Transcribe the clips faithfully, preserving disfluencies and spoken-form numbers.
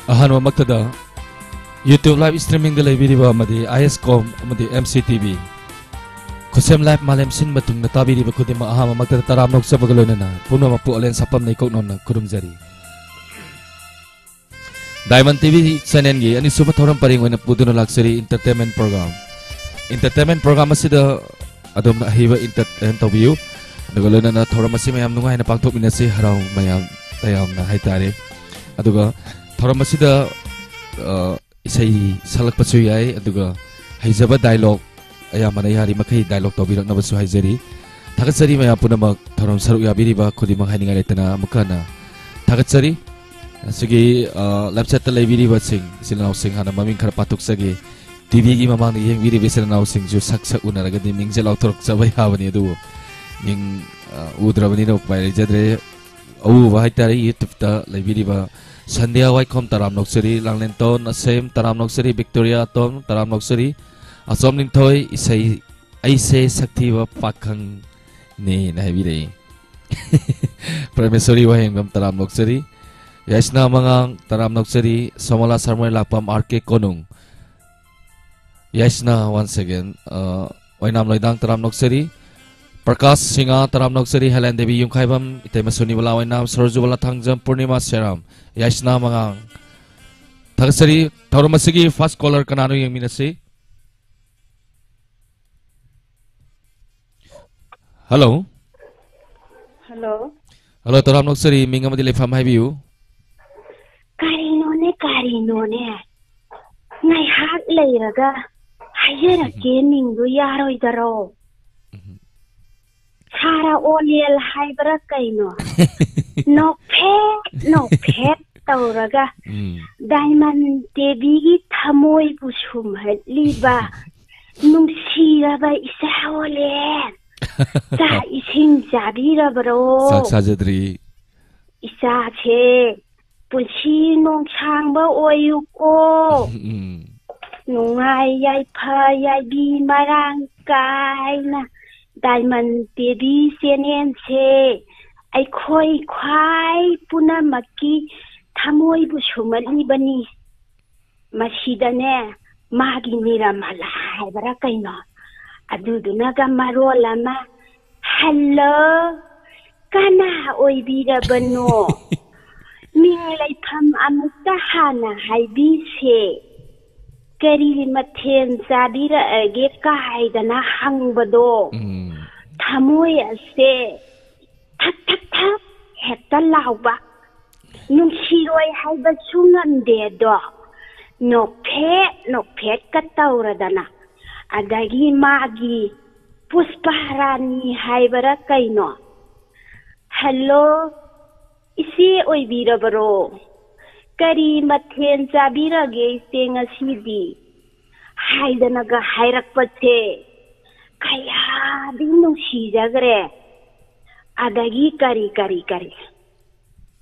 ꯑꯍꯥꯟꯕꯃꯛꯇꯗ YouTube live streamingꯗ ꯂꯩꯕꯤꯔꯤꯕ ꯑꯃꯗꯤ ISCOM ꯑꯃꯗꯤ MCTV ꯈꯨꯠꯁꯦꯝ live ꯃꯥꯂꯦꯝ ꯁꯤꯟꯕ ꯊꯨꯡꯅ ꯇꯥꯕꯤꯔꯤꯕ ꯈꯨꯗꯤꯡꯃꯛ ꯑꯍꯥꯟꯕꯃꯛꯇꯗ ꯇꯔꯥꯝ ꯅꯣꯛꯆꯕꯒ ꯂꯣꯏꯅꯅ ꯄꯨꯝꯅꯃꯛꯄꯨ ꯑꯂꯦꯟ ꯁꯥꯄꯝꯅ ꯏꯀꯣꯛ ꯅꯣꯟꯅ ꯈꯨꯔꯨꯝꯖꯔꯤ꯫ Diamond TV channelꯒꯤ ꯑꯅꯤꯁꯨꯕ ꯊꯧꯔꯝ ꯄꯔꯦꯡ ꯑꯣꯏꯅ ꯄꯨꯗꯨꯅ ꯂꯥꯛꯆꯔꯤ entertainment program꯫ Entertainment program ꯑꯁꯤꯗ ꯑꯗꯨꯝ ꯑꯍꯩꯕ entertain ꯇꯧꯕꯤꯌꯨ꯫ ꯑꯗꯨꯒ ꯂꯣꯏꯅꯅ ꯊꯧꯔꯝ ꯑꯁꯤ ꯃꯌꯥꯝ ꯅꯨꯡꯉꯥꯏꯅ ꯄꯥꯡꯊꯣꯛꯃꯤꯟꯅꯁꯤ, ꯍꯔꯥꯎ ꯃꯌꯥꯝ ꯇꯌꯥꯝꯅ ꯍꯥꯏꯇꯥꯔꯦ꯫ ꯑꯗꯨꯒ ꯊꯧꯔꯝ ꯑꯁꯤꯗ, ꯑ, ꯏꯁꯩ ꯁꯛꯂꯛꯄꯁꯨ ꯌꯥꯏ, ꯑꯗꯨꯒ ꯍꯩꯖꯕ dialogue ꯑꯌꯥꯝꯕꯅ ꯌꯥꯔꯤꯃꯈꯩ dialogue ꯇꯧꯕꯤꯔꯛꯅꯕꯁꯨ ꯍꯥꯏꯖꯔꯤ꯫ ꯊꯥꯒꯠꯆꯔꯤ ꯃꯌꯥꯝ ꯄꯨꯝꯅꯃꯛ ꯊꯧꯔꯝ ꯁꯔꯨꯛ ꯌꯥꯕꯤꯔꯤꯕ ꯈꯨꯗꯤꯡꯃꯛ ꯍꯥꯏꯅꯤꯡꯉꯥꯏ ꯂꯩꯇꯅ ꯑꯃꯨꯛꯀ ꯍꯟꯅ ꯊꯥꯒꯠꯆꯔꯤ꯫ ꯑꯁꯤꯒꯤ, ꯑ, live chatꯇ ꯂꯩꯕꯤꯔꯤꯕꯁꯤꯡ ꯏꯆꯤꯜ ꯏꯅꯥꯎꯁꯤꯡ ꯍꯥꯟꯅ ꯃꯃꯤꯡ ꯈꯔ ꯄꯥꯊꯣꯛꯆꯒꯦ꯫ TVꯒꯤ ꯃꯃꯥꯡꯗ ꯌꯦꯡꯕꯤꯔꯤꯕ ꯏꯆꯤꯜ ꯏꯅꯥꯎꯁꯤꯡꯁꯨ ꯁꯛ ꯁꯛ ꯎꯅꯔꯒꯗꯤ ꯃꯤꯡꯁꯦ ꯂꯥꯎꯊꯣꯔꯛꯆꯕ ꯌꯥꯕꯅꯤ, ꯑꯗꯨꯕꯨ ꯃꯤꯡ, ꯑ, ꯎꯗ꯭ꯔꯕꯅꯤꯅ ꯎꯄꯥꯏ ꯂꯩꯖꯗ꯭ꯔꯦ꯫ ꯑꯎꯕ ꯍꯥꯏꯇꯥꯔꯦ, YouTubeꯇ ꯂꯩꯕꯤꯔꯤꯕ ꯁꯟꯙ꯭ꯌꯥ ꯋꯥꯏꯈꯣꯝ ꯇꯔꯥꯝ ꯅꯣꯛꯆꯔꯤ, ꯂꯥꯡꯂꯦꯟꯇꯣꯟ ꯑꯁꯦꯝ ꯇꯔꯥꯝ ꯅꯣꯛꯆꯔꯤ, ꯕꯤꯛꯇꯣꯔꯤꯌꯥ ꯇꯣꯝ ꯇꯔꯥꯝ ꯅꯣꯛꯆꯔꯤ, ꯑꯆꯣꯝ ꯅꯤꯡꯊꯣꯏ ꯏꯁꯩ ꯑꯩꯁꯦ ꯁꯛꯊꯤꯕ ꯄꯥꯈꯪꯅꯦꯅ ꯍꯥꯏꯕꯤꯔꯛꯏ꯫ ꯄ꯭ꯔꯃꯦꯁꯣꯔꯤ ꯋꯥꯍꯦꯡꯕꯝ ꯇꯔꯥꯝ ꯅꯣꯛꯆꯔꯤ, ꯌꯥꯏꯁꯅꯥ ꯃꯉꯥꯡ ꯇꯔꯥꯝ ꯅꯣꯛꯆꯔꯤ, ꯁꯣꯃꯣꯂꯥ ꯁꯔꯃꯣꯏ ꯂꯥꯛꯄꯝ, RK ꯀꯣꯅꯨꯡ, ꯌꯥꯏꯁꯅꯥ once again, ꯑ, ꯑꯣꯏꯅꯥꯝ ꯂꯣꯏꯗꯥꯡ ꯇꯔꯥꯝ ꯅꯣꯛꯆꯔꯤ, ꯄ꯭ꯔꯀꯥꯁ ꯁꯤꯡꯍ ꯇꯔꯥꯝ ꯅꯣꯛꯆꯔꯤ, ꯍꯦꯂꯦꯟ ꯗꯦꯕꯤ ꯌꯨꯝꯈꯥꯏꯕꯝ, ꯏꯇꯩꯃ ꯁꯨꯅꯤꯕꯂꯥ ꯑꯣꯏꯅꯥꯝ, ꯁꯣꯔꯖꯨꯕꯂꯥ ꯊꯥꯡꯖꯝ, ꯄꯨꯔꯅꯤꯃꯥ ꯁꯦꯔꯥꯝ, ꯌꯥꯏꯁꯅꯥ ꯃꯉꯥꯡ꯫ ꯊꯥꯒꯠꯆꯔꯤ꯫ ꯊꯧꯔꯝ ꯑꯁꯤꯒꯤ first caller ꯀꯅꯥꯅꯣ ꯌꯦꯡꯃꯤꯟꯅꯁꯤ꯫ Hello꯫ Hello꯫ Hello, ꯇꯔꯥꯝ ꯅꯣꯛꯆꯔꯤ, ꯃꯤꯡ ꯑꯃꯗꯤ ꯂꯩꯐꯝ ꯍꯥꯏꯕꯤꯌꯨ꯫ ꯀꯔꯤꯅꯣꯅꯦ, ꯀꯔꯤꯅꯣꯅꯦ? ꯉꯥꯏꯍꯥꯛ ꯂꯩꯔꯒ ꯍꯥꯏꯖꯔꯛꯀꯦ, ꯃꯤꯡꯗꯨ ꯌꯥꯔꯣꯏꯗꯔꯣ? ꯎꯝ꯫ ꯁꯥꯔ ꯑꯣꯂꯦꯜ ꯍꯥꯏꯕ꯭ꯔꯥ ꯀꯩꯅꯣ? ꯅꯣꯛꯐꯦꯠ, ꯅꯣꯛꯐꯦꯠ ꯇꯧꯔꯒ ꯎꯝ꯫ ꯗꯥꯏꯃꯟ ꯗꯦꯕꯤꯒꯤ ꯊꯃꯣꯏꯕꯨ ꯁꯨꯝꯍꯠꯂꯤꯕ ꯅꯨꯡꯁꯤꯔꯕ ꯏꯆꯥ ꯑꯣꯂꯦꯜ, ꯆꯥꯛ ꯏꯁꯤꯡ ꯆꯥꯕꯤꯔꯕ꯭ꯔꯣ? ꯆꯥꯛ ꯆꯥꯖꯗ꯭ꯔꯤ꯫ ꯏꯆꯥꯁꯦ ꯄꯨꯟꯁꯤ ꯅꯣꯡꯁꯥꯡꯕ ꯑꯣꯏꯌꯨꯀꯣ꯫ ꯎꯝ꯫ ꯅꯨꯡꯉꯥꯏ ꯌꯥꯏꯐ ꯌꯥꯏꯕꯤ ꯃꯔꯥꯡ ꯀꯥꯏꯅ ꯗꯥꯏꯃꯟ ꯇꯤꯚꯤ ꯆꯦꯅꯦꯜꯁꯦ ꯑꯩꯈꯣꯏ ꯈ꯭ꯋꯥꯏ ꯄꯨꯝꯅꯃꯛꯀꯤ ꯊꯃꯣꯏꯕꯨ ꯁꯨꯝꯍꯠꯂꯤꯕꯅꯤ꯫ ꯃꯁꯤꯗꯅꯦ, ꯃꯥꯒꯤ ꯅꯤꯔꯃꯂꯥ ꯍꯥꯏꯕꯔꯥ ꯀꯩꯅꯣ, ꯑꯗꯨꯗꯨꯅꯒ ꯃꯔꯣꯜ ꯑꯃ, "ꯍꯜꯂꯣ, ꯀꯅꯥ ꯑꯣꯏꯕꯤꯔꯕꯅꯣ? ꯃꯤꯡ ꯂꯩꯐꯝ ꯑꯃꯨꯛꯇ ꯍꯥꯟꯅ ꯍꯥꯏꯕꯤꯁꯦ꯫ ꯀꯔꯤ ꯃꯊꯦꯜ ꯆꯥꯕꯤꯔꯛꯑꯒꯦ?" ꯀꯥꯏꯗꯅ ꯍꯪꯕꯗꯣ, ꯎꯝ꯫ ꯊꯃꯣꯏ ꯑꯁꯦ ꯊꯛ ꯊꯛ ꯊꯛ ꯍꯦꯛꯇ ꯂꯥꯎꯕ, ꯅꯨꯡꯁꯤꯔꯣꯏ ꯍꯥꯏꯕꯁꯨ ꯉꯝꯗꯦ ꯑꯗꯣ, ꯅꯣꯛꯐꯦꯠ ꯅꯣꯛꯐꯦꯠꯀ ꯇꯧꯔꯗꯅ, ꯑꯗꯒꯤ ꯃꯥꯒꯤ ꯄꯨꯁꯄꯥ ꯔꯥꯅꯤ ꯍꯥꯏꯕꯔꯥ ꯀꯩꯅꯣ, "ꯍꯜꯂꯣ, ꯏꯆꯦ ꯑꯣꯏꯕꯤꯔꯕꯔꯣ? ꯀꯔꯤ ꯃꯊꯦꯜ ꯆꯥꯕꯤꯔꯒꯦ ꯏꯆꯦ ꯉꯁꯤꯗꯤ?" ꯍꯥꯏꯗꯅꯒ ꯍꯥꯏꯔꯛꯄꯁꯦ ꯀꯌꯥꯗꯤ ꯅꯨꯡꯁꯤꯖꯈ꯭ꯔꯦ꯫ ꯑꯗꯒꯤ ꯀꯔꯤ ꯀꯔꯤ ꯀꯔꯤ,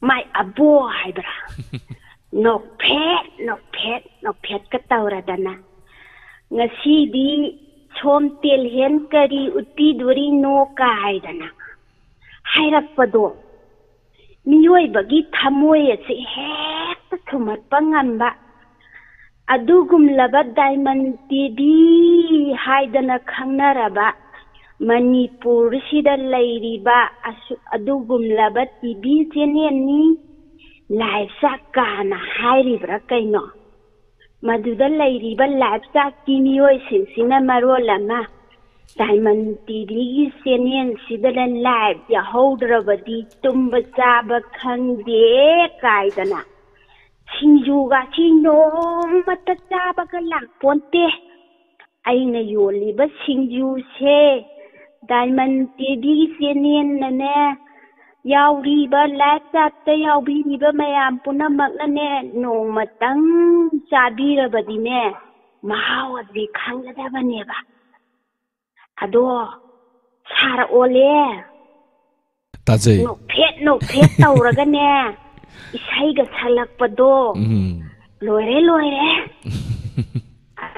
ꯃꯥꯏ ꯑꯕꯣ ꯍꯥꯏꯕ꯭ꯔꯥ, ꯅꯣꯛꯐꯦꯠ ꯅꯣꯛꯐꯦꯠ ꯅꯣꯛꯐꯦꯠꯀ ꯇꯧꯔꯗꯅ, "ꯉꯁꯤꯗꯤ ꯁꯣꯝ ꯇꯦꯜꯍꯦꯟ ꯀꯔꯤ ꯎꯠꯄꯤꯗꯣꯔꯤꯅꯣ?" ꯀꯥꯏꯗꯅ ꯍꯥꯏꯔꯛꯄꯗꯣ, ꯃꯤꯑꯣꯏꯕꯒꯤ ꯊꯃꯣꯏ ꯑꯁꯤ ꯍꯦꯛꯇ ꯊꯨꯝꯍꯠꯄ ꯉꯝꯕ ꯑꯗꯨꯒꯨꯝꯂꯕ ꯗꯥꯏꯃꯟ ꯇꯤꯚꯤ ꯍꯥꯏꯗꯅ ꯈꯪꯅꯔꯕ ꯃꯅꯤꯄꯨꯔꯁꯤꯗ ꯂꯩꯔꯤꯕ ꯑꯁꯨ-, ꯑꯗꯨꯒꯨꯝꯂꯕ ꯇꯤꯚꯤ ꯆꯦꯅꯦꯜꯅꯤ ꯂꯥꯏꯞ ꯆꯥꯛ ꯀꯥꯅ ꯍꯥꯏꯔꯤꯕ꯭ꯔꯥ ꯀꯩꯅꯣ? ꯃꯗꯨꯗ ꯂꯩꯔꯤꯕ ꯂꯥꯏꯞ ꯆꯥꯛꯀꯤ ꯃꯤꯑꯣꯏꯁꯤꯡꯁꯤꯅ ꯃꯔꯣꯜ ꯑꯃ ꯗꯥꯏꯃꯟ ꯇꯤꯚꯤꯒꯤ ꯆꯦꯅꯦꯜꯁꯤꯗꯅ ꯂꯥꯏꯞ ꯌꯥꯍꯧꯗ꯭ꯔꯕꯗꯤ ꯇꯨꯝꯕ ꯆꯥꯕ ꯈꯪꯗꯦ ꯀꯥꯏꯗꯅ ꯁꯤꯡꯖꯨꯒꯁꯤ ꯅꯣꯡꯃꯇ ꯆꯥꯕꯒ ꯂꯥꯛꯄꯣꯟꯇꯦ꯫ ꯑꯩꯅ ꯌꯣꯜꯂꯤꯕ ꯁꯤꯡꯖꯨꯁꯦ ꯗꯥꯏꯃꯟ ꯇꯤꯚꯤꯒꯤ ꯆꯦꯅꯦꯜꯅꯅꯦ, ꯌꯥꯎꯔꯤꯕ ꯂꯥꯏꯞ ꯆꯥꯠꯇ ꯌꯥꯎꯕꯤꯔꯤꯕ ꯃꯌꯥꯝ ꯄꯨꯝꯅꯃꯛꯅꯅꯦ, ꯅꯣꯡꯃꯇꯪ ꯆꯥꯕꯤꯔꯕꯗꯤꯅꯦ, ꯃꯍꯥꯎ ꯑꯗꯨꯗꯤ ꯈꯪꯒꯗꯕꯅꯦꯕ꯫ ꯑꯗꯣ ꯁꯥꯔ ꯑꯣꯜꯂꯦ, ꯇꯥꯖꯩ꯫ ꯅꯣꯛꯐꯦꯠ ꯅꯣꯛꯐꯦꯠ ꯇꯧꯔꯒꯅꯦ, ꯏꯁꯩꯒ ꯁꯛꯂꯛꯄꯗꯣ, ꯎꯝ꯫ ꯂꯣꯏꯔꯦ, ꯂꯣꯏꯔꯦ꯫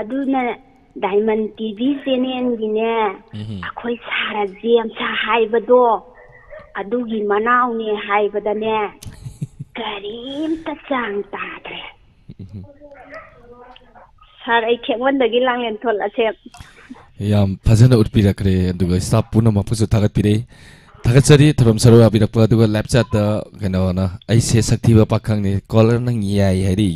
ꯑꯗꯨꯅ ꯗꯥꯏꯃꯟ ꯇꯤꯚꯤ ꯆꯦꯅꯦꯜꯒꯤꯅꯦ, ꯎꯝ꯫ ꯑꯩꯈꯣꯏ ꯁꯥꯔ ꯖꯦꯝꯁ ꯍꯥꯏꯕꯗꯣ, ꯑꯗꯨꯒꯤ ꯃꯅꯥꯎꯅꯦ ꯍꯥꯏꯕꯗꯅꯦ, ꯀꯔꯤꯝꯇ ꯆꯥꯡ ꯇꯥꯗ꯭ꯔꯦ꯫ ꯁꯥꯔ, ꯑꯩ ꯈꯦꯛꯃꯟꯗꯒꯤ ꯂꯥꯡꯂꯦꯟꯊꯣꯟ ꯑꯁꯦ꯫ ꯌꯥꯝ ꯐꯖꯅ ꯎꯠꯄꯤꯔꯛꯈ꯭ꯔꯦ, ꯑꯗꯨꯒ staff ꯄꯨꯝꯅꯃꯛꯄꯨꯁꯨ ꯊꯥꯒꯠꯄꯤꯔꯦ꯫ ꯊꯥꯒꯠꯆꯔꯤ ꯊꯧꯔꯝ ꯁꯔꯨꯛ ꯌꯥꯕꯤꯔꯛꯄ꯫ ꯑꯗꯨꯒ live chat ꯇ ꯀꯩꯅꯣꯅ, "ꯑꯩꯁꯦ ꯁꯛ ꯊꯤꯕ ꯄꯥꯈꯪꯅꯤ, caller ꯅꯪ ꯌꯥꯏ" ꯍꯥꯏꯔꯤ꯫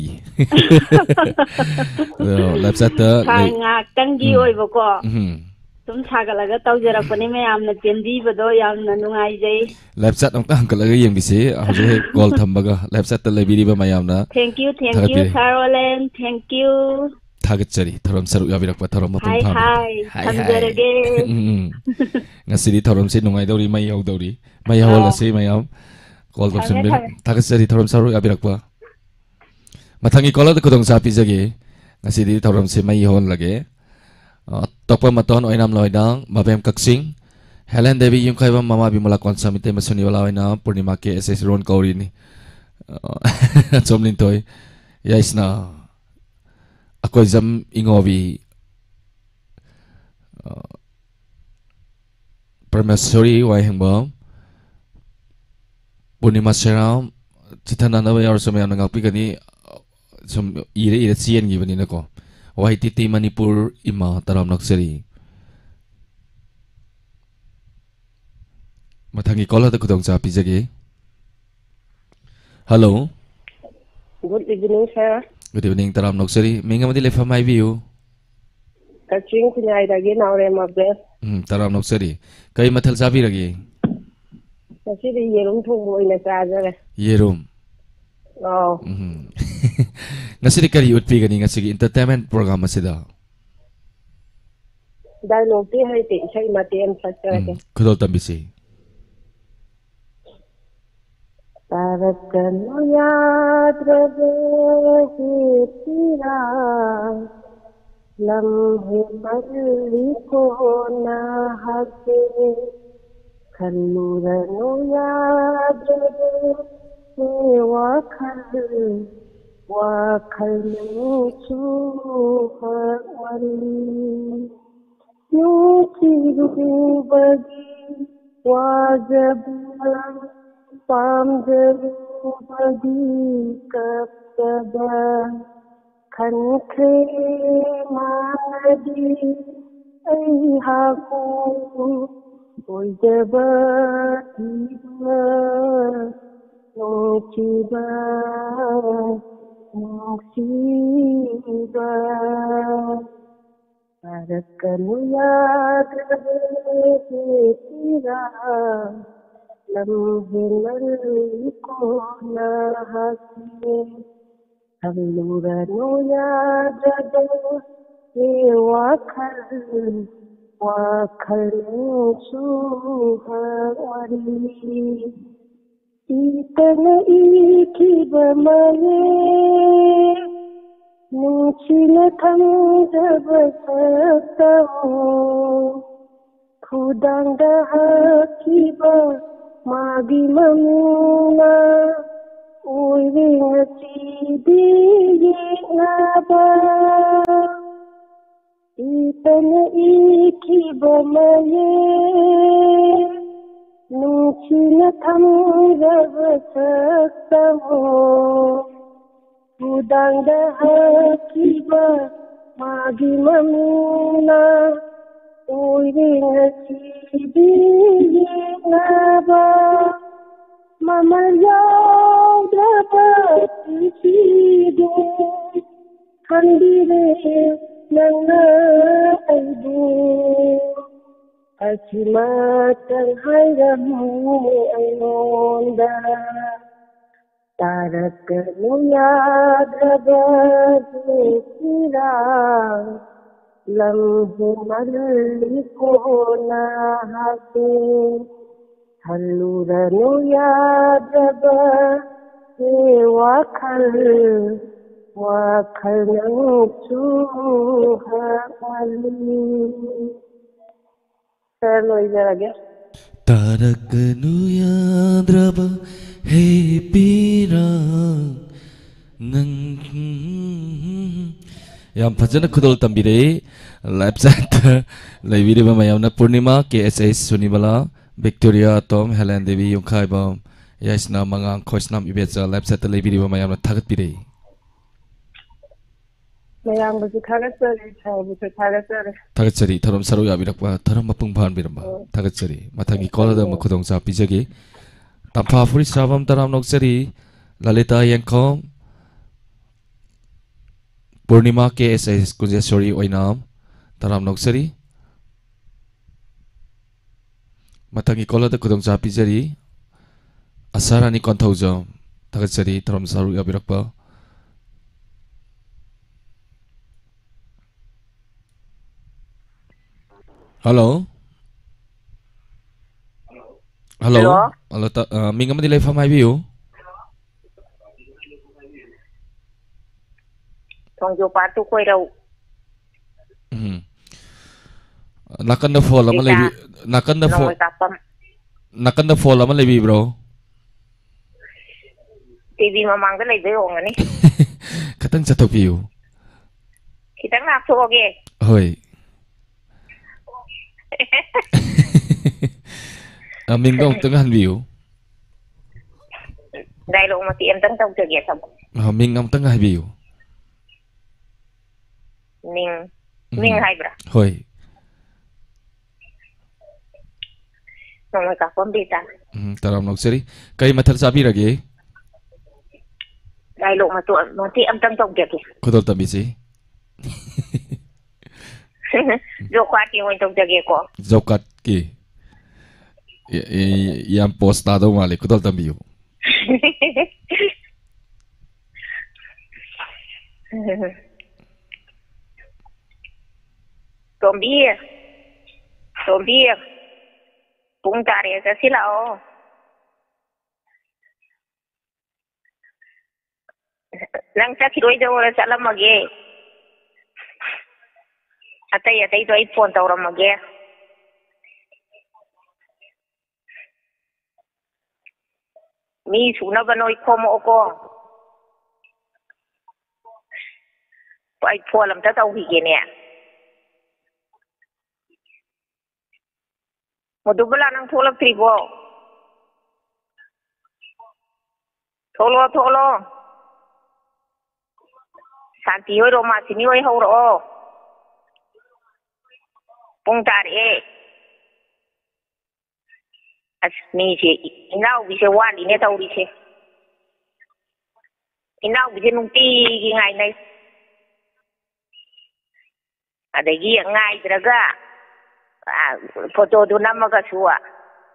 ꯑꯗꯣ live chat ꯇ ꯁꯥꯔ, ꯂꯩ-, ꯉꯥꯏꯍꯥꯛꯇꯪꯒꯤ ꯎꯝ꯫ ꯑꯣꯏꯕꯀꯣ꯫ ꯎꯝ꯫ ꯁꯨꯝ ꯁꯥꯒꯠꯂꯒ ꯇꯧꯖꯔꯛꯄꯅꯤ, ꯃꯌꯥꯝꯅ ꯆꯦꯟꯕꯤꯕꯗꯣ ꯌꯥꯝꯅ ꯅꯨꯡꯉꯥꯏꯖꯩ꯫ Live chat ꯑꯝꯇ ꯍꯪꯒꯠꯂꯒ ꯌꯦꯡꯕꯤꯁꯤ, ꯍꯧꯖꯤꯛ ꯍꯦꯛ call ꯊꯝꯕꯒ live chat ꯇ ꯂꯩꯕꯤꯔꯤꯕ ꯃꯌꯥꯝꯅ Thank you, thank you, ꯊꯥꯒꯠꯄꯤꯔꯦ꯫ Sir Olen, thank you꯫ ꯊꯥꯒꯠꯆꯔꯤ ꯊꯧꯔꯝ ꯁꯔꯨꯛ ꯌꯥꯕꯤꯔꯛꯄ, ꯊꯧꯔꯝ ꯃꯄꯨꯡ ꯍꯥꯏ, ꯐꯥꯕꯗ꯫ ꯍꯥꯏ, ꯍꯥꯏ, ꯍꯥꯏ꯫ ꯊꯝꯖꯔꯒꯦ꯫ ꯎꯝ, ꯎꯝ꯫ ꯉꯁꯤꯗꯤ ꯊꯧꯔꯝꯁꯤ ꯅꯨꯡꯉꯥꯏꯗꯧꯔꯤ, ꯃꯩ ꯍꯧꯗꯧꯔꯤ꯫ ꯃꯩ ꯑꯧ꯫ ꯍꯧꯍꯜꯂꯁꯤ ꯃꯌꯥꯝ꯫ Call ꯊꯝꯃꯦ, ꯇꯧꯁꯟꯕꯤꯔꯣ꯫ ꯊꯝꯃꯦ꯫ ꯊꯥꯒꯠꯆꯔꯤ ꯊꯧꯔꯝ ꯁꯔꯨꯛ ꯌꯥꯕꯤꯔꯛꯄ꯫ ꯃꯊꯪꯒꯤ caller ꯗ ꯈꯨꯗꯣꯡ ꯆꯥꯕ ꯄꯤꯖꯒꯦ꯫ ꯉꯁꯤꯗꯤ ꯊꯧꯔꯝꯁꯤ ꯃꯩ ꯍꯧꯍꯜꯂꯒꯦ꯫ ꯑ, ꯇꯣꯛꯄ ꯃꯇꯣꯟ ꯑꯣꯏꯅꯥꯝ ꯂꯣꯏꯅ ꯃꯕꯦꯝ ꯀꯛꯆꯤꯡ, ꯍꯦꯂꯦꯟ ꯗꯦꯕꯤ ꯌꯨꯝꯈꯥꯏꯕꯝ ꯃꯃꯥ ꯕꯤꯃꯂꯥ ꯀꯣꯟꯁꯥꯃꯤꯇꯩ ꯃꯁꯨꯅꯤꯕꯂꯥ ꯑꯣꯏꯅ ꯄꯨꯔꯅꯤꯃꯥ ꯀꯦ ꯑꯦꯁ ꯑꯦꯁ ꯔꯣꯟ ꯀꯧꯔꯤꯅꯤ꯫ ꯑ, ꯑꯆꯣꯝ ꯂꯤꯟꯊꯣꯏ, ꯌꯥꯏꯁꯅꯥ, ꯑꯀꯣꯏꯖꯝ ꯏꯉꯣꯕꯤ, ꯑ, ꯄ꯭ꯔꯃꯦꯁꯣꯔꯤ ꯋꯥꯍꯦꯡꯕꯝ, ꯄꯨꯔꯅꯤꯃꯥ ꯁꯦꯔꯥꯝ, ꯆꯤꯊꯅꯅꯕ ꯌꯥꯎꯔꯁꯨ ꯃꯌꯥꯝꯅ ꯉꯥꯛꯄꯤꯒꯅꯤ꯫ ꯁꯨꯝ ꯏꯔ ꯏꯔ ꯆꯦꯟꯈꯤꯕꯅꯤꯅꯀꯣ꯫ ꯋꯥꯏ ꯇꯤ ꯇꯤ ꯃꯅꯤꯄꯨꯔ ꯏꯃꯥ ꯇꯔꯥꯝ ꯅꯛꯆꯔꯤ꯫ ꯃꯊꯪꯒꯤ caller ꯗ ꯈꯨꯗꯣꯡꯆꯥꯕ ꯄꯤꯖꯒꯦ꯫ Hello꯫ Good evening, sir꯫ Good evening, ꯇꯔꯥꯝ ꯅꯣꯛꯆꯔꯤ꯫ ꯃꯤꯡ ꯑꯃꯗꯤ ꯂꯩꯐꯝ ꯍꯥꯏꯕꯤꯌꯨ꯫ ꯀꯛꯆꯤꯡ ꯈꯨꯟꯌꯥꯏꯗꯒꯤ ꯅꯥꯎꯔꯦꯝ ꯑꯕꯦ꯫ ꯎꯝ, ꯇꯔꯥꯝ ꯅꯣꯛꯆꯔꯤ꯫ ꯀꯔꯤ ꯃꯊꯦꯜ ꯆꯥꯕꯤꯔꯒꯦ? ꯉꯁꯤꯗꯤ ꯌꯦꯔꯨꯝ ꯊꯣꯡꯕ ꯑꯣꯏꯅ ꯆꯥꯖꯔꯦ꯫ ꯌꯦꯔꯨꯝ? ꯑꯧ꯫ ꯎꯝ꯫ ꯉꯁꯤꯗꯤ ꯀꯔꯤ ꯎꯠꯄꯤꯒꯅꯤ ꯉꯁꯤꯒꯤ entertainment program ꯑꯁꯤꯗ? Dialogue ꯇꯤ ꯍꯩꯇꯦ, ꯏꯁꯩ ꯃꯇꯦꯛ ꯑꯃ ꯁꯛꯆꯔꯛꯀꯦ꯫ ꯎꯝ, ꯈꯨꯗꯣꯜ ꯇꯝꯕꯤꯁꯤ꯫ ꯇꯥꯔꯛꯀꯅꯨ ꯌꯥꯗ꯭ꯔꯕ ꯍꯦꯛꯇꯤꯔꯥ, ꯂꯝꯍꯦꯟꯃꯜꯂꯤ ꯀꯣꯟꯅ ꯍꯥꯞꯀꯦ꯫ ꯈꯜꯂꯨꯔꯅꯨ ꯌꯥꯗ꯭ꯔꯕ ꯋꯥꯈꯜ, ꯋꯥꯈꯜꯅ ꯅꯣꯡꯆꯨ ꯍꯛꯃꯜꯂꯤ꯫ ꯅꯨꯡꯁꯤꯔꯨꯕꯒꯤ ꯋꯥꯖꯕ ꯄꯥꯝꯖꯕ ꯎꯕꯗꯤ ꯀꯞꯆꯕ ꯈꯟꯈ꯭ꯔꯦ ꯃꯥꯅꯗꯤ ꯑꯩꯍꯥꯛꯄꯨ ꯑꯣꯏꯖꯕ ꯊꯤꯕ ꯅꯨꯡꯁꯤꯕ ꯅꯨꯡꯁꯤꯕ ꯇꯥꯔꯛꯀꯅꯨ ꯌꯥꯗ꯭ꯔꯕ ꯍꯦꯛꯇꯤꯔꯥ ꯂꯝ ꯍꯦꯟꯃꯜꯂꯤꯀꯣ ꯅꯍꯥꯛꯀꯤ ꯈꯜꯂꯨꯔꯅꯨ ꯌꯥꯗ꯭ꯔꯕ ꯍꯦ ꯋꯥꯈꯜ ꯋꯥꯈꯜ ꯅꯪꯁꯨ ꯍꯛꯃꯜꯂꯤ ꯏꯇꯅ ꯏꯈꯤꯕ ꯃꯌꯦꯛ ꯅꯨꯡꯁꯤꯅ ꯊꯝꯖꯕ ꯁꯛꯇꯝ ꯈꯨꯗꯥꯡꯗ ꯍꯛꯈꯤꯕ ꯃꯥꯒꯤ ꯃꯃꯤꯡꯅ ꯑꯣꯏꯔꯦ ꯉꯁꯤꯗꯤ ꯌꯦꯛꯅꯕ ꯏꯇꯅ ꯏꯈꯤꯕ ꯃꯌꯦꯛ ꯅꯨꯡꯁꯤꯅ ꯊꯝꯖꯕ ꯁꯛꯇꯝ ꯈꯨꯗꯥꯡꯗ ꯍꯛꯈꯤꯕ ꯃꯥꯒꯤ ꯃꯃꯤꯡꯅ ꯑꯣꯏꯔꯦ ꯉꯁꯤꯗꯤ ꯌꯦꯛꯅꯕ ꯃꯃꯜ ꯌꯥꯎꯗ꯭ꯔꯕ ꯄꯨꯟꯁꯤꯗꯨ ꯈꯟꯕꯤꯔꯦ ꯅꯪꯅ ꯑꯩꯕꯨ ꯑꯁꯤꯃꯇꯪ ꯍꯥꯏꯔꯝꯃꯨ ꯑꯩꯉꯣꯟꯗ ꯇꯥꯔꯛꯀꯅꯨ ꯌꯥꯗ꯭ꯔꯕ ꯏꯔꯥꯡ ꯂꯝ ꯍꯦꯟꯃꯜꯂꯤꯀꯣ ꯅꯍꯥꯛꯀꯤ ꯍꯜꯂꯨꯔꯅꯨ ꯌꯥꯗ꯭ꯔꯕ ꯍꯦ ꯋꯥꯈꯜ ꯋꯥꯈꯜ ꯅꯪꯁꯨ ꯍꯛꯃꯜꯂꯤ ꯁꯥꯔ ꯂꯣꯏꯖꯔꯒꯦ ꯇꯥꯔꯛꯀꯅꯨ ꯌꯥꯗ꯭ꯔꯕ ꯍꯦ ꯄꯤꯔꯥꯡ ꯅꯪ ꯌꯥꯝ ꯐꯖꯅ ꯈꯨꯗꯣꯜ ꯇꯝꯕꯤꯔꯛꯏ꯫ ꯂꯥꯏꯐ ꯁꯥꯏꯠꯇ ꯂꯩꯕꯤꯔꯤꯕ ꯃꯌꯥꯝꯅ ꯄꯨꯔꯅꯤꯃꯥ, ꯀꯦ ꯑꯦꯁ ꯑꯩꯆ ꯁꯨꯅꯤꯕꯂꯥ, ꯕꯤꯛꯇꯣꯔꯤꯌꯥ, ꯇꯣꯝ, ꯍꯦꯂꯦꯟ ꯗꯦꯕꯤ, ꯌꯨꯝꯈꯥꯏꯕꯝ, ꯌꯥꯏꯁꯅꯥꯝ ꯑꯉꯥꯡ ꯈꯣꯏꯁꯅꯥꯝ ꯏꯕꯦꯆꯥ live chat ꯇ ꯂꯩꯕꯤꯔꯤꯕ ꯃꯌꯥꯝꯅ ꯊꯥꯒꯠꯄꯤꯔꯤ꯫ ꯃꯌꯥꯝꯕꯨꯁꯨ ꯊꯥꯒꯠꯆꯔꯤ, ꯁꯥꯔꯕꯨꯁꯨ ꯊꯥꯒꯠꯆꯔꯤ꯫ ꯊꯥꯒꯠꯆꯔꯤ, ꯊꯧꯔꯝ ꯁꯔꯨꯛ ꯌꯥꯕꯤꯔꯛꯄ, ꯊꯧꯔꯝ ꯃꯄꯨꯡ ꯐꯥꯍꯟꯕꯤꯔꯝꯕ꯫ ꯎꯝ꯫ ꯊꯥꯒꯠꯆꯔꯤ꯫ ꯃꯊꯪꯒꯤ call ꯗ ꯑꯃꯨꯛ ꯈꯨꯗꯣꯡꯆꯥꯕ ꯄꯤꯖꯒꯦ꯫ ꯇꯝꯐꯥ ꯐꯨꯔꯤꯠ ꯁꯥꯕꯝ, ꯇꯔꯥꯝ ꯅꯣꯛꯆꯔꯤ꯫ ꯂꯂꯤꯇꯥ ꯌꯦꯡꯈꯣꯝ, ꯄꯨꯔꯅꯤꯃꯥ ꯀꯦ ꯑꯦꯁ ꯑꯦꯁ ꯀꯨꯟꯖꯦꯁꯣꯔꯤ ꯑꯣꯏꯅꯥꯝ, ꯇꯔꯥꯝ ꯅꯣꯛꯆꯔꯤ꯫ ꯃꯊꯪꯒꯤ call ꯗ ꯈꯨꯗꯣꯡꯆꯥꯕ ꯄꯤꯖꯔꯤ꯫ ꯑꯁꯥ ꯔꯥꯅꯤ ꯀꯣꯟꯊꯧꯖꯝ, ꯊꯥꯒꯠꯆꯔꯤ ꯊꯧꯔꯝ ꯁꯔꯨꯛ ꯌꯥꯕꯤꯔꯛꯄ꯫ Hello? Hello? Hello? Hello, ꯇ-, ꯑ, ꯃꯤꯡ ꯑꯃꯗꯤ ꯂꯩꯐꯝ ꯍꯥꯏꯕꯤꯌꯨ꯫ ꯊꯣꯡꯖꯣꯄꯥꯠꯇꯨ ꯀꯣꯏꯔꯧ꯫ ꯎꯝ꯫ ꯅꯥꯀꯟꯗ phone ꯑꯃ ꯂꯩꯕꯤ-, ꯅꯥꯀꯟꯗ phone, ꯅꯣꯡꯃꯩ ꯀꯥꯞꯐꯝ꯫ ꯅꯥꯀꯟꯗ phone ꯑꯃ ꯂꯩꯕꯤꯕ꯭ꯔꯣ? TV ꯃꯃꯥꯡꯗ ꯂꯩꯕꯩ ꯑꯣꯏꯔꯝꯒꯅꯤ꯫ ꯈꯤꯇꯪ ꯆꯠꯊꯣꯛꯄꯤꯌꯨ꯫ ꯈꯤꯇꯪ ꯂꯥꯞꯊꯣꯛꯑꯒꯦ꯫ ꯍꯣꯏ꯫ ꯑ, ꯃꯤꯡꯗꯣ ꯑꯃꯨꯛꯇꯪ ꯍꯟꯕꯤꯌꯨ꯫ Dialogue ꯃꯇꯦꯛ ꯑꯃꯇꯪ ꯇꯧꯖꯒꯦ, ꯊꯝꯃꯣ꯫ ꯑ, ꯃꯤꯡ ꯑꯃꯨꯛꯇꯪ ꯍꯥꯏꯕꯤꯌꯨ꯫ ꯃꯤꯡ꯫ ꯎꯝ꯫ ꯃꯤꯡ ꯍꯥꯏꯕ꯭ꯔꯥ? ꯍꯣꯏ꯫ ꯅꯣꯡꯃꯩ ꯀꯥꯞꯐꯝ ꯕꯤꯇꯥ꯫ ꯎꯝ, ꯇꯔꯥꯝ ꯅꯣꯛꯆꯔꯤ꯫ ꯀꯔꯤ ꯃꯊꯦꯜ ꯆꯥꯕꯤꯔꯒꯦ? Dialogue ꯃꯇꯣ-, ꯃꯇꯦꯛ ꯑꯃꯇꯪ ꯇꯧꯖꯒꯦ꯫ ꯈꯨꯗꯣꯜ ꯇꯝꯕꯤꯁꯤ꯫ Job card ꯀꯤ ꯑꯣꯏꯅ ꯇꯧꯖꯒꯦꯀꯣ꯫ Job card ꯀꯤ꯫ ꯑꯦ, ꯑꯦ, ꯌꯥꯝ post ꯇꯥꯗꯧ ꯃꯥꯜꯂꯦ, ꯈꯨꯗꯣꯜ ꯇꯝꯕꯤꯌꯨ꯫ ꯇꯣꯝꯕꯤ, ꯇꯣꯝꯕꯤ, ꯄꯨꯡ ꯇꯥꯔꯦ, ꯆꯠꯁꯤ ꯂꯥꯛꯑꯣ꯫ ꯅꯪ ꯆꯠꯈꯤꯔꯣꯏꯗꯧꯔ ꯆꯠꯂꯝꯃꯒꯦ꯫ ꯑꯇꯩ ꯑꯇꯩꯗꯣ ꯑꯩ phone ꯇꯧꯔꯝꯃꯒꯦ꯫ ꯃꯤ ꯁꯨꯅꯕ ꯅꯣꯏ ꯈꯣꯝꯃꯛꯑꯣꯀꯣ꯫ ꯑꯩ phone ꯑꯝꯇ ꯇꯧꯈꯤꯒꯦꯅꯦ꯫ ꯃꯗꯨꯕꯂꯥ, ꯅꯪ ꯊꯣꯛꯂꯛꯇ꯭ꯔꯤꯕꯣ? ꯊꯣꯛꯂꯛꯑꯣ, ꯊꯣꯛꯂꯛꯑꯣ꯫ ꯁꯥꯟꯇꯤ ꯍꯣꯏ, ꯔꯣꯃꯥꯁꯤꯅꯤ ꯍꯣꯏ ꯍꯧꯔꯛꯑꯣ꯫ ꯄꯨꯡ ꯇꯥꯔꯛꯑꯦ꯫ ꯑꯁ, ꯃꯤꯁꯦ, ꯏꯅꯥꯎꯕꯤꯁꯦ ꯋꯥꯠꯂꯤꯅꯦ ꯇꯧꯔꯤꯁꯦ꯫ ꯏꯅꯥꯎꯕꯤꯁꯦ ꯅꯨꯡꯇꯤꯒꯤ ꯉꯥꯏꯅꯩ꯫ ꯑꯗꯒꯤ ꯉꯥꯏꯗ꯭ꯔꯒ, ꯑ, ꯐꯣꯇꯣꯗꯨ ꯅꯝꯃꯒꯁꯨ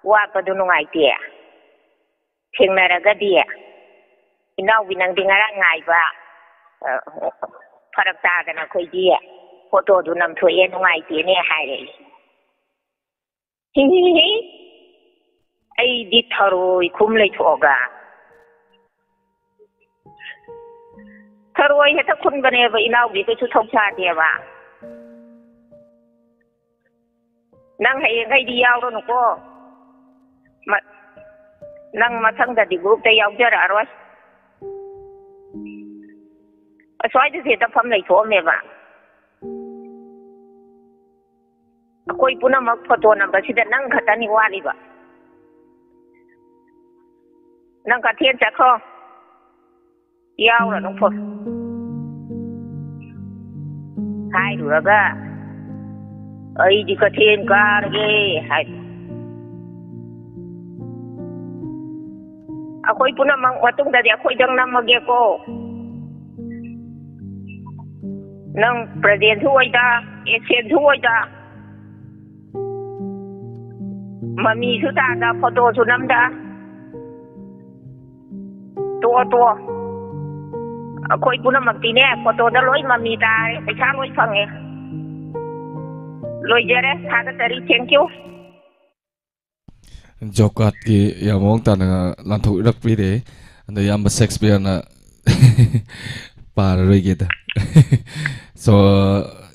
ꯋꯥꯠꯄꯗꯨ ꯅꯨꯡꯉꯥꯏꯇꯦ꯫ ꯊꯦꯡꯅꯔꯒꯗꯤ, "ꯏꯅꯥꯎꯕꯤ, ꯅꯪꯗꯤ ꯉꯔꯥꯡ ꯉꯥꯏꯕ, ꯑ, ꯐꯔꯛ ꯇꯥꯗꯅ ꯑꯩꯈꯣꯏꯗꯤ ꯐꯣꯇꯣꯗꯨ ꯅꯝꯊꯣꯛꯑꯦ, ꯅꯨꯡꯉꯥꯏꯇꯦꯅꯦ" ꯍꯥꯏꯔꯛꯏ꯫ ꯍꯤ, ꯍꯤ, ꯍꯤ꯫ ꯑꯩꯗꯤ ꯊꯔꯣꯏ ꯈꯨꯝ ꯂꯩꯊꯣꯛꯑꯒ꯫ ꯊꯔꯣꯏ ꯍꯦꯛꯇ ꯈꯨꯟꯕꯅꯦꯕ ꯏꯅꯥꯎꯗꯤ, ꯀꯩꯁꯨ ꯊꯧꯁꯥꯗꯦꯕ꯫ ꯅꯪ ꯍꯌꯦꯡꯈꯩꯗꯤ ꯌꯥꯎꯔꯅꯨꯀꯣ꯫ ꯃ-, ꯅꯪ ꯃꯊꯪꯗꯗꯤ groupꯇ ꯌꯥꯎꯖꯔꯛꯑꯔꯣꯏ꯫ ꯑꯁ꯭ꯋꯥꯏꯗꯁꯨ ꯍꯦꯛꯇ ꯐꯝ ꯂꯩꯊꯣꯛꯑꯝꯃꯦꯕ꯫ ꯑꯩꯈꯣꯏ ꯄꯨꯝꯅꯃꯛ ꯐꯣꯇꯣ ꯅꯝꯕꯁꯤꯗ ꯅꯪ ꯈꯛꯇꯅꯤ ꯋꯥꯠꯂꯤꯕ꯫ ꯅꯪ ꯀꯩꯊꯦꯜ ꯆꯠꯈ꯭ꯔꯣ, ꯌꯥꯎꯔꯅꯨ ꯐꯣ-, ꯍꯥꯏꯔꯨꯔꯒ, "ꯑꯩꯗꯤ ꯀꯩꯊꯦꯜ ꯀꯥꯔꯒꯦ" ꯍꯥꯏ꯫ ꯑꯩꯈꯣꯏ ꯄꯨꯝꯅꯃꯛ ꯃꯇꯨꯡꯗꯗꯤ ꯑꯩꯈꯣꯏꯗꯪ ꯅꯝꯃꯒꯦꯀꯣ꯫ ꯅꯪ presidentꯁꯨ ꯑꯣꯏꯗ, absentꯁꯨ ꯑꯣꯏꯗ, ꯃꯃꯤꯁꯨ ꯇꯥꯗ, ꯐꯣꯇꯣꯁꯨ ꯅꯝꯗ꯫ ꯇꯣꯛꯑꯣ, ꯇꯣꯛꯑꯣ꯫ ꯑꯩꯈꯣꯏ ꯄꯨꯝꯅꯃꯛꯇꯤꯅꯦ, ꯐꯣꯇꯣꯗ ꯂꯣꯏ ꯃꯃꯤ ꯇꯥꯔꯦ, ꯄꯩꯁꯥ ꯂꯣꯏ ꯐꯪꯉꯦ꯫ ꯂꯣꯏꯖꯔꯦ, ꯊꯥꯒꯠꯆꯔꯤ, thank you꯫ Job cardꯀꯤ ꯌꯥꯝ ꯃꯑꯣꯡ ꯇꯥꯅ ꯂꯥꯟꯊꯣꯛꯂꯛꯄꯤꯔꯦ꯫ ꯑꯗꯣ ꯏꯌꯥꯝꯕ ꯁꯦꯛꯁꯄꯤꯌꯔꯅ ꯄꯥꯔꯔꯣꯏꯒꯦꯗ꯫ So,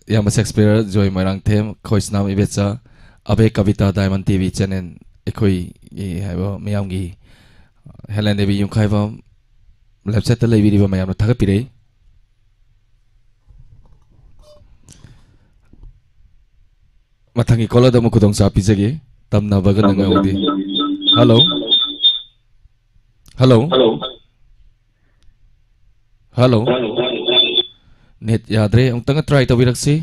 ꯏꯌꯥꯝꯕ ꯁꯦꯛꯁꯄꯤꯌꯔ, ꯖꯣꯏ ꯃꯣꯏꯔꯥꯡꯊꯦꯝ, ꯈꯣꯏꯁꯅꯥꯝ ꯏꯕꯦꯆꯥ, ꯑꯕꯦ ꯀꯕꯤꯇꯥ, Diamond TV channel, ꯑꯩꯈꯣꯏꯒꯤ ꯍꯥꯏꯕ ꯃꯌꯥꯝꯒꯤ, ꯍꯦꯂꯦꯟ ꯗꯦꯕꯤ ꯌꯨꯝꯈꯥꯏꯕꯝ, left sideꯇ ꯂꯩꯕꯤꯔꯤꯕ ꯃꯌꯥꯝꯅ ꯊꯥꯒꯠꯄꯤꯔꯛꯏ꯫ ꯃꯊꯪꯒꯤ caller-ꯗ ꯑꯃꯨꯛ ꯈꯨꯗꯣꯡꯆꯥꯕ ꯄꯤꯖꯒꯦ꯫ ꯇꯝꯅꯕꯒ ꯅꯪ ꯌꯥꯎꯗꯦ꯫ Hello? Hello? Hello? Hello. Net ꯌꯥꯗ꯭ꯔꯦ, ꯑꯃꯨꯛꯇꯪꯒ try ꯇꯧꯕꯤꯔꯛꯁꯤ꯫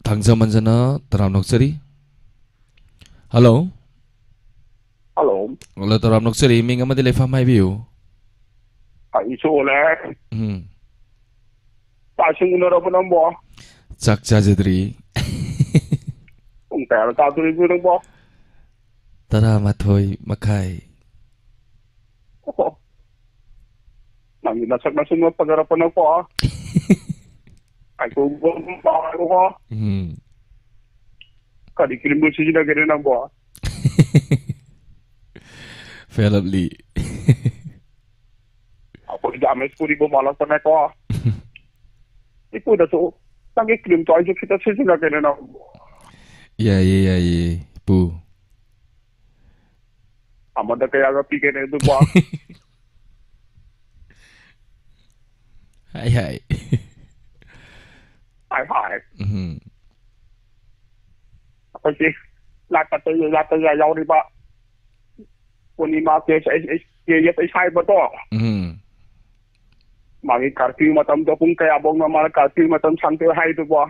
ꯊꯥꯡꯖ ꯃꯟꯖꯅ ꯇꯔꯥꯝꯅ ꯑꯣꯛꯆꯔꯤ꯫ ꯍꯜꯂꯣ꯫ ꯍꯜꯂꯣ꯫ ꯍꯜꯂꯣ, ꯇꯔꯥꯝꯅ ꯑꯣꯛꯆꯔꯤ, ꯃꯤꯡ ꯑꯃꯗꯤ ꯂꯩꯐꯝ ꯍꯥꯏꯕꯤꯌꯨ꯫ ꯑꯩ ꯁꯣꯜꯂꯦ꯫ ꯎꯝ꯫ ꯆꯥꯛ ꯏꯁꯤꯡ ꯎꯅꯔꯕꯣ ꯅꯪꯕꯣ? ꯆꯥꯛ ꯆꯥꯖꯗ꯭ꯔꯤ꯫ ꯄꯨꯡ ꯀꯌꯥꯗ ꯆꯥꯗꯣꯔꯤꯕꯣ ꯅꯪꯕꯣ? ꯇꯔꯥꯃꯥꯊꯣꯏ ꯃꯈꯥꯏ꯫ ꯑꯣ꯫ ꯅꯪꯗꯤ ꯅꯁꯛ ꯅꯁꯤꯡꯕ ꯐꯖꯔꯛꯄꯅꯀꯣ꯫ ꯀꯥꯏꯀꯨ ꯀꯣ꯫ ꯎꯝ꯫ ꯀꯔꯤ cream ꯕꯨ ꯁꯤꯖꯤꯟꯅꯒꯦꯅꯦ ꯅꯪꯕꯣ? Fair Lovely꯫ ꯑꯩꯈꯣꯏꯗꯤ ꯑꯃꯦꯁ ꯄꯨꯔꯤꯕꯨ ꯃꯥꯜꯂꯛꯄꯅꯦꯀꯣ꯫ ꯏꯄꯨꯗꯁꯨ ꯅꯪꯒꯤ cream ꯗꯣ ꯑꯩꯁꯨ ꯈꯤꯇ ꯁꯤꯖꯤꯟꯅꯒꯦꯅꯦ ꯅꯪꯕꯣ꯫ ꯌꯥꯏꯌꯦ, ꯌꯥꯏꯌꯦ, ꯏꯄꯨ꯫ ꯑꯃꯗ ꯀꯌꯥꯒ ꯄꯤꯒꯦꯅꯦ ꯑꯗꯨꯕꯣ? ꯍꯥꯏ, ꯍꯥꯏ꯫ ꯍꯥꯏ, ꯍꯥꯏ꯫ ꯎꯝ꯫ ꯑꯩꯈꯣꯏꯒꯤ ꯂꯥꯛꯄ ꯇꯩ-, ꯂꯥꯛꯄ ꯌꯥ-, ꯌꯥꯎꯔꯤꯕ ꯄꯨꯔꯅꯤꯃꯥ ꯀꯦ ꯑꯦꯁ ꯑꯩꯆ ꯑꯩꯆ ꯀꯦ ꯑꯦꯐ ꯑꯩꯆ ꯍꯥꯏꯕꯗꯣ꯫ ꯎꯝ꯫ ꯃꯥꯒꯤ curfew ꯃꯇꯝꯗꯣ ꯄꯨꯡ ꯀꯌꯥꯐꯧꯅꯣ ꯃꯥꯅ curfew ꯃꯇꯝ ꯁꯥꯡꯗꯣꯛꯑꯦ ꯍꯥꯏꯗꯨꯕꯣ?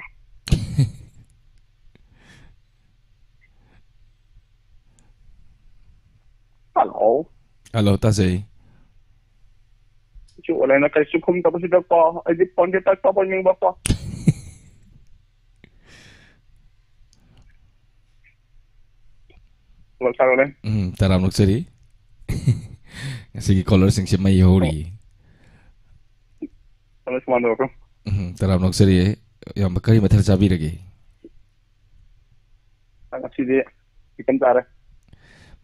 ꯍꯜꯂꯣ꯫ ꯍꯜꯂꯣ, ꯇꯥꯖꯩ꯫ ꯁꯤ ꯑꯣꯟꯂꯥꯏꯟꯗ ꯀꯔꯤꯁꯨ ꯈꯨꯝꯗꯕꯁꯤꯗꯀꯣ, ꯑꯩꯗꯤ ꯐꯣꯟꯁꯦ ꯇꯠ ꯇꯧꯍꯟꯅꯤꯡꯕꯀꯣ꯫ ꯍꯜꯂꯣ, ꯁꯥꯔ ꯑꯣꯟꯂꯥꯏꯟ꯫ ꯎꯝ, ꯇꯔꯥꯝ ꯅꯣꯛꯆꯔꯤ꯫ ꯉꯁꯤꯒꯤ ꯀꯣꯂꯔꯁꯤꯡꯁꯦ ꯃꯩ ꯍꯧꯔꯤ꯫ ꯍꯜꯂꯣ, ꯁꯨꯃꯥꯏꯅ ꯇꯧꯔꯛꯈ꯭ꯔꯣ꯫ ꯎꯝ, ꯇꯔꯥꯝ ꯅꯣꯛꯆꯔꯤꯌꯦ꯫ ꯏꯌꯥꯝꯕ, ꯀꯔꯤ ꯃꯊꯦꯜ ꯆꯥꯕꯤꯔꯒꯦ? ꯉꯁꯤꯗꯤ ꯆꯤꯛꯀꯟ ꯆꯥꯔꯦ꯫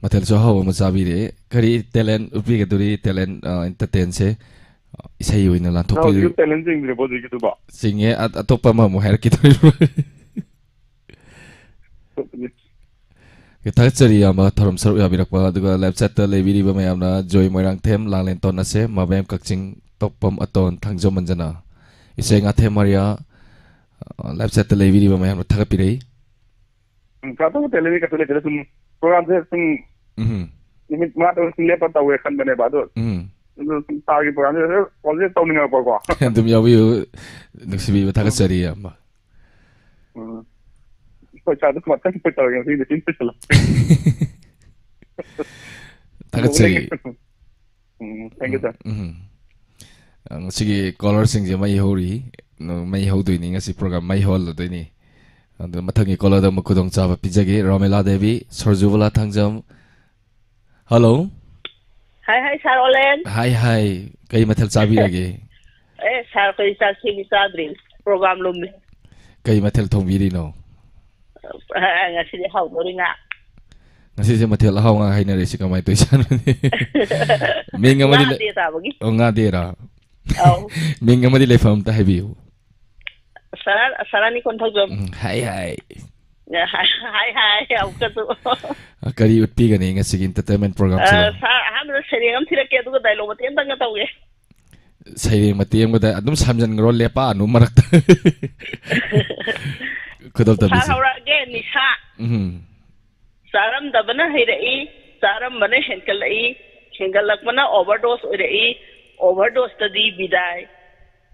ꯃꯊꯦꯜꯁꯨ ꯑꯍꯥꯎꯕ ꯑꯃ ꯆꯥꯕꯤꯔꯦ꯫ ꯀꯔꯤ ꯇꯦꯂꯦꯟ ꯎꯠꯄꯤꯒꯗꯧꯔꯤ? ꯇꯦꯂꯦꯟ, ꯑ, ꯑꯦꯟꯇꯔꯇꯦꯟꯁꯦ, ꯑ, ꯏꯁꯩ ꯑꯣꯏꯅ ꯅꯪ ꯍꯧꯖꯤꯛ ꯂꯥꯟꯊꯣꯛꯄꯤꯗꯣꯏ-, ꯇꯦꯂꯦꯟ ꯆꯤꯡꯗ꯭ꯔꯤꯕꯣ ꯍꯧꯖꯤꯛꯀꯤꯗꯨꯕꯣ? ꯆꯤꯡꯉꯦ꯫ ꯑ-, ꯑꯇꯣꯞꯄ ꯑꯃꯃꯨꯛ ꯍꯥꯏꯔꯛꯈꯤꯗꯣꯔꯤꯕ꯭ꯔꯣ? ꯊꯥꯒꯠꯆꯔꯤ ꯏꯌꯥꯝꯕ, ꯊꯧꯔꯝ ꯁꯔꯨꯛ ꯌꯥꯕꯤꯔꯛꯄ꯫ ꯑꯗꯨꯒ live chat ꯇ ꯂꯩꯕꯤꯔꯤꯕ ꯃꯌꯥꯝꯅ ꯖꯣꯏ ꯃꯣꯏꯔꯥꯡꯊꯦꯝ, ꯂꯥꯡꯂꯦꯟ ꯇꯣꯟ ꯑꯁꯦ, ꯃꯕꯦꯝ ꯀꯛꯆꯤꯡ, ꯇꯣꯞꯄꯝ ꯑꯇꯣꯟ, ꯊꯥꯡꯖꯝ ꯃꯟꯖꯅ, ꯏꯆꯦ ꯉꯥꯊꯦꯝ ꯃꯔꯤꯌꯥ, ꯑ, live chat ꯇ ꯂꯩꯕꯤꯔꯤꯕ ꯃꯌꯥꯝꯅ ꯊꯥꯒꯠꯄꯤꯔꯛꯏ꯫ ꯎꯝ, ꯀꯥꯇꯨ ꯇꯦꯂꯦꯟꯒꯤ ꯀꯩꯁꯨ ꯂꯩꯇꯦꯗ, ꯁꯨꯝ program ꯁꯦ ꯁꯨꯝ ꯎꯝ꯫ ꯅꯨꯃꯤꯠ ꯃꯉꯥ ꯇꯔꯨꯛ ꯂꯦꯞꯄ ꯇꯧꯒꯦ ꯈꯟꯕꯅꯦꯕ, ꯑꯗꯣ, ꯎꯝ꯫ ꯑꯗꯣ ꯁꯨꯝ ꯁꯥꯔꯒꯤ ꯄ꯭ꯔꯣꯒ꯭ꯔꯥꯝꯁꯦ ꯍꯧꯖꯤꯛ ꯇꯧꯅꯤꯡꯉꯛꯄꯀꯣ꯫ ꯑꯗꯨꯝ ꯌꯥꯎꯕꯤꯌꯨ, ꯅꯨꯡꯁꯤꯕꯤꯕ ꯊꯥꯒꯠꯆꯔꯤ, ꯏꯌꯥꯝꯕ꯫ ꯎꯝ꯫ ꯍꯣꯏ, ꯁꯥꯔ, ꯑꯗꯨ ꯃꯊꯪ ꯑꯩꯈꯣꯏ ꯇꯧꯔꯒꯦ, ꯉꯁꯤꯒꯤꯗꯤ ꯁꯤ ꯂꯣꯏꯁꯤꯜꯂꯣ꯫ ꯊꯥꯒꯠꯆꯔꯤ꯫ ꯎꯝ, thank you, sir꯫ ꯎꯝ꯫ ꯑ, ꯉꯁꯤꯒꯤ ꯀꯣꯂꯔꯁꯤꯡꯁꯦ ꯃꯩ ꯍꯧꯔꯤ꯫ ꯃꯩ ꯍꯧꯗꯣꯏꯅꯤ, ꯉꯁꯤ ꯄ꯭ꯔꯣꯒ꯭ꯔꯥꯝ ꯃꯩ ꯍꯧꯍꯜꯂꯗꯣꯏꯅꯤ꯫ ꯑꯗꯨ ꯃꯊꯪꯒꯤ ꯀꯣꯂꯔꯗ ꯑꯃꯨꯛ ꯈꯨꯗꯣꯡꯆꯥꯕ ꯄꯤꯖꯒꯦ꯫ ꯔꯣꯃꯦꯂꯥ ꯗꯦꯕꯤ, ꯁꯣꯔꯖꯨꯕꯂꯥ ꯊꯥꯡꯖꯝ꯫ ꯍꯜꯂꯣ꯫ ꯍꯥꯏ, ꯍꯥꯏ, ꯁꯥꯔ ꯑꯣꯂꯦꯟ꯫ ꯍꯥꯏ, ꯍꯥꯏ꯫ ꯀꯩ ꯃꯊꯦꯜ ꯆꯥꯕꯤꯔꯒꯦ? ꯑꯦ, ꯁꯥꯔ, ꯑꯩꯈꯣꯏ ꯆꯥꯛ ꯊꯦꯡꯅ ꯆꯥꯗ꯭ꯔꯤ꯫ ꯄ꯭ꯔꯣꯒ꯭ꯔꯥꯝ ꯂꯨꯝꯃꯤ꯫ ꯀꯩ ꯃꯊꯦꯜ ꯊꯣꯡꯕꯤꯔꯤꯅꯣ? ꯑ, ꯉꯁꯤꯗꯤ ꯍꯥꯎꯗꯣꯔꯤ ꯉꯥ꯫ ꯉꯁꯤꯁꯦ ꯃꯊꯦꯜ ꯑꯍꯥꯎ ꯉꯥ ꯍꯥꯏꯅꯔꯤꯁꯤ ꯀꯃꯥꯏꯅ ꯇꯧꯔꯤꯖꯥꯠꯅꯣꯅꯦ? ꯃꯤꯡ ꯑꯃꯗꯤ ꯉꯥ ꯂꯩ-, ꯗꯦ ꯇꯥꯕꯒꯤ꯫ ꯑꯣ, ꯉꯥ ꯗꯦꯔꯥ? ꯑꯧ꯫ ꯃꯤꯡ ꯑꯃꯗꯤ ꯂꯩꯐꯝ ꯑꯝꯇ ꯍꯥꯏꯕꯤꯌꯨ꯫ ꯁꯥꯔ, ꯁꯥꯔ ꯅꯤꯀꯣꯟ ꯊꯧꯖꯝ꯫ ꯎꯝ, ꯍꯥꯏ, ꯍꯥꯏ꯫ ꯍꯥꯏ, ꯍꯥꯏ, ꯑꯃꯨꯛꯀꯁꯨ꯫ ꯀꯔꯤ ꯎꯠꯄꯤꯒꯅꯤ ꯉꯁꯤꯒꯤ entertainment program ꯁꯤꯗ? ꯑ, ꯁꯥꯔ, ꯑꯍꯥꯟꯕꯗ ꯁꯩꯔꯦꯡ ꯑꯃ ꯊꯤꯔꯛꯀꯦ, ꯑꯗꯨꯒ dialogue ꯃꯇꯦꯛ ꯑꯝꯇꯪꯒ ꯇꯧꯒꯦ꯫ ꯁꯩꯔꯦꯡ ꯃꯇꯦꯛ ꯑꯃꯒ ꯑꯗꯨꯝ ꯁꯝꯖꯟꯈ꯭ꯔꯣ, ꯂꯦꯞꯄꯛꯑꯅꯨ ꯃꯔꯛꯇ꯫ ꯈꯨꯗꯣꯜ ꯁꯥꯔ, ꯇꯝꯕꯤꯁꯦ꯫ ꯍꯧꯔꯛꯑꯒꯦ, ꯅꯤꯁꯥ꯫ ꯎꯝ꯫ ꯆꯥꯔꯝꯗꯕꯅ ꯍꯩꯔꯛꯏ, ꯆꯥꯔꯝꯕꯅ ꯍꯦꯟꯀꯠꯂꯛꯏ, ꯍꯦꯟꯒꯠꯂꯛꯄꯅ overdose ꯑꯣꯏꯔꯛꯏ, overdoseꯇꯗꯤ ꯕꯤꯗꯥꯏ꯫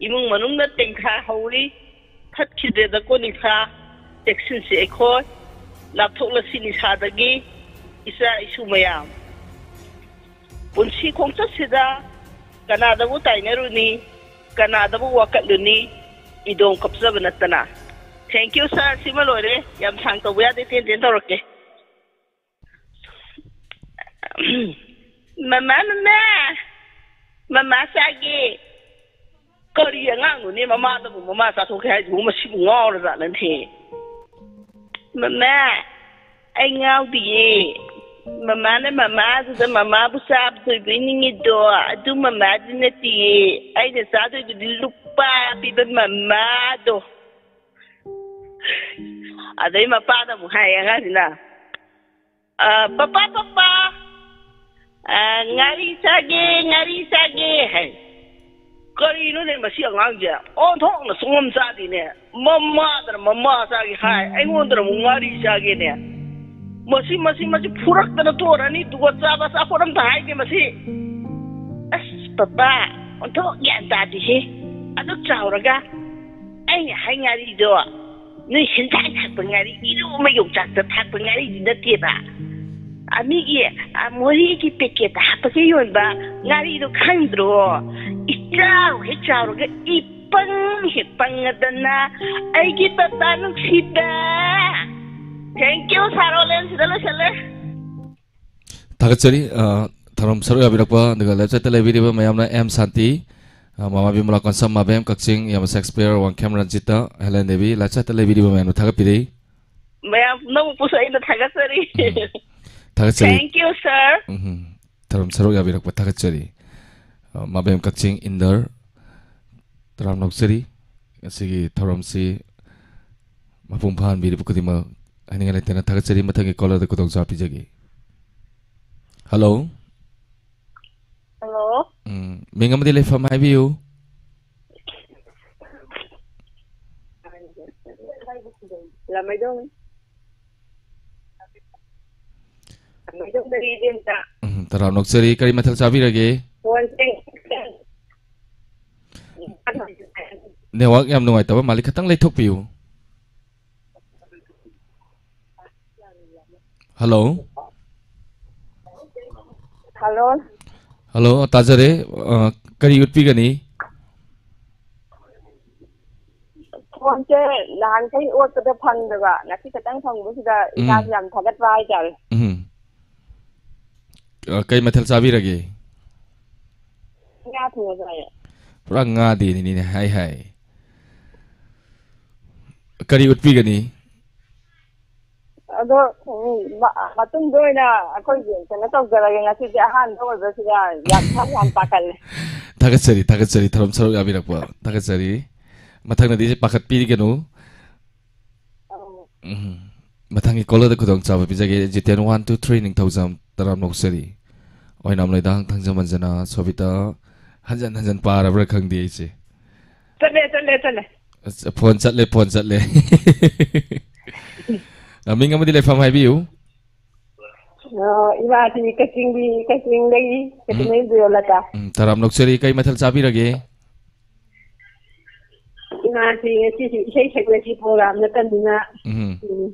ꯏꯃꯨꯡ ꯃꯅꯨꯡꯗ ꯇꯦꯡꯊꯥ ꯍꯧꯔꯤ, ꯊꯠꯈꯤꯗ꯭ꯔꯦꯗꯀꯣ ꯅꯤꯁꯥ, ꯆꯦꯛꯁꯤꯟꯁꯤ ꯑꯩꯈꯣꯏ, ꯂꯥꯞꯊꯣꯛꯂꯁꯤ ꯅꯤꯁꯥꯗꯒꯤ, ꯏꯆꯥ ꯏꯁꯨ ꯃꯌꯥꯝ꯫ ꯄꯨꯟꯁꯤ ꯈꯣꯡꯆꯠꯁꯤꯗ ꯀꯅꯥꯗꯕꯨ ꯇꯥꯏꯅꯔꯨꯅꯤ, ꯀꯅꯥꯗꯕꯨ ꯋꯥꯀꯠꯂꯨꯅꯤ, ꯏꯗꯣꯝ ꯀꯞꯆꯕ ꯅꯠꯇꯅ꯫ Thank you, ꯁꯥꯔ꯫ ꯁꯤꯃ ꯂꯣꯏꯔꯦ꯫ ꯌꯥꯝ ꯁꯥꯡ ꯇꯧꯕ ꯌꯥꯗꯦ, ꯇꯦꯟ ꯇꯦꯟ ꯇꯧꯔꯛꯀꯦ꯫ ꯃꯃꯥ, ꯃꯃꯥ! ꯃꯃꯥ ꯆꯥꯒꯦ! ꯀꯔꯤ ꯑꯉꯥꯡꯅꯣꯅꯦ, ꯃꯃꯥꯗꯕꯨ ꯃꯃꯥ ꯆꯥꯊꯣꯛꯀꯦ ꯍꯥꯏꯁꯤꯕꯨ? ꯃꯁꯤꯕꯨ ꯉꯥꯎꯔꯖꯥꯠꯂꯅꯦ꯫ ꯃꯃꯥ, ꯑꯩ ꯉꯥꯎꯗꯤꯌꯦ꯫ ꯃꯃꯥꯅ ꯃꯃꯥꯗꯨꯗ ꯃꯃꯥꯕꯨ ꯆꯥꯗꯣꯏꯕꯣꯏ ꯅꯤꯡꯉꯤꯗꯣ, ꯑꯗꯨ ꯃꯃꯥꯗꯤ ꯅꯠꯇꯤꯌꯦ꯫ ꯑꯩꯅ ꯆꯥꯗꯣꯏꯗꯨꯗꯤ ꯂꯨꯄꯥ ꯄꯤꯕ ꯃꯃꯥꯗꯣ꯫ ꯑꯗꯩ ꯃꯄꯥꯗ ꯑꯃꯨꯛ ꯍꯥꯏꯌꯦ ꯑꯉꯥꯡꯁꯤꯅ, "ꯑ, ꯄꯄꯥ, ꯄꯄꯥ, ꯑ, ꯉꯥꯔꯤ ꯆꯥꯒꯦ, ꯉꯥꯔꯤ ꯆꯥꯒꯦ" ꯍꯥꯏ꯫ ꯀꯔꯤꯅꯣꯅꯦ ꯃꯁꯤ ꯑꯉꯥꯡꯁꯦ? ꯑꯣꯟꯊꯣꯛꯅ ꯁꯨꯡꯉꯝ ꯆꯥꯗꯦꯅꯦ꯫ ꯃꯃꯥꯗꯅ ꯃꯃꯥ ꯆꯥꯒꯦ ꯍꯥꯏ, ꯑꯩꯉꯣꯟꯗꯅ ꯑꯃꯨꯛ ꯉꯥꯔꯤ ꯆꯥꯒꯦꯅꯦ꯫ ꯃꯁꯤ, ꯃꯁꯤ, ꯃꯁꯤ ꯐꯨꯔꯛꯇꯅ ꯇꯣꯔꯅꯤ꯫ ꯖꯨꯒꯣꯠ ꯆꯥꯕ ꯑꯆꯥꯄꯣꯠ ꯑꯝꯇ ꯍꯥꯏꯗꯦ ꯃꯁꯤ꯫ ꯑꯁ, ꯄꯄꯥ, ꯑꯣꯟꯊꯣꯛ ꯒ꯭ꯌꯥꯟ ꯇꯥꯗꯦꯍꯦ꯫ ꯑꯗꯨꯛ ꯆꯥꯎꯔꯒ ꯑꯩꯅ ꯍꯥꯏ ꯉꯥꯔꯤꯗꯣ ꯅꯣꯏ ꯍꯦꯟꯖꯥꯡ ꯊꯥꯛꯄ ꯉꯥꯔꯤ, ꯏꯔꯨ ꯑꯃ ꯌꯣꯡꯆꯥꯛꯇ ꯊꯥꯛꯄ ꯉꯥꯔꯤꯗꯤ ꯅꯠꯇꯦꯕ꯫ ꯑ, ꯃꯤꯒꯤ, ꯑ, ꯃꯣꯔꯦꯒꯤ ꯄꯦꯀꯦꯠꯇ ꯍꯥꯞꯄꯒ ꯌꯣꯟꯕ ꯉꯥꯔꯤꯗꯣ ꯈꯪꯗ꯭ꯔꯣ? ꯏꯆꯥꯎ ꯍꯦꯛ ꯆꯥꯎꯔꯒ ꯏꯄꯪ ꯍꯦꯛ ꯄꯪꯉꯗꯅ ꯑꯩꯒꯤ ꯄꯄꯥ ꯅꯨꯡꯁꯤꯕ꯫ Thank you, ꯁꯥꯔꯣꯂꯦꯟ, ꯁꯤꯗ ꯂꯣꯏꯁꯜꯂꯦ꯫ ꯊꯥꯒꯠꯆꯔꯤ꯫ ꯑ, ꯊꯧꯔꯝ ꯁꯔꯨꯛ ꯌꯥꯕꯤꯔꯛꯄ, ꯑꯗꯨꯒ ꯂꯦꯞꯆꯠꯇ ꯂꯩꯕꯤꯔꯤꯕ ꯃꯌꯥꯝꯅ ꯑꯦꯝ ꯁꯥꯟꯇꯤ, ꯑ, ꯃꯃꯥ ꯕꯤꯃꯂꯥ ꯀꯣꯟꯁꯝ, ꯃꯥꯕꯦꯝ ꯀꯛꯆꯤꯡ, ꯌꯥꯝꯕ ꯁꯦꯛꯁꯄꯤꯌꯔ, ꯋꯥꯡꯈꯦꯝ ꯔꯟꯖꯤꯇꯥ, ꯍꯦꯂꯦꯟ ꯗꯦꯕꯤ, ꯂꯦꯞꯆꯠꯇ ꯂꯩꯕꯤꯔꯤꯕ ꯃꯌꯥꯝꯅ ꯊꯥꯒꯠꯄꯤꯔꯤ꯫ ꯃꯌꯥꯝ ꯄꯨꯝꯅꯃꯛꯄꯨꯁꯨ ꯑꯩꯅ ꯊꯥꯒꯠꯆꯔꯤ꯫ ꯎꯝ꯫ ꯊꯥꯒꯠꯆꯔꯤ꯫ Thank you, sir. ꯎꯝ꯫ ꯊꯧꯔꯝ ꯁꯔꯨꯛ ꯌꯥꯕꯤꯔꯛꯄ ꯊꯥꯒꯠꯆꯔꯤ꯫ ꯑ, ꯃꯥꯕꯦꯝ ꯀꯛꯆꯤꯡ ꯏꯟꯗꯔ, ꯇꯔꯥꯝꯅ ꯑꯣꯛꯆꯔꯤ꯫ ꯉꯁꯤꯒꯤ ꯊꯧꯔꯝꯁꯤ ꯃꯄꯨꯡ ꯐꯥꯍꯟꯕꯤꯔꯤꯕ ꯈꯨꯗꯤꯡꯃꯛ ꯍꯥꯏꯅꯤꯡꯉꯥꯏ ꯂꯩꯇꯅ ꯊꯥꯒꯠꯆꯔꯤ꯫ ꯃꯊꯪꯒꯤ ꯀꯣꯂꯔꯗ ꯈꯨꯗꯣꯡꯆꯥꯕ ꯄꯤꯖꯒꯦ꯫ ꯍꯜꯂꯣ꯫ ꯍꯜꯂꯣ꯫ ꯎꯝ, ꯃꯤꯡ ꯑꯃꯗꯤ ꯂꯩꯐꯝ ꯍꯥꯏꯕꯤꯌꯨ꯫ ꯂꯥꯃꯩꯗꯣꯡ꯫ ꯂꯥꯃꯩꯗꯣꯡꯗꯒꯤ ꯏꯕꯦꯝꯆꯥ꯫ ꯎꯝ, ꯇꯔꯥꯝꯅ ꯑꯣꯛꯆꯔꯤ꯫ ꯀꯔꯤ ꯃꯊꯦꯜ ꯆꯥꯕꯤꯔꯒꯦ? ꯐꯣꯟꯁꯦ꯫ ꯅꯦꯠꯋꯥꯛ ꯌꯥꯝ ꯅꯨꯡꯉꯥꯏꯇꯕ ꯃꯥꯜꯂꯤ, ꯈꯤꯇꯪ ꯂꯩꯊꯣꯛꯄꯤꯌꯨ꯫ ꯍꯜꯂꯣ꯫ ꯍꯜꯂꯣ꯫ ꯍꯜꯂꯣ, ꯇꯥꯖꯔꯦ꯫ ꯑ, ꯀꯔꯤ ꯎꯠꯄꯤꯒꯅꯤ? ꯐꯣꯟꯁꯦ ꯅꯍꯥꯟꯈꯩ ꯑꯣꯠꯄꯗ ꯐꯪꯗꯕ, ꯉꯁꯤ ꯈꯛꯇꯪ ꯐꯪꯕꯁꯤꯗ ꯎꯝ꯫ ꯏꯁꯥꯁꯦ ꯌꯥꯝ ꯊꯥꯒꯠꯄ ꯍꯥꯏꯇꯥꯔꯦ꯫ ꯎꯝ꯫ ꯑ, ꯀꯩ ꯃꯊꯦꯜ ꯆꯥꯕꯤꯔꯒꯦ? ꯉꯥ ꯊꯣꯡꯕ ꯆꯥꯏꯌꯦ꯫ ꯄꯨꯔꯥ ꯉꯥꯗꯦꯅꯤꯅꯦ ꯍꯥꯏ ꯍꯥꯏ꯫ ꯀꯔꯤ ꯎꯠꯄꯤꯒꯅꯤ? ꯑꯗꯣ, ꯎꯝ, ꯃ-, ꯃꯇꯨꯡꯗ ꯑꯣꯏꯅ ꯑꯩꯈꯣꯏꯒꯤ ꯀꯩꯅꯣ ꯇꯧꯖꯔꯒꯦ꯫ ꯉꯁꯤꯗꯤ ꯑꯍꯥꯟꯕ ꯑꯣꯏꯕꯁꯤꯗ ꯌꯥꯝ, ꯌꯥꯝ ꯄꯥꯈꯠꯂꯦ꯫ ꯊꯥꯒꯠꯆꯔꯤ, ꯊꯥꯒꯠꯆꯔꯤ꯫ ꯊꯧꯔꯝ ꯁꯔꯨꯛ ꯌꯥꯕꯤꯔꯛꯄ ꯊꯥꯒꯠꯆꯔꯤ꯫ ꯃꯊꯪꯗꯗꯤ ꯄꯥꯈꯠꯄꯤꯒꯅꯨ꯫ ꯑꯧ꯫ ꯎꯝ꯫ ꯃꯊꯪꯒꯤ ꯀꯣꯂꯔꯗ ꯈꯨꯗꯣꯡꯆꯥꯕ ꯄꯤꯖꯒꯦ꯫ ꯖꯤꯇꯦꯟ one two three ꯅꯤꯡꯊꯧꯖꯝ ꯇꯔꯥꯝꯅ ꯑꯣꯛꯆꯔꯤ꯫ ꯑꯣꯏꯅꯥꯝ ꯂꯣꯏꯗꯥꯡ ꯊꯥꯡꯖꯃꯟ ꯖꯅꯥ ꯁꯣꯕꯤꯇꯥ꯫ ꯍꯟꯖꯟ ꯍꯟꯖꯟ ꯄꯥꯔꯕ꯭ꯔꯥ ꯈꯪꯗꯦ ꯑꯩꯁꯦ꯫ ꯆꯠꯂꯦ, ꯆꯠꯂꯦ, ꯆꯠꯂꯦ꯫ ꯑꯁ, ꯐꯣꯟ ꯆꯠꯂꯦ, ꯐꯣꯟ ꯆꯠꯂꯦ꯫ ꯑ, ꯃꯤꯡ ꯑꯃꯗꯤ ꯂꯩꯐꯝ ꯍꯥꯏꯕꯤꯌꯨ꯫ ꯑ, ꯏꯃꯥꯁꯤ ꯀꯛꯆꯤꯡꯒꯤ, ꯀꯛꯆꯤꯡꯗꯒꯤ, ꯎꯝ꯫ ꯀꯛꯆꯤꯡꯗꯒꯤ ꯖꯣꯂꯇꯥ꯫ ꯎꯝ, ꯇꯔꯥꯝ ꯂꯧꯖꯔꯤ꯫ ꯀꯩ ꯃꯊꯦꯜ ꯆꯥꯕꯤꯔꯒꯦ? ꯏꯃꯥꯁꯤ ꯉꯁꯤꯁꯤ ꯏꯁꯩ ꯁꯛꯄꯒꯤ program ꯅꯠꯇꯕꯅꯤꯅ, ꯎꯝ꯫ ꯎꯝ,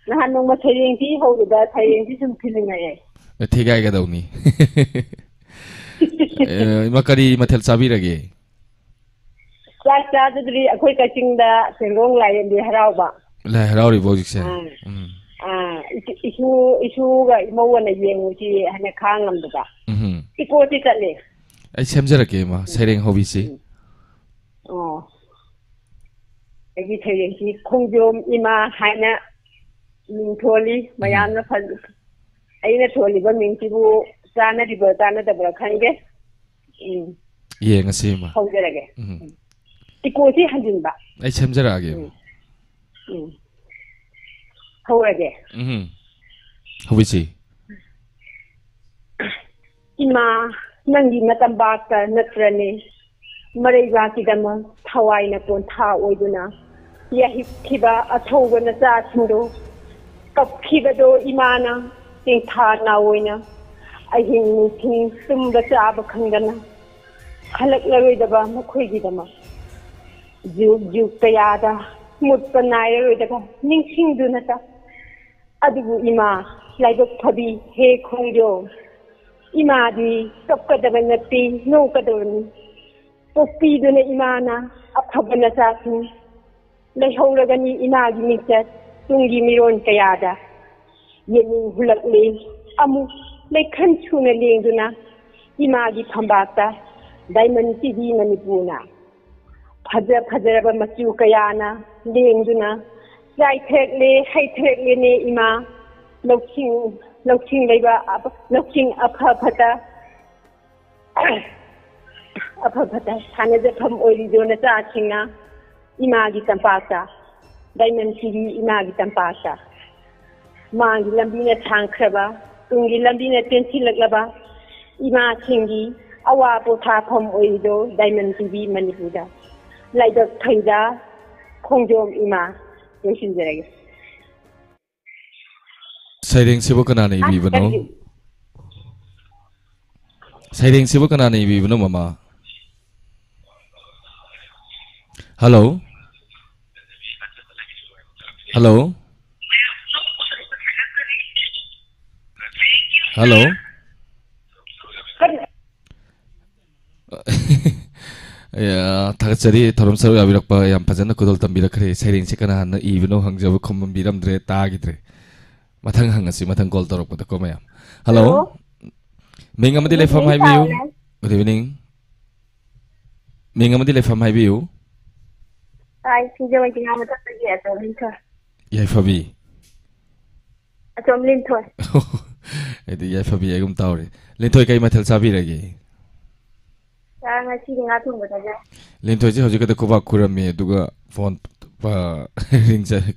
ꯅꯍꯥꯟ ꯅꯣꯡꯃ ꯁꯩꯔꯦꯡ ꯊꯤ ꯍꯧꯕꯗ ꯁꯩꯔꯦꯡꯁꯤ ꯁꯨꯝ ꯊꯤꯅꯤꯡꯉꯛꯑꯦ꯫ ꯑꯦ, ꯊꯤꯒꯥꯏꯒꯗꯧꯅꯤ꯫ ꯑꯦ, ꯏꯃꯥ, ꯀꯔꯤ ꯃꯊꯦꯜ ꯆꯥꯕꯤꯔꯒꯦ? ꯆꯥꯛ ꯆꯥꯗꯗ꯭ꯔꯤ꯫ ꯑꯩꯈꯣꯏ ꯀꯛꯆꯤꯡꯗ ꯆꯦꯡꯒꯣꯡ ꯂꯥꯏꯔꯦꯝꯕꯤ ꯍꯔꯥꯎꯕ꯫ ꯂꯥꯏ ꯍꯔꯥꯎꯔꯤꯕꯣ ꯍꯧꯖꯤꯛꯁꯦ? ꯑꯥ꯫ ꯎꯝ꯫ ꯑꯥ, ꯏꯆꯦ-, ꯏꯁꯨ-, ꯏꯁꯨꯒ ꯏꯃꯧꯒꯅ ꯌꯦꯡꯉꯨꯁꯤ ꯍꯥꯏꯅ ꯈꯥꯡꯉꯝꯗꯕ꯫ ꯎꯝ꯫ ꯏꯀꯣꯁꯤ ꯆꯠꯂꯦ꯫ ꯑꯩ ꯁꯦꯝꯖꯔꯛꯀꯦ, ꯏꯃꯥ, ꯎꯝ꯫ ꯁꯩꯔꯦꯡ ꯍꯧꯕꯤꯁꯤ꯫ ꯎꯝ꯫ ꯑꯣ꯫ ꯑꯩꯒꯤ ꯁꯩꯔꯦꯡꯁꯤ ꯈꯣꯡꯖꯣꯝ ꯏꯃꯥ ꯍꯥꯏꯅ ꯃꯤꯡ ꯊꯣꯜꯂꯤ꯫ ꯎꯝ꯫ ꯃꯌꯥꯝꯅ ꯐ-, ꯑꯩꯅ ꯊꯣꯜꯂꯤꯕ ꯃꯤꯡꯁꯤꯕꯨ ꯆꯥꯟꯅꯔꯤꯕ꯭ꯔꯥ ꯆꯥꯟꯅꯗꯕ꯭ꯔꯥ ꯈꯪꯗꯦ꯫ ꯎꯝ꯫ ꯌꯦꯡꯉꯁꯤ, ꯏꯃꯥ꯫ ꯍꯧꯖꯔꯒꯦ꯫ ꯎꯝ꯫ ꯎꯝ꯫ ꯏꯀꯣꯁꯤ ꯍꯟꯖꯤꯟꯕ꯫ ꯑꯩ ꯁꯦꯝꯖꯔꯛꯑꯒꯦ, ꯏꯃꯥ꯫ ꯎꯝ꯫ ꯎꯝ꯫ ꯍꯧꯔꯒꯦ꯫ ꯎꯝ꯫ ꯍꯧꯕꯤꯁꯤ꯫ ꯏꯃꯥ, ꯅꯪꯒꯤ ꯅꯇꯝꯄꯥꯛꯇ ꯅꯠꯇ꯭ꯔꯅꯦ ꯃꯔꯩꯕꯥꯛꯀꯤꯗꯃꯛ ꯊꯋꯥꯏꯅ ꯀꯣꯟꯊꯥ ꯑꯣꯏꯗꯨꯅ ꯌꯥꯍꯤꯞꯈꯤꯕ ꯑꯊꯧꯕ ꯅꯆꯥꯁꯤꯡꯗꯣ ꯀꯞꯈꯤꯕꯗꯣ ꯏꯃꯥꯅ ꯆꯦꯡꯊꯥ ꯅꯥꯑꯣꯏꯅ ꯑꯍꯤꯡ ꯅꯨꯡꯊꯤꯜ ꯇꯨꯝꯕ ꯆꯥꯕ ꯈꯪꯗꯅ ꯍꯜꯂꯛꯂꯔꯣꯏꯗꯕ ꯃꯈꯣꯏꯒꯤꯗꯃꯛ ꯖꯨꯛ ꯖꯨꯛ ꯀꯌꯥꯗ ꯃꯨꯠꯄ ꯅꯥꯏꯔꯔꯣꯏꯗꯕ ꯅꯤꯡꯁꯤꯡꯗꯨꯅꯇ꯫ ꯑꯗꯨꯕꯨ ꯏꯃꯥ, ꯂꯥꯏꯕꯛ ꯐꯕꯤ ꯍꯦ ꯈꯣꯡꯖꯣꯝ, ꯏꯃꯥꯗꯤ ꯀꯞꯀꯗꯕ ꯅꯠꯇꯦ, ꯅꯣꯛꯀꯗꯕꯅꯤ꯫ ꯄꯣꯛꯄꯤꯗꯨꯅ ꯏꯃꯥꯅ ꯑꯐꯕ ꯅꯆꯥꯁꯤꯡ ꯂꯩꯍꯧꯔꯒꯅꯤ ꯏꯃꯥꯒꯤ ꯃꯤꯡꯆꯠ ꯇꯨꯡꯒꯤ ꯃꯤꯔꯣꯟ ꯀꯌꯥꯗ꯫ ꯌꯦꯠꯅꯤꯡ ꯍꯨꯜꯂꯛꯂꯤ ꯑꯃꯨꯛ ꯂꯩꯈꯟ ꯁꯨꯅ ꯂꯦꯡꯗꯨꯅ ꯏꯃꯥꯒꯤ ꯐꯝꯕꯥꯛꯇ Diamond T V ꯃꯅꯤꯄꯨꯔꯅ꯫ ꯐꯖ ꯐꯖꯔꯕ ꯃꯆꯨ ꯀꯌꯥꯅ ꯂꯦꯡꯗꯨꯅ ꯆꯥꯏꯊꯔꯛꯂꯦ, ꯍꯩꯊꯔꯛꯂꯦꯅꯦ ꯏꯃꯥ꯫ ꯂꯧꯁꯤꯡ, ꯂꯧꯁꯤꯡ ꯂꯩꯕ ꯑꯐ-, ꯂꯧꯁꯤꯡ ꯑꯐ ꯐꯠꯇ ꯑꯐ ꯐꯠꯇ ꯁꯥꯟꯅꯖꯐꯝ ꯑꯣꯏꯔꯤꯗꯣ ꯅꯆꯥꯁꯤꯡꯅ ꯏꯃꯥꯒꯤ ꯇꯝꯄꯥꯛꯇ, Diamond T V ꯏꯃꯥꯒꯤ ꯇꯝꯄꯥꯛꯇ꯫ ꯃꯥꯡꯒꯤ ꯂꯝꯕꯤꯅ ꯁꯥꯡꯈ꯭ꯔꯕ, ꯇꯨꯡꯒꯤ ꯂꯝꯕꯤꯅ ꯇꯦꯟꯁꯤꯜꯂꯛꯂꯕ ꯏꯃꯥꯁꯤꯡꯒꯤ ꯑꯋꯥ ꯄꯣꯊꯥꯐꯝ ꯑꯣꯏꯔꯤꯗꯣ Diamond T V ꯃꯅꯤꯄꯨꯔꯗ꯫ ꯂꯥꯏꯕꯛ ꯐꯩꯗ ꯈꯣꯡꯖꯣꯝ ꯏꯃꯥ꯫ ꯂꯣꯏꯁꯤꯟꯖꯔꯒꯦ꯫ ꯁꯩꯔꯦꯡꯁꯤꯕꯨ ꯀꯅꯥꯅ ꯏꯕꯤꯕꯅꯣ? ꯀꯔꯤ? ꯁꯩꯔꯦꯡꯁꯤꯕꯨ ꯀꯅꯥꯅ ꯏꯕꯤꯕꯅꯣ, ꯃꯃꯥ? ꯍꯜꯂꯣ? ꯍꯜꯂꯣ? ꯍꯜꯂꯣ? ꯀꯔꯤ? ꯑꯌꯥ, ꯊꯥꯒꯠꯆꯔꯤ, ꯊꯧꯔꯝ ꯁꯔꯨꯛ ꯌꯥꯕꯤꯔꯛꯄ, ꯌꯥꯝ ꯐꯖꯅ ꯈꯨꯗꯣꯜ ꯇꯝꯕꯤꯔꯛꯈ꯭ꯔꯦ꯫ ꯁꯩꯔꯦꯡꯁꯦ ꯀꯅꯥꯅ ꯏꯕꯅꯣ ꯍꯪꯖꯕ ꯈꯨꯝꯕꯤꯔꯝꯗ꯭ꯔꯦ, ꯇꯥꯈꯤꯗ꯭ꯔꯦ꯫ ꯃꯊꯪ ꯍꯪꯉꯁꯤ, ꯃꯊꯪ ꯀꯣꯜ ꯇꯧꯔꯛꯄꯗꯀꯣ, ꯃꯌꯥꯝ꯫ ꯍꯜꯂꯣ? ꯍꯜꯂꯣ? ꯃꯤꯡ ꯑꯃꯗꯤ ꯂꯩꯐꯝ ꯍꯥꯏꯕꯤꯌꯨ꯫ ꯇꯥꯔꯦ꯫ Good evening. ꯃꯤꯡ ꯑꯃꯗꯤ ꯂꯩꯐꯝ ꯍꯥꯏꯕꯤꯌꯨ꯫ ꯑꯩ ꯁꯤꯡꯖꯃꯩ ꯆꯤꯡꯉꯥ ꯃꯊꯛꯇꯒꯤ ꯑꯆꯧ ꯂꯤꯟꯊꯣꯏ꯫ ꯌꯥꯏꯐꯕꯤ꯫ ꯑꯆꯧ ꯂꯤꯟꯊꯣꯏ꯫ ꯑꯩꯗꯤ ꯌꯥꯏꯐꯕꯤ ꯍꯥꯏꯒꯨꯝ ꯇꯧꯔꯦ꯫ ꯂꯤꯟꯊꯣꯏ, ꯀꯩ ꯃꯊꯦꯜ ꯆꯥꯕꯤꯔꯒꯦ? ꯑ, ꯉꯁꯤꯗꯤ ꯉꯥ ꯊꯣꯡꯕ ꯆꯥꯖꯔꯦ꯫ ꯂꯤꯟꯊꯣꯏꯁꯦ ꯍꯧꯖꯤꯛ ꯈꯛꯇ ꯈꯨꯕꯥꯛ ꯈꯨꯔꯝꯃꯤ, ꯑꯗꯨꯒ ꯐꯣꯟ, ꯑ, ring ꯆꯠ-,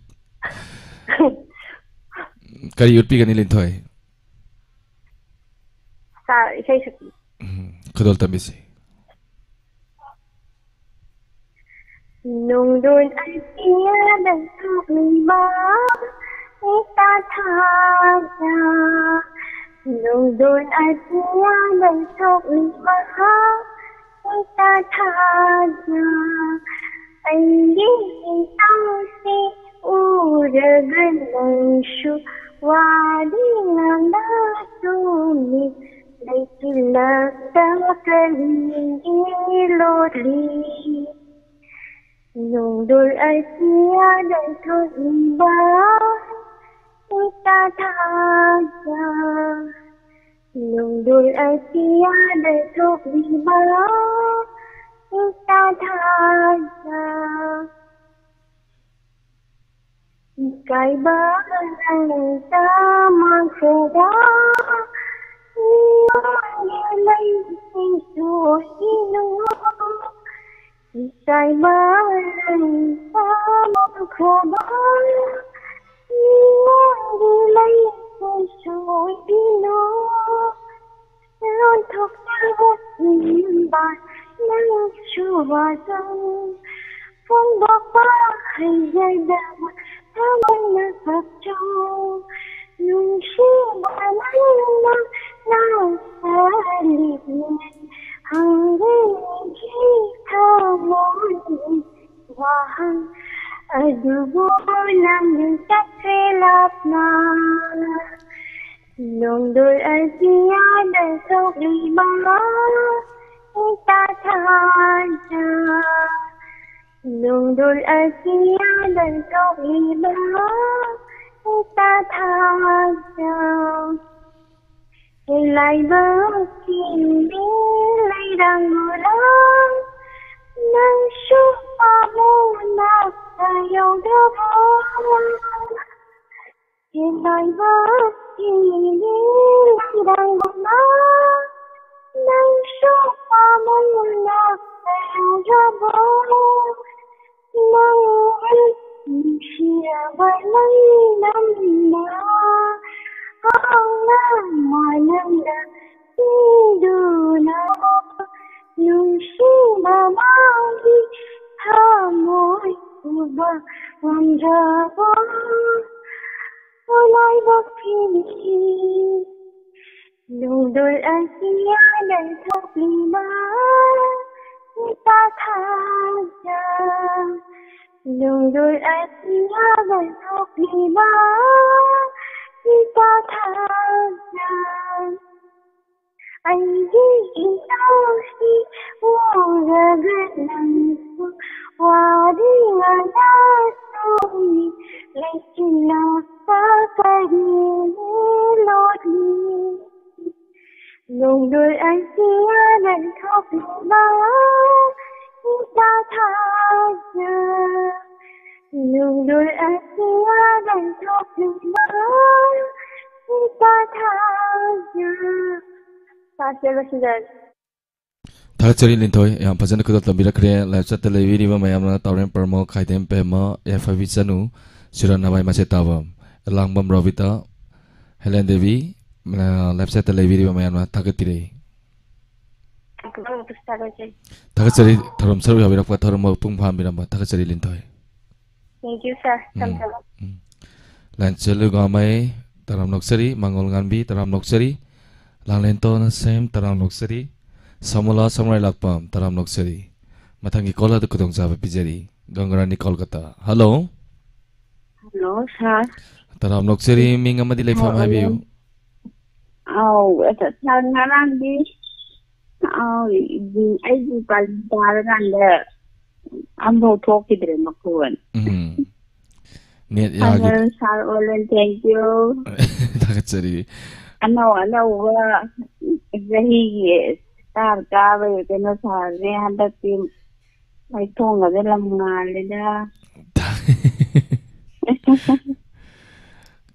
ꯀꯔꯤ ꯎꯠꯄꯤꯒꯅꯤ, ꯂꯤꯟꯊꯣꯏ? ꯁꯥ-, ꯏꯁꯩ ꯁꯛꯄꯤ꯫ ꯎꯝ, ꯈꯨꯗꯣꯜ ꯇꯝꯕꯤꯁꯤ꯫ ꯅꯣꯡꯗꯣꯟ ꯑꯇꯤꯌꯥꯗ ꯊꯣꯛꯂꯤꯕ ꯏꯇꯥ ꯊꯥꯖ, ꯅꯣꯡꯗꯣꯟ ꯑꯇꯤꯌꯥꯗ ꯊꯣꯛꯂꯤꯕ ꯏꯇꯥ ꯊꯥꯖ, ꯑꯩꯒꯤ ꯏꯇꯥꯎꯁꯦ ꯎꯔꯒ ꯅꯪꯁꯨ ꯋꯥꯔꯤ ꯉꯥꯡꯂꯛꯇꯨꯅꯤ, ꯂꯩꯆꯤꯜꯂꯛꯇ ꯀꯔꯤꯒꯤ ꯂꯣꯠꯂꯤ? ꯅꯣꯡꯗꯣꯜ ꯑꯇꯤꯌꯥꯗ ꯊꯣꯛꯂꯤꯕ ꯏꯇꯥ ꯊꯥꯖ, ꯅꯣꯡꯗꯣꯜ ꯑꯇꯤꯌꯥꯗ ꯊꯣꯛꯂꯤꯕ ꯏꯇꯥ ꯊꯥꯖ꯫ ꯏꯀꯥꯏꯕ ꯅꯪ ꯇꯥꯃꯈ꯭ꯔꯕ ꯏꯃꯥꯒꯤ ꯂꯩꯁꯤꯡꯁꯨ ꯏꯅꯨ꯫ ꯏꯀꯥꯏꯕ ꯅꯪ ꯇꯥꯃꯈ꯭ꯔꯕ ꯏꯃꯥꯒꯤ ꯂꯩꯁꯤꯡꯁꯨ ꯏꯅꯨ꯫ ꯂꯣꯟꯊꯣꯛꯆꯕ ꯅꯪꯁꯨ ꯋꯥꯖꯧ, ꯐꯣꯡꯗꯣꯛꯄ ꯍꯩꯖꯗꯕ ꯊꯃꯣꯏꯅ ꯀꯞꯆꯧ꯫ ꯅꯨꯡ ꯅꯣꯡꯗꯣꯜ ꯑꯁꯤꯌꯥꯗ ꯊꯣꯛꯂꯤꯕ ꯏꯇꯥ ꯊꯥꯖ, ꯅꯣꯡꯗꯣꯜ ꯑꯁꯤꯌꯥꯗ ꯊꯣꯛꯂꯤꯕ ꯏꯇꯥ ꯊꯥꯖ, ꯂꯥꯏꯕꯛꯀꯤ ꯂꯩꯔꯥꯡ ꯃꯔꯛ ꯅꯪꯁꯨ ꯄꯥꯝꯃꯨꯅ ꯌꯧꯗꯕ꯫ ꯂꯥꯏꯕꯛꯀꯤ ꯂꯩꯔꯥꯡ ꯃꯔꯛ ꯅꯪꯁꯨ ꯄꯥꯝꯃꯨꯅ ꯌꯧꯗꯕ꯫ ꯅꯪ ꯅꯨꯡꯁꯤꯔꯕ ꯅꯪ ꯅꯝꯅ ꯍꯥꯎꯅ ꯃꯥꯂꯪꯗ ꯄꯤꯗꯨꯅ ꯅꯨꯡꯁꯤ ꯃꯃꯥꯒꯤ ꯊꯃꯣꯏ ꯎꯕ ꯉꯝꯗ꯭ꯔꯕ ꯂꯥꯏꯕꯛ ꯐꯤꯅꯤ꯫ ꯅꯣꯡꯗꯣꯜ ꯑꯁꯤꯌꯥꯗ ꯊꯣꯛꯂꯤꯕ ꯏꯇꯥ ꯊꯥꯖ, ꯅꯣꯡꯗꯣꯜ ꯑꯁꯤꯌꯥꯗ ꯊꯣꯛꯂꯤꯕ ꯏꯇꯥ ꯊꯥꯖ꯫ ꯑꯩꯒꯤ ꯏꯇꯥꯎꯁꯤ ꯎꯔꯒ ꯅꯪꯁꯨ ꯋꯥꯔꯤ ꯉꯥꯡꯅꯁꯨ ꯂꯩꯁꯤꯜꯂꯛꯄ ꯀꯔꯤꯅꯤ ꯂꯣꯠꯂꯤ? ꯅꯣꯡꯗꯣꯜ ꯑꯁꯤꯌꯥꯗ ꯊꯣꯛꯂꯤꯕ ꯏꯇꯥ ꯊꯥꯖ, ꯅꯣꯡꯗꯣꯜ ꯑꯁꯤꯌꯥꯗ ꯊꯣꯛꯂꯤꯕ ꯏꯇꯥ ꯊꯥꯖ꯫ ꯄꯥꯁ ꯂꯣꯏꯁꯤꯟꯖꯔꯒꯦ꯫ ꯊꯥꯒꯠꯆꯔꯤ ꯂꯤꯟꯊꯣꯏ, ꯌꯥꯝ ꯐꯖꯅ ꯈꯨꯗꯣꯜ ꯇꯝꯕꯤꯔꯛꯈ꯭ꯔꯦ꯫ ꯂꯥꯏꯞ ꯆꯠꯇ ꯂꯩꯕꯤꯔꯤꯕ ꯃꯌꯥꯝꯅ ꯇꯥꯎꯔꯦꯝ ꯄꯔꯃꯣ, ꯈꯥꯏꯗꯦꯝ ꯄꯦꯝꯃ, ꯌꯥꯏꯐꯕꯤ ꯆꯅꯨ, ꯁꯤꯔꯥ ꯅꯚꯥꯏ ꯃꯆꯦ ꯇꯥꯕ, ꯑꯦꯂꯥꯡꯕꯝ ꯔꯣꯕꯤꯇꯥ, ꯍꯦꯂꯦꯟ ꯗꯦꯕꯤ, ꯑ, ꯂꯥꯏꯞ ꯆꯠꯇ ꯂꯩꯕꯤꯔꯤꯕ ꯃꯌꯥꯝꯅ ꯊꯥꯒꯠꯄꯤꯔꯛꯏ꯫ ꯊꯥꯒꯠꯆꯔꯤ ꯊꯧꯔꯝ ꯁꯔꯨꯛ ꯌꯥꯕꯤꯔꯛꯄ, ꯊꯧꯔꯝ ꯃꯄꯨꯡ ꯐꯥꯍꯟꯕꯤꯔꯝꯕ꯫ ꯊꯥꯒꯠꯆꯔꯤ ꯂꯤꯟꯊꯣꯏ꯫ Thank you, sir. ꯎꯝ, ꯊꯝꯖꯔꯦ꯫ ꯎꯝ꯫ ꯂꯥꯟꯆꯦꯜꯂꯨ ꯒꯥꯃꯩ, ꯇꯔꯥꯝ ꯅꯣꯛꯆꯔꯤ꯫ ꯃꯉꯣꯜ ꯉꯥꯟꯕꯤ, ꯇꯔꯥꯝ ꯅꯣꯛꯆꯔꯤ꯫ ꯂꯥꯡꯂꯦꯟꯇꯣꯟ ꯁꯦꯝ, ꯇꯔꯥꯝ ꯅꯣꯛꯆꯔꯤ꯫ ꯁꯃꯨꯂꯥ ꯁꯝꯔꯥꯏ ꯂꯥꯛꯄꯝ, ꯇꯔꯥꯝ ꯅꯣꯛꯆꯔꯤ꯫ ꯃꯊꯪꯒꯤ ꯀꯣꯜ ꯑꯗꯨ ꯈꯨꯗꯣꯡꯆꯥꯕ ꯄꯤꯖꯔꯤ꯫ ꯒꯪꯒꯔꯥꯅꯤ ꯀꯣꯜꯀꯇꯥ꯫ ꯍꯜꯂꯣ꯫ ꯍꯜꯂꯣ, ꯁꯥꯔ꯫ ꯇꯔꯥꯝ ꯅꯣꯛꯆꯔꯤ, ꯃꯤꯡ ꯑꯃꯗꯤ ꯂꯩꯐꯝ ꯍꯣꯏ, ꯍꯥꯏꯕꯤꯌꯨ꯫ ꯍꯣꯏ꯫ ꯑꯧ, ꯑꯁ, ꯉꯔꯥꯡꯗꯤ, ꯑꯧ, ꯑꯩꯒꯤ ꯄꯥꯂꯤ ꯇꯥꯔꯀꯥꯟꯗ ꯑꯝꯐꯥꯎ ꯊꯣꯛꯈꯤꯗ꯭ꯔꯦ ꯃꯈꯣꯟ꯫ ꯎꯝ꯫ ꯅꯦꯠ ꯌꯥꯈꯤꯗꯦ꯫ ꯑꯗꯣ ꯁꯥꯔ ꯑꯣꯂꯦꯟ, thank you꯫ ꯊꯥꯒꯠꯆꯔꯤ꯫ ꯑꯅꯧ ꯑꯅꯧꯕ ꯆꯍꯤꯒꯤ ꯁ꯭ꯇꯥꯔ ꯀꯥꯕꯒꯤ ꯀꯩꯅꯣ ꯁꯥꯔꯅꯦ ꯍꯟꯗꯛꯇꯤ꯫ ꯃꯩꯊꯣꯡꯒꯁꯦ ꯂꯝ ꯉꯥꯜꯂꯦꯗ꯫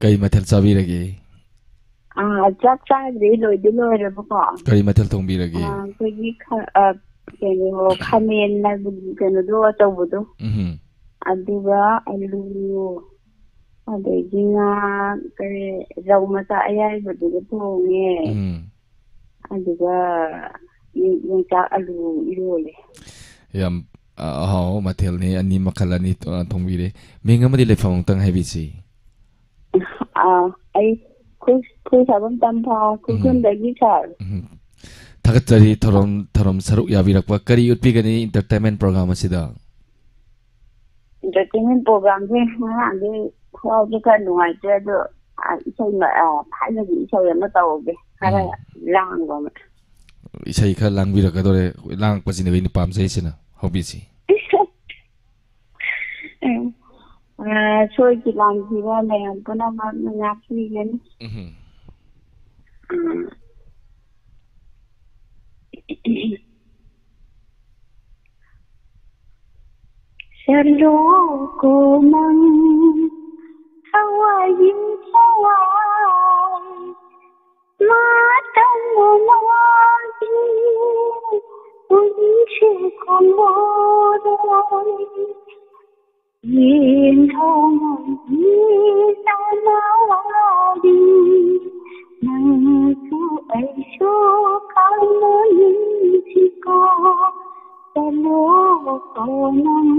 ꯀꯩ ꯃꯊꯦꯜ ꯆꯥꯕꯤꯔꯒꯦ? ꯑꯥ, ꯆꯥꯛ ꯆꯥꯗ꯭ꯔꯤ, ꯂꯣꯏꯗꯤ ꯂꯣꯏꯔꯦꯕꯀꯣ꯫ ꯀꯔꯤ ꯃꯊꯦꯜ ꯊꯣꯡꯕꯤꯔꯒꯦ? ꯑꯥ, ꯑꯩꯈꯣꯏꯒꯤ ꯈ-, ꯑ, ꯀꯩꯅꯣ, ꯈꯥꯃꯦꯟ ꯍꯥꯏꯕ ꯀꯩꯅꯣꯗꯣ ꯑꯆꯧꯕꯗꯣ꯫ ꯎꯝ꯫ ꯑꯗꯨꯒ ꯑꯂꯨ, ꯑꯗꯒꯤ ꯉꯥ, ꯀꯔꯤ, ꯔꯧ ꯃꯆꯥ ꯑꯌꯥꯏꯕꯗꯨꯒ ꯊꯣꯡꯉꯦ꯫ ꯎꯝ꯫ ꯑꯗꯨꯒ ꯌꯣꯡꯆꯥꯛ ꯑꯂꯨ ꯏꯔꯣꯜꯂꯦ꯫ ꯌꯥꯝ, ꯑ, ꯑꯍꯥꯎꯕ ꯃꯊꯦꯜꯅꯤ, ꯑꯅꯤ, ꯃꯈꯜ ꯑꯅꯤ, ꯑ, ꯊꯣꯡꯕꯤꯔꯦ꯫ ꯃꯤꯡ ꯑꯃꯗꯤ ꯂꯩꯐꯝ ꯑꯃꯨꯛꯇꯪ ꯍꯥꯏꯕꯤꯁꯤ꯫ ꯑ, ꯑꯩ ꯈꯨ-, ꯈꯨꯔꯁꯥꯕꯝ ꯇꯝꯐꯥ, ꯎꯝ꯫ ꯈꯨꯔꯈꯨꯜꯗꯒꯤ ꯁꯥꯔ꯫ ꯎꯝ꯫ ꯊꯥꯒꯠꯆꯔꯤ ꯊꯧꯔꯝ, ꯊꯧꯔꯝ ꯁꯔꯨꯛ ꯌꯥꯕꯤꯔꯛꯄ꯫ ꯀꯔꯤ ꯎꯠꯄꯤꯒꯅꯤ entertainment program ꯑꯁꯤꯗ? Entertainment programꯁꯦ ꯉꯔꯥꯡꯗꯤ ꯊꯋꯥꯏꯁꯦ ꯈꯔ ꯅꯨꯡꯉꯥꯏꯇ꯭ꯔꯦ, ꯑꯗꯣ, ꯑ, ꯏꯁꯩ ꯃ-, ꯑ, ꯊꯥꯏꯅꯒꯤ ꯏꯁꯩ ꯑꯃ ꯇꯧꯒꯦ, ꯈꯔ ꯎꯝ꯫ ꯂꯥꯡꯕ ꯑꯃ꯫ ꯏꯁꯩ ꯈꯔ ꯂꯥꯡꯕꯤꯔꯛꯀꯗꯧꯔꯦ꯫ ꯂꯥꯡꯉꯛꯄꯁꯤꯅꯦꯕ ꯑꯩꯅ ꯄꯥꯝꯖꯩꯁꯤꯅ, ꯍꯣꯕꯤꯁꯤ꯫ ꯎꯝ꯫ ꯑ, ꯁꯣꯏꯈꯤ ꯂꯥꯟꯈꯤꯕ ꯃꯌꯥꯝ ꯄꯨꯝꯅꯃꯛꯅ ꯉꯥꯛꯄꯤꯒꯅꯤ꯫ ꯎꯝ꯫ ꯎꯝ꯫ ꯆꯠꯂꯣꯀꯣ ꯅꯪ ꯊꯋꯥꯏꯒꯤ ꯊꯋꯥꯏ, ꯃꯇꯝ ꯑꯃꯒꯤ ꯄꯨꯟꯁꯤ ꯈꯣꯡꯂꯣꯏ꯫ ꯌꯦꯟꯊꯣꯡꯒꯤ ꯆꯥꯅꯋꯥꯔꯤ, ꯅꯪꯁꯨ ꯑꯩꯁꯨ ꯀꯥꯎꯅꯔꯤꯁꯤꯀꯣ꯫ ꯆꯠꯂꯣꯀꯣ ꯅꯪ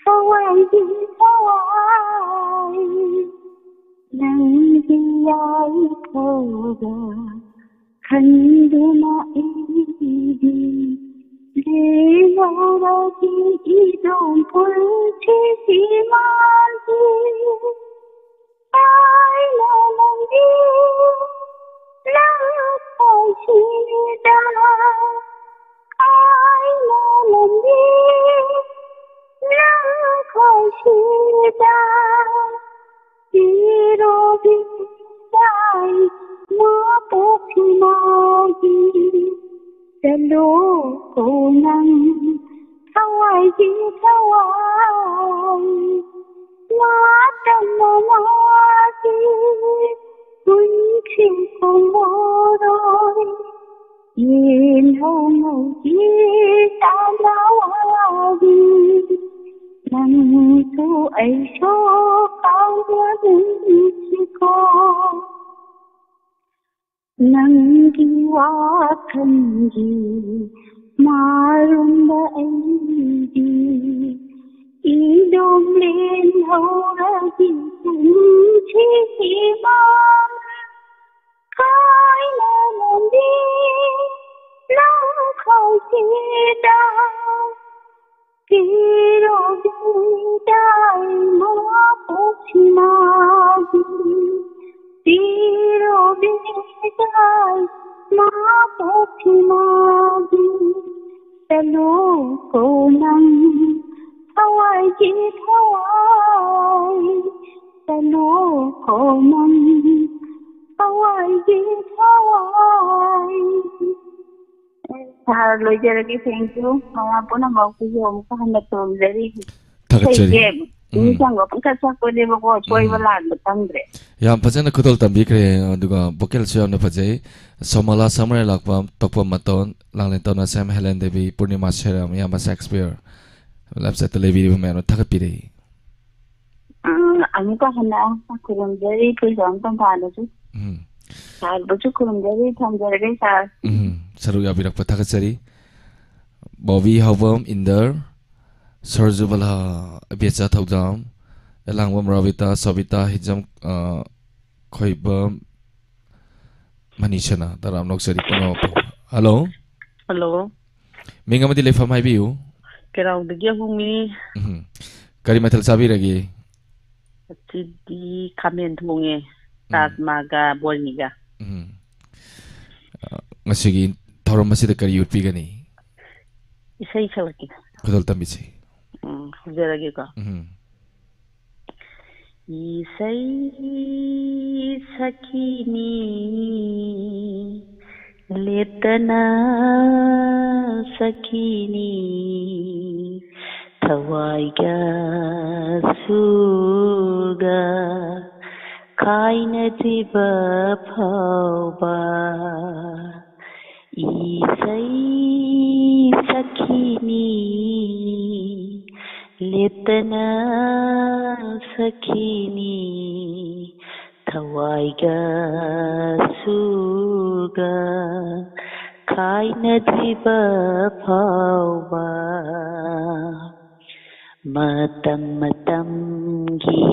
ꯊꯋꯥꯏꯒꯤ ꯊꯋꯥꯏ, ꯅꯪꯒꯤ ꯌꯥꯏꯐꯕ ꯈꯟꯗꯨꯅ ꯑꯩꯗꯤ ꯂꯦꯡꯂꯧꯔꯒꯦ ꯏꯗꯣꯝ ꯄꯨꯟꯁꯤꯁꯤ ꯃꯥꯒꯤ ꯊꯥꯏꯅ ꯅꯪꯒꯤ ꯁꯤꯗ ꯀꯥꯏꯅ ꯂꯝꯕꯤ ꯂꯝꯈꯣꯏꯁꯤꯗ ꯏꯔꯣꯕꯤ ꯂꯥꯏ ꯃꯄꯣꯛꯁꯤꯃꯒꯤ ꯆꯠꯂꯣꯀꯣ ꯅꯪ ꯊꯋꯥꯏꯒꯤ ꯊꯋꯥꯏ ꯃꯇꯝ ꯑꯃꯒꯤ ꯄꯨꯟꯁꯤ ꯄꯨꯡꯃꯣꯔꯣꯏ ꯌꯦꯜꯍꯧꯉꯧꯒꯤ ꯇꯥꯂꯥꯋꯥꯕꯤ ꯅꯪꯁꯨ ꯑꯩꯁꯨ ꯀꯥꯎꯅꯔꯤꯁꯤꯀꯣ꯫ ꯅꯪꯒꯤ ꯋꯥꯈꯜꯒꯤ ꯃꯥꯔꯨꯝꯗ ꯑꯩꯒꯤ ꯏꯗꯣꯝ ꯂꯦꯟꯍꯧꯔꯒꯦ ꯄꯨꯟꯁꯤꯃ꯫ ꯀꯥꯏꯅ ꯂꯝꯕꯤ ꯂꯝꯈꯥꯏꯁꯤꯗ ꯄꯤꯔꯣꯕꯤꯗꯥꯏ ꯃꯄꯣꯛꯁꯤꯃ꯫ ꯄꯤꯔꯣꯕꯤꯗꯥꯏ ꯃꯄꯣꯛꯁꯤꯃ꯫ ꯆꯠꯂꯣꯀꯣ ꯅꯪ ꯊꯋꯥꯏꯒꯤ ꯊꯋꯥꯏ꯫ ꯆꯠꯂꯣꯀꯣ ꯅꯪ ꯊꯋꯥꯏꯒꯤ ꯊꯋꯥꯏ꯫ ꯁꯥꯔ, ꯂꯣꯏꯖꯔꯒꯦ꯫ Thank you꯫ ꯃꯌꯥꯝ ꯄꯨꯝꯅꯃꯛꯄꯨꯁꯨ ꯑꯃꯨꯛꯀ ꯍꯟꯅ ꯈꯨꯔꯨꯝꯖꯔꯤ꯫ ꯊꯥꯒꯠꯆꯔꯤ꯫ ꯏꯁꯩꯁꯦ ꯎꯝ꯫ ꯃꯤꯆꯪꯒ ꯄꯪꯁꯛ ꯁꯛꯄꯅꯦꯕꯀꯣ, ꯁꯣꯏꯕ ꯎꯝ꯫ ꯂꯥꯟꯕ ꯈꯪꯗ꯭ꯔꯦ꯫ ꯌꯥꯝ ꯐꯖꯅ ꯈꯨꯗꯣꯜ ꯇꯝꯕꯤꯈ꯭ꯔꯦ, ꯑꯗꯨꯒ vocalꯁꯨ ꯌꯥꯝꯅ ꯐꯖꯩ꯫ ꯁꯣꯃꯣꯂꯥ ꯁꯃꯔ ꯂꯥꯛꯄ, ꯇꯣꯛꯄ ꯃꯇꯣꯟ, ꯂꯥꯡꯂꯦꯟ ꯇꯧꯅ ꯁꯦꯝ, ꯍꯦꯂꯦꯟ ꯗꯦꯕꯤ, ꯄꯨꯔꯅꯤꯃꯥ ꯁꯦꯔꯝ, ꯏꯌꯥꯝꯕ ꯁꯦꯛꯁꯄꯤꯌꯔ, ꯂꯞꯁꯦꯠꯇ ꯂꯩꯕꯤꯔꯤꯕ ꯃꯌꯥꯝꯅ ꯊꯥꯒꯠꯄꯤꯔꯛꯏ꯫ ꯎꯝ, ꯑꯃꯨꯛꯀ ꯍꯟꯅ ꯈꯨꯔꯨꯝꯖꯔꯤ, ꯈꯨꯔꯨꯝꯖꯔꯤ ꯇꯝꯐꯥꯗꯁꯨ꯫ ꯎꯝ꯫ ꯁꯥꯔꯕꯨꯁꯨ ꯈꯨꯔꯨꯝꯖꯔꯤ, ꯊꯝꯖꯔꯒꯦ ꯁꯥꯔ꯫ ꯎꯝ, ꯁꯔꯨꯛ ꯌꯥꯕꯤꯔꯛꯄ ꯊꯥꯒꯠꯆꯔꯤ꯫ ꯕꯣꯕꯤ ꯍꯥꯎꯕꯝ, ꯏꯟꯗꯔ, ꯁꯔꯖꯨꯕꯂꯥ, ꯑꯕꯦꯆꯥ ꯊꯧꯗꯥꯝ, ꯑꯦꯂꯥꯡꯕꯝ ꯔꯣꯕꯤꯇꯥ, ꯁꯣꯕꯤꯇꯥ, ꯍꯤꯖꯝ, ꯑ, ꯈꯣꯏꯕꯝ, ꯃꯅꯤꯁꯅꯥ, ꯇꯔꯥꯝꯅ ꯑꯣꯛꯆꯔꯤ ꯄꯨꯝꯅꯃꯛꯄꯨ꯫ ꯍꯜꯂꯣ꯫ ꯍꯜꯂꯣ꯫ ꯃꯤꯡ ꯑꯃꯗꯤ ꯂꯩꯐꯝ ꯍꯥꯏꯕꯤꯌꯨ꯫ ꯀꯦꯔꯥꯎꯗꯒꯤ ꯑꯍꯨꯝꯅꯤ꯫ ꯎꯝ꯫ ꯀꯔꯤ ꯃꯊꯦꯜ ꯆꯥꯕꯤꯔꯒꯦ? ꯉꯁꯤꯗꯤ ꯈꯥꯃꯦꯟ ꯊꯣꯡꯉꯦ꯫ ꯎꯝ꯫ ꯔꯥꯖꯃꯥꯒ ꯕꯣꯔꯤꯒ꯫ ꯎꯝ꯫ ꯑ, ꯉꯁꯤꯒꯤ ꯊꯧꯔꯝ ꯑꯁꯤꯗ ꯀꯔꯤ ꯎꯠꯄꯤꯒꯅꯤ? ꯏꯁꯩ ꯁꯛꯂꯛꯀꯦ꯫ ꯈꯨꯗꯣꯜ ꯇꯝꯕꯤꯁꯤ꯫ ꯎꯝ, ꯍꯧꯖꯔꯒꯦꯀꯣ꯫ ꯎꯝ꯫ ꯏꯁꯩ ꯁꯛꯈꯤꯅꯤ, ꯂꯦꯞꯇꯅ ꯁꯛꯈꯤꯅꯤ, ꯊꯋꯥꯏꯒ ꯁꯨꯔꯒ ꯈꯥꯏꯅꯗ꯭ꯔꯤꯕ ꯐꯥꯎꯕ꯫ ꯏꯁꯩ ꯁꯛꯈꯤꯅꯤ, ꯂꯦꯞꯇꯅ ꯁꯛꯈꯤꯅꯤ, ꯊꯋꯥꯏꯒ ꯁꯨꯔꯒ ꯈꯥꯏꯅꯗ꯭ꯔꯤꯕ ꯐꯥꯎꯕ꯫ ꯃꯇꯝ ꯃꯇꯝꯒꯤ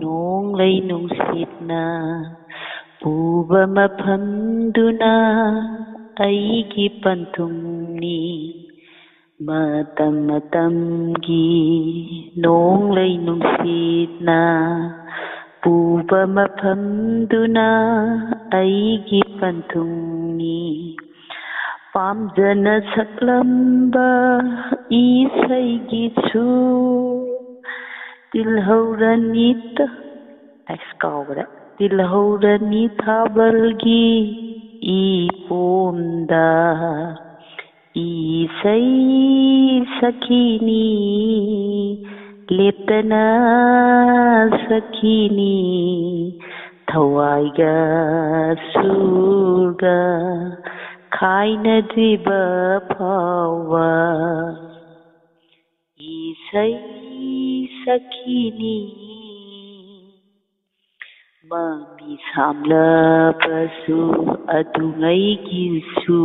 ꯅꯣꯡꯂꯩ ꯅꯨꯡꯁꯤꯠꯅ ꯄꯨꯕ ꯃꯐꯝꯗꯨꯅ ꯑꯩꯒꯤ ꯄꯟꯊꯨꯡꯅꯤ꯫ ꯃꯇꯝ ꯃꯇꯝꯒꯤ ꯅꯣꯡꯂꯩ ꯅꯨꯡꯁꯤꯠꯅ ꯄꯨꯕ ꯃꯐꯝꯗꯨꯅ ꯑꯩꯒꯤ ꯄꯟꯊꯨꯡꯅꯤ꯫ ꯄꯥꯝꯖꯅ ꯁꯛꯂꯝꯕ ꯏꯁꯩꯒꯤ ꯁꯨꯔ ꯇꯤꯜꯍꯧꯔꯅꯤ ꯇ-, ꯑꯁ, ꯀꯥꯎꯒ꯭ꯔꯦ꯫ ꯇꯤꯜꯍꯧꯔꯅꯤ ꯊꯥꯕꯜꯒꯤ ꯏꯄꯣꯝꯗ ꯏꯁꯩ ꯁꯛꯈꯤꯅꯤ, ꯂꯦꯞꯇꯅ ꯁꯛꯈꯤꯅꯤ, ꯊꯋꯥꯏꯒ ꯁꯨꯔꯒ ꯈꯥꯏꯅꯗ꯭ꯔꯤꯕ ꯐꯥꯎꯕ꯫ ꯏꯁꯩ ꯁꯛꯈꯤꯅꯤ꯫ ꯃꯃꯤ ꯁꯥꯝꯂꯕꯁꯨ ꯑꯗꯨꯉꯩꯒꯤꯁꯨ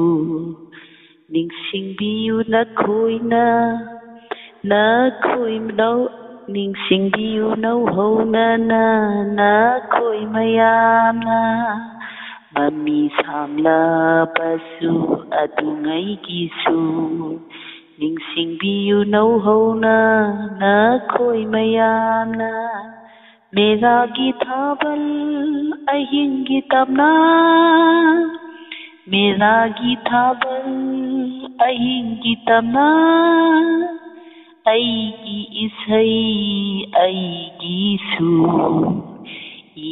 ꯅꯤꯡꯁꯤꯡꯕꯤꯌꯨ ꯅꯈꯣꯏꯅ, ꯅꯈꯣꯏ ꯅꯧ-, ꯅꯤꯡꯁꯤꯡꯕꯤꯌꯨ ꯅꯧꯍꯧꯅꯅ ꯅꯈꯣꯏ ꯃꯌꯥꯝꯅ꯫ ꯃꯃꯤ ꯁꯥꯝꯂꯕꯁꯨ ꯑꯗꯨꯉꯩꯒꯤꯁꯨ ꯅꯤꯡꯁꯤꯡꯕꯤꯌꯨ ꯅꯧꯍꯧꯅ ꯅꯈꯣꯏ ꯃꯌꯥꯝꯅ꯫ ꯃꯦꯔꯥꯒꯤ ꯊꯥꯕꯜ ꯑꯍꯤꯡꯒꯤ ꯇꯝꯅ ꯃꯦꯔꯥꯒꯤ ꯊꯥꯕꯜ ꯑꯍꯤꯡꯒꯤ ꯇꯝꯅ, ꯑꯩꯒꯤ ꯏꯁꯩ ꯑꯩꯒꯤ ꯁꯨꯔ,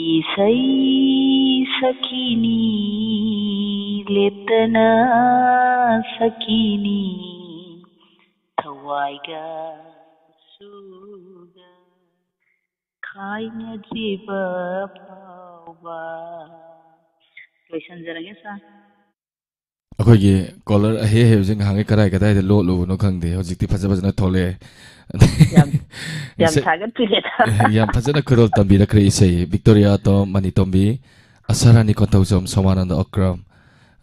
ꯏꯁꯩ ꯁꯈꯤꯅꯤ, ꯂꯦꯞꯇꯅ ꯁꯈꯤꯅꯤ, ꯊꯋꯥꯏꯒ ꯁꯨꯔꯒ ꯈꯥꯏꯅꯗ꯭ꯔꯤꯕ ꯐꯥꯎꯕ꯫ ꯂꯣꯏꯁꯟꯖꯔꯒꯦ, ꯁꯥꯔ꯫ ꯑꯩꯈꯣꯏꯒꯤ ꯀꯣꯂꯔ ꯑꯍꯩ ꯑꯍꯩꯕꯁꯤꯡ ꯉꯍꯥꯟꯈꯩ ꯀꯗꯥꯏ ꯀꯗꯥꯏꯗ ꯂꯣꯠꯂꯨꯕꯅꯣ ꯈꯪꯗꯦ, ꯍꯧꯖꯤꯛꯇꯤ ꯐꯖ ꯐꯖꯅ ꯊꯣꯛꯂꯛꯑꯦ꯫ ꯌꯥꯝ, ꯌꯥꯝ ꯉꯁꯥꯏ ꯊꯥꯒꯠꯄꯤꯔꯦꯗ꯫ ꯌꯥꯝ ꯐꯖꯅ ꯈꯨꯗꯣꯜ ꯇꯝꯕꯤꯔꯛꯈ꯭ꯔꯦ ꯏꯁꯩ꯫ ꯕꯤꯛꯇꯣꯔꯤꯌꯥ ꯇꯣꯝ, ꯃꯅꯤ ꯇꯣꯝꯕꯤ, ꯑꯁꯥ ꯔꯥꯅꯤ ꯀꯣꯟꯊꯧꯖꯝ, ꯁꯣꯃꯥꯅꯟꯗ ꯑꯣꯀ꯭ꯔꯝ,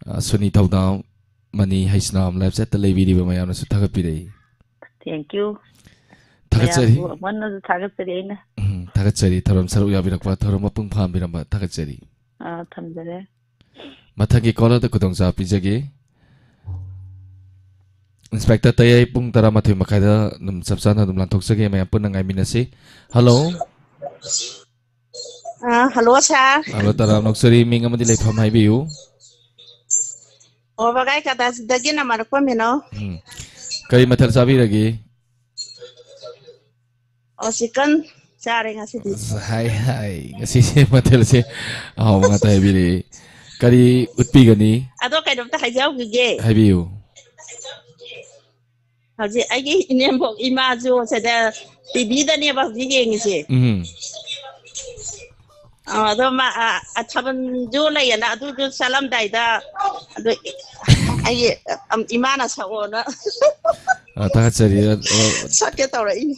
ꯑ, ꯁꯨꯅꯤ ꯊꯧꯗꯥꯝ, ꯃꯅꯤ ꯍꯩꯁꯅꯥꯝ live chatꯇ ꯂꯩꯕꯤꯔꯤꯕ ꯃꯌꯥꯝꯅꯁꯨ ꯊꯥꯒꯠꯄꯤꯔꯛꯏ꯫ Thank you꯫ ꯊꯥꯒꯠꯆꯔꯤ꯫ ꯃꯌꯥꯝꯕꯨ ꯑꯃꯨꯛ ꯍꯟꯅꯁꯨ ꯊꯥꯒꯠꯆꯔꯤ ꯑꯩꯅ꯫ ꯎꯝ, ꯊꯥꯒꯠꯆꯔꯤ꯫ ꯊꯧꯔꯝ ꯁꯔꯨꯛ ꯌꯥꯕꯤꯔꯛꯄ, ꯊꯧꯔꯝ ꯃꯄꯨꯡ ꯐꯥꯍꯟꯕꯤꯔꯝꯕ ꯊꯥꯒꯠꯆꯔꯤ꯫ ꯑꯥ, ꯊꯝꯖꯔꯦ꯫ ꯃꯊꯪꯒꯤ ꯀꯣꯂꯔꯗ ꯈꯨꯗꯣꯡꯆꯥꯕ ꯄꯤꯖꯒꯦ꯫ ꯏꯟꯁꯄꯦꯛꯇꯔ ꯇꯌꯥꯏ ꯄꯨꯡ ꯇꯔꯥꯃꯥꯊꯣꯏ ꯃꯈꯥꯏꯗ ꯑꯗꯨꯝ ꯆꯞ ꯆꯥꯅ ꯑꯗꯨꯝ ꯂꯥꯟꯊꯣꯛꯆꯒꯦ, ꯃꯌꯥꯝ ꯄꯨꯟꯅ ꯉꯥꯏꯃꯤꯟꯅꯁꯤ꯫ ꯍꯜꯂꯣ꯫ ꯑꯥ, ꯍꯜꯂꯣ, ꯁꯥꯔ꯫ ꯍꯜꯂꯣ, ꯇꯔꯥꯝꯅ ꯑꯣꯛꯆꯔꯤ꯫ ꯃꯤꯡ ꯑꯃꯗꯤ ꯂꯩꯐꯝ ꯍꯥꯏꯕꯤꯌꯨ꯫ ꯑꯣ, ꯕꯒꯥꯏ ꯀꯗꯥꯁꯤꯗꯒꯤꯅ ꯃꯔꯛꯄꯝ ꯃꯤꯅꯣ꯫ ꯎꯝ꯫ ꯀꯔꯤ ꯃꯊꯦꯜ ꯆꯥꯕꯤꯔꯒꯦ? ꯑꯣ, ꯆꯤꯛꯀꯟ ꯆꯥꯔꯦ ꯉꯁꯤꯗꯤ꯫ ꯑꯁ, ꯍꯥꯏ, ꯍꯥꯏ꯫ ꯉꯁꯤꯁꯦ ꯃꯊꯦꯜꯁꯦ ꯑꯍꯥꯎꯕ ꯉꯥꯛꯇ ꯍꯥꯏꯕꯤꯔꯛꯑꯦ꯫ ꯀꯔꯤ ꯎꯠꯄꯤꯒꯅꯤ? ꯑꯗꯣ ꯀꯩꯅꯣꯝꯇ ꯍꯥꯏꯖꯍꯧꯈꯤꯒꯦ꯫ ꯍꯥꯏꯕꯤꯌꯨ꯫ ꯍꯧꯖꯤꯛ ꯑꯩꯒꯤ ꯏꯅꯦꯝꯕꯣꯛ ꯏꯃꯥꯁꯨ ꯁꯤꯗ ꯇꯤꯚꯤꯗꯅꯦꯕ ꯍꯧꯖꯤꯛ ꯌꯦꯡꯉꯤꯁꯦ꯫ ꯎꯝ꯫ ꯑ, ꯑꯗꯣ ꯃꯥ, ꯑ, ꯑ, ꯊꯥꯕꯜꯁꯨ ꯂꯩꯌꯦꯅ, ꯑꯗꯨꯁꯨ ꯆꯠꯂꯝꯗꯥꯏꯗ, ꯑꯗꯨ ꯑꯩꯒꯤ, ꯑꯝ, ꯏꯃꯥꯅ ꯁꯛꯑꯣꯅ꯫ ꯑ, ꯊꯥꯒꯠꯆꯔꯤ꯫ ꯑ, ꯑ, ꯁꯛꯀꯦ ꯇꯧꯔꯛꯏꯅꯤ꯫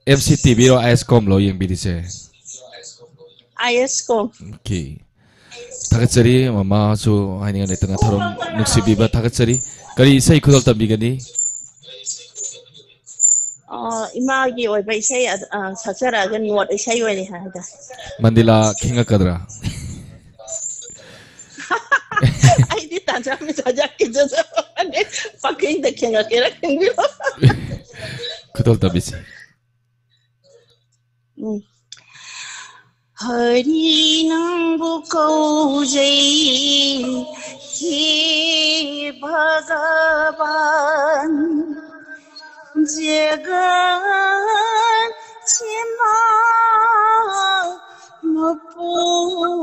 ꯑꯦꯝ ꯁꯤ ꯇꯤ ꯚꯤꯔꯣ, ꯑꯥꯏ ꯑꯦꯁ ꯀꯣꯝꯂꯣ ꯌꯦꯡꯕꯤꯔꯤꯁꯦ? ꯑꯥꯏ ꯑꯦꯁ ꯀꯣꯝ꯫ ꯑꯣꯀꯦ꯫ ꯊꯥꯒꯠꯆꯔꯤ, ꯃꯃꯥꯁꯨ ꯍꯥꯏꯅꯤꯡꯉꯥꯏ ꯂꯩꯇꯅ ꯊꯧꯔꯝ ꯅꯨꯡꯁꯤꯕꯤꯕ ꯊꯥꯒꯠꯆꯔꯤ꯫ ꯀꯔꯤ ꯏꯁꯩ ꯈꯨꯗꯣꯜ ꯇꯝꯕꯤꯒꯅꯤ? ꯑ, ꯏꯃꯥꯒꯤ ꯑꯣꯏꯕ ꯏꯁꯩ ꯑꯗ-, ꯑ, ꯁꯛꯆꯔꯛꯑꯒ ꯅꯣꯠ ꯏꯁꯩ ꯑꯣꯏꯅ ꯍꯥꯏꯗ꯫ ꯃꯟꯗꯤꯂꯥ ꯈꯤꯡꯉꯛꯀꯗ꯭ꯔꯥ? ꯑꯩꯗꯤ ꯇꯥꯟꯖꯥ ꯃꯦꯟꯖꯥ ꯈꯤꯡꯖꯗꯕꯅꯦ꯫ ꯄꯥꯈꯤꯡꯗ ꯈꯤꯡꯉꯛꯀꯦꯔꯥ ꯈꯤꯡꯕꯤꯔꯣ꯫ ꯈꯨꯗꯣꯜ ꯇꯝꯕꯤꯁꯤ꯫ ꯎꯝ꯫ ꯍꯔꯤ ꯅꯪꯕꯨ ꯀꯧꯖꯩ, ꯍꯦ ꯇꯕꯥꯟ ꯖꯒꯠꯁꯤꯃ ꯃꯄꯨꯏꯕ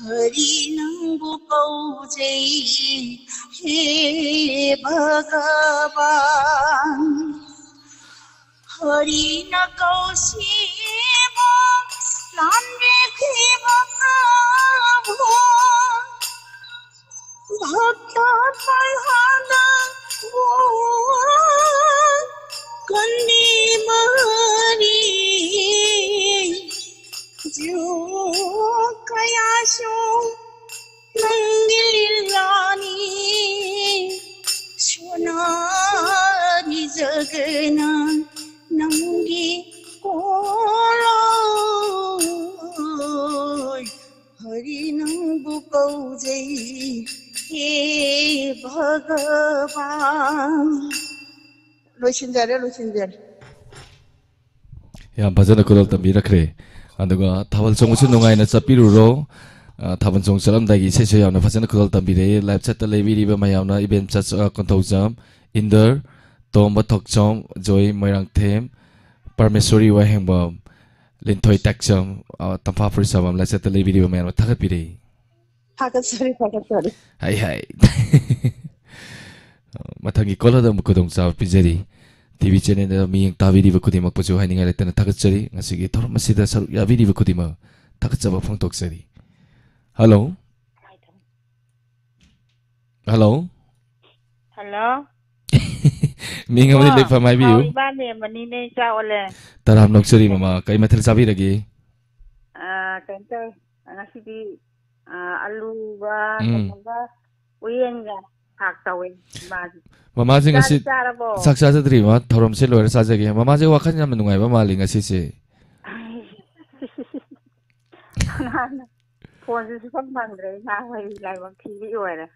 ꯍꯔꯤ ꯅꯪꯕꯨ ꯀꯧꯖꯩ ꯍꯦ ꯚꯒꯕꯥꯟ꯫ ꯍꯔꯤꯅ ꯀꯧꯁꯤꯕ ꯂꯥꯟꯕꯤꯈꯤꯕ ꯄ꯭ꯔꯚꯨ ꯚꯛꯇ ꯄ꯭ꯔꯍ꯭ꯂꯥꯗꯕꯨ ꯀꯟꯕꯤꯕꯅꯤ꯫ ꯖꯨꯒ ꯀꯌꯥꯁꯨ ꯅꯪꯒꯤ ꯂꯤꯂꯥꯅꯤ꯫ ꯁꯣꯅꯥꯅꯤ ꯖꯒꯅ ꯅꯪꯒꯤ ꯀꯣꯂꯣꯏ꯫ ꯍꯔꯤ ꯅꯪꯕꯨ ꯀꯧꯖꯩ ꯍꯦ ꯚꯒꯕꯥꯟ꯫ ꯂꯣꯏꯁꯤꯟꯖꯔꯦ, ꯂꯣꯏꯁꯤꯟꯖꯔꯦ꯫ ꯌꯥꯝ ꯐꯖꯅ ꯈꯨꯗꯣꯜ ꯇꯝꯕꯤꯔꯛꯈ꯭ꯔꯦ꯫ ꯑꯗꯨꯒ ꯊꯥꯕꯜ ꯆꯣꯡꯕꯁꯨ ꯅꯨꯡꯉꯥꯏꯅ ꯆꯠꯄꯤꯔꯨꯔꯣ꯫ ꯑ, ꯊꯥꯕꯜ ꯆꯣꯡ ꯆꯠꯂꯝꯗꯥꯏꯒꯤ ꯏꯁꯩꯁꯨ ꯌꯥꯝꯅ ꯐꯖꯅ ꯈꯨꯗꯣꯜ ꯇꯝꯕꯤꯔꯛꯑꯦ꯫ Live chat ꯇ ꯂꯩꯕꯤꯔꯤꯕ ꯃꯌꯥꯝꯅ ꯏꯕꯦꯝꯆꯥ, ꯑ, ꯀꯣꯟꯊꯧꯖꯝ, ꯏꯟꯗꯔ, ꯇꯣꯝꯕ ꯊꯣꯛꯆꯣꯝ, ꯖꯣꯏ ꯃꯣꯏꯔꯥꯡꯊꯦꯝ, ꯄꯔꯃꯦꯁꯣꯔꯤ ꯋꯥꯍꯦꯡꯕꯝ, ꯂꯤꯟꯊꯣꯏ ꯇꯥꯛꯆꯝ, ꯑ, ꯇꯝꯐꯥ ꯐꯨꯔꯤꯠꯁꯥꯕꯝ live chat ꯇ ꯂꯩꯕꯤꯔꯤꯕ ꯃꯌꯥꯝꯅ ꯊꯥꯒꯠꯄꯤꯔꯛꯏ꯫ ꯊꯥꯒꯠꯆꯔꯤ, ꯊꯥꯒꯠꯆꯔꯤ꯫ ꯍꯥꯏ, ꯍꯥꯏ꯫ ꯃꯊꯪꯒꯤ call ꯗ ꯑꯃꯨꯛ ꯈꯨꯗꯣꯡꯆꯥꯕ ꯄꯤꯖꯔꯤ꯫ ꯇꯤ ꯚꯤ channel ꯗ ꯃꯤꯠꯌꯦꯡ ꯇꯥꯕꯤꯔꯤꯕ ꯈꯨꯗꯤꯡꯃꯛꯄꯨꯁꯨ ꯍꯥꯏꯅꯤꯡꯉꯥꯏ ꯂꯩꯇꯅ ꯊꯥꯒꯠꯆꯔꯤ꯫ ꯉꯁꯤꯒꯤ ꯊꯧꯔꯝ ꯑꯁꯤꯗ ꯁꯔꯨꯛ ꯌꯥꯕꯤꯔꯤꯕ ꯈꯨꯗꯤꯡꯃꯛ ꯊꯥꯒꯠꯆꯕ ꯐꯣꯡꯗꯣꯛꯆꯔꯤ꯫ Hello? Hello? Hello? ꯃꯤꯡ ꯑꯃꯗꯤ ꯑꯣ, ꯂꯩꯐꯝ ꯍꯥꯏꯕꯤꯌꯨ꯫ ꯍꯥꯎ, ꯏꯃꯥ ꯃꯦꯝꯕꯅꯤꯅꯦ, ꯏꯆꯥ ꯑꯣꯜꯂꯦ꯫ ꯇꯔꯥꯝꯅ ꯑꯣꯛꯆꯔꯤ ꯃꯃꯥ꯫ ꯀꯩ ꯃꯊꯦꯜ ꯆꯥꯕꯤꯔꯒꯦ? ꯑꯥ, ꯀꯩꯅꯣ ꯇꯧꯋꯦ꯫ ꯉꯁꯤꯗꯤ, ꯑꯥ, ꯑꯂꯨꯒ ꯎꯝ꯫ ꯀꯩꯅꯣꯒ ꯎꯌꯦꯟꯒ ꯁꯥꯛ ꯇꯧꯋꯦ ꯏꯃꯥꯁꯦ꯫ ꯃꯃꯥꯁꯦ ꯆꯥꯛ ꯉꯁꯤ ꯆꯥꯔꯕꯣ? ꯆꯥꯛ ꯆꯥꯖꯗ꯭ꯔꯤ, ꯃꯃꯥ꯫ ꯊꯧꯔꯝꯁꯦ ꯂꯣꯏꯔ ꯆꯥꯖꯒꯦ꯫ ꯃꯃꯥꯁꯦ ꯋꯥꯈꯜ ꯌꯥꯝꯅ ꯅꯨꯡꯉꯥꯏꯕ ꯃꯥꯜꯂꯤ ꯉꯁꯤꯁꯦ꯫ ꯑꯉꯥꯡꯅ ꯐꯣꯟꯁꯨ ꯁꯨꯐꯪ ꯐꯪꯗ꯭ꯔꯦ, ꯏꯃꯥ ꯍꯣꯏ ꯂꯥꯏꯕꯛ ꯊꯤꯕꯤ ꯑꯣꯏꯔꯦ꯫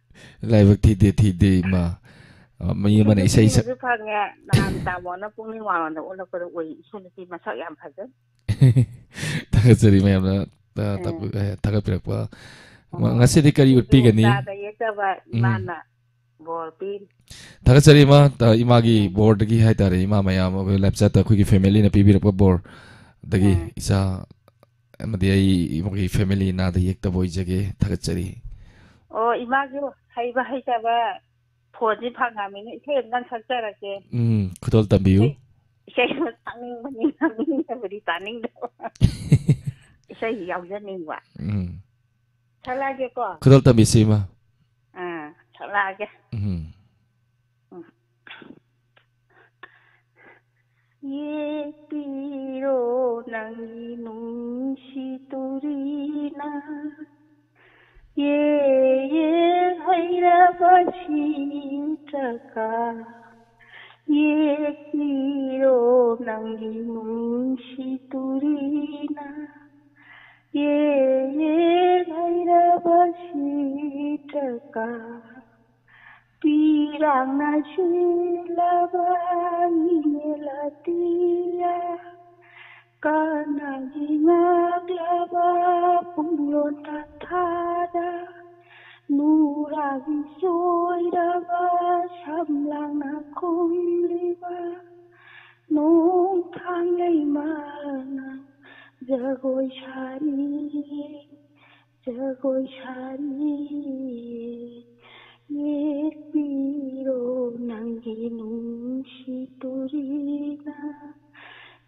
ꯂꯥꯏꯕꯛ ꯊꯤꯗꯦ, ꯊꯤꯗꯦ, ꯏꯃꯥ꯫ ꯑ, ꯃꯤ ꯑꯃꯅ ꯏꯁꯩ ꯁꯛ- ꯅꯨꯄꯤꯁꯨ ꯐꯪꯉꯦ, ꯅꯍꯥꯟ ꯇꯥꯃꯣꯅ ꯄꯨꯛꯅꯤꯡ ꯋꯥꯡꯂꯣꯝꯗ ꯑꯣꯜꯂꯛꯄꯗ ꯎꯏ, ꯏꯁꯨ ꯅꯨꯄꯤ ꯃꯁꯛ ꯌꯥꯝ ꯐꯖꯩ꯫ ꯊꯥꯒꯠꯆꯔꯤ ꯃꯌꯥꯝꯅ, ꯑ, ꯎꯝ꯫ ꯇꯥꯛꯄꯤ-, ꯑ, ꯊꯥꯒꯠꯄꯤꯔꯛꯄ꯫ ꯃ-, ꯉꯁꯤꯗꯤ ꯀꯔꯤ ꯎꯠꯄꯤꯒꯅꯤ? ꯆꯥꯗ ꯌꯦꯛꯇꯕ ꯎꯝ꯫ ꯏꯃꯥꯅ ꯕꯣꯔ ꯄꯤꯔꯤ꯫ ꯊꯥꯒꯠꯆꯔꯤ ꯏꯃꯥ, ꯇ-, ꯏꯃꯥꯒꯤ ꯕꯣꯔꯗꯒꯤ ꯍꯥꯏꯇꯥꯔꯦ, ꯏꯃꯥ ꯃꯌꯥꯝ ꯑꯩꯈꯣꯏ ꯂꯥꯏꯞꯆꯠꯇ ꯑꯩꯈꯣꯏꯒꯤ ꯐꯦꯃꯤꯂꯤꯅ ꯄꯤꯕꯤꯔꯛꯄ ꯕꯣꯔꯗꯒꯤ ꯎꯝ꯫ ꯏꯆꯥ ꯑꯃꯗꯤ ꯑꯩ, ꯑꯩꯒꯤ ꯐꯦꯃꯤꯂꯤ ꯅꯥꯗ ꯌꯦꯛꯇꯕ ꯑꯣꯏꯖꯒꯦ꯫ ꯊꯥꯒꯠꯆꯔꯤ꯫ ꯑꯣ, ꯏꯃꯥꯁꯨ ꯍꯩꯕ ꯍꯩꯇꯕ ꯐꯣꯟꯁꯤ ꯐꯪꯉꯃꯤꯅ ꯏꯁꯩ ꯑꯝꯇꯪ ꯁꯛꯆꯔꯛꯀꯦ꯫ ꯎꯝ, ꯈꯨꯗꯣꯜ ꯇꯝꯕꯤꯌꯨ꯫ ꯏꯁꯩ, ꯏꯁꯩ ꯇꯥꯅꯤꯡꯕꯅꯤ, ꯇꯥꯅꯤꯡꯗꯕꯗꯤ ꯇꯥꯅꯤꯡꯗꯕ꯫ ꯏꯁꯩ ꯌꯥꯎꯖꯅꯤꯡꯕ꯫ ꯎꯝ꯫ ꯁꯛꯂꯛꯑꯒꯦꯀꯣ? ꯈꯨꯗꯣꯜ ꯇꯝꯕꯤꯁꯤ, ꯏꯃꯥ꯫ ꯑꯥ, ꯁꯛꯂꯛꯑꯒꯦ꯫ ꯎꯝ꯫ ꯎꯝ꯫ ꯌꯦꯛꯄꯤꯔꯣ ꯅꯪꯒꯤ ꯅꯨꯡꯁꯤ ꯇꯨꯔꯤꯅ, ꯌꯦꯛ ꯌꯦꯛ ꯍꯩꯔꯕ ꯆꯤꯇ꯭ꯔꯀꯥ꯫ ꯌꯦꯛꯄꯤꯔꯣ ꯅꯪꯒꯤ ꯅꯨꯡꯁꯤ ꯇꯨꯔꯤꯅ, ꯌꯦꯛ ꯌꯦꯛ ꯍꯩꯔꯕ ꯆꯤꯇ꯭ꯔꯀꯥ꯫ ꯄꯤꯔꯥꯡꯅ ꯁꯤꯜꯂꯕ ꯏꯅꯦꯂꯥꯇꯤꯌꯥ, ꯀꯅꯥꯒꯤ ꯉꯥꯛꯂꯕ ꯄꯨꯡꯂꯣꯟ ꯊꯥꯗ, ꯅꯨꯔꯥꯒꯤ ꯆꯣꯏꯔꯕ ꯁꯝꯂꯥꯡꯅ ꯈꯨꯝꯂꯤꯕ, ꯅꯣꯡꯊꯥꯡ ꯂꯩꯃꯥꯅ ꯖꯒꯣꯏ ꯁꯥꯔꯤ꯫ ꯖꯒꯣꯏ ꯁꯥꯔꯤ, ꯌꯦꯛꯄꯤꯔꯣ ꯅꯪꯒꯤ ꯅꯨꯡꯁꯤ ꯇꯨꯔꯤꯅ,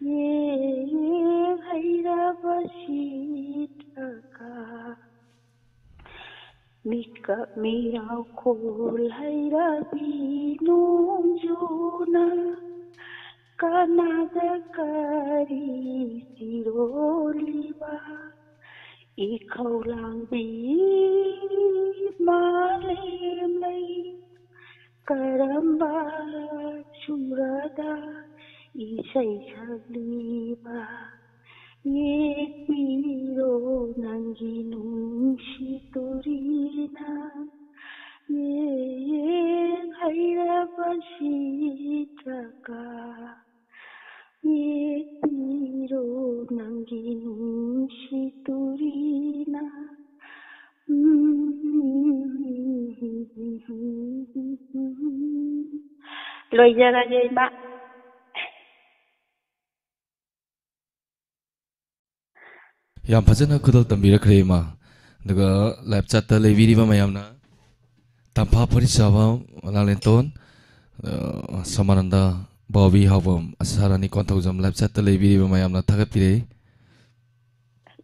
ꯌꯦꯛ ꯌꯦꯛ ꯍꯩꯔꯕ ꯆꯤꯇ꯭ꯔꯀꯥ꯫ ꯃꯤꯀꯞ ꯃꯤꯔꯥꯎꯈꯣꯜ ꯍꯩꯔꯕꯤ ꯅꯣꯡꯖꯨꯅ, ꯀꯅꯥꯗ ꯀꯔꯤ ꯆꯤꯔꯣꯜꯂꯤꯕ? ꯏꯈꯧ ꯂꯥꯡꯕꯤ ꯃꯥꯂꯦꯝꯂꯩ, ꯀꯔꯝꯕ ꯁꯨꯔꯗ ꯏꯁꯩ ꯁꯛꯂꯤꯕ? ꯌꯦꯛꯄꯤꯔꯣ ꯅꯪꯒꯤ ꯅꯨꯡꯁꯤ ꯇꯨꯔꯤꯅ, ꯌꯦꯛ ꯌꯦꯛ ꯍꯩꯔꯕ ꯆꯤꯇ꯭ꯔꯀꯥ꯫ ꯌꯦꯛꯄꯤꯔꯣ ꯅꯪꯒꯤ ꯅꯨꯡꯁꯤ ꯇꯨꯔꯤꯅ, ꯂꯣꯏꯖꯔꯒꯦ, ꯏꯃꯥ꯫ ꯌꯥꯝ ꯐꯖꯅ ꯈꯨꯗꯣꯜ ꯇꯝꯕꯤꯔꯛꯈ꯭ꯔꯦ, ꯏꯃꯥ꯫ ꯑꯗꯨꯒ live chat ꯇ ꯂꯩꯕꯤꯔꯤꯕ ꯃꯌꯥꯝꯅ, ꯇꯝꯐꯥ ꯐꯔꯤꯆꯥꯕꯝ, ꯂꯥꯡꯂꯦꯟꯇꯣꯟ, ꯑ, ꯁꯣꯃꯥꯅꯟꯗ, ꯕꯥꯎꯕꯤ ꯍꯥꯎꯕꯝ, ꯑꯁꯥꯔꯥꯅꯤ ꯀꯣꯟꯊꯧꯖꯝ, live chat ꯇ ꯂꯩꯕꯤꯔꯤꯕ ꯃꯌꯥꯝꯅ ꯊꯥꯒꯠꯄꯤꯔꯛꯏ꯫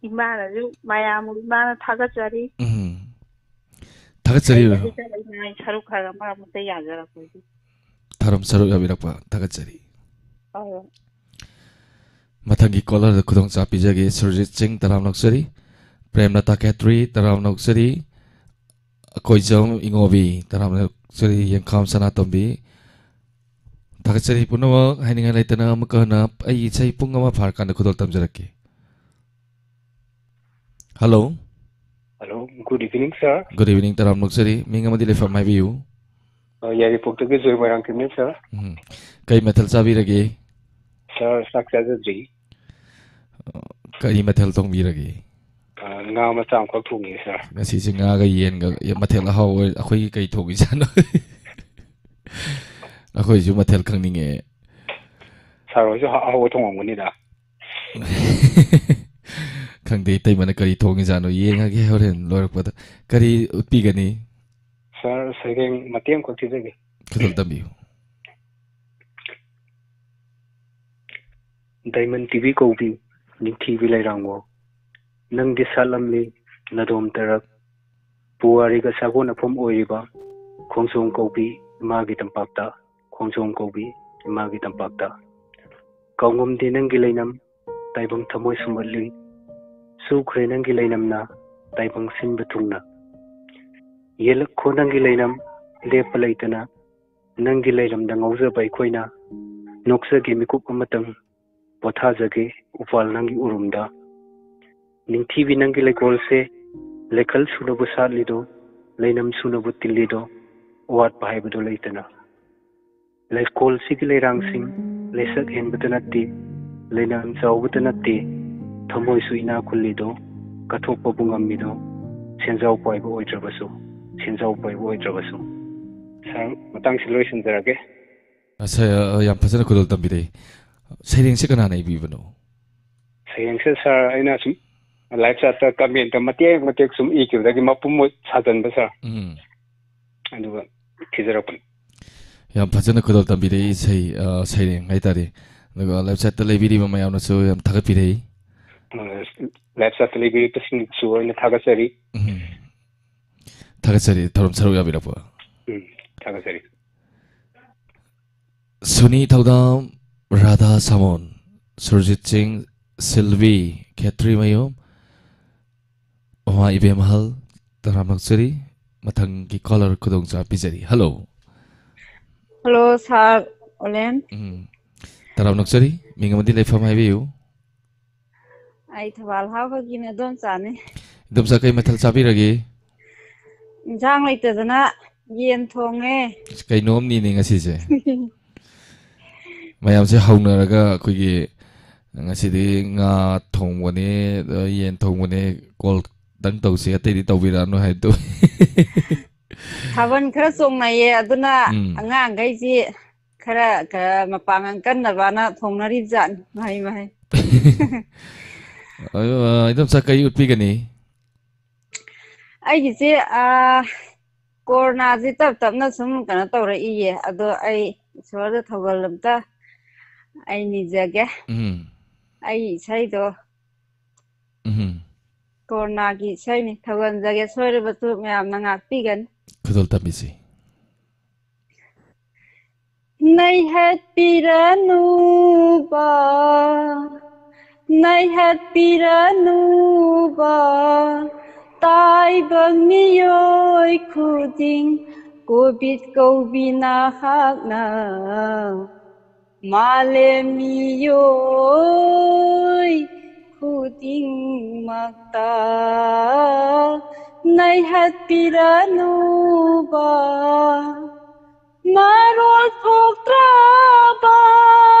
ꯏꯃꯥꯅꯁꯨ, ꯃꯌꯥꯝꯕꯨ ꯏꯃꯥꯅ ꯊꯥꯒꯠꯆꯔꯤ꯫ ꯎꯝ꯫ ꯊꯥꯒꯠꯆꯔꯤ꯫ ꯑꯩꯅꯗꯤ ꯆꯠꯂ ꯏꯃꯥꯒꯤ ꯁꯔꯨꯛ ꯈꯔ ꯃꯔꯛ ꯃꯔꯛꯇ ꯌꯥꯖꯔꯛꯄꯒꯤ꯫ ꯊꯧꯔꯝ ꯁꯔꯨꯛ ꯌꯥꯕꯤꯔꯛꯄ ꯊꯥꯒꯠꯆꯔꯤ꯫ ꯑꯧ꯫ ꯃꯊꯪꯒꯤ caller ꯗ ꯈꯨꯗꯣꯡꯆꯥꯕ ꯄꯤꯖꯒꯦ꯫ ꯁꯨꯔꯖꯤꯠ ꯁꯤꯡ, ꯇꯔꯥꯝꯅ ꯑꯣꯛꯆꯔꯤ꯫ ꯄ꯭ꯔꯦꯝꯂꯇꯥ ꯈꯦꯇ꯭ꯔꯤ, ꯇꯔꯥꯝꯅ ꯑꯣꯛꯆꯔꯤ꯫ ꯑꯀꯣꯏꯖꯝ ꯏꯉꯣꯕꯤ, ꯇꯔꯥꯝꯅ ꯑꯣꯛꯆꯔꯤ꯫ ꯌꯦꯡꯈꯥꯝ ꯁꯅꯥꯇꯣꯝꯕꯤ, ꯊꯥꯒꯠꯆꯔꯤ꯫ ꯄꯨꯝꯅꯃꯛ ꯍꯥꯏꯅꯤꯡꯉꯥꯏ ꯂꯩꯇꯅ ꯑꯃꯨꯛꯀ ꯍꯟꯅ ꯑꯩꯒꯤ ꯏꯁꯩ ꯄꯨꯡ ꯑꯃ ꯐꯥꯔꯀꯥꯟꯗ ꯈꯨꯗꯣꯜ ꯇꯝꯖꯔꯛꯀꯦ꯫ Hello꯫ Hello, good evening, sir꯫ Good evening, ꯇꯔꯥꯝꯅ ꯑꯣꯛꯆꯔꯤ꯫ ꯃꯤꯡ ꯑꯃꯗꯤ ꯂꯩꯐꯝ ꯍꯥꯏꯕꯤꯌꯨ꯫ ꯑ, ꯌꯥꯏꯔꯤꯄꯣꯛꯇꯒꯤ ꯖꯣꯏ ꯃꯣꯏꯔꯥꯡꯊꯦꯝꯅꯤ, sir꯫ ꯎꯝ꯫ ꯀꯩ ꯃꯊꯦꯜ ꯆꯥꯕꯤꯔꯒꯦ? Sir, ꯆꯥꯛ ꯆꯥꯖꯗ꯭ꯔꯤ꯫ ꯑ, ꯀꯔꯤ ꯃꯊꯦꯜ ꯊꯣꯡꯕꯤꯔꯒꯦ? ꯑ, ꯉꯥ ꯃꯆꯥ ꯑꯃꯈꯛ ꯊꯣꯡꯉꯤ, sir꯫ ꯉꯁꯤꯁꯦ ꯉꯥꯒ ꯌꯦꯟꯒ ꯃꯊꯦꯜ ꯑꯍꯥꯎꯕ ꯑꯣꯏ-, ꯑꯩꯈꯣꯏꯒꯤ ꯀꯩ ꯊꯣꯡꯉꯤꯖꯥꯠꯅꯣ? ꯑꯩꯈꯣꯏꯁꯨ ꯃꯊꯦꯜ ꯈꯪꯅꯤꯡꯉꯦ꯫ Sir ꯍꯣꯏꯁꯨ ꯑꯍꯥ-, ꯑꯍꯥꯎꯕ ꯊꯣꯡꯉꯝꯒꯅꯤꯗ꯫ ꯈꯪꯗꯦ, ꯏꯇꯩꯃꯅ ꯀꯔꯤ ꯊꯣꯡꯉꯤꯖꯥꯠꯅꯣ, ꯌꯦꯡꯉꯒꯦ ꯍꯣꯔꯦꯟ ꯂꯣꯏꯔꯛꯄꯗ꯫ ꯀꯔꯤ ꯎꯠꯄꯤꯒꯅꯤ? Sir, ꯁꯩꯔꯦꯡ ꯃꯇꯦꯛ ꯑꯃꯈꯛ ꯊꯤꯖꯒꯦ꯫ ꯈꯨꯗꯣꯜ ꯇꯝꯕꯤꯌꯨ꯫ ꯗꯥꯏꯃꯟ ꯇꯤꯚꯤ ꯀꯧꯕꯤ ꯅꯤꯡꯊꯤꯕꯤ ꯂꯩꯔꯥꯡꯋꯣ, ꯅꯪꯗꯤ ꯁꯥꯠꯂꯝꯂꯤ ꯅꯗꯣꯝ ꯇꯔꯛ, ꯄꯨꯋꯥꯔꯤꯒ ꯁꯥꯒꯣꯟꯅꯐꯝ ꯑꯣꯏꯔꯤꯕ ꯈꯣꯡꯖꯣꯝ ꯀꯧꯕꯤ ꯏꯃꯥꯒꯤ ꯇꯝꯄꯥꯛꯇ, ꯈꯣꯡꯖꯣꯝ ꯀꯧꯕꯤ ꯏꯃꯥꯒꯤ ꯇꯝꯄꯥꯛꯇ꯫ ꯀꯥꯎꯉꯝꯗꯦ ꯅꯪꯒꯤ ꯂꯩꯅꯝ, ꯇꯥꯏꯕꯪ ꯊꯃꯣꯏ ꯁꯨꯝꯍꯠꯂꯤ꯫ ꯁꯨꯈ꯭ꯔꯦ ꯅꯪꯒꯤ ꯂꯩꯅꯝꯅ, ꯇꯥꯏꯕꯪ ꯁꯤꯟꯕ ꯊꯨꯡꯅ꯫ ꯌꯦꯜꯂꯛꯈꯣ ꯅꯪꯒꯤ ꯂꯩꯅꯝ, ꯂꯦꯞꯄ ꯂꯩꯇꯅ꯫ ꯅꯪꯒꯤ ꯂꯩꯔꯝꯗ ꯉꯥꯎꯖꯕ ꯑꯩꯈꯣꯏꯅ꯫ ꯅꯣꯛꯆꯒꯦ ꯃꯤꯀꯨꯞ ꯑꯃꯇꯪ, ꯄꯣꯊꯥꯖꯒꯦ ꯎꯄꯥꯜ ꯅꯪꯒꯤ ꯎꯔꯨꯝꯗ꯫ ꯅꯤꯡꯊꯤꯕꯤ ꯅꯪꯒꯤ ꯂꯩꯀꯣꯜꯁꯦ, ꯂꯩꯀꯜ ꯁꯨꯅꯕꯨ ꯁꯥꯠꯂꯤꯗꯣ, ꯂꯩꯅꯝ ꯁꯨꯅꯕꯨ ꯇꯤꯜꯂꯤꯗꯣ, ꯑꯋꯥꯠꯄ ꯍꯥꯏꯕꯗꯨ ꯂꯩꯇꯅ꯫ ꯂꯩꯀꯣꯜꯁꯤꯒꯤ ꯂꯩꯔꯥꯡꯁꯤꯡ, ꯂꯩꯁꯛ ꯍꯦꯟꯕꯇ ꯅꯠꯇꯦ, ꯂꯩꯅꯝ ꯆꯥꯎꯕꯇ ꯅꯠꯇꯦ, ꯊꯃꯣꯏꯁꯨ ꯏꯅꯥꯛ ꯈꯨꯜꯂꯤꯗꯣ, ꯀꯠꯊꯣꯛꯄꯕꯨ ꯉꯝꯃꯤꯗꯣ, ꯁꯦꯟꯖꯥꯎ ꯄꯥꯏꯕ ꯑꯣꯏꯗ꯭ꯔꯕꯁꯨ, ꯁꯦꯟꯖꯥꯎ ꯄꯥꯏꯕ ꯑꯣꯏꯗ꯭ꯔꯕꯁꯨ꯫ Sir, ꯃꯇꯥꯡꯁꯤ ꯂꯣꯏꯁꯤꯟꯖꯔꯒꯦ꯫ ꯑꯁ, ꯑ, ꯌꯥꯝ ꯐꯖꯅ ꯈꯨꯗꯣꯜ ꯇꯝꯕꯤꯔꯛꯏ꯫ ꯁꯩꯔꯦꯡꯁꯦ ꯀꯅꯥꯅ ꯏꯕꯤꯕꯅꯣ? ꯁꯩꯔꯦꯡꯁꯦ ꯁꯥꯔ, ꯑꯩꯅ ꯁꯨꯝ ꯂꯥꯏꯐ ꯆꯥꯠꯇ ꯀꯃꯦꯟꯇ ꯃꯇꯦꯛ ꯃꯇꯦꯛ ꯁꯨꯝ ꯏꯈꯤꯕꯗꯒꯤ ꯃꯄꯨꯝ ꯑꯣꯏ ꯁꯥꯖꯟꯕ ꯁꯥꯔ꯫ ꯎꯝ꯫ ꯑꯗꯨꯒ ꯊꯤꯖꯔꯛꯄꯅꯤ꯫ ꯌꯥꯝ ꯐꯖꯅ ꯈꯨꯗꯣꯜ ꯇꯝꯕꯤꯔꯛꯏ ꯏꯁꯩ, ꯑ, ꯁꯩꯔꯦꯡ ꯍꯥꯏꯇꯥꯔꯦ꯫ ꯑꯗꯨꯒ ꯂꯥꯏꯐ ꯆꯥꯠꯇ ꯂꯩꯕꯤꯔꯤꯕ ꯃꯌꯥꯝꯅꯁꯨ ꯌꯥꯝ ꯊꯥꯒꯠꯄꯤꯔꯛꯏ꯫ ꯑ, ꯂꯥꯏꯐ ꯆꯥꯠꯇ ꯂꯩꯕꯤꯔꯤꯕꯁꯤꯡꯁꯨ ꯑꯩꯅ ꯊꯥꯒꯠꯆꯔꯤ꯫ ꯎꯝ꯫ ꯊꯥꯒꯠꯆꯔꯤ ꯊꯧꯔꯝ ꯁꯔꯨꯛ ꯌꯥꯕꯤꯔꯛꯄ꯫ ꯎꯝ, ꯊꯥꯒꯠꯆꯔꯤ꯫ ꯁꯨꯅꯤ ꯊꯧꯗꯥꯝ, ꯔꯥꯙꯥ ꯁꯥꯃꯣꯟ, ꯁꯨꯔꯖꯤꯠ ꯁꯤꯡ, ꯁꯤꯜꯚꯤ, ꯈꯦꯇ꯭ꯔꯤꯃꯌꯨꯝ, ꯃꯃꯥ ꯏꯕꯦꯝꯍꯜ, ꯇꯔꯥꯝ ꯅꯣꯛꯆꯔꯤ꯫ ꯃꯊꯪꯒꯤ ꯀꯣꯂꯔ ꯈꯨꯗꯣꯡꯆꯥꯕ ꯄꯤꯖꯔꯤ꯫ ꯍꯜꯂꯣ꯫ ꯍꯜꯂꯣ, ꯁꯥꯔ ꯑꯣꯂꯦꯟ꯫ ꯎꯝ꯫ ꯇꯔꯥꯝ ꯅꯣꯛꯆꯔꯤ꯫ ꯃꯤꯡ ꯑꯃꯗꯤ ꯂꯩꯐꯝ ꯍꯥꯏꯕꯤꯌꯨ꯫ ꯑꯩ ꯊꯧꯕꯥꯜ ꯍꯥꯎꯕꯒꯤꯅꯦ, ꯑꯗꯣꯝꯆꯥꯅꯦ꯫ ꯏꯗꯣꯝꯆꯥ, ꯀꯩ ꯃꯊꯦꯜ ꯆꯥꯕꯤꯔꯒꯦ? ꯏꯟꯁꯥꯡ ꯂꯩꯇꯗꯅ ꯌꯦꯟ ꯊꯣꯡꯉꯦ꯫ ꯑꯁ, ꯀꯩꯅꯣꯝꯅꯤꯅꯦ ꯉꯁꯤꯁꯦ꯫ ꯃꯌꯥꯝꯁꯦ ꯍꯧꯅꯔꯒ ꯑꯩꯈꯣꯏꯒꯤ ꯉꯁꯤꯗꯤ ꯉꯥ ꯊꯣꯡꯕꯅꯦ, ꯑꯗ ꯌꯦꯟ ꯊꯣꯡꯕꯅꯦ, ꯀꯣꯜ ꯈꯛꯇꯪ ꯇꯧꯁꯤ, ꯑꯇꯩꯗꯤ ꯇꯧꯕꯤꯔꯛꯑꯅꯨ ꯍꯥꯏꯕꯗꯣ꯫ ꯊꯥꯕꯜ ꯈꯔ ꯆꯣꯡꯅꯩꯌꯦ, ꯑꯗꯨꯅ ꯎꯝ꯫ ꯑꯉꯥꯡꯈꯩꯁꯤ ꯈꯔ, ꯈꯔ ꯃꯄꯥꯡꯒꯜ ꯀꯟꯅꯕꯅ ꯊꯣꯡꯅꯔꯤꯕ ꯖꯥꯠꯅꯤ, ꯃꯍꯩ ꯃꯍꯩ꯫ ꯑꯗꯣ, ꯑ, ꯏꯗꯣꯝꯆꯥ, ꯀꯔꯤ ꯎꯠꯄꯤꯒꯅꯤ? ꯑꯩꯒꯤꯁꯦ, ꯑ, ꯀꯣꯔꯣꯅꯥꯁꯦ ꯇꯞ ꯇꯞꯅ ꯁꯨꯝ ꯀꯩꯅꯣ ꯇꯧꯔꯛꯏꯌꯦ, ꯑꯗꯣ ꯑꯩ ꯏꯁꯣꯔꯗ ꯊꯧꯒꯜ ꯑꯝꯇ ꯑꯩ ꯅꯤꯖꯒꯦ꯫ ꯎꯝ꯫ ꯑꯩ ꯏꯁꯩꯗꯣ ꯎꯝ꯫ ꯀꯣꯔꯣꯅꯥꯒꯤ ꯏꯁꯩꯅꯤ, ꯊꯧꯒꯜꯖꯒꯦ, ꯁꯣꯏꯔꯕꯁꯨ ꯃꯌꯥꯝꯅ ꯉꯥꯛꯄꯤꯒꯅꯤ꯫ ꯈꯨꯗꯣꯜ ꯇꯝꯕꯤꯁꯤ꯫ ꯅꯩꯍꯠꯄꯤꯔꯅꯨꯕ, ꯅꯩꯍꯠꯄꯤꯔꯅꯨꯕ, ꯇꯥꯏꯕ ꯃꯤꯑꯣꯏ ꯈꯨꯗꯤꯡ ꯀꯣꯚꯤꯗ ꯀꯧꯕꯤ ꯅꯍꯥꯛꯅ꯫ ꯃꯥꯂꯦꯝ ꯃꯤꯑꯣꯏ ꯈꯨꯗꯤꯡꯃꯛꯇ ꯅꯩꯍꯠꯄꯤꯔꯅꯨꯕ꯫ ꯃꯔꯣꯜ ꯊꯣꯛꯇ꯭ꯔꯕ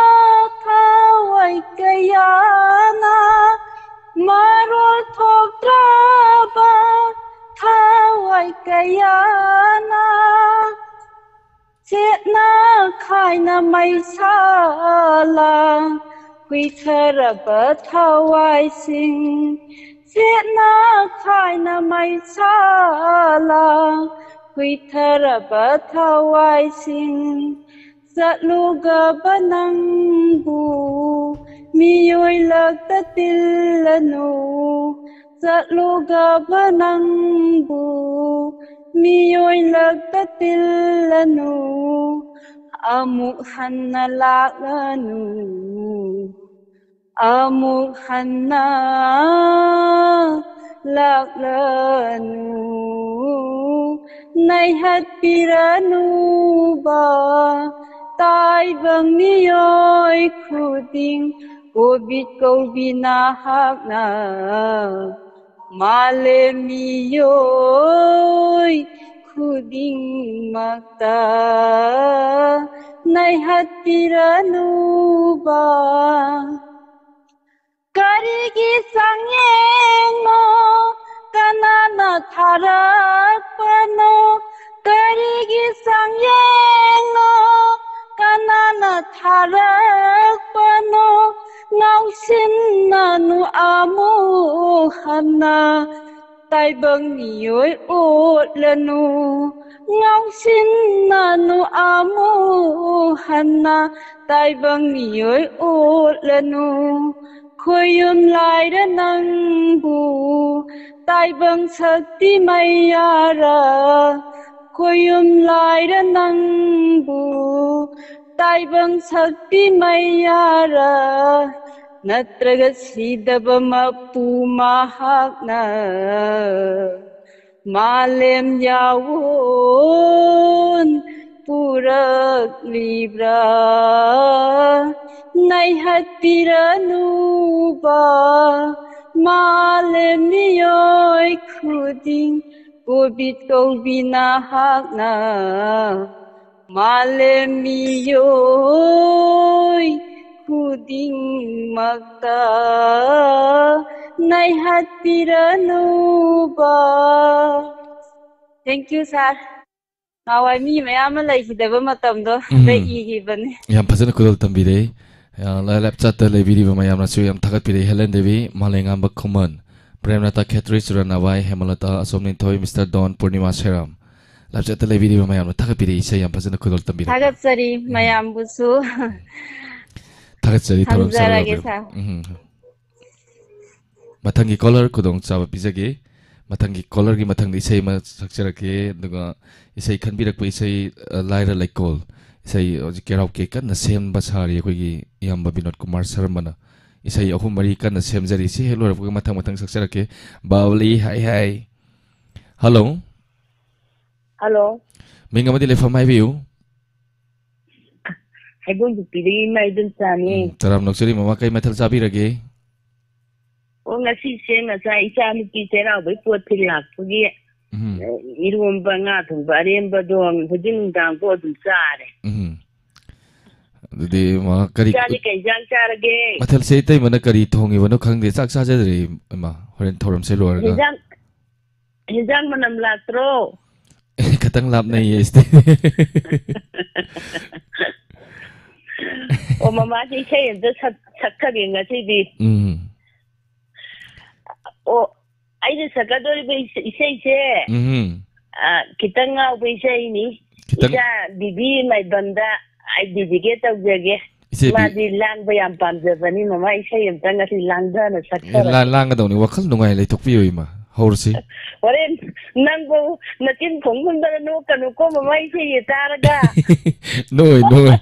ꯊꯋꯥꯏ ꯀꯌꯥꯅ, ꯃꯔꯣꯜ ꯊꯣꯛꯇ꯭ꯔꯕ ꯊꯋꯥꯏ ꯀꯌꯥꯅ ꯆꯦꯠꯅ ꯈꯥꯏ ꯈꯥꯏꯅ ꯃꯩꯁꯥꯂꯥ ꯀꯨꯏꯊꯔꯕ ꯊꯋꯥꯏꯁꯤꯡ, ꯁꯦꯠꯅ ꯈꯥꯏꯅ ꯃꯩꯁꯥꯂꯥ ꯀꯨꯏꯊꯔꯕ ꯊꯋꯥꯏꯁꯤꯡ, ꯆꯠꯂꯨꯒꯕ ꯅꯪꯕꯨ ꯃꯤꯑꯣꯏ ꯂꯛꯇ ꯇꯤꯜꯂꯅꯨ꯫ ꯆꯠꯂꯨꯒꯕ ꯅꯪꯕꯨ ꯃꯤꯑꯣꯏ ꯂꯛꯇ ꯇꯤꯜꯂꯅꯨ꯫ ꯑꯃꯨꯛ ꯍꯟꯅ ꯂꯥꯛꯂꯅꯨ꯫ ꯑꯃꯨꯛ ꯍꯟꯅ ꯂꯥꯛꯂꯅꯨ꯫ ꯅꯩꯍꯠꯄꯤꯔꯅꯨꯕ ꯇꯥꯏꯕꯪ ꯃꯤꯑꯣꯏ ꯈꯨꯗꯤꯡ, ꯀꯣꯚꯤꯗ ꯀꯧꯕꯤ ꯅꯍꯥꯛꯅ ꯃꯥꯂꯦꯝ ꯃꯤꯑꯣꯏ ꯈꯨꯗꯤꯡꯃꯛꯇ ꯅꯩꯍꯠꯄꯤꯔꯅꯨꯕ꯫ ꯀꯔꯤꯒꯤ ꯆꯥꯡꯌꯦꯡꯅꯣ ꯀꯅꯥꯅ ꯊꯥꯔꯛꯄꯅꯣ? ꯀꯔꯤꯒꯤ ꯆꯥꯡꯌꯦꯡꯅꯣ ꯀꯅꯥꯅ ꯊꯥꯔꯛꯄꯅꯣ? ꯉꯥꯎꯁꯤꯟꯅꯅꯨ ꯑꯃꯨꯛ ꯍꯟꯅ ꯇꯥꯏꯕꯪ ꯃꯤꯑꯣꯏ ꯑꯣꯠꯂꯅꯨ꯫ ꯉꯥꯎꯁꯤꯟꯅꯅꯨ ꯑꯃꯨꯛ ꯍꯟꯅ ꯇꯥꯏꯕꯪ ꯃꯤꯑꯣꯏ ꯑꯣꯠꯂꯅꯨ꯫ ꯈꯣꯏꯌꯨꯝ ꯂꯥꯏꯔ ꯅꯪꯕꯨ ꯇꯥꯏꯕꯪ ꯁꯛꯇꯤ ꯃꯩꯌꯥꯔ꯫ ꯈꯣꯏꯌꯨꯝ ꯂꯥꯏꯔ ꯅꯪꯕꯨ ꯇꯥꯏꯕꯪ ꯁꯛꯇꯤ ꯃꯩꯌꯥꯔ꯫ ꯅꯠꯇ꯭ꯔꯒ ꯁꯤꯗꯕ ꯃꯄꯨ ꯃꯍꯥꯛꯅ ꯃꯥꯂꯦꯝ ꯌꯥꯋꯣꯟ ꯄꯨꯔꯛꯂꯤꯕ꯭ꯔꯥ? ꯅꯩꯍꯠꯄꯤꯔꯅꯨꯕ ꯃꯥꯂꯦꯝ ꯃꯤꯑꯣꯏ ꯈꯨꯗꯤꯡ, ꯀꯣꯚꯤꯗ ꯀꯧꯕꯤ ꯅꯍꯥꯛꯅ ꯃꯥꯂꯦꯝ ꯃꯤꯑꯣꯏ ꯈꯨꯗꯤꯡꯃꯛꯇ ꯅꯩꯍꯠꯄꯤꯔꯅꯨꯕ꯫ Thank you, sir. ꯅꯍꯥꯟꯋꯥꯏ ꯃꯤ ꯃꯌꯥꯝ ꯑꯃ ꯂꯩꯈꯤꯗꯕ ꯃꯇꯝꯗꯣ ꯎꯝ꯫ ꯑꯗ ꯏꯈꯤꯕꯅꯤ꯫ ꯌꯥꯝ ꯐꯖꯅ ꯈꯨꯗꯣꯜ ꯇꯝꯕꯤꯔꯛꯏ꯫ ꯑ, ꯂꯥꯏ-, ꯂꯥꯏꯞ ꯆꯥꯠꯇ ꯂꯩꯕꯤꯔꯤꯕ ꯃꯌꯥꯝꯅꯁꯨ ꯌꯥꯝ ꯊꯥꯒꯠꯄꯤꯔꯛꯏ꯫ ꯍꯦꯂꯦꯟ ꯗꯦꯕꯤ, ꯃꯥꯂꯦꯉꯥꯝꯕ ꯈꯨꯃꯟ, ꯄ꯭ꯔꯦꯝꯂꯇꯥ ꯈꯦꯇ꯭ꯔꯤ, ꯆꯨꯔꯥꯅꯥꯕꯥꯏ, ꯍꯦꯃꯂꯇꯥ, ꯑꯁꯣꯝ ꯅꯤꯡꯊꯣꯏ, ꯃꯤꯁꯇꯔ ꯗꯣꯟ, ꯄꯨꯔꯅꯤꯃꯥ ꯁꯦꯔꯥꯝ꯫ ꯂꯥꯏꯞ ꯆꯥꯠꯇ ꯂꯩꯕꯤꯔꯤꯕ ꯃꯌꯥꯝꯅ ꯊꯥꯒꯠꯄꯤꯔꯛꯏ, ꯏꯁꯩ ꯌꯥꯝ ꯐꯖꯅ ꯈꯨꯗꯣꯜ ꯇꯝꯕꯤꯔꯛꯏ꯫ ꯊꯥꯒꯠꯆꯔꯤ ꯎꯝ꯫ ꯃꯌꯥꯝꯕꯨꯁꯨ꯫ ꯊꯥꯒꯠꯆꯔꯤ, ꯊꯧꯔꯝ ꯊꯝꯖꯔꯒꯦ, ꯁꯥꯕꯤꯔꯛꯄ꯫ ꯁꯥꯔ꯫ ꯎꯝ꯫ ꯃꯊꯪꯒꯤ ꯀꯣꯂꯔ ꯈꯨꯗꯣꯡꯆꯥꯕ ꯄꯤꯖꯒꯦ꯫ ꯃꯊꯪꯒꯤ ꯀꯣꯂꯔꯒꯤ ꯃꯊꯪꯗ ꯏꯁꯩ ꯑꯃ ꯁꯛꯆꯔꯛꯀꯦ, ꯑꯗꯨꯒ ꯏꯁꯩ ꯈꯟꯕꯤꯔꯛꯄ ꯏꯁꯩ, ꯑ, ꯂꯥꯏꯔ ꯂꯩꯀꯣꯜ꯫ ꯏꯁꯩ ꯍꯧꯖꯤꯛ ꯀꯦꯔꯥꯎꯀꯦ ꯀꯟꯅ ꯁꯦꯝꯕ ꯁꯥꯔꯤ ꯑꯩꯈꯣꯏꯒꯤ ꯏꯌꯥꯝꯕ ꯕꯤꯅꯣꯗ ꯀꯨꯃꯥꯔ ꯁꯔꯃꯅ꯫ ꯏꯁꯩ ꯑꯍꯨꯝ ꯃꯔꯤ ꯀꯟꯅ ꯁꯦꯝꯖꯔꯤ꯫ ꯁꯤ ꯍꯦꯛ ꯂꯣꯏꯔꯛꯄꯒ ꯃꯊꯪ ꯃꯊꯪ ꯁꯛꯆꯔꯛꯀꯦ꯫ ꯕꯥꯎꯂꯤ ꯍꯥꯏ ꯍꯥꯏ꯫ ꯍꯜꯂꯣ꯫ ꯍꯜꯂꯣ꯫ ꯃꯤꯡ ꯑꯃꯗꯤ ꯂꯩꯐꯝ ꯍꯥꯏꯕꯤꯌꯨ꯫ ꯍꯩꯕꯣꯡ ꯅꯨꯄꯤꯗꯒꯤ ꯏꯃꯥ ꯏꯗꯣꯝꯆꯥꯅꯤ꯫ ꯎꯝ, ꯇꯔꯥꯝ ꯅꯣꯛꯆꯔꯤ ꯃꯃꯥ, ꯀꯩ ꯃꯊꯦꯜ ꯆꯥꯕꯤꯔꯒꯦ? ꯑꯣ, ꯉꯁꯤꯁꯦ ꯉꯁꯥꯏ ꯏꯆꯥ ꯅꯨꯄꯤ ꯆꯩꯔꯥꯎꯕꯩ ꯄꯣꯠ ꯊꯤꯜꯂꯛꯄꯒꯤ, ꯎꯝ꯫ ꯑꯦ, ꯏꯔꯣꯝꯕ, ꯉꯥ ꯊꯣꯡꯕ ꯑꯔꯦꯝꯕꯗꯣ ꯍꯧꯖꯤꯛ ꯅꯨꯡꯗꯥꯡꯕꯨ ꯑꯗꯨꯝ ꯆꯥꯔꯦ꯫ ꯎꯝ꯫ ꯑꯗꯨꯗꯤ ꯃꯃꯥ, ꯀꯔꯤ ꯏꯆꯥꯗꯤ ꯀꯩ ꯏꯟꯖꯥꯡ ꯆꯥꯔꯒꯦ? ꯃꯊꯦꯜꯁꯦ ꯏꯇꯩꯃꯅ ꯀꯔꯤ ꯊꯣꯡꯉꯤꯕꯅꯣ ꯈꯪꯗꯦ, ꯆꯥꯛ ꯆꯥꯖꯗ꯭ꯔꯤ ꯏꯃꯥ, ꯍꯣꯔꯦꯟ ꯊꯧꯔꯝꯁꯦ ꯂꯣꯏꯔꯒ꯫ ꯏꯟꯖꯥꯡ ꯍꯤꯟꯖꯥꯡ ꯃꯅꯝ ꯂꯥꯛꯇ꯭ꯔꯣ? ꯈꯤꯇꯪ ꯂꯥꯞꯅꯩꯌꯦ ꯁꯤꯗꯤ꯫ ꯑꯣ, ꯃꯃꯥꯁꯦ ꯏꯁꯩ ꯑꯝꯇ ꯁꯛ-, ꯁꯛꯊꯒꯦ ꯉꯁꯤꯗꯤ꯫ ꯎꯝ꯫ ꯑꯣ, ꯑꯩꯅ ꯁꯛꯀꯗꯧꯔꯤꯕ ꯏꯁ-, ꯏꯁꯩꯁꯦ, ꯎꯝ꯫ ꯑ, ꯈꯤꯇꯪ ꯉꯥꯎꯕ ꯏꯁꯩꯅꯤ꯫ ꯈꯤꯇꯪ ꯏꯆꯥ ꯕꯤꯕꯤ ꯃꯥꯏꯕꯝꯗ ꯑꯩ dedicate ꯇꯧꯖꯒꯦ꯫ ꯏꯆꯦ ꯕꯤ- ꯃꯥꯗꯤ ꯂꯥꯡꯕ ꯌꯥꯝ ꯄꯥꯝꯖꯕꯅꯤ꯫ ꯃꯃꯥ ꯏꯁꯩ ꯑꯝꯇ ꯉꯁꯤ ꯂꯥꯡꯊꯅ ꯑꯦ, ꯁꯛꯊꯔꯒꯦ꯫ ꯂꯥ-, ꯂꯥꯡꯒꯗꯧꯅꯤ꯫ ꯋꯥꯈꯜ ꯅꯨꯡꯉꯥꯏ ꯂꯩꯊꯣꯛꯄꯤꯌꯨ, ꯏꯃꯥ꯫ ꯍꯧꯔꯁꯤ꯫ ꯍꯣꯔꯦꯟ ꯅꯪꯕꯨ ꯅꯆꯤꯟ ꯈꯣꯡ ꯍꯨꯝꯗꯅ ꯅꯣꯛꯀꯅꯨꯀꯣ, ꯃꯃꯥ ꯏꯁꯩ ꯇꯥꯔꯒ꯫ ꯅꯣꯏ, ꯅꯣꯏ꯫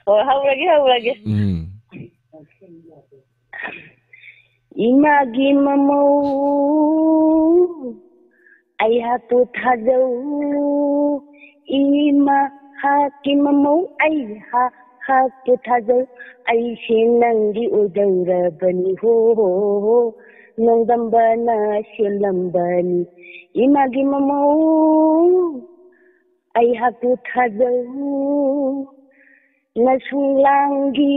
ꯍꯣꯏ, ꯍꯧꯔꯒꯦ, ꯍꯧꯔꯒꯦ꯫ ꯎꯝ꯫ ꯏꯃꯥꯒꯤ ꯃꯃꯧ ꯑꯩꯍꯥꯛꯄꯨ ꯊꯥꯖꯧ, ꯏꯃꯥ ꯍꯥꯛꯀꯤ ꯃꯃꯧ ꯑꯩꯍꯥꯛꯄꯨ ꯊꯥꯖꯧ, ꯑꯩꯁꯦ ꯅꯪꯒꯤ ꯑꯣꯏꯗꯧꯔꯕꯅꯤ ꯍꯣ, ꯅꯣꯡꯗꯝꯕꯅ ꯁꯦꯝꯂꯝꯕꯅꯤ꯫ ꯏꯃꯥꯒꯤ ꯃꯃꯧ ꯑꯩꯍꯥꯛꯄꯨ ꯊꯥꯖꯧ, ꯅꯁꯨꯡ ꯂꯥꯡꯒꯤ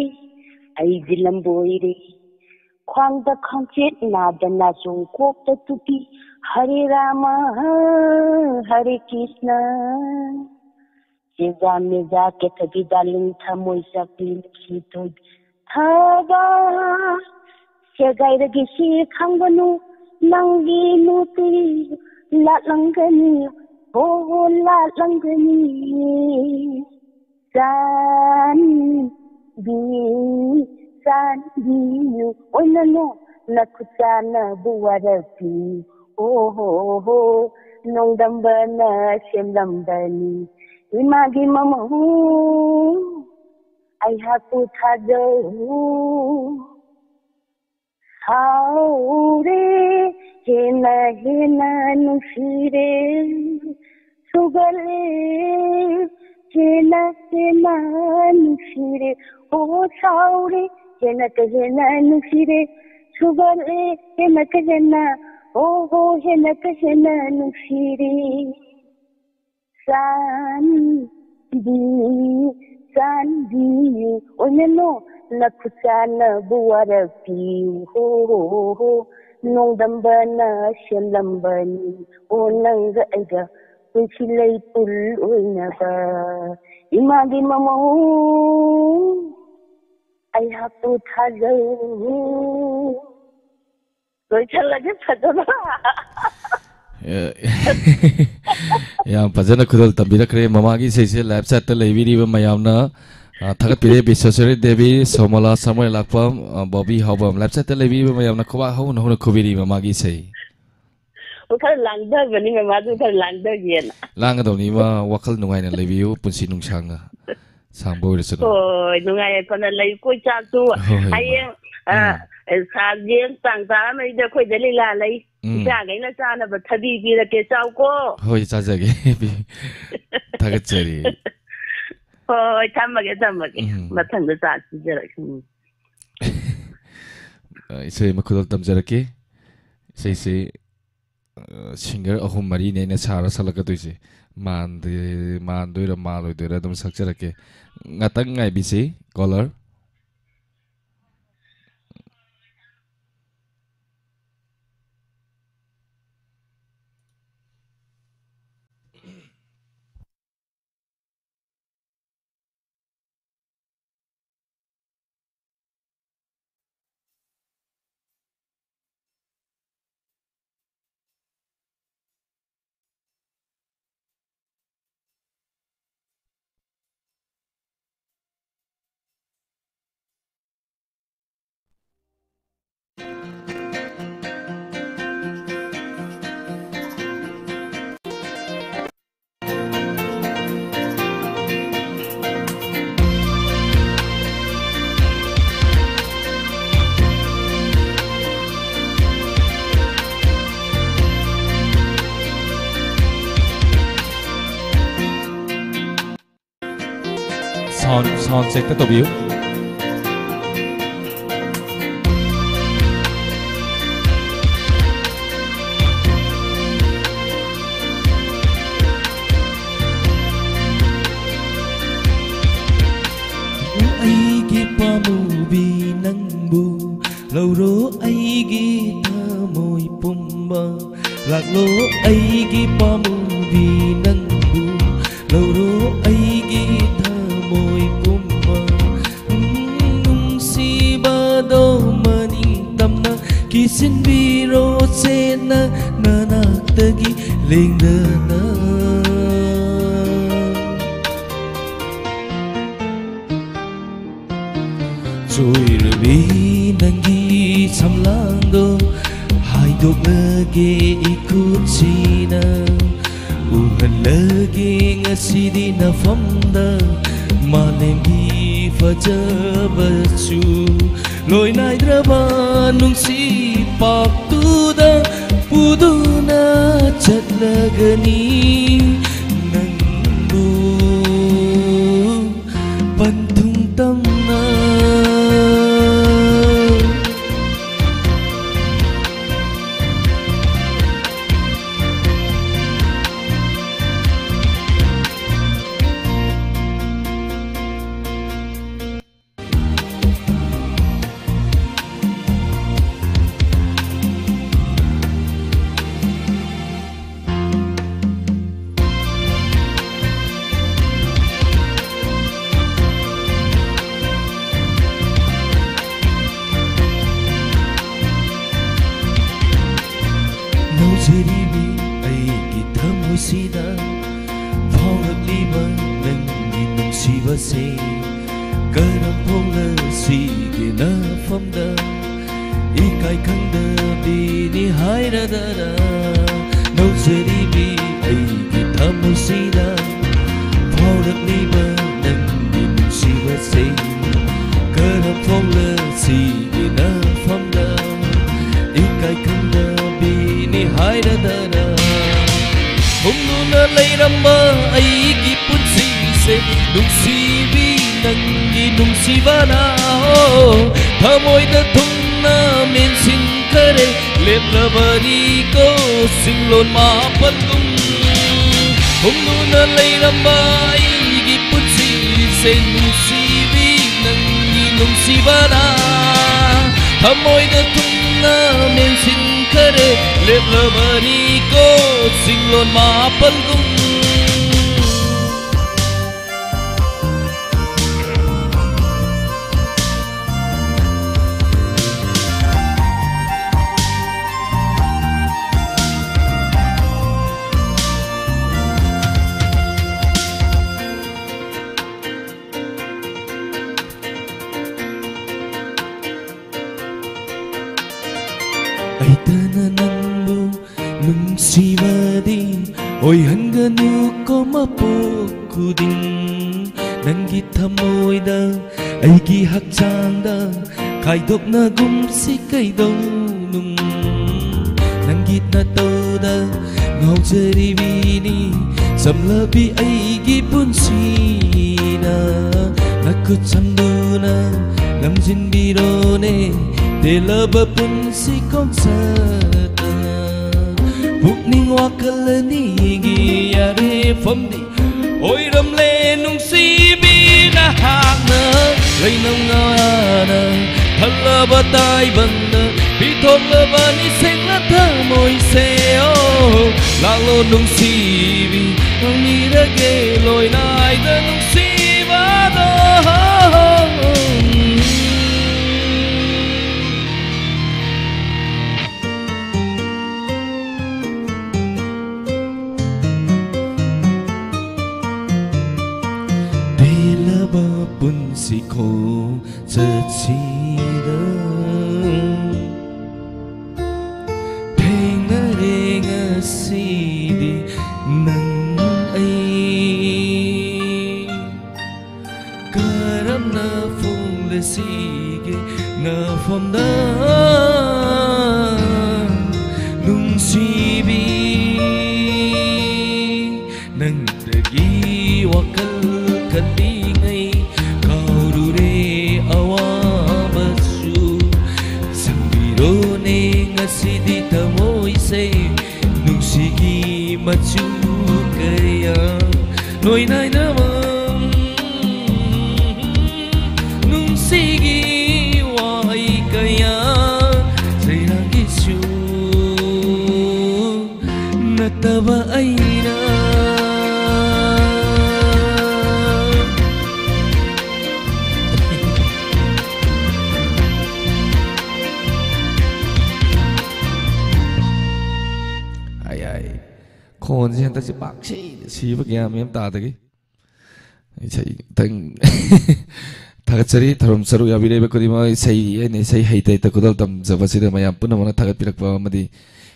ꯑꯩꯗꯤ ꯂꯝꯕꯣꯏꯔꯦ, ꯈ꯭ꯋꯥꯡꯗ ꯈꯪꯆꯦꯠ ꯅꯥꯗꯅ ꯆꯣꯡ ꯀꯣꯛꯇ ꯇꯨꯄꯤ꯫ ꯍꯔꯦ ꯔꯥꯃ ꯍꯔꯦ ꯀ꯭ꯔꯤꯁꯅ꯫ ꯁꯦꯖꯥ ꯃꯦꯖꯥ ꯀꯦꯊꯕꯤ ꯗꯥꯔꯂꯤꯡ ꯊꯃꯣꯏ ꯆꯥꯛꯄꯤ ꯅꯨꯡꯁꯤ ꯊꯣꯏꯕꯤ ꯊꯕ꯫ ꯁꯦꯒꯥꯏꯔꯒꯦ ꯁꯤ ꯈꯪꯒꯅꯨ ꯅꯪꯒꯤ ꯅꯨꯄꯤ ꯂꯥꯠꯂꯝꯒꯅꯤ꯫ ꯍꯣ ꯍꯣ ꯂꯥꯠꯂꯝꯒꯅꯤ꯫ ꯆꯥꯟꯕꯤ ꯆꯥꯟꯕꯤꯌꯨ ꯑꯣꯏꯅꯅꯣ ꯅꯈꯨꯠ ꯆꯥꯟꯅꯕꯨ ꯋꯥꯔꯛꯄꯤꯌꯨ꯫ ꯑꯣ ꯍꯣ ꯍꯣ ꯅꯣꯡꯗꯝꯕꯅ ꯁꯦꯝꯂꯝꯕꯅꯤ ꯏꯃꯥꯒꯤ ꯃꯃꯧ꯫ ꯑꯩꯍꯥꯛꯄꯨ ꯊꯥꯖꯧ꯫ ꯁꯥꯎꯔꯦ ꯍꯦꯟꯅ ꯍꯦꯟꯅ ꯅꯨꯡꯁꯤꯔꯦ꯫ ꯁꯨꯒꯠꯂꯦ ꯍꯦꯟꯅ ꯍꯦꯟꯅ ꯅꯨꯡꯁꯤꯔꯦ꯫ ꯑꯣ ꯁꯥꯎꯔꯦ ꯍꯦꯟꯅ ꯀ ꯍꯦꯟꯅ ꯅꯨꯡꯁꯤꯔꯦ꯫ ꯁꯨꯒꯠꯂꯦ ꯍꯦꯟꯅ ꯀ ꯍꯦꯟꯅ꯫ ꯑꯣ ꯍꯣ ꯍꯦꯟꯅ ꯀ ꯍꯦꯟꯅ ꯅꯨꯡꯁꯤꯔꯦ꯫ ꯆꯥꯟꯕꯤ ꯆꯥꯟꯕꯤꯌꯨ ꯑꯣꯏꯅꯅꯣ ꯅꯈꯨꯠ ꯆꯥꯟꯅꯕꯨ ꯋꯥꯔꯛꯄꯤꯌꯨ꯫ ꯍꯣ ꯍꯣ ꯍꯣ ꯅꯣꯡꯗꯝꯕꯅ ꯁꯦꯝꯂꯝꯕꯅꯤ꯫ ꯑꯣ ꯅꯪꯒ ꯑꯩꯒ ꯄꯨꯟꯁꯤ ꯂꯩ ꯄꯨꯜ ꯑꯣꯏꯅꯕ ꯏꯃꯥꯒꯤ ꯃꯃꯧ ꯑꯩꯍꯥꯛꯄꯨ ꯊꯥꯖꯧ꯫ ꯂꯣꯏꯁꯜꯂꯒꯦ ꯐꯖꯅ꯫ ꯑꯦ, ꯌꯥꯝ ꯐꯖꯅ ꯈꯨꯗꯣꯜ ꯇꯝꯕꯤꯔꯛꯈ꯭ꯔꯦ꯫ ꯃꯃꯥꯒꯤ ꯏꯁꯩꯁꯦ ꯂꯥꯏꯐ ꯆꯥꯠꯇ ꯂꯩꯕꯤꯔꯤꯕ ꯃꯌꯥꯝꯅ, ꯑ, ꯊꯥꯒꯠꯄꯤꯔꯦ꯫ ꯕꯤꯁ꯭ꯋꯦꯁꯣꯔꯤ ꯗꯦꯕꯤ, ꯁꯣꯃꯣꯂꯥ, ꯁꯥꯃꯨꯑꯦꯜ ꯂꯥꯛꯄꯝ, ꯑ, ꯕꯣꯕꯤ ꯍꯥꯎꯕꯝ꯫ ꯂꯥꯏꯐ ꯆꯥꯠꯇ ꯂꯩꯕꯤꯔꯤꯕ ꯃꯌꯥꯝꯅ ꯈꯨꯕꯥꯛ ꯍꯧꯅ ꯍꯧꯅ ꯈꯨꯕꯤꯔꯤ ꯃꯃꯥꯒꯤ ꯏꯁꯩ꯫ ꯑꯣ, ꯈꯔ ꯂꯥꯡꯊꯕꯅꯤ ꯃꯃꯥꯁꯨ, ꯈꯔ ꯂꯥꯡꯊꯒꯦꯅ꯫ ꯂꯥꯡꯒꯗꯧꯅꯤ ꯏꯃꯥ, ꯋꯥꯈꯜ ꯅꯨꯡꯉꯥꯏꯅ ꯂꯩꯕꯤꯌꯨ, ꯄꯨꯟꯁꯤ ꯅꯨꯡꯁꯥꯡꯅ ꯁꯥꯡꯕ ꯑꯣꯏꯔꯁꯅꯨ꯫ ꯍꯣꯏ, ꯅꯨꯡꯉꯥꯏ ꯌꯥꯏꯐꯅ ꯂꯩ꯫ ꯀꯣꯏ ꯆꯥꯛꯁꯨ ꯍꯣꯏ, ꯍꯣꯏ, ꯏꯃꯥ꯫ ꯍꯌꯦꯡ, ꯑ, ꯎꯝ꯫ ꯁꯥꯁꯦ ꯇꯥꯡ ꯇꯔꯥꯃꯔꯤꯗ ꯑꯩꯈꯣꯏꯗ ꯂꯤꯂꯥ ꯂꯩ꯫ ꯎꯝ꯫ ꯏꯆꯥꯈꯩꯅ ꯆꯥꯅꯕ ꯊꯕꯤ ꯄꯤꯔꯛꯀꯦ, ꯆꯥꯎꯀꯣ꯫ ꯍꯣꯏ, ꯆꯥꯖꯒꯦ꯫ ꯊꯥꯒꯠꯆꯔꯤ꯫ ꯍꯣꯏ, ꯍꯣꯏ, ꯊꯝꯃꯒꯦ, ꯊꯝꯃꯒꯦ꯫ ꯎꯝ꯫ ꯃꯊꯪꯗ ꯆꯥ ꯄꯤꯖꯔꯛꯀꯦ꯫ ꯎꯝ꯫ ꯑ, ꯏꯁꯩ ꯑꯃ ꯈꯨꯗꯣꯜ ꯇꯝꯖꯔꯛꯀꯦ꯫ ꯏꯁꯩꯁꯤ, ꯑ, ꯁꯤꯡꯒꯔ ꯑꯍꯨꯝ ꯃꯔꯤꯅꯦ ꯑꯩꯅ ꯁꯥꯔ ꯁꯛꯂꯛꯀꯗꯣꯏꯁꯦ꯫ ꯃꯥꯟꯗꯦ-, ꯃꯥꯟꯗꯣꯏꯔꯥ ꯃꯥꯜꯂꯣꯏꯗꯣꯏꯔꯥ ꯑꯗꯨꯝ ꯁꯛꯆꯔꯛꯀꯦ꯫ ꯉꯥꯛꯇꯪ ꯉꯥꯏꯕꯤꯁꯤ, ꯀꯣꯂꯔ꯫ Sound check ꯇꯧꯕꯤꯌꯨ꯫ ꯑꯩꯒꯤ ꯄꯥꯃꯨꯕꯤ ꯅꯪꯕꯨ ꯂꯧꯔꯣ ꯑꯩꯒꯤ ꯊꯃꯣꯏ ꯄꯨꯝꯕ꯫ ꯂꯥꯛꯂꯣ ꯑꯩꯒꯤ ꯄꯥꯃꯨꯕꯤ ꯅꯪꯕꯨ ꯂꯧꯔꯣ ꯑꯩꯒꯤ ꯊꯃꯣꯏ ꯄꯨꯝꯕ꯫ ꯎꯝ, ꯅꯨꯡꯁꯤꯕꯗꯣ ꯃꯅꯤꯡ ꯇꯝꯅ ꯀꯤꯁꯤꯟꯕꯤꯔꯣ ꯆꯦꯠꯅ ꯅꯅꯥꯛꯇꯒꯤ ꯂꯦꯡꯗꯅ꯫ ꯆꯣꯏꯔꯕꯤ ꯅꯪꯒꯤ ꯁꯝꯂꯥꯡꯗꯣ ꯍꯥꯏꯗꯣꯛꯂꯒꯦ ꯏꯈꯨꯠꯁꯤꯅ꯫ ꯎꯍꯜꯂꯒꯦ ꯉꯁꯤꯗꯤ ꯅꯐꯝꯗ ꯃꯥꯂꯦꯝꯒꯤ ꯐꯖꯕꯁꯨ꯫ ꯂꯣꯏ ꯅꯥꯏꯗ꯭ꯔꯕ ꯅꯨꯡꯁꯤ ꯄꯥꯛꯇꯨꯗ ꯄꯨꯗꯨꯅ ꯆꯠꯂꯒꯅꯤ ꯅꯪꯕꯨ ꯄꯟꯊꯨꯡ ꯇꯝꯅ꯫ ꯅꯧꯖꯔꯤꯕꯤ ꯑꯩꯒꯤ ꯊꯃꯣꯏꯁꯤꯗ ꯐꯥꯎꯔꯛꯂꯤꯕ ꯅꯪꯒꯤ ꯅꯨꯡꯁꯤꯕꯁꯦ ꯀꯔꯝ ꯐꯣꯡꯂꯁꯤꯒꯦ ꯅꯐꯝꯗ? ꯏꯀꯥꯏ ꯈꯪꯗꯕꯤꯅꯤ ꯍꯥꯏꯔꯗꯅ ꯅꯧꯖꯔꯤꯕꯤ ꯑꯩꯒꯤ ꯊꯃꯣꯏꯁꯤꯗ ꯐꯥꯎꯔꯛꯂꯤꯕ ꯅꯪꯒꯤ ꯅꯨꯡꯁꯤꯕꯁꯦ ꯀꯔꯝ ꯐꯣꯡꯂꯁꯤꯒꯦ ꯅꯐꯝꯗ? ꯏꯀꯥꯏ ꯈꯪꯗꯕꯤꯅꯤ ꯍꯥꯏꯔꯗꯅ ꯍꯨꯝꯗꯨꯅ ꯂꯩꯔꯝꯕ ꯑꯩꯒꯤ ꯄꯨꯟꯁꯤꯁꯦ ꯅꯨꯡꯁꯤꯕꯤ ꯅꯪꯒꯤ ꯅꯨꯡꯁꯤꯕꯅ, ꯑꯣ, ꯊꯃꯣꯏꯗ ꯊꯨꯡꯅ ꯃꯦꯟꯁꯤꯟꯈꯔꯦ꯫ ꯂꯦꯞꯂꯕꯅꯤꯀꯣ ꯆꯤꯡꯂꯣꯟ ꯃꯥꯄꯜꯒꯨꯝ꯫ ꯍꯨꯝꯗꯨꯅ ꯂꯩꯔꯝꯕ ꯑꯩꯒꯤ ꯄꯨꯟꯁꯤꯁꯦ ꯅꯨꯡꯁꯤꯕꯤ, ꯅꯪꯒꯤ ꯅꯨꯡꯁꯤꯕꯅ ꯊꯃꯣꯏꯗ ꯊꯨꯡꯅ ꯃꯦꯟꯁꯤꯟꯈꯔꯦ꯫ ꯂꯦꯞꯂꯕꯅꯤꯀꯣ ꯆꯤꯡꯂꯣꯟ ꯃꯥꯄꯜꯒꯨꯝ꯫ ꯑꯩꯇꯅ ꯅꯪꯕꯨ ꯅꯨꯡꯁꯤꯕꯗꯤ ꯑꯣꯏꯍꯟꯒꯅꯨꯀꯣ ꯃꯄꯣꯛ ꯈꯨꯗꯤꯡ꯫ ꯅꯪꯒꯤ ꯊꯃꯣꯏꯗ ꯑꯩꯒꯤ ꯍꯛꯆꯥꯡꯗ ꯈꯥꯏꯗꯣꯛꯅꯒꯨꯝꯁꯤ ꯀꯩꯗꯧꯅꯨꯡ꯫ ꯅꯪꯒꯤ ꯅꯇꯧꯗ ꯉꯥꯎꯖꯔꯤꯕꯤꯅꯤ ꯆꯝꯂꯕꯤ ꯑꯩꯒꯤ ꯄꯨꯟꯁꯤꯅ꯫ ꯅꯈꯨꯠ ꯁꯝꯗꯨꯅ ꯂꯝꯖꯤꯡꯕꯤꯔꯣꯅꯦ ꯇꯦꯜꯂꯕ ꯄꯨꯟꯁꯤ ꯈꯣꯡꯆꯠꯇ꯫ ꯄꯨꯛꯅꯤꯡ ꯋꯥꯈꯜ ꯑꯅꯤꯒꯤ ꯌꯥꯔꯦꯐꯝꯗꯤ ꯑꯣꯏꯔꯝꯂꯦ ꯅꯨꯡꯁꯤꯕꯤ ꯅꯍꯥꯛꯅ꯫ ꯂꯩꯅꯝ ꯉꯥꯅ ꯊꯜꯂꯕ ꯇꯥꯏꯕꯪꯗ ꯄꯤꯊꯣꯛꯂꯕꯅꯤ ꯁꯦꯡꯅ ꯊꯃꯣꯏꯁꯦ꯫ ꯑꯣ, ꯂꯥꯛꯂꯣ ꯅꯨꯡꯁꯤꯕꯤ, ꯐꯪꯂꯤꯔꯒꯦ ꯂꯣꯏꯅꯥꯏꯗ ꯅꯨꯡꯁꯤꯕꯗꯣ꯫ ꯄꯦꯜꯂꯕ ꯄꯨꯟꯁꯤ ꯈꯣꯡꯆꯠꯁꯤꯗ ꯊꯦꯡꯅꯔꯦ ꯉꯁꯤꯗꯤ ꯅꯪ ꯑꯩ꯫ ꯀꯔꯝꯅ ꯐꯣꯡꯂꯁꯤꯒꯦ ꯅꯐꯝꯗ ꯅꯨꯡꯁꯤꯕꯤ? ꯅꯪꯗꯒꯤ ꯋꯥꯈꯜ ꯈꯜꯂꯤꯉꯩ ꯂꯣꯅꯦ ꯉꯁꯤꯗꯤ ꯊꯃꯣꯏꯁꯦ ꯅꯨꯡꯁꯤꯒꯤ ꯃꯆꯨ ꯀꯌꯥ ꯂꯣꯏꯅꯥꯏꯅꯕ ꯅꯨꯡꯁꯤꯒꯤ ꯋꯥꯍꯩ ꯀꯌꯥ ꯆꯩꯔꯥꯡꯒꯤꯁꯨ ꯅꯠꯇꯕ ꯑꯩꯅ꯫ ꯑꯩ ꯑꯩ ꯈꯣꯟꯁꯦ ꯍꯟꯗꯛꯁꯦ ꯄꯥꯛ ꯁꯤꯗ ꯁꯤꯕ ꯒ꯭ꯌꯥꯟ ꯃꯦꯟ ꯇꯥꯗꯒꯤ ꯏꯁꯩ ꯈꯤꯇꯪ ꯊꯥꯒꯠꯆꯔꯤ꯫ ꯊꯧꯔꯝ ꯁꯔꯨꯛ ꯌꯥꯕꯤꯔꯤꯕ ꯈꯨꯗꯤꯡꯃꯛ, ꯏꯁꯩ ꯑꯩꯅ ꯏꯁꯩ ꯍꯩꯇ ꯍꯩꯇ ꯈꯨꯗꯣꯜ ꯇꯝꯖꯕꯁꯤꯗ ꯃꯌꯥꯝ ꯄꯨꯝꯅꯃꯛꯅ ꯊꯥꯒꯠꯄꯤꯔꯛꯄ ꯑꯃꯗꯤ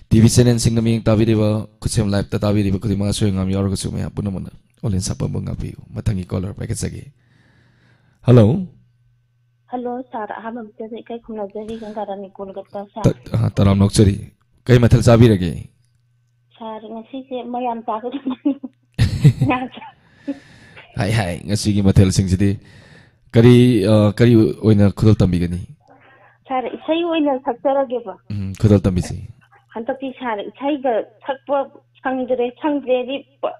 ꯇꯤ ꯚꯤ ꯆꯦꯅꯦꯜꯁꯤꯡꯅ ꯃꯤꯠꯌꯦꯡ ꯇꯥꯕꯤꯔꯤꯕ, ꯈꯨꯠꯁꯦꯝ ꯂꯥꯏꯞꯇ ꯇꯥꯕꯤꯔꯤꯕ ꯈꯨꯗꯤꯡꯃꯛ ꯑꯁꯣꯏ ꯑꯉꯥꯝ ꯌꯥꯎꯔꯒꯁꯨ ꯃꯌꯥꯝ ꯄꯨꯝꯅꯃꯛꯅ ꯑꯣꯟꯂꯥꯏꯟ ꯁꯥꯐꯝꯕꯨ ꯉꯥꯛꯄꯤꯌꯨ꯫ ꯃꯊꯪꯒꯤ ꯀꯣꯂꯔ ꯄꯥꯏꯈꯠꯆꯒꯦ꯫ ꯍꯜꯂꯣ꯫ ꯍꯜꯂꯣ ꯁꯥꯔ, ꯑꯍꯥꯟꯕꯃꯛꯇꯗ ꯏꯀꯥꯏ ꯈꯨꯝꯅꯖꯔꯤ, ꯒꯪꯒꯥꯔꯥꯅꯤ ꯀꯣꯜꯀꯇꯥ ꯁꯥꯔ꯫ ꯇ-, ꯑ, ꯇꯔꯥꯝꯅ ꯑꯣꯛꯆꯔꯤ꯫ ꯀꯩ ꯃꯊꯦꯜ ꯆꯥꯕꯤꯔꯒꯦ? ꯁꯥꯔ, ꯉꯁꯤꯁꯦ ꯃꯌꯥꯝ ꯆꯥꯒꯗꯕ ꯉꯥ ꯆꯥ-, ꯍꯥꯏ ꯍꯥꯏ, ꯉꯁꯤꯒꯤ ꯃꯊꯦꯜꯁꯤꯡꯁꯤꯗꯤ ꯀꯔꯤ, ꯑ, ꯀꯔꯤ ꯑꯣꯏꯅ ꯈꯨꯗꯣꯜ ꯇꯝꯕꯤꯒꯅꯤ? ꯁꯥꯔ, ꯏꯁꯩ ꯑꯣꯏꯅ ꯁꯛꯆꯔꯒꯦꯕ꯫ ꯎꯝ, ꯈꯨꯗꯣꯜ ꯇꯝꯕꯤꯁꯤ꯫ ꯍꯟꯗꯛꯇꯤ ꯁꯥꯔ, ꯏꯁꯩꯒ ꯁꯛꯄ ꯁꯪꯗ꯭ꯔꯦ, ꯁꯪꯗ꯭ꯔꯦꯗꯤ ꯄ-,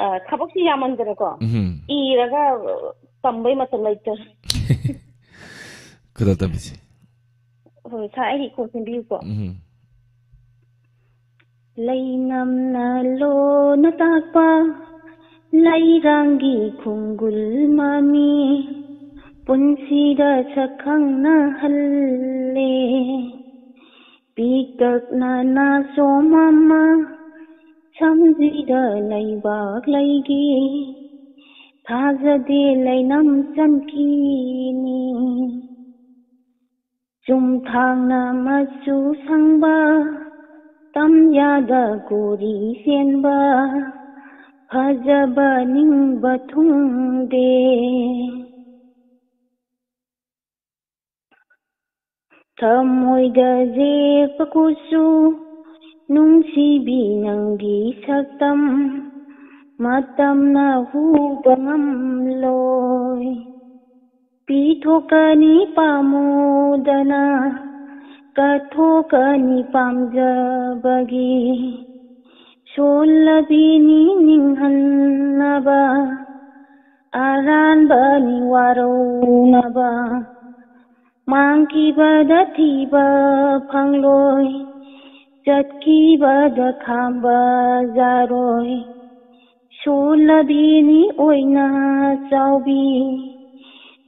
ꯑ, ꯊꯕꯛꯁꯤ ꯌꯥꯝꯃꯟꯗꯅꯀꯣ꯫ ꯎꯝ꯫ ꯏꯔꯒ, ꯑ, ꯇꯝꯕꯩ ꯃꯇꯝ ꯂꯩꯇ꯭ꯔꯦ꯫ ꯈꯨꯗꯣꯜ ꯇꯝꯕꯤꯁꯤ꯫ ꯍꯣꯏ, ꯁꯥꯔ, ꯑꯩꯒꯤ ꯏꯈꯣ ꯁꯦꯝꯕꯤꯌꯨꯀꯣ꯫ ꯎꯝ꯫ ꯂꯩꯅꯝꯅ ꯂꯣꯅ ꯇꯥꯛꯄ ꯂꯩꯔꯥꯡꯒꯤ ꯈꯣꯡꯒꯨꯜ ꯃꯃꯤ ꯄꯨꯟꯁꯤꯗ ꯁꯛꯈꯪꯅꯍꯜꯂꯦ꯫ ꯄꯤꯛꯇꯛꯅ ꯅꯥꯆꯣꯝ ꯑꯃ ꯁꯝꯖꯤꯗ ꯂꯩꯕꯥꯛ ꯂꯩꯒꯤ ꯊꯥꯖꯗꯦ ꯂꯩꯅꯝ ꯆꯟꯈꯤꯅꯤ꯫ ꯆꯨꯝꯊꯥꯡꯅ ꯃꯆꯨ ꯁꯪꯕ, ꯇꯝꯌꯥꯗ ꯀꯣꯔꯤ ꯆꯦꯟꯕ, ꯐꯖꯕ ꯅꯤꯡꯕ ꯊꯨꯡꯗꯦ꯫ ꯊꯃꯣꯏꯗ ꯌꯦꯛꯄ ꯀꯨꯆꯨ, ꯅꯨꯡꯁꯤꯕꯤ ꯅꯪꯒꯤ ꯁꯛꯇꯝ, ꯃꯇꯝꯅ ꯍꯨꯕ ꯉꯝꯂꯣꯏ꯫ ꯄꯤꯊꯣꯛꯀꯅꯤ ꯄꯥꯝꯃꯨꯗꯅ, ꯀꯠꯊꯣꯛꯀꯅꯤ ꯄꯥꯝꯖꯕꯒꯤ꯫ ꯁꯣꯜꯂꯕꯤꯅꯤ ꯅꯤꯡꯍꯟꯅꯕ, ꯑꯔꯥꯟꯕꯅꯤ ꯋꯥꯔꯧꯅꯕ꯫ ꯃꯥꯡꯈꯤꯕꯗ ꯊꯤꯕ ꯐꯪꯂꯣꯏ, ꯆꯠꯈꯤꯕꯗ ꯈꯥꯝꯕ ꯌꯥꯔꯣꯏ꯫ ꯁꯣꯜꯂꯕꯤꯅꯤ ꯑꯣꯏꯅ ꯆꯥꯎꯕꯤ,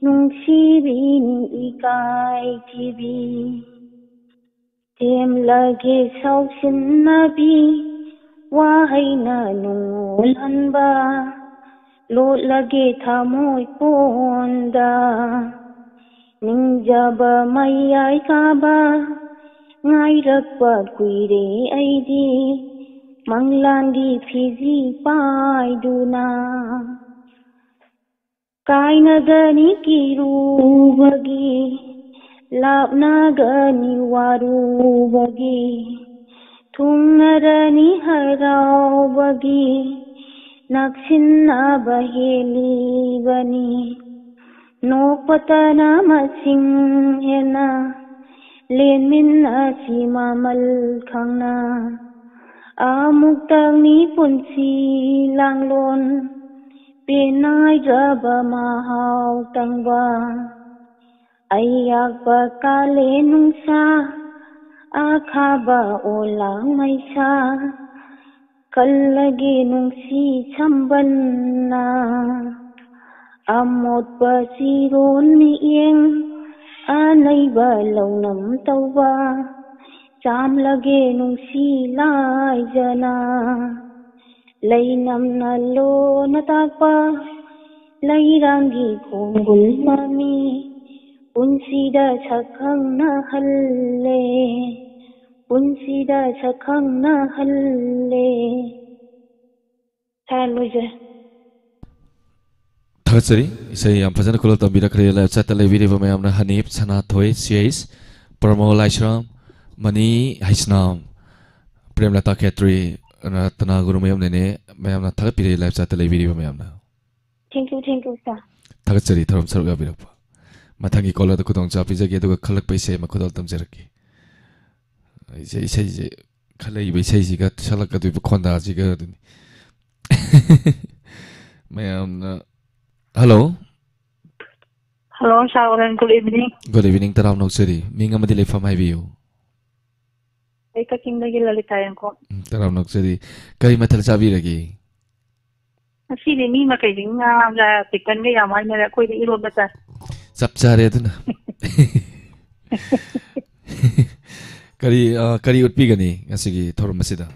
ꯅꯨꯡꯁꯤꯕꯤꯅꯤ ꯏꯀꯥꯏ ꯊꯤꯕꯤ꯫ ꯊꯦꯝꯂꯒꯦ ꯁꯥꯎꯁꯤꯟꯅꯕꯤ, ꯋꯥꯍꯩꯅ ꯅꯨꯡꯉꯣꯜꯍꯟꯕ, ꯂꯣꯠꯂꯒꯦ ꯊꯃꯣꯏ ꯀꯣꯟꯗ꯫ ꯅꯤꯡꯖꯕ ꯃꯌꯥꯏ ꯀꯥꯕ, ꯉꯥꯏꯔꯛꯄ ꯀꯨꯏꯔꯦ ꯑꯩꯗꯤ, ꯃꯪꯂꯥꯟꯒꯤ ꯐꯤꯖꯤ ꯄꯥꯏꯗꯨꯅ꯫ ꯀꯥꯏꯅꯒꯅꯤ ꯀꯤꯔꯨꯕꯒꯤ, ꯂꯥꯞꯅꯒꯅꯤ ꯋꯥꯔꯨꯕꯒꯤ, ꯊꯨꯡꯅꯔꯅꯤ ꯍꯔꯥꯎꯕꯒꯤ, ꯅꯛꯁꯤꯟꯅꯕ ꯍꯦꯜꯂꯤꯕꯅꯤ꯫ ꯅꯣꯛꯄꯇꯅ ꯃꯁꯤꯡ ꯍꯦꯟꯅ, ꯂꯦꯟꯃꯤꯟꯅꯁꯤ ꯃꯃꯜ ꯈꯪꯅ꯫ ꯑꯃꯨꯛꯇꯪꯅꯤ ꯄꯨꯟꯁꯤ ꯂꯥꯡꯂꯣꯟ, ꯄꯦꯟꯅꯥꯏꯗ꯭ꯔꯕ ꯃꯍꯥꯎ ꯇꯪꯕ꯫ ꯑꯌꯥꯛꯄ ꯀꯥꯂꯦꯟ ꯅꯨꯡꯁꯥ, ꯑꯈꯥꯕ ꯑꯣꯂꯥꯡ ꯃꯩꯁꯥ, ꯈꯜꯂꯒꯦ ꯅꯨꯡꯁꯤ ꯁꯝꯕꯟꯅ꯫ ꯑꯃꯣꯠꯄ ꯆꯤꯔꯣꯟ ꯃꯤꯠꯌꯦꯡ, ꯑꯅꯩꯕ ꯂꯧꯅꯝ ꯇꯧꯕ, ꯆꯥꯝꯂꯒꯦ ꯅꯨꯡꯁꯤ ꯂꯥꯏꯖꯅ꯫ ꯂꯩꯅꯝꯅ ꯂꯣꯟꯅ ꯇꯥꯛꯄ, ꯂꯩꯔꯥꯡꯒꯤ ꯈꯣꯡꯒꯨꯜ ꯃꯃꯤ, ꯄꯨꯟꯁꯤꯗ ꯁꯛꯈꯪꯅꯍꯜꯂꯦ, ꯄꯨꯟꯁꯤꯗ ꯁꯛꯈꯪꯅꯍꯜꯂꯦ꯫ ꯁꯥꯔ, ꯂꯣꯏꯖꯔꯦ꯫ ꯊꯥꯒꯠꯆꯔꯤ꯫ ꯏꯁꯩ ꯌꯥꯝ ꯐꯖꯅ ꯈꯨꯂꯣꯜ ꯇꯝꯕꯤꯔꯛꯈ꯭ꯔꯦ꯫ Live chat ꯇ ꯂꯩꯕꯤꯔꯤꯕ ꯃꯌꯥꯝꯅ ꯍꯅꯤꯞ, ꯁꯅꯥꯊꯣꯏ, ꯁꯤ ꯑꯩꯆ, ꯄ꯭ꯔꯃꯣ ꯂꯥꯏꯁ꯭ꯔꯝ, ꯃꯅꯤ ꯍꯩꯁꯅꯥꯝ, ꯄ꯭ꯔꯦꯝꯂꯇꯥ ꯈꯦꯇ꯭ꯔꯤ, ꯔꯇꯅꯥ ꯒꯨꯔꯨꯃꯌꯨꯝ ꯅꯦꯅꯦ, ꯃꯌꯥꯝꯅ ꯊꯥꯒꯠꯄꯤꯔꯛꯏ꯫ Live chat ꯇ ꯂꯩꯕꯤꯔꯤꯕ ꯃꯌꯥꯝꯅ꯫ Thank you, thank you, sir. ꯊꯥꯒꯠꯆꯔꯤ ꯊꯧꯔꯝ ꯁꯔꯨꯛ ꯌꯥꯕꯤꯔꯛꯄ꯫ ꯃꯊꯪꯒꯤ ꯀꯣꯂꯔꯗ ꯈꯨꯗꯣꯡꯆꯥꯕ ꯄꯤꯖꯒꯦ, ꯑꯗꯨꯒ ꯈꯜꯂꯛꯄ ꯏꯁꯩ ꯑꯃ ꯈꯨꯗꯣꯜ ꯇꯝꯖꯔꯛꯀꯦ꯫ ꯑꯩꯁꯦ ꯏꯁꯩꯁꯦ, ꯈꯜꯂꯛꯏꯕ ꯏꯁꯩꯁꯤꯒ ꯁꯛꯂꯛꯀꯗꯣꯏꯕ ꯈꯣꯟꯗꯥꯁꯤꯒ ꯑꯗꯨꯅꯤ꯫ ꯃꯌꯥꯝꯅ, ꯍꯜꯂꯣ꯫ ꯍꯜꯂꯣ, ꯁꯥꯔ ꯑꯣꯂꯦꯟ, ꯒꯨꯗ ꯏꯚꯤꯅꯤꯡ꯫ ꯒꯨꯗ ꯏꯚꯤꯅꯤꯡ, ꯇꯔꯥꯝꯅ ꯑꯣꯛꯆꯔꯤ꯫ ꯃꯤꯡ ꯑꯃꯗꯤ ꯂꯩꯐꯝ ꯍꯥꯏꯕꯤꯌꯨ꯫ ꯑꯩ ꯀꯛꯆꯤꯡꯗꯒꯤ ꯂꯂꯤꯇꯥ ꯌꯥꯡꯈꯣꯝ꯫ ꯎꯝ, ꯇꯔꯥꯝꯅ ꯑꯣꯛꯆꯔꯤ꯫ ꯀꯔꯤ ꯃꯊꯦꯜ ꯆꯥꯕꯤꯔꯒꯦ? ꯉꯁꯤꯗꯤ ꯃꯤ ꯃꯈꯩꯗꯤ ꯉꯥꯒ ꯆꯤꯛꯀꯟꯒ ꯌꯥꯝ ꯍꯥꯏꯅꯔꯦ, ꯑꯩꯈꯣꯏꯗꯤ ꯏꯔꯣꯟꯕ ꯆꯥꯏ꯫ ꯆꯞ ꯆꯥꯔꯦ ꯑꯗꯨꯅ꯫ ꯀꯔꯤ, ꯑ, ꯀꯔꯤ ꯎꯠꯄꯤꯒꯅꯤ ꯉꯁꯤꯒꯤ ꯊꯧꯔꯝ ꯑꯁꯤꯗ?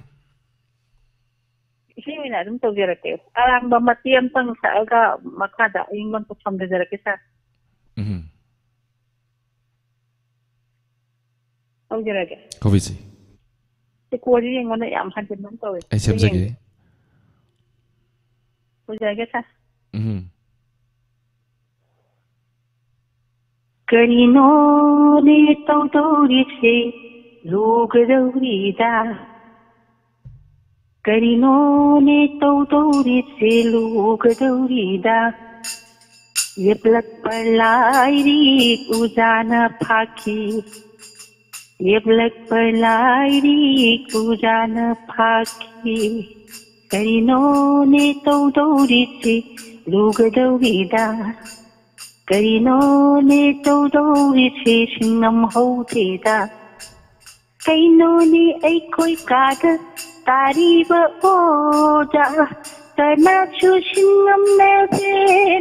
ꯏꯁꯩ ꯑꯣꯏꯅ ꯑꯗꯨꯝ ꯇꯧꯖꯔꯛꯀꯦ꯫ ꯑꯔꯥꯡꯕ ꯃꯇꯦꯛ ꯑꯃꯇꯪ ꯁꯛꯑꯒ ꯃꯈꯥꯗ ꯑꯏꯪꯕ ꯑꯝꯇ ꯊꯝꯖꯔꯛꯀꯦ, ꯁꯥꯔ꯫ ꯎꯝ꯫ ꯍꯧꯖꯔꯒꯦ꯫ ꯍꯧꯕꯤꯁꯤ꯫ ꯏꯀꯣꯗꯤ ꯌꯦꯡꯉꯣꯅꯦ, ꯌꯥꯝ ꯍꯟꯖꯤꯟꯕ ꯑꯃ ꯇꯧꯋꯦ꯫ ꯑꯩ ꯁꯦꯝꯖꯒꯦ꯫ ꯌꯦꯡꯒꯦ꯫ ꯍꯧꯖꯔꯒꯦ, ꯁꯥꯔ꯫ ꯎꯝ꯫ ꯀꯔꯤꯅꯣꯅꯦ ꯇꯧꯗꯧꯔꯤꯁꯦ ꯂꯨꯒꯗꯧꯔꯤꯗ꯫ ꯀꯔꯤꯅꯣꯅꯦ ꯇꯧꯗꯧꯔꯤꯁꯦ ꯂꯨꯒꯗꯧꯔꯤꯗ꯫ ꯌꯦꯞꯂꯛꯄ ꯂꯥꯏꯔꯤꯛ ꯎꯖꯥꯅ ꯐꯥꯈꯤ꯫ ꯌꯦꯞꯂꯛꯄ ꯂꯥꯏꯔꯤꯛ ꯎꯖꯥꯅ ꯐꯥꯈꯤ꯫ ꯀꯔꯤꯅꯣꯅꯦ ꯇꯧꯗꯧꯔꯤꯁꯦ ꯂꯨꯒꯗꯧꯔꯤꯗ꯫ ꯀꯔꯤꯅꯣꯅꯦ ꯇꯧꯗꯧꯔꯤꯁꯦ ꯁꯤꯡꯉꯝ ꯍꯧꯗꯦꯗ꯫ ꯀꯩꯅꯣꯅꯦ ꯑꯩꯈꯣꯏ ꯀꯥꯗ ꯇꯥꯔꯤꯕ ꯑꯣꯖꯥ꯫ ꯀꯅꯥꯁꯨ ꯁꯤꯡꯉꯝꯅꯗꯦ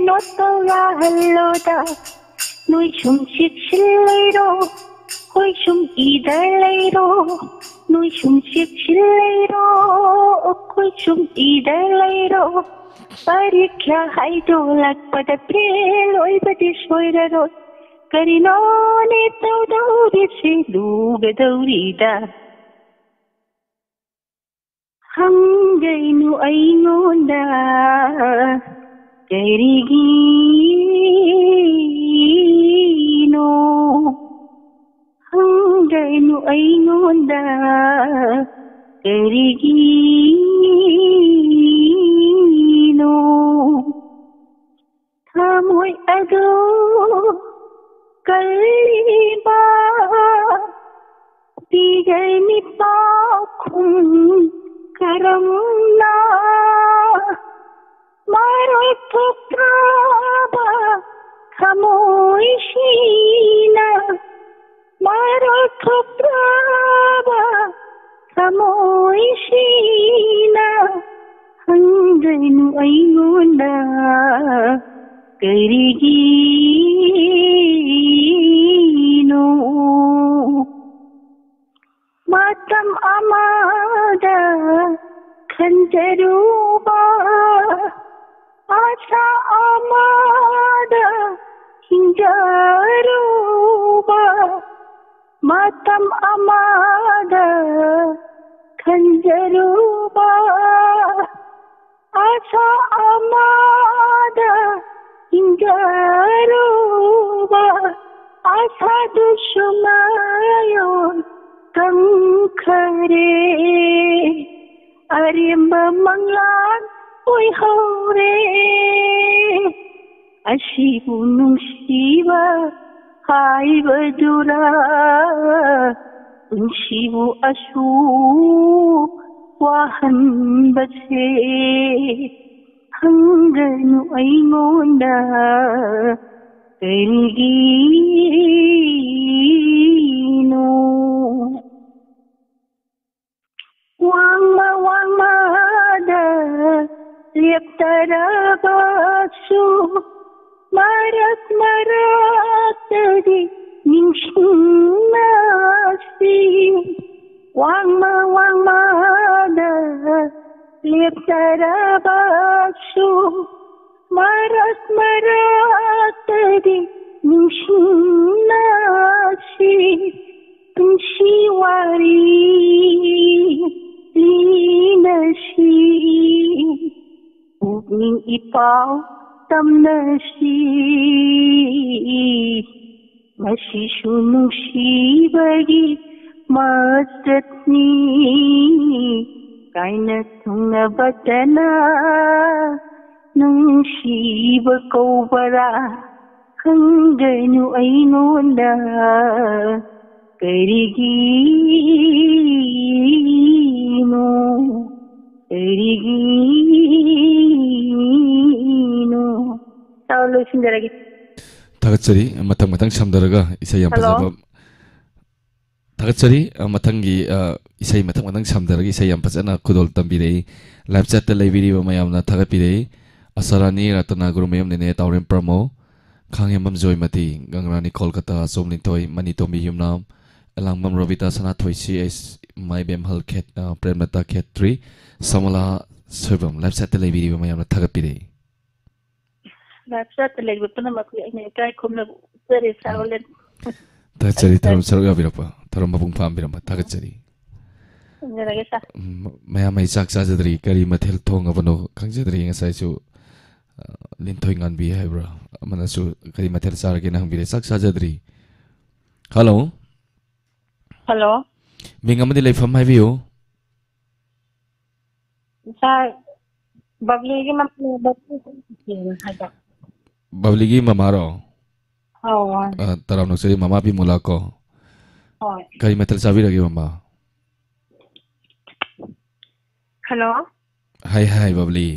ꯅꯣꯠ ꯇꯧꯔꯛꯍꯜꯂꯣꯗ꯫ ꯅꯣꯏ ꯁꯨꯝ ꯆꯦꯛꯁꯤꯜ ꯂꯩꯔꯣ, ꯑꯩꯈꯣꯏ ꯁꯨꯝ ꯏꯗ ꯂꯩꯔꯣ꯫ ꯅꯣꯏ ꯁꯨꯝ ꯆꯦꯛꯁꯤꯜ ꯂꯩꯔꯣ, ꯑꯩꯈꯣꯏ ꯁꯨꯝ ꯏꯗ ꯂꯩꯔꯣ꯫ ꯄꯔꯤꯈ꯭ꯌꯥ ꯍꯥꯏꯗꯣꯛꯂꯛꯄꯗ ꯐꯦꯜ ꯑꯣꯏꯕꯗꯤ ꯁꯣꯏꯔꯔꯣꯏ꯫ ꯀꯔꯤꯅꯣꯅꯦ ꯇꯧꯗꯧꯔꯤꯁꯤ ꯂꯨꯒꯗꯧꯔꯤꯗ꯫ ꯍꯪꯒꯩꯅꯨ ꯑꯩꯉꯣꯟꯗ ꯀꯔꯤꯒꯤꯅꯣ? ꯍꯪꯒꯩꯅꯨ ꯑꯩꯉꯣꯟꯗ ꯀꯔꯤꯒꯤꯅꯣ? ꯊꯃꯣꯏ ꯑꯗꯨ ꯀꯜꯂꯤꯕ ꯄꯤꯒꯅꯤ ꯄꯥꯎꯈꯨꯝ ꯀꯔꯝꯅ? ꯃꯔꯣꯜ ꯊꯣꯛꯇ꯭ꯔꯕ ꯊꯃꯣꯏꯁꯤꯅ, ꯃꯔꯣꯜ ꯊꯣꯛꯇ꯭ꯔꯕ ꯊꯃꯣꯏꯁꯤꯅ ꯍꯪꯒꯅꯨ ꯑꯩꯉꯣꯟꯗ ꯀꯔꯤꯒꯤꯅꯣ꯫ ꯃꯇꯝ ꯑꯃꯗ ꯈꯟꯖꯔꯨꯕ, ꯑꯁꯥ ꯑꯃꯗ ꯍꯤꯡꯖꯔꯨꯕ, ꯃꯇꯝ ꯑꯃꯗ ꯈꯟꯖꯔꯨꯕ, ꯑꯁꯥ ꯑꯃꯗ ꯍꯤꯡꯖꯔꯨꯕ, ꯑꯁꯥꯗꯨꯁꯨ ꯃꯌꯣꯟ ꯀꯪꯈꯔꯦ꯫ ꯑꯔꯦꯝꯕ ꯃꯪꯂꯥꯟ ꯑꯣꯏꯍꯧꯔꯦ꯫ ꯑꯁꯤꯕꯨ ꯅꯨꯡꯁꯤꯕ ꯍꯥꯏꯕꯗꯨꯔꯥ? ꯄꯨꯟꯁꯤꯕꯨ ꯑꯁꯨꯛ ꯋꯥꯍꯟꯕꯁꯦ ꯍꯪꯒꯅꯨ ꯑꯩꯉꯣꯟꯗ ꯀꯔꯤꯒꯤꯅꯣ꯫ ꯋꯥꯡꯃ ꯋꯥꯡꯃꯗ ꯂꯦꯞꯇꯔꯕꯁꯨ ꯃꯔꯛ ꯃꯔꯛꯇꯗꯤ ꯅꯤꯡꯁꯤꯡꯅꯁꯤ꯫ ꯋꯥꯡꯃ ꯋꯥꯡꯃꯗ ꯂꯦꯞꯇꯔꯕꯁꯨ ꯃꯔꯛ ꯃꯔꯛꯇꯗꯤ ꯅꯤꯡꯁꯤꯡꯅꯁꯤ꯫ ꯄꯨꯟꯁꯤ ꯋꯥꯔꯤ ꯂꯤꯅꯁꯤ꯫ ꯄꯨꯛꯅꯤꯡ ꯏꯄꯥꯎ ꯇꯝꯅꯁꯤ꯫ ꯃꯁꯤꯁꯨ ꯅꯨꯡꯁꯤꯕꯒꯤ ꯃꯆꯠꯅꯤ꯫ ꯀꯥꯏꯅ ꯊꯨꯡꯅꯕꯗꯅ ꯅꯨꯡꯁꯤꯕ ꯀꯧꯕꯔꯥ? ꯈꯪꯒꯅꯨ ꯑꯩꯉꯣꯟꯗ ꯀꯔꯤꯒꯤꯅꯣ, ꯀꯔꯤꯒꯤꯅꯣ? ꯇꯧꯔ ꯂꯣꯏꯁꯤꯟꯖꯔꯒꯦ꯫ ꯊꯥꯒꯠꯆꯔꯤ꯫ ꯃꯊꯪ ꯃꯊꯪ ꯁꯝꯊꯔꯒ ꯏꯁꯩ ꯌꯥꯝ ꯍꯜꯂꯣ꯫ ꯐꯖꯕ꯫ ꯊꯥꯒꯠꯆꯔꯤ꯫ ꯑ, ꯃꯊꯪꯒꯤ, ꯑ, ꯏꯁꯩ ꯃꯊꯪ ꯃꯊꯪ ꯁꯝꯊꯔꯒ ꯏꯁꯩ ꯌꯥꯝ ꯐꯖꯅ ꯈꯨꯗꯣꯜ ꯇꯝꯕꯤꯔꯛꯏ꯫ ꯂꯥꯏꯚ ꯆꯦꯠꯇ ꯂꯩꯕꯤꯔꯤꯕ ꯃꯌꯥꯝꯅ ꯊꯥꯒꯠꯄꯤꯔꯛꯏ꯫ ꯑꯁꯥꯔꯥꯅꯤ, ꯔꯇꯅꯥ ꯒꯨꯔꯨꯃꯌꯨꯝ, ꯅꯦꯅꯦ ꯇꯥꯎꯔꯦꯝ ꯄ꯭ꯔꯃꯣ, ꯈꯥꯡꯉꯦꯝꯕꯝ ꯖꯣꯏꯃꯇꯤ, ꯒꯪꯒ꯭ꯔꯥꯅꯤ ꯀꯣꯜꯀꯇꯥ, ꯑꯆꯧ ꯂꯤꯟꯊꯣꯏ, ꯃꯅꯤꯇꯣꯝꯕꯤ ꯌꯨꯝꯅꯥꯝ, ꯑꯦꯂꯥꯡꯕꯝ ꯔꯣꯕꯤꯇꯥ, ꯁꯅꯥꯊꯣꯏ ꯁꯤ ꯑꯦꯁ, ꯃꯥꯏꯕꯦꯝꯍꯜ ꯈꯦꯠ-, ꯑ, ꯄ꯭ꯔꯦꯝꯂꯇꯥ ꯈꯦꯇ꯭ꯔꯤ, ꯁꯃꯂꯥ ꯁꯣꯏꯕꯝ, ꯂꯥꯏꯚ ꯆꯦꯠꯇ ꯂꯩꯕꯤꯔꯤꯕ ꯃꯌꯥꯝꯅ ꯊꯥꯒꯠꯄꯤꯔꯛꯏ꯫ ꯂꯥꯏꯐ ꯆꯥꯠꯇ ꯂꯩꯔꯤꯕ ꯄꯨꯝꯅꯃꯛꯄꯨ ꯑꯩꯅ ꯏꯀꯥꯏ ꯈꯨꯝꯅꯕ ꯎꯠꯆꯔꯤ, ꯁꯥꯔ ꯎꯝ꯫ ꯍꯣꯂꯦꯟ꯫ ꯊꯥꯒꯠꯆꯔꯤ, ꯊꯥꯒꯠꯆꯔꯤ꯫ ꯊꯧꯔꯝ ꯁꯔꯨꯛ ꯌꯥꯕꯤꯔꯛꯄ, ꯊꯧꯔꯝ ꯃꯄꯨꯡ ꯐꯥꯍꯟꯕꯤꯔꯝꯕ ꯊꯥꯒꯠꯆꯔꯤ꯫ ꯊꯝꯖꯔꯒꯦ, ꯁꯥꯔ꯫ ꯎꯝ, ꯃꯌꯥꯝ ꯑꯩ ꯆꯥꯛ ꯆꯥꯖꯗ꯭ꯔꯤ, ꯀꯔꯤ ꯃꯊꯦꯜ ꯊꯣꯡꯉꯕꯅꯣ ꯈꯪꯖꯗ꯭ꯔꯤ꯫ ꯉꯁꯥꯏꯁꯨ, ꯑ, ꯂꯤꯟꯊꯣꯏ ꯉꯥꯟꯕꯤ ꯍꯥꯏꯕ꯭ꯔꯥ, ꯑꯃꯅꯁꯨ ꯀꯔꯤ ꯃꯊꯦꯜ ꯆꯥꯔꯒꯦꯅ ꯍꯪꯕꯤꯔꯦ꯫ ꯆꯥꯛ ꯆꯥꯖꯗ꯭ꯔꯤ꯫ ꯍꯜꯂꯣ꯫ ꯍꯜꯂꯣ꯫ ꯃꯤꯡ ꯑꯃꯗꯤ ꯂꯩꯐꯝ ꯍꯥꯏꯕꯤꯌꯨ꯫ ꯁꯥꯔ, ꯕꯕ꯭ꯂꯤꯒꯤ ꯃꯃꯥ-, ꯕꯕ꯭ꯂꯤꯒꯤ ꯍꯥꯏꯕ꯫ ꯕꯕ꯭ꯂꯤꯒꯤ ꯃꯃꯥꯔꯣ? ꯑꯧ, ꯍꯣꯏ꯫ ꯑ, ꯇꯔꯥꯝ ꯅꯣꯛꯆꯔꯤ, ꯃꯃꯥ ꯕꯤꯃꯣꯂꯥ ꯀꯣ? ꯍꯣꯏ꯫ ꯀꯔꯤ ꯃꯊꯦꯜ ꯆꯥꯕꯤꯔꯒꯦ, ꯃꯃꯥ? ꯍꯜꯂꯣ꯫ ꯍꯥꯏ, ꯍꯥꯏ, ꯕꯕ꯭ꯂꯤ꯫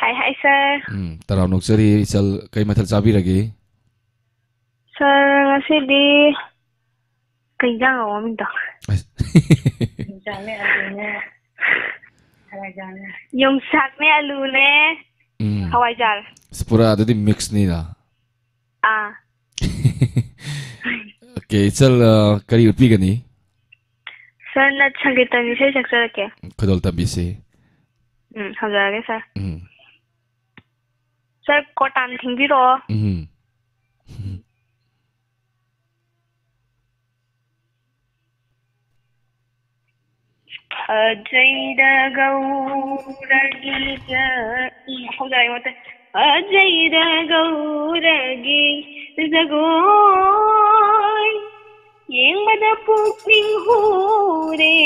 ꯍꯥꯏ, ꯍꯥꯏ, ꯁꯥꯔ꯫ ꯎꯝ, ꯇꯔꯥꯝ ꯅꯣꯛꯆꯔꯤ, ꯏꯆꯜ꯫ ꯀꯔꯤ ꯃꯊꯦꯜ ꯆꯥꯕꯤꯔꯒꯦ? ꯁꯥꯔ, ꯉꯁꯤꯗꯤ ꯀꯩ ꯏꯟꯖꯥꯡꯅꯣ ꯃꯃꯤꯡꯗꯣ? ꯑꯁ꯫ ꯌꯣꯡꯆꯥꯛꯅꯦ, ꯑꯂꯨꯅꯦ, ꯍꯋꯥꯏꯖꯥꯔꯅꯦ꯫ ꯌꯣꯡꯆꯥꯛꯅꯦ, ꯑꯂꯨꯅꯦ, ꯎꯝ꯫ ꯍꯋꯥꯏꯖꯥꯔ꯫ ꯑꯁ, ꯄꯨꯔꯥ ꯑꯗꯨꯗꯤ mix ꯅꯤꯅ꯫ ꯑꯥ꯫ Okay, ꯏꯆꯜ, ꯑ, ꯀꯔꯤ ꯎꯠꯄꯤꯒꯅꯤ? ꯁꯥꯔ, ꯅꯠ ꯁꯪꯀꯤꯔꯇꯟ ꯏꯁꯩ ꯁꯛꯆꯔꯛꯀꯦ꯫ ꯈꯨꯗꯣꯜ ꯇꯝꯕꯤꯁꯤ꯫ ꯎꯝ, ꯍꯧꯖꯔꯒꯦ, ꯁꯥꯔ꯫ ꯎꯝ꯫ ꯁꯥꯔ, ꯀꯣꯔꯇꯥꯟ ꯊꯤꯡꯕꯤꯔꯛꯑꯣ꯫ ꯎꯝ꯫ ꯐꯖꯩꯗ ꯒꯧꯔꯒꯤ ꯖ-, ꯎꯝ, ꯍꯧꯖꯔꯛꯑꯒꯦ, ꯃꯇꯦꯛ꯫ ꯐꯖꯩꯗ ꯒꯧꯔꯒꯤ ꯖꯒꯣꯏ, ꯌꯦꯡꯕꯗ ꯄꯨꯛꯅꯤꯡ ꯍꯨꯔꯦ꯫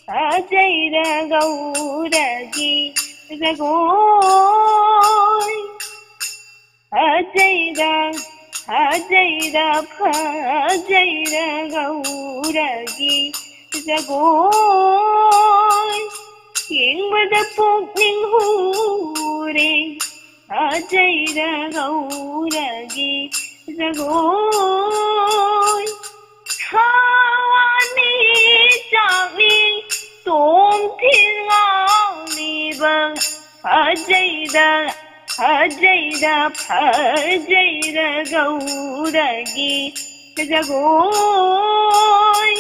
ꯐꯖꯩꯗ ꯒꯧꯔꯒꯤ ꯖꯒꯣꯏ꯫ ꯐꯖꯩꯗ, ꯐꯖꯩꯗ, ꯐꯖꯩꯗ ꯒꯧꯔꯒꯤ ꯖꯒꯣꯏ꯫ ꯌꯦꯡꯕꯗ ꯄꯨꯛꯅꯤꯡ ꯍꯨꯔꯦ, ꯐꯖꯩꯗ ꯒꯧꯔꯒꯤ ꯖꯒꯣꯏ꯫ ꯊꯋꯥꯟ ꯃꯤꯆꯥꯛꯅꯤ ꯇꯣꯝꯊꯤꯟ ꯉꯥꯎꯔꯤꯕ, ꯐꯖꯩꯗ, ꯐꯖꯩꯗ, ꯐꯖꯩꯗ ꯒꯧꯔꯒꯤ ꯖꯒꯣꯏ꯫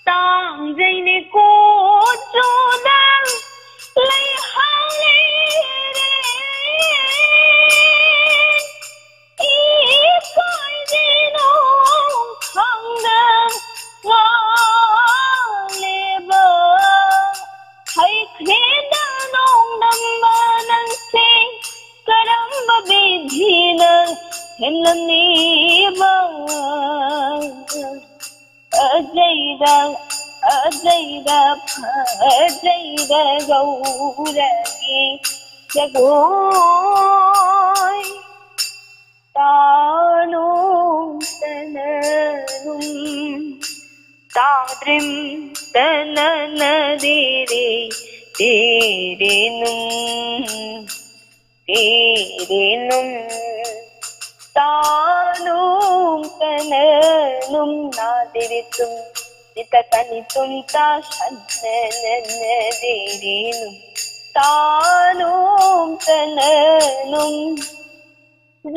ꯇꯥꯡꯖꯩꯅꯦ ꯀꯣꯆꯨꯗ ꯂꯩꯍꯧꯔꯦ꯫ ꯏꯀꯥꯏꯗꯦ ꯅꯣꯡꯈꯥꯡꯗ ꯉꯥꯜꯂꯦꯕ꯫ ꯍꯩꯈ꯭ꯔꯦꯗ ꯅꯣꯡꯗꯝꯕ ꯅꯪꯁꯦ, ꯀꯔꯝꯕ ꯕꯤꯙꯤꯅ ꯁꯦꯝꯂꯝꯃꯤꯕ? ꯐꯖꯩꯗ, ꯐꯖꯩꯗ, ꯐꯖꯩꯗ ꯒꯧꯔꯒꯤ ꯖꯒꯣꯏ꯫ ꯇꯥꯅꯨꯝ ꯇꯅꯅꯨꯝ, ꯇꯥꯗ꯭ꯔꯤꯝ ꯇꯅꯅ ꯗꯤꯔꯤ, ꯗꯤꯔꯤꯅꯨꯝ, ꯗꯤꯔꯤꯅꯨꯝ, ꯇꯥꯅꯨꯝ ꯇꯅꯅꯨꯝ ꯅꯥ ꯗꯤꯔꯤ ꯇꯨꯝ, ꯗꯤꯇ ꯇꯅꯤ ꯇꯨꯝ ꯇꯥ ꯁꯟꯅ ꯅꯅ ꯗꯤꯔꯤꯅꯨꯝ, ꯇꯥꯅꯨꯝ ꯇꯅꯅꯨꯝ꯫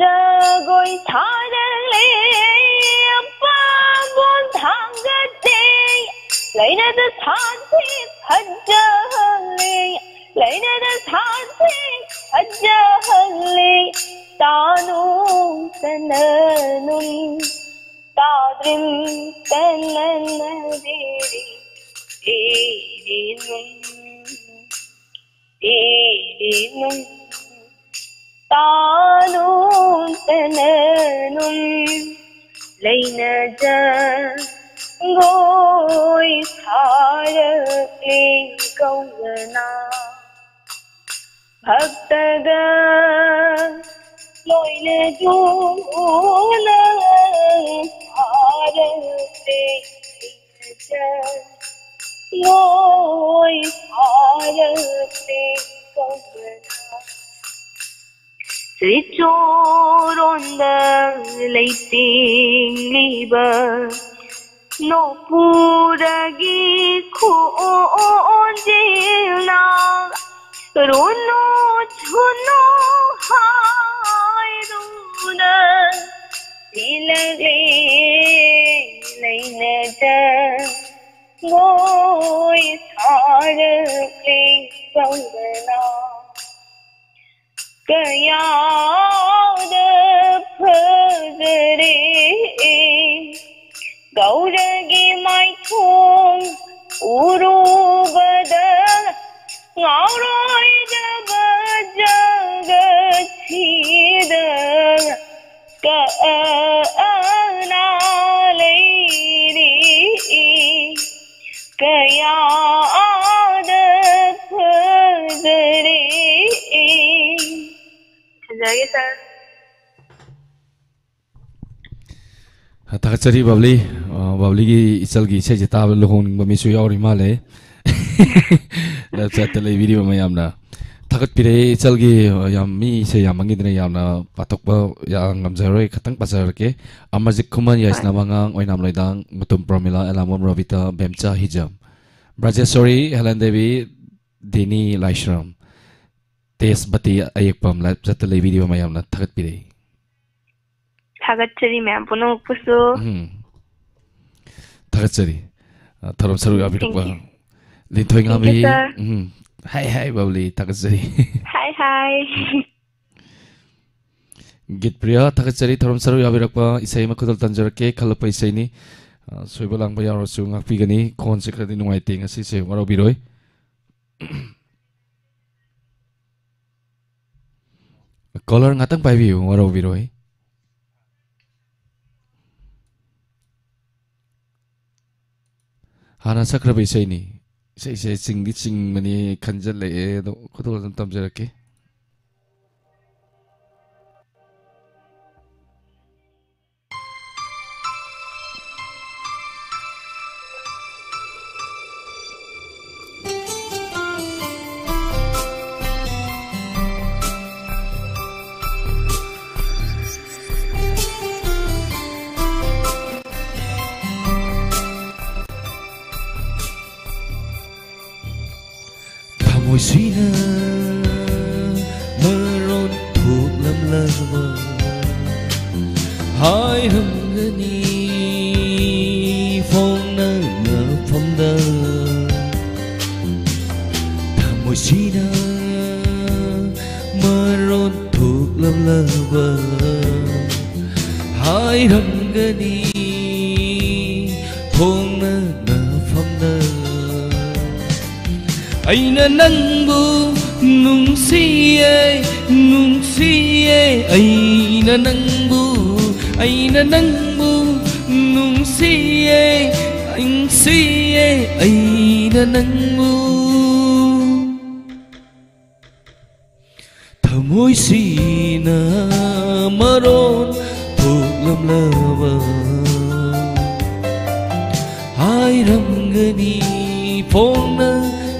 ꯖꯒꯣꯏ ꯁꯥꯔꯛꯂꯦ ꯑꯄꯥꯝꯕꯣꯟ ꯊꯥꯡꯒꯠꯂꯦ, ꯂꯩꯅꯗ ꯁꯥꯁꯦ ꯐꯖꯍꯜꯂꯦ, ꯂꯩꯅꯗ ꯁꯥꯁꯦ ꯐꯖꯍꯜꯂꯦ꯫ ꯇꯥꯅꯨꯝ ꯇꯅꯅꯨꯝ, ꯇꯥꯗ꯭ꯔꯤꯝ ꯇꯅꯅ ꯗꯤꯔꯤ, ꯗꯤꯔꯤꯅꯨꯝ, ꯗꯤꯔꯤꯅꯨꯝ, ꯇꯥꯅꯨꯝ ꯇꯅꯅꯨꯝ꯫ ꯂꯩꯅꯖ ꯒꯣꯏ ꯁꯥꯔꯛꯂꯦ ꯀꯧꯅꯅ ꯚꯛꯇꯒ ꯂꯣꯏꯅꯗꯨꯅ ꯐꯥꯔꯛꯂꯦ ꯂꯩꯅꯖ ꯂꯣꯏ ꯐꯥꯔꯛꯂꯦ ꯀꯧꯕꯅ꯫ ꯆꯤꯆꯣꯔꯣꯟꯗ ꯂꯩꯇꯦꯡꯂꯤꯕ ꯅꯣꯛꯄꯨꯔꯒꯤ ꯈꯣꯟꯖꯦꯜꯅ ꯔꯣꯅꯣ ꯁꯣꯅꯣ ꯍꯥꯏꯗꯨꯅ ꯆꯦꯜꯂꯛꯂꯦ ꯂꯩꯅꯖ ꯂꯣꯏ ꯊꯥꯔꯛꯂꯦ ꯀꯧꯕꯅ꯫ ꯀꯌꯥꯗ ꯐꯖꯔꯦ ꯒꯧꯔꯒꯤ ꯃꯥꯏꯊꯣꯡ ꯎꯔꯨꯕꯗ ꯉꯥꯎꯔꯣꯏꯗꯕ ꯖꯒꯠꯁꯤꯗ ꯀꯅꯥ ꯂꯩꯔꯤ ꯀꯌꯥꯗ ꯐꯖꯔꯦ꯫ ꯐꯖꯔꯦ, ꯁꯥꯔ꯫ ꯊꯥꯒꯠꯆꯔꯤ ꯕꯕ꯭ꯂꯤ꯫ ꯑ, ꯕꯕ꯭ꯂꯤꯒꯤ ꯏꯆꯜꯒꯤ ꯏꯁꯩꯁꯦ ꯇꯥꯕꯗ ꯂꯨꯍꯣꯡꯅꯤꯡꯕ ꯃꯤꯁꯨ ꯌꯥꯎꯔꯤ ꯃꯥꯜꯂꯦ꯫ ꯂꯥꯏꯞ ꯆꯦꯠꯇ ꯂꯩꯕꯤꯔꯤꯕ ꯃꯌꯥꯝꯅ ꯊꯥꯒꯠꯄꯤꯔꯛꯑꯦ ꯏꯆꯜꯒꯤ, ꯑ, ꯌꯥꯝ ꯃꯤ ꯏꯁꯩ ꯌꯥꯝ ꯃꯟꯈꯤꯗꯅ ꯌꯥꯝꯅ ꯄꯥꯊꯣꯛꯄ ꯌꯥ-, ꯉꯝꯖꯔꯣꯏ꯫ ꯈꯇꯪ ꯄꯥꯖꯔꯛꯀꯦ꯫ ꯑꯃꯔꯖꯤꯠ ꯈꯨꯃꯟ, ꯍꯣꯏ꯫ ꯌꯥꯏꯁꯅꯥ ꯃꯉꯥꯡ, ꯑꯣꯏꯅꯥꯝ ꯂꯣꯏꯗꯥꯡ, ꯃꯨꯇꯨꯝ ꯄ꯭ꯔꯣꯃꯤꯂꯥ, ꯑꯦꯂꯥꯃꯣꯝ ꯔꯣꯕꯤꯇꯥ, ꯕꯦꯝꯆꯥ ꯍꯤꯖꯝ, ꯕ꯭ꯔꯖꯦꯁꯣꯔꯤ, ꯍꯦꯂꯦꯟ ꯗꯦꯕꯤ, ꯗꯦꯅꯤ ꯂꯥꯏꯁ꯭ꯔꯝ, ꯇꯦꯖꯕꯇꯤ ꯑꯌꯦꯛꯄꯝ, ꯂꯥꯏꯞ ꯆꯦꯠꯇ ꯂꯩꯕꯤꯔꯤꯕ ꯃꯌꯥꯝꯅ ꯊꯥꯒꯠꯄꯤꯔꯛꯏ꯫ ꯊꯥꯒꯠꯆꯔꯤ ꯃꯌꯥꯝ ꯄꯨꯝꯅꯃꯛꯄꯨꯁꯨ꯫ ꯎꯝ꯫ ꯊꯥꯒꯠꯆꯔꯤ꯫ ꯑ, ꯊꯧꯔꯝ ꯁꯔꯨꯛ ꯌꯥꯕꯤꯔꯛꯄ Thank you. Linthoi Thank you, ꯉꯥꯝꯕꯤ꯫ Sir. ꯎꯝ꯫ ꯍꯥꯏ, ꯍꯥꯏ, ꯕꯕ꯭ꯂꯤ, ꯊꯥꯒꯠꯆꯔꯤ꯫ ꯍꯥꯏ, ꯍꯥꯏ꯫ ꯒꯤꯠꯄ꯭ꯔꯤꯌꯥ, ꯊꯥꯒꯠꯆꯔꯤ ꯊꯧꯔꯝ ꯁꯔꯨꯛ ꯌꯥꯕꯤꯔꯛꯄ꯫ ꯏꯁꯩ ꯑꯃ ꯈꯨꯗꯣꯜ ꯇꯝꯖꯔꯛꯀꯦ, ꯈꯜꯂꯛꯄ ꯏꯁꯩꯅꯤ꯫ ꯑ, ꯁꯣꯏꯕ ꯂꯥꯡꯕ ꯌꯥꯎꯔꯁꯨ ꯉꯥꯛꯄꯤꯒꯅꯤ꯫ ꯈꯣꯟꯁꯦ ꯈꯔꯗꯤ ꯅꯨꯡꯉꯥꯏꯇꯦ ꯉꯁꯤꯁꯦ, ꯋꯥꯔꯧꯕꯤꯔꯣꯏ꯫ Caller ꯉꯥꯛꯇꯪ ꯄꯥꯏꯕꯤꯌꯨ, ꯋꯥꯔꯧꯕꯤꯔꯣꯏ꯫ ꯍꯥꯟꯅ ꯁꯛꯈ꯭ꯔꯕ ꯏꯁꯩꯅꯤ꯫ ꯏꯁꯩꯁꯦ ꯆꯤꯡꯗꯤ ꯆꯤꯡꯕꯅꯤ ꯈꯟꯖꯜꯂꯛꯑꯦ, ꯑꯗꯣ ꯈꯨꯗꯣꯜ ꯑꯗꯨꯝ ꯇꯝꯖꯔꯛꯀꯦ꯫ ꯊꯃꯣꯏꯁꯤꯅ ꯃꯔꯣꯟ ꯊꯣꯛꯂꯝꯂꯕ ꯍꯥꯏꯔꯝꯒꯅꯤ ꯐꯣꯡꯅ ꯃꯐꯝꯗ꯫ ꯊꯃꯣꯏꯁꯤꯅ ꯃꯔꯣꯟ ꯊꯣꯛꯂꯝꯂꯕ ꯍꯥꯏꯔꯝꯒꯅꯤ ꯐꯣꯡꯅ ꯃꯐꯝꯗ꯫ ꯑꯩꯅ ꯅꯪꯕꯨ ꯅꯨꯡꯁꯤꯌꯦ, ꯅꯨꯡꯁꯤꯌꯦ꯫ ꯑꯩꯅ ꯅꯪꯕꯨ, ꯑꯩꯅ ꯅꯪꯕꯨ ꯅꯨꯡꯁꯤꯌꯦ, ꯅꯨꯡꯁꯤꯌꯦ꯫ ꯑꯩꯅ ꯅꯪꯕꯨ ꯊꯃꯣꯏꯁꯤꯅ ꯃꯔꯣꯟ ꯊꯣꯛꯂꯝꯂꯕ ꯍꯥꯏꯔꯝꯒꯅꯤ ꯐꯣꯡꯅ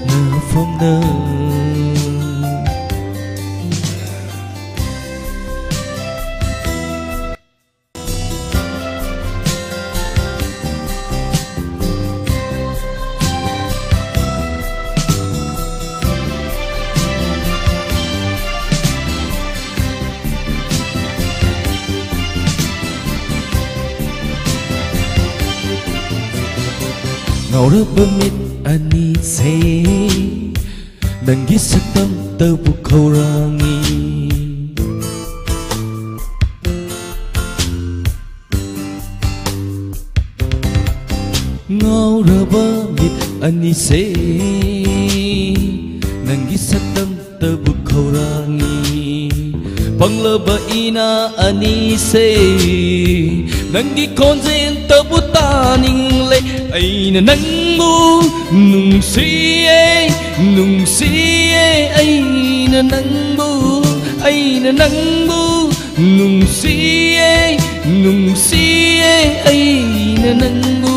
ꯅꯐꯝꯗ꯫ ꯉꯥꯎꯔꯕ ꯃꯤꯠ ꯑꯅꯤꯁꯦ ꯅꯪꯒꯤ ꯁꯛꯇꯝꯇꯕꯨ ꯈꯧꯔꯥꯡꯉꯤ꯫ ꯉꯥꯎꯔꯕ ꯃꯤꯠ ꯑꯅꯤꯁꯦ ꯅꯪꯒꯤ ꯁꯛꯇꯝꯇꯕꯨ ꯈꯧꯔꯥꯡꯉꯤ꯫ ꯄꯪꯂꯕ ꯏꯅꯥ ꯑꯅꯤꯁꯦ ꯅꯪꯒꯤ ꯈꯣꯟꯖꯦꯜꯇꯕꯨ ꯇꯥꯅꯤꯡꯂꯦ꯫ ꯑꯩꯅ ꯅꯪꯕꯨ ꯅꯨꯡꯁꯤꯌꯦ, ꯅꯨꯡꯁꯤꯌꯦ꯫ ꯑꯩꯅ ꯅꯪꯕꯨ, ꯑꯩꯅ ꯅꯪꯕꯨ ꯅꯨꯡꯁꯤꯌꯦ, ꯅꯨꯡꯁꯤꯌꯦ꯫ ꯑꯩꯅ ꯅꯪꯕꯨ꯫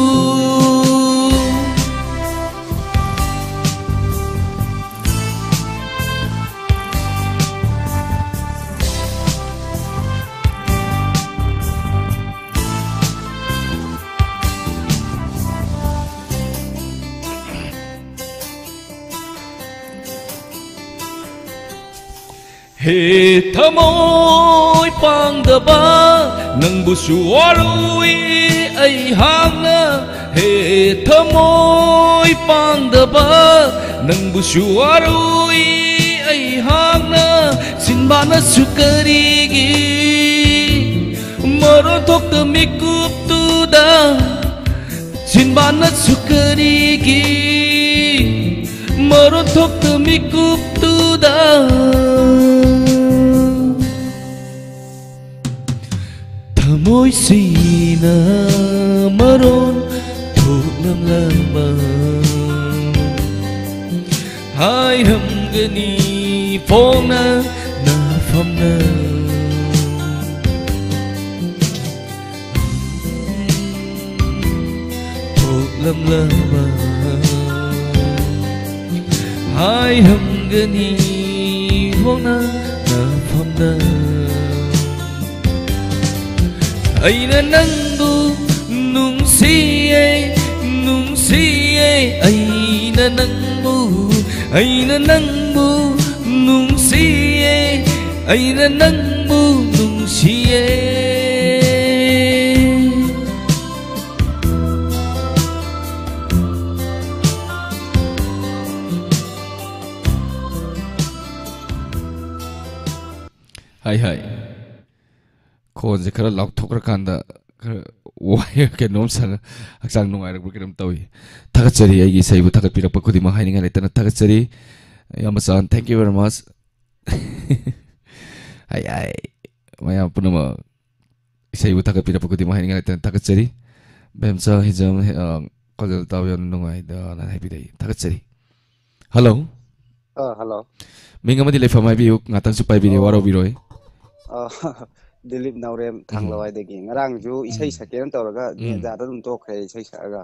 ꯍꯦ ꯊꯃꯣꯏ ꯄꯥꯡꯗꯕ, ꯅꯪꯕꯨꯁꯨ ꯋꯥꯔꯨꯏ ꯑꯩꯍꯥꯛꯅ꯫ ꯍꯦ ꯊꯃꯣꯏ ꯄꯥꯡꯗꯕ, ꯅꯪꯕꯨꯁꯨ ꯋꯥꯔꯨꯏ ꯑꯩꯍꯥꯛꯅ꯫ ꯁꯤꯟꯕꯥꯅꯁꯨ ꯀꯔꯤꯒꯤ ꯃꯔꯣꯟ ꯊꯣꯛꯇ ꯃꯤꯀꯨꯞꯇꯨꯗ? ꯁꯤꯟꯕꯥꯅꯁꯨ ꯀꯔꯤꯒꯤ ꯃꯔꯣꯟ ꯊꯣꯛꯇ ꯃꯤꯀꯨꯞꯇꯨꯗ? ꯊꯃꯣꯏꯁꯤꯅ ꯃꯔꯣꯟ ꯊꯣꯛꯂꯝꯂꯕ ꯍꯥꯏꯔꯝꯒꯅꯤ ꯐꯣꯡꯅ ꯅꯐꯝꯅ꯫ ꯊꯣꯛꯂꯝꯂꯕ ꯍꯥꯏꯔꯝꯒꯅꯤ ꯍꯣꯡꯅ ꯅꯐꯝꯗ꯫ ꯑꯩꯅ ꯅꯪꯕꯨ ꯅꯨꯡꯁꯤꯌꯦ, ꯅꯨꯡꯁꯤꯌꯦ꯫ ꯑꯩꯅ ꯅꯪꯕꯨ, ꯑꯩꯅ ꯅꯪꯕꯨ ꯅꯨꯡꯁꯤꯌꯦ꯫ ꯑꯩꯅ ꯅꯪꯕꯨ ꯅꯨꯡꯁꯤꯌꯦ꯫ ꯍꯥꯏ ꯍꯥꯏ꯫ ꯈꯣꯟꯁꯦ ꯈꯔ ꯂꯥꯎꯊꯣꯛꯈ꯭ꯔꯀꯥꯟꯗ ꯈꯔ ꯋꯥꯏ, ꯀꯩꯅꯣꯝ ꯁꯥꯟꯅ-, ꯍꯛꯆꯥꯡ ꯅꯨꯡꯉꯥꯏꯔꯛꯄ꯭ꯔꯥ ꯀꯩꯅꯣꯝ ꯇꯧꯏ꯫ ꯊꯥꯒꯠꯆꯔꯤ, ꯑꯩꯒꯤ ꯏꯁꯩꯕꯨ ꯊꯥꯒꯠꯄꯤꯔꯛꯄ ꯈꯨꯗꯤꯡꯃꯛ ꯍꯥꯏꯅꯤꯡꯉꯥꯏ ꯂꯩꯇꯅ ꯊꯥꯒꯠꯆꯔꯤ꯫ ꯌꯥꯝ ꯃꯆꯥ, thank you very much꯫ ꯍꯥꯏ ꯍꯥꯏ꯫ ꯃꯌꯥꯝ ꯄꯨꯝꯅꯃꯛ ꯏꯁꯩꯕꯨ ꯊꯥꯒꯠꯄꯤꯔꯛꯄ ꯈꯨꯗꯤꯡꯃꯛ ꯍꯥꯏꯅꯤꯡꯉꯥꯏ ꯂꯩꯇꯅ ꯊꯥꯒꯠꯆꯔꯤ꯫ ꯕꯦꯝꯆꯥ ꯍꯤꯖꯝ, ꯑ, ꯈꯣꯟꯖꯦꯜ ꯇꯥꯕ ꯌꯥꯝꯅ ꯅꯨꯡꯉꯥꯏꯗꯅ ꯍꯥꯏꯕꯤꯔꯛꯏ꯫ ꯊꯥꯒꯠꯆꯔꯤ꯫ ꯍꯜꯂꯣ꯫ ꯑ, ꯍꯜꯂꯣ꯫ ꯃꯤꯡ ꯑꯃꯗꯤ ꯂꯩꯐꯝ ꯍꯥꯏꯕꯤꯌꯨ, ꯉꯥꯛꯇꯪꯁꯨ ꯄꯥꯏꯕꯤꯔꯦ, ꯑꯣ꯫ ꯋꯥꯔꯧꯕꯤꯔꯣꯏ꯫ ꯑ, ꯗꯤꯂꯤꯞ ꯅꯥꯎꯔꯦꯝ, ꯎꯝ꯫ ꯊꯥꯡꯂꯋꯥꯏꯗꯒꯤ꯫ ꯉꯔꯥꯡꯁꯨ ꯏꯁꯩ ꯎꯝ꯫ ꯁꯛꯀꯦꯅ ꯇꯧꯔꯒ ꯎꯝ꯫ ꯅꯦꯠ ꯌꯥꯗ ꯑꯗꯨꯝ ꯇꯣꯛꯈ꯭ꯔꯦ ꯏꯁꯩ ꯁꯛꯑꯒ꯫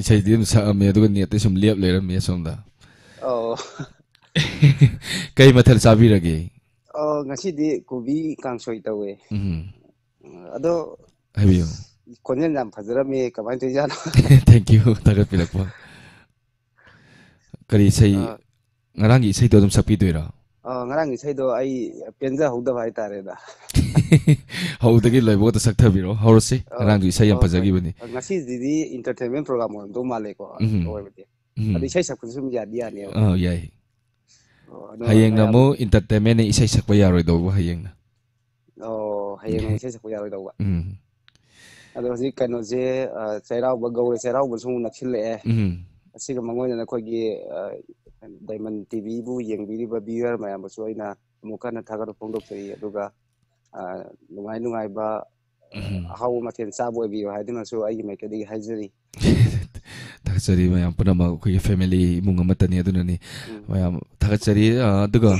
ꯏꯁꯩꯗꯤ ꯑꯗꯨꯝ ꯁꯛꯑꯝꯃꯦ, ꯑꯗꯨꯒ ꯅꯦꯠꯇꯤ ꯁꯨꯝ ꯂꯦꯞ ꯂꯩꯔꯝꯃꯦ ꯑꯁꯣꯝꯗ꯫ ꯑꯧ꯫ ꯀꯩ ꯃꯊꯦꯜ ꯆꯥꯕꯤꯔꯒꯦ? ꯑ, ꯉꯁꯤꯗꯤ ꯀꯣꯕꯤ ꯀꯥꯡꯁꯣꯏ ꯇꯧꯋꯦ꯫ ꯎꯝ꯫ ꯑꯗꯣ ꯍꯥꯏꯕꯤꯌꯨ꯫ ꯈꯣꯟꯖꯦꯜ ꯌꯥꯝ ꯐꯖꯔꯝꯃꯦ, ꯀꯃꯥꯏꯅ ꯇꯧꯔꯤꯖꯥꯠꯅꯣ? Thank you, ꯊꯥꯒꯠꯄꯤꯔꯛꯄ꯫ ꯀꯔꯤ ꯏꯁꯩ? ꯑ, ꯉꯔꯥꯡꯒꯤ ꯏꯁꯩꯗꯣ ꯑꯗꯨꯝ ꯁꯛꯄꯤꯗꯣꯏꯔꯣ? ꯑ, ꯉꯔꯥꯡ ꯏꯁꯩꯗꯣ ꯑꯩ ꯄꯦꯟꯖꯍꯧꯗꯕ ꯍꯥꯏꯇꯥꯔꯦꯗ꯫ ꯍꯧꯕꯗꯒꯤ ꯂꯣꯏꯕꯒꯗ ꯁꯛꯊꯕꯤꯔꯣ꯫ ꯍꯧꯔꯁꯤ꯫ ꯑ, ꯉꯔꯥꯡꯁꯨ ꯏꯁꯩ ꯌꯥꯝ ꯍꯣꯏ, ꯍꯣꯏ꯫ ꯐꯖꯈꯤꯕꯅꯤ꯫ ꯉꯁꯤꯁꯤꯗꯤ entertainment program ꯑꯣꯏꯔꯝꯗꯧ ꯃꯥꯜꯂꯦꯀꯣ꯫ ꯎꯝ꯫ ꯑꯣꯏꯕꯗꯤ꯫ ꯎꯝ꯫ ꯑꯗꯣ ꯏꯁꯩ ꯁꯛꯄꯁꯨ ꯁꯨꯝ ꯌꯥꯗꯤ ꯌꯥꯅꯦꯕ꯫ ꯑꯥ, ꯌꯥꯏ꯫ ꯑꯣ, ꯑꯗꯣ ꯍꯌꯦꯡꯅ ꯃꯌꯥꯝ ꯑꯃꯨꯛ entertainmentꯅ ꯏꯁꯩ ꯁꯛꯄ ꯌꯥꯔꯣꯏꯗꯧꯕ ꯍꯌꯦꯡꯅ꯫ ꯑꯣ, ꯍꯌꯦꯡ ꯑꯃꯨꯛ ꯏꯁꯩ ꯁꯛꯄ ꯌꯥꯔꯣꯏꯗꯧꯕ꯫ ꯎꯝ꯫ ꯑꯗꯣ ꯍꯧꯖꯤꯛ ꯀꯩꯅꯣꯁꯦ, ꯑ, ꯆꯩꯔꯥꯎꯕ, ꯒꯧꯔ ꯆꯩꯔꯥꯎꯕꯁꯨ ꯑꯃꯨꯛ ꯅꯛꯁꯤꯜꯂꯛꯑꯦ꯫ ꯎꯝ꯫ ꯑꯁꯤꯒ ꯃꯥꯡꯑꯣꯏꯅꯅ ꯑꯩꯈꯣꯏꯒꯤ, ꯑ, Diamond TVꯕꯨ ꯌꯦꯡꯕꯤꯔꯤꯕ viewer ꯃꯌꯥꯝꯕꯨꯁꯨ ꯑꯩꯅ ꯑꯃꯨꯛ ꯍꯟꯅ ꯊꯥꯒꯠꯄ ꯐꯣꯡꯗꯣꯛꯆꯔꯤ꯫ ꯑꯗꯨꯒ, ꯑ, ꯅꯨꯡꯉꯥꯏ ꯅꯨꯡꯉꯥꯏꯕ, ꯑ, ꯎꯝ꯫ ꯑꯍꯥꯎꯕ ꯃꯊꯦꯜ ꯆꯥꯕ ꯑꯣꯏꯕꯤꯌꯨ ꯍꯥꯏꯗꯨꯅꯁꯨ ꯑꯩꯒꯤ ꯃꯥꯏꯀꯩꯗꯒꯤ ꯍꯥꯏꯖꯔꯤ꯫ ꯊꯥꯒꯠꯆꯔꯤ ꯃꯌꯥꯝ ꯄꯨꯝꯅꯃꯛ, ꯑꯩꯈꯣꯏꯒꯤ family ꯏꯃꯨꯡ ꯑꯃꯠꯇꯅꯤ꯫ ꯑꯗꯨꯅꯅꯤ ꯎꯝ꯫ ꯃꯌꯥꯝ ꯊꯥꯒꯠꯆꯔꯤ꯫ ꯑ, ꯑꯗꯨꯒ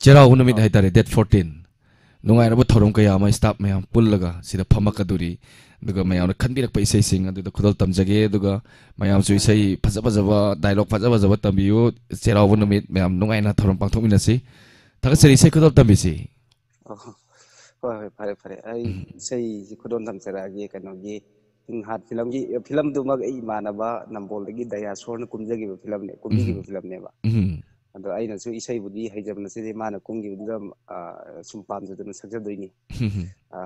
ꯆꯩꯔꯥꯎꯕ ꯅꯨꯃꯤꯠ ꯑꯧ꯫ ꯍꯥꯏꯇꯥꯔꯦ, date fourteen꯫ ꯎꯝ꯫ ꯅꯨꯡꯉꯥꯏꯔꯕ ꯊꯧꯔꯝ ꯀꯌꯥ ꯑꯃ staff ꯃꯌꯥꯝ ꯄꯨꯜꯂꯒ ꯁꯤꯗ ꯐꯝꯃꯛꯀꯗꯣꯔꯤ꯫ ꯑꯗꯨꯒ ꯃꯌꯥꯝꯅ ꯈꯟꯕꯤꯔꯛꯄ ꯏꯁꯩꯁꯤꯡ ꯑꯗꯨꯗ ꯈꯨꯗꯣꯜ ꯇꯝꯖꯒꯦ꯫ ꯑꯗꯨꯒ ꯃꯌꯥꯝꯁꯨ ꯑꯥ꯫ ꯏꯁꯩ ꯐꯖ ꯐꯖꯕ, dialogue ꯐꯖ ꯐꯖꯕ ꯇꯝꯕꯤꯌꯨ꯫ ꯆꯩꯔꯥꯎꯕ ꯑꯥ꯫ ꯅꯨꯃꯤꯠ ꯃꯌꯥꯝ ꯅꯨꯡꯉꯥꯏꯅ ꯊꯧꯔꯝ ꯄꯥꯡꯊꯣꯛꯃꯤꯟꯅꯁꯤ꯫ ꯊꯥꯒꯠꯆꯔꯤ ꯑꯥ꯫ ꯏꯁꯩ ꯈꯨꯗꯣꯜ ꯇꯝꯕꯤꯁꯤ꯫ ꯑꯣ, ꯍꯣꯏ, ꯍꯣꯏ, ꯐꯔꯦ, ꯐꯔꯦ꯫ ꯑꯩ ꯎꯝ꯫ ꯏꯁꯩꯁꯤ ꯈꯨꯗꯣꯜ ꯇꯝꯖꯔꯛꯑꯒꯦ꯫ ꯀꯩꯅꯣꯒꯤ ꯁꯤꯡꯍꯥꯠ ꯐꯤꯂꯝꯒꯤ, ꯐꯤꯂꯝꯗꯨꯃꯛ ꯑꯩ ꯏꯃꯥꯟꯅꯕ ꯅꯝꯕꯣꯜꯗꯒꯤ ꯗꯌꯥꯁꯣꯔꯅ ꯀꯨꯝꯖꯈꯤꯕ ꯐꯤꯂꯝꯅꯦ, ꯀꯨꯝꯕꯤꯈꯤꯕ ꯎꯝ꯫ ꯐꯤꯂꯝꯅꯦꯕ꯫ ꯎꯝ꯫ ꯑꯗꯣ ꯑꯩꯅꯁꯨ ꯏꯁꯩꯕꯨꯗꯤ ꯍꯩꯖꯕ ꯅꯠꯆꯗꯦ, ꯃꯥꯅ ꯀꯨꯝꯈꯤꯕꯗꯨꯗ, ꯑ, ꯁꯨꯝ ꯄꯥꯝꯖꯗꯅ ꯁꯛꯆꯗꯣꯏꯅꯤ꯫ ꯎꯝ꯫ ꯑ,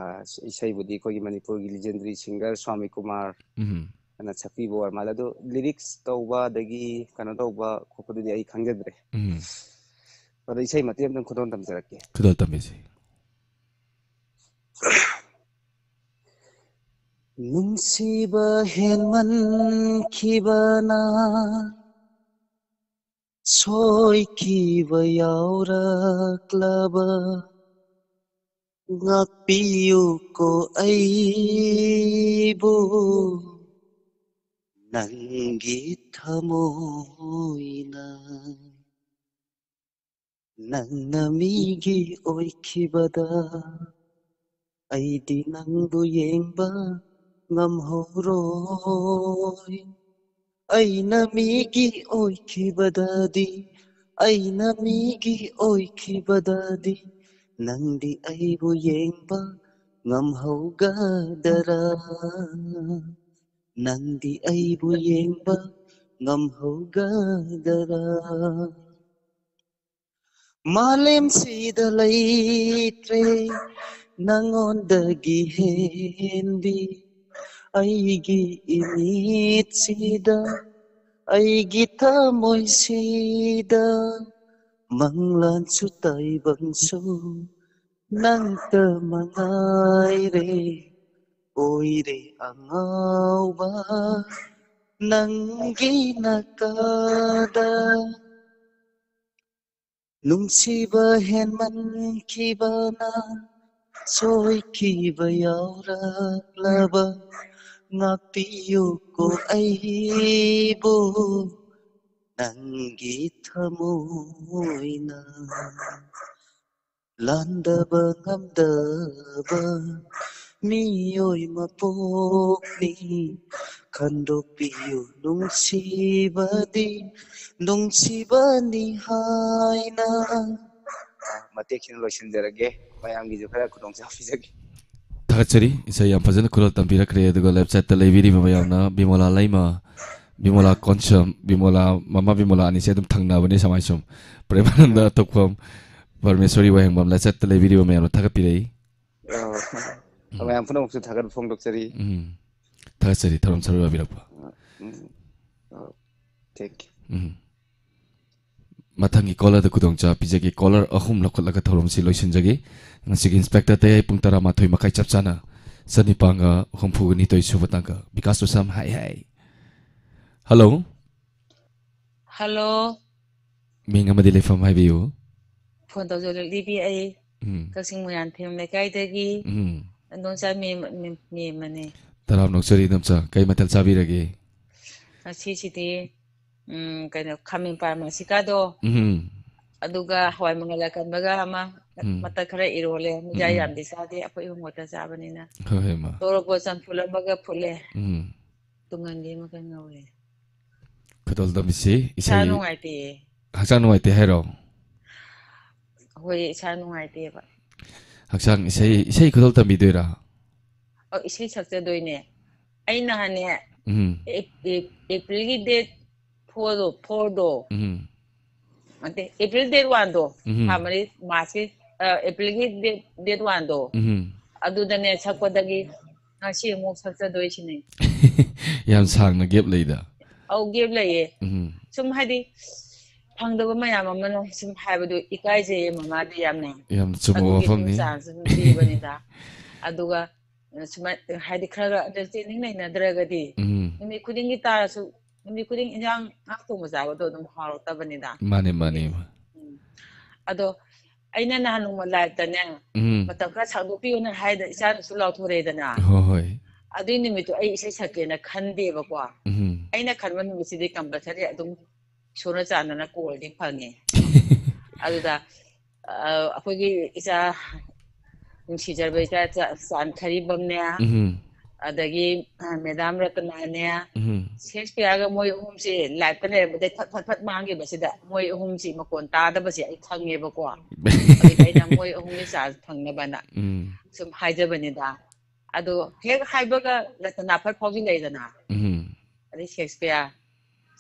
ꯏꯁꯩꯕꯨꯗꯤ ꯑꯩꯈꯣꯏꯒꯤ ꯃꯅꯤꯄꯨꯔꯒꯤ legendary singer ꯁ꯭ꯋꯥꯃꯤ ꯀꯨꯃꯥꯔ ꯎꯝ꯫ ꯑꯅ ꯁꯛꯄꯤꯕ ꯑꯣꯏꯔ ꯃꯥꯜꯂꯦ꯫ ꯑꯗꯣ lyrics ꯇꯧꯕ ꯑꯗꯒꯤ ꯀꯩꯅꯣ ꯇꯧꯕ ꯈꯣꯠꯄꯗꯨꯗꯤ ꯑꯩ ꯈꯪꯖꯗ꯭ꯔꯦ꯫ ꯎꯝ꯫ ꯑꯗꯣ ꯏꯁꯩ ꯃꯇꯦꯛ ꯑꯃꯇꯪ ꯈꯨꯗꯣꯜ ꯇꯝꯖꯔꯛꯀꯦ꯫ ꯈꯨꯗꯣꯜ ꯇꯝꯕꯤꯁꯤ꯫ ꯅꯨꯡꯁꯤꯕ ꯍꯦꯟꯃꯟꯈꯤꯕꯅ ꯁꯣꯏꯈꯤꯕ ꯌꯥꯎꯔꯛꯂꯕ, ꯉꯥꯛꯄꯤꯌꯨꯀꯣ ꯑꯩꯕꯨ ꯅꯪꯒꯤ ꯊꯃꯣꯏꯅ꯫ ꯅꯪꯅ ꯃꯤꯒꯤ ꯑꯣꯏꯈꯤꯕꯗ ꯑꯩꯗꯤ ꯅꯪꯕꯨ ꯌꯦꯡꯕ ꯉꯝꯍꯧꯔꯣꯏ꯫ ꯑꯩꯅ ꯃꯤꯒꯤ ꯑꯣꯏꯈꯤꯕꯗꯗꯤ, ꯑꯩꯅ ꯃꯤꯒꯤ ꯑꯣꯏꯈꯤꯕꯗꯗꯤ ꯅꯪꯗꯤ ꯑꯩꯕꯨ ꯌꯦꯡꯕ ꯉꯝꯍꯧꯒꯗꯔꯥ? ꯅꯪꯗꯤ ꯑꯩꯕꯨ ꯌꯦꯡꯕ ꯉꯝꯍꯧꯒꯗꯔꯥ? ꯃꯥꯂꯦꯝꯁꯤꯗ ꯂꯩꯇ꯭ꯔꯦ ꯅꯪꯉꯣꯟꯗꯒꯤ ꯍꯦꯟꯕꯤ, ꯑꯩꯒꯤ ꯏꯃꯤꯠꯁꯤꯗ, ꯑꯩꯒꯤ ꯊꯃꯣꯏꯁꯤꯗ, ꯃꯪꯂꯥꯟꯁꯨ ꯇꯥꯏꯕꯪꯁꯨ ꯅꯪꯇ ꯃꯉꯥꯏꯔꯦ꯫ ꯑꯣꯏꯔꯦ ꯑꯉꯥꯎꯕ ꯅꯪꯒꯤ ꯅꯥꯀꯥꯗ꯫ ꯅꯨꯡꯁꯤꯕ ꯍꯦꯟꯃꯟꯈꯤꯕꯅ ꯁꯣꯏꯈꯤꯕ ꯌꯥꯎꯔꯛꯂꯕ, ꯉꯥꯛꯄꯤꯌꯨꯀꯣ ꯑꯩꯕꯨ ꯅꯪꯒꯤ ꯊꯃꯣꯏꯅ꯫ ꯂꯥꯟꯗꯕ ꯉꯝꯗꯕ ꯃꯤꯑꯣꯏ ꯃꯄꯣꯛꯅꯤ, ꯈꯟꯗꯣꯛꯄꯤꯌꯨ ꯅꯨꯡꯁꯤꯕꯗꯤ ꯅꯨꯡꯁꯤꯕꯅꯤ ꯍꯥꯏꯅ꯫ ꯃꯇꯦꯛꯁꯤꯅ ꯂꯣꯏꯁꯤꯟꯖꯔꯒꯦ, ꯃꯌꯥꯝꯒꯤꯁꯨ ꯈꯔ ꯈꯨꯗꯣꯡꯆꯥꯕ ꯄꯤꯖꯒꯦ꯫ ꯊꯥꯒꯠꯆꯔꯤ꯫ ꯏꯁꯩ ꯌꯥꯝ ꯐꯖꯅ ꯈꯨꯔꯣꯜ ꯇꯝꯕꯤꯔꯛꯈ꯭ꯔꯦ꯫ ꯑꯗꯨꯒ ꯂꯦꯞꯆꯠꯇ ꯂꯩꯕꯤꯔꯤꯕ ꯃꯌꯥꯝꯅ ꯕꯤꯃꯣꯂꯥ ꯂꯩꯃ, ꯕꯤꯃꯣꯂꯥ ꯀꯣꯟꯁꯝ, ꯕꯤꯃꯣꯂꯥ, ꯃꯃꯥ ꯕꯤꯃꯣꯂꯥ ꯑꯅꯤꯁꯦ ꯑꯗꯨꯝ ꯊꯪꯅꯕꯅꯦ ꯁꯃꯥꯏꯁꯨꯝ꯫ ꯄ꯭ꯔꯦꯃꯥꯅꯟꯗ ꯊꯣꯛꯐꯝ, ꯄꯔꯃꯦꯁꯣꯔꯤ ꯋꯥꯍꯦꯡꯕꯝ ꯂꯦꯞꯆꯠꯇ ꯂꯩꯕꯤꯔꯤꯕ ꯃꯌꯥꯝꯅ ꯊꯥꯒꯠꯄꯤꯔꯛꯏ꯫ ꯑꯣ꯫ ꯎꯝ꯫ ꯃꯌꯥꯝ ꯄꯨꯝꯅꯃꯛꯁꯨ ꯊꯥꯒꯠꯄ ꯐꯣꯡꯗꯣꯛꯆꯔꯤ꯫ ꯎꯝ꯫ ꯊꯥꯒꯠꯆꯔꯤ ꯊꯧꯔꯝ ꯁꯔꯨꯛ ꯌꯥꯕꯤꯔꯛꯄ꯫ ꯎꯝ꯫ ꯑꯣ, thank you꯫ ꯎꯝ꯫ ꯃꯊꯪꯒꯤ ꯀꯣꯂꯔꯗ ꯈꯨꯗꯣꯡꯆꯥꯕ ꯄꯤꯖꯒꯦ꯫ ꯀꯣꯂꯔ ꯑꯍꯨꯝ ꯂꯧꯈꯠꯂꯒ ꯊꯧꯔꯝꯁꯤ ꯂꯣꯏꯁꯤꯟꯖꯒꯦ꯫ ꯉꯁꯤꯒꯤ ꯏꯟꯁꯄꯦꯛꯇꯔ ꯇꯌꯥꯏ ꯄꯨꯡ ꯇꯔꯥꯃꯥꯊꯣꯏ ꯃꯈꯥꯏ ꯆꯞ ꯆꯥꯅ ꯆꯅꯤꯄꯥꯟꯒ ꯍꯨꯝꯐꯨꯒ ꯅꯤꯊꯣꯏ ꯁꯨꯕ ꯇꯥꯡꯀꯛ꯫ ꯕꯤꯀꯥꯁ ꯇꯨꯁꯥꯝ, ꯍꯥꯏ ꯍꯥꯏ꯫ ꯍꯜꯂꯣ꯫ ꯍꯜꯂꯣ꯫ ꯃꯤꯡ ꯑꯃꯗꯤ ꯂꯩꯐꯝ ꯍꯥꯏꯕꯤꯌꯨ꯫ ꯐꯣꯟ ꯇꯧꯖꯔꯛꯂꯤꯕꯤ ꯑꯩ ꯎꯝ꯫ ꯀꯛꯆꯤꯡ ꯃꯣꯏꯔꯥꯡꯊꯦꯝ ꯂꯩꯀꯥꯏꯗꯒꯤ ꯎꯝ꯫ ꯏꯟꯗꯣꯝꯆꯥ ꯃꯦꯝ-, ꯃꯦꯝ-, ꯃꯦꯝꯃꯅꯦ꯫ ꯇꯔꯥꯝꯅ ꯑꯣꯛꯆꯔꯤ ꯏꯟꯗꯣꯝꯆꯥ꯫ ꯀꯩ ꯃꯊꯦꯜ ꯆꯥꯕꯤꯔꯒꯦ? ꯉꯁꯤꯁꯤꯗꯤ, ꯎꯝ, ꯀꯩꯅꯣ, ꯈꯥꯃꯦꯟ ꯄꯥꯟ ꯃꯁꯤꯀꯥꯗꯣ, ꯎꯝ꯫ ꯑꯗꯨꯒ ꯍꯋꯥꯏ ꯃꯪꯒꯜ ꯑꯀꯟꯕꯒ ꯑꯃ, ꯎꯝ꯫ ꯃꯇꯠ ꯈꯔ ꯏꯔꯣꯜꯂꯦ꯫ ꯃꯤꯖꯥ ꯎꯝ, ꯎꯝ꯫ ꯌꯥꯝꯗꯤ ꯆꯥꯗꯦ, ꯑꯩꯈꯣꯏ ꯑꯍꯨꯝ ꯈꯛꯇ ꯆꯥꯕꯅꯤꯅ꯫ ꯍꯣꯏ, ꯍꯣꯏ, ꯃꯥ꯫ ꯇꯣꯔꯣꯕꯣꯠ ꯆꯝꯐꯨꯠ ꯑꯃꯒ ꯐꯨꯠꯂꯦ꯫ ꯎꯝ꯫ ꯇꯨꯡꯍꯟꯕꯤ ꯑꯃꯒ ꯉꯧꯔꯦ꯫ ꯈꯨꯗꯣꯜ ꯇꯝꯕꯤꯁꯤ ꯏꯁꯥ ꯏꯁꯩ ꯅꯨꯡꯉꯥꯏꯇꯦꯌꯦ꯫ ꯍꯛꯆꯥꯡ ꯅꯨꯡꯉꯥꯏꯇꯦ ꯍꯥꯏꯔꯣ? ꯍꯣꯏ, ꯏꯁꯥ ꯅꯨꯡꯉꯥꯏꯇꯦꯕ꯫ ꯍꯛꯆꯥꯡ ꯏꯁꯩ, ꯏꯁꯩ ꯈꯨꯗꯣꯜ ꯇꯝꯕꯤꯗꯣꯏꯔꯥ? ꯑꯧ, ꯏꯁꯩ ꯁꯛꯆꯗꯣꯏꯅꯦ꯫ ꯑꯩ ꯅꯍꯥꯟꯅꯦ, ꯎꯝ꯫ ꯑꯦꯞ-, ꯑꯦꯞ-, ꯑꯦꯄ꯭ꯔꯤꯜꯒꯤ date four ꯗꯣ, four ꯗꯣ, ꯎꯝ꯫ ꯅꯠꯇꯦ, ꯑꯦꯄ꯭ꯔꯤꯜ ꯗꯦꯠ ꯋꯥꯟꯗꯣ, ꯊꯥ ꯎꯝ ꯃꯔꯤ, ꯃꯥꯔꯆꯀꯤ, ꯑ, ꯑꯦꯄ꯭ꯔꯤꯜꯒꯤ ꯗꯦꯠ ꯗꯦꯠ ꯋꯥꯟꯗꯣ, ꯎꯝ ꯑꯗꯨꯗꯅꯦ ꯁꯛꯄꯗꯒꯤ ꯉꯁꯤ ꯑꯃꯨꯛ ꯁꯛꯆꯗꯣꯏꯁꯤꯅꯦ꯫ ꯌꯥꯝ ꯁꯥꯡꯅ ꯒꯦꯞ ꯂꯩꯗ꯫ ꯑꯧ, ꯒꯦꯞ ꯂꯩꯌꯦ꯫ ꯎꯝ ꯁꯨꯝ ꯍꯥꯏꯗꯤ ꯐꯪꯗꯕ ꯃꯌꯥꯝ ꯑꯃꯅ ꯁꯨꯝ ꯍꯥꯏꯕꯗꯣ ꯏꯀꯥꯏꯖꯩꯌꯦ ꯃꯃꯥꯗꯤ ꯌꯥꯝꯅ꯫ ꯌꯥꯝꯅ ꯆꯨꯝꯕ ꯑꯗꯨꯒꯤ ꯁꯨꯝ ꯋꯥꯐꯝꯅꯤ꯫ ꯆꯥꯟꯁ ꯑꯗꯨꯝ ꯄꯤꯕꯅꯤꯗ꯫ ꯑꯗꯨꯒ ꯁꯨꯃꯥꯏ ꯍꯥꯏꯗꯤ ꯈꯔ ꯈꯔ ꯑꯟꯗꯔꯁꯇꯦꯟꯗꯤꯡ ꯂꯩꯅꯗ꯭ꯔꯒꯗꯤ ꯎꯝ ꯅꯨꯃꯤꯠ ꯈꯨꯗꯤꯡꯒꯤ ꯇꯥꯔꯁꯨ, ꯅꯨꯃꯤꯠ ꯈꯨꯗꯤꯡ ꯏꯟꯖꯥꯡ ꯉꯥ ꯊꯣꯡꯕ ꯆꯥꯕꯗꯣ ꯑꯗꯨꯝ ꯍꯥꯎꯔꯛꯇꯕꯅꯤꯗ꯫ ꯃꯥꯅꯦ ꯃꯥꯅꯦ꯫ ꯎꯝ꯫ ꯑꯗꯣ ꯑꯩꯅ ꯅꯍꯥꯟ ꯅꯣꯡꯃ ꯂꯥꯏꯞꯇꯅꯦ ꯎꯝ ꯃꯇꯝ ꯈꯔ ꯁꯥꯡꯗꯣꯛꯄꯤꯌꯨꯅ ꯍꯥꯏꯗ ꯏꯆꯥꯅꯁꯨ ꯂꯥꯎꯊꯣꯔꯛꯑꯦꯗꯅ꯫ ꯍꯣꯏ ꯍꯣꯏ꯫ ꯑꯗꯨꯏ ꯅꯨꯃꯤꯠꯇꯣ ꯑꯩ ꯏꯁꯩ ꯁꯛꯀꯦꯅ ꯈꯟꯗꯦꯕꯀꯣ꯫ ꯎꯝ ꯑꯩꯅ ꯈꯟꯕ ꯅꯨꯃꯤꯠꯁꯤꯗꯤ ꯀꯝꯄꯜꯁꯔꯤ ꯑꯗꯨꯝ ꯏꯁꯣꯔꯅ ꯆꯥꯟꯗꯅ ꯀꯣꯜꯗꯤ ꯐꯪꯉꯦ꯫ ꯑꯗꯨꯗ ꯑ, ꯑꯩꯈꯣꯏꯒꯤ ꯏꯆꯥ ꯅꯨꯡꯁꯤꯖꯔꯕ ꯏꯆꯥ ꯆꯥ- ꯆꯥꯟ ꯈꯔꯤꯕꯝꯅꯦ, ꯎꯝ ꯑꯗꯒꯤ ꯑ, ꯃꯦꯗꯥꯝ ꯔꯇꯅꯥꯅꯦ, ꯎꯝ ꯁꯦꯛꯁꯄꯤꯌꯥꯔꯒ ꯃꯣꯏ ꯑꯍꯨꯝꯁꯦ ꯂꯥꯏꯐꯇ ꯂꯩꯔꯝꯕꯗꯩ ꯐꯠ ꯐꯠ ꯐꯠ ꯃꯥꯡꯈꯤꯕꯁꯤꯗ ꯃꯣꯏ ꯑꯍꯨꯝꯁꯤ ꯃꯈꯣꯟ ꯇꯥꯗꯕꯁꯦ ꯑꯩ ꯈꯪꯉꯦꯕꯀꯣ꯫ ꯑꯗꯨꯗꯤ ꯑꯩꯅ ꯃꯣꯏ ꯑꯍꯨꯝꯒꯤ ꯆꯥꯟꯁ ꯐꯪꯅꯕꯅ ꯎꯝ ꯁꯨꯝ ꯍꯥꯏꯖꯕꯅꯤꯗ꯫ ꯑꯗꯣ ꯍꯦꯛ ꯍꯥꯏꯕꯒ ꯔꯇꯅꯥ ꯐꯠ ꯐꯥꯎꯖꯤꯜꯂꯛꯏꯗꯅ꯫ ꯎꯝ ꯑꯗꯩ ꯁꯦꯛꯁꯄꯤꯌꯥꯔ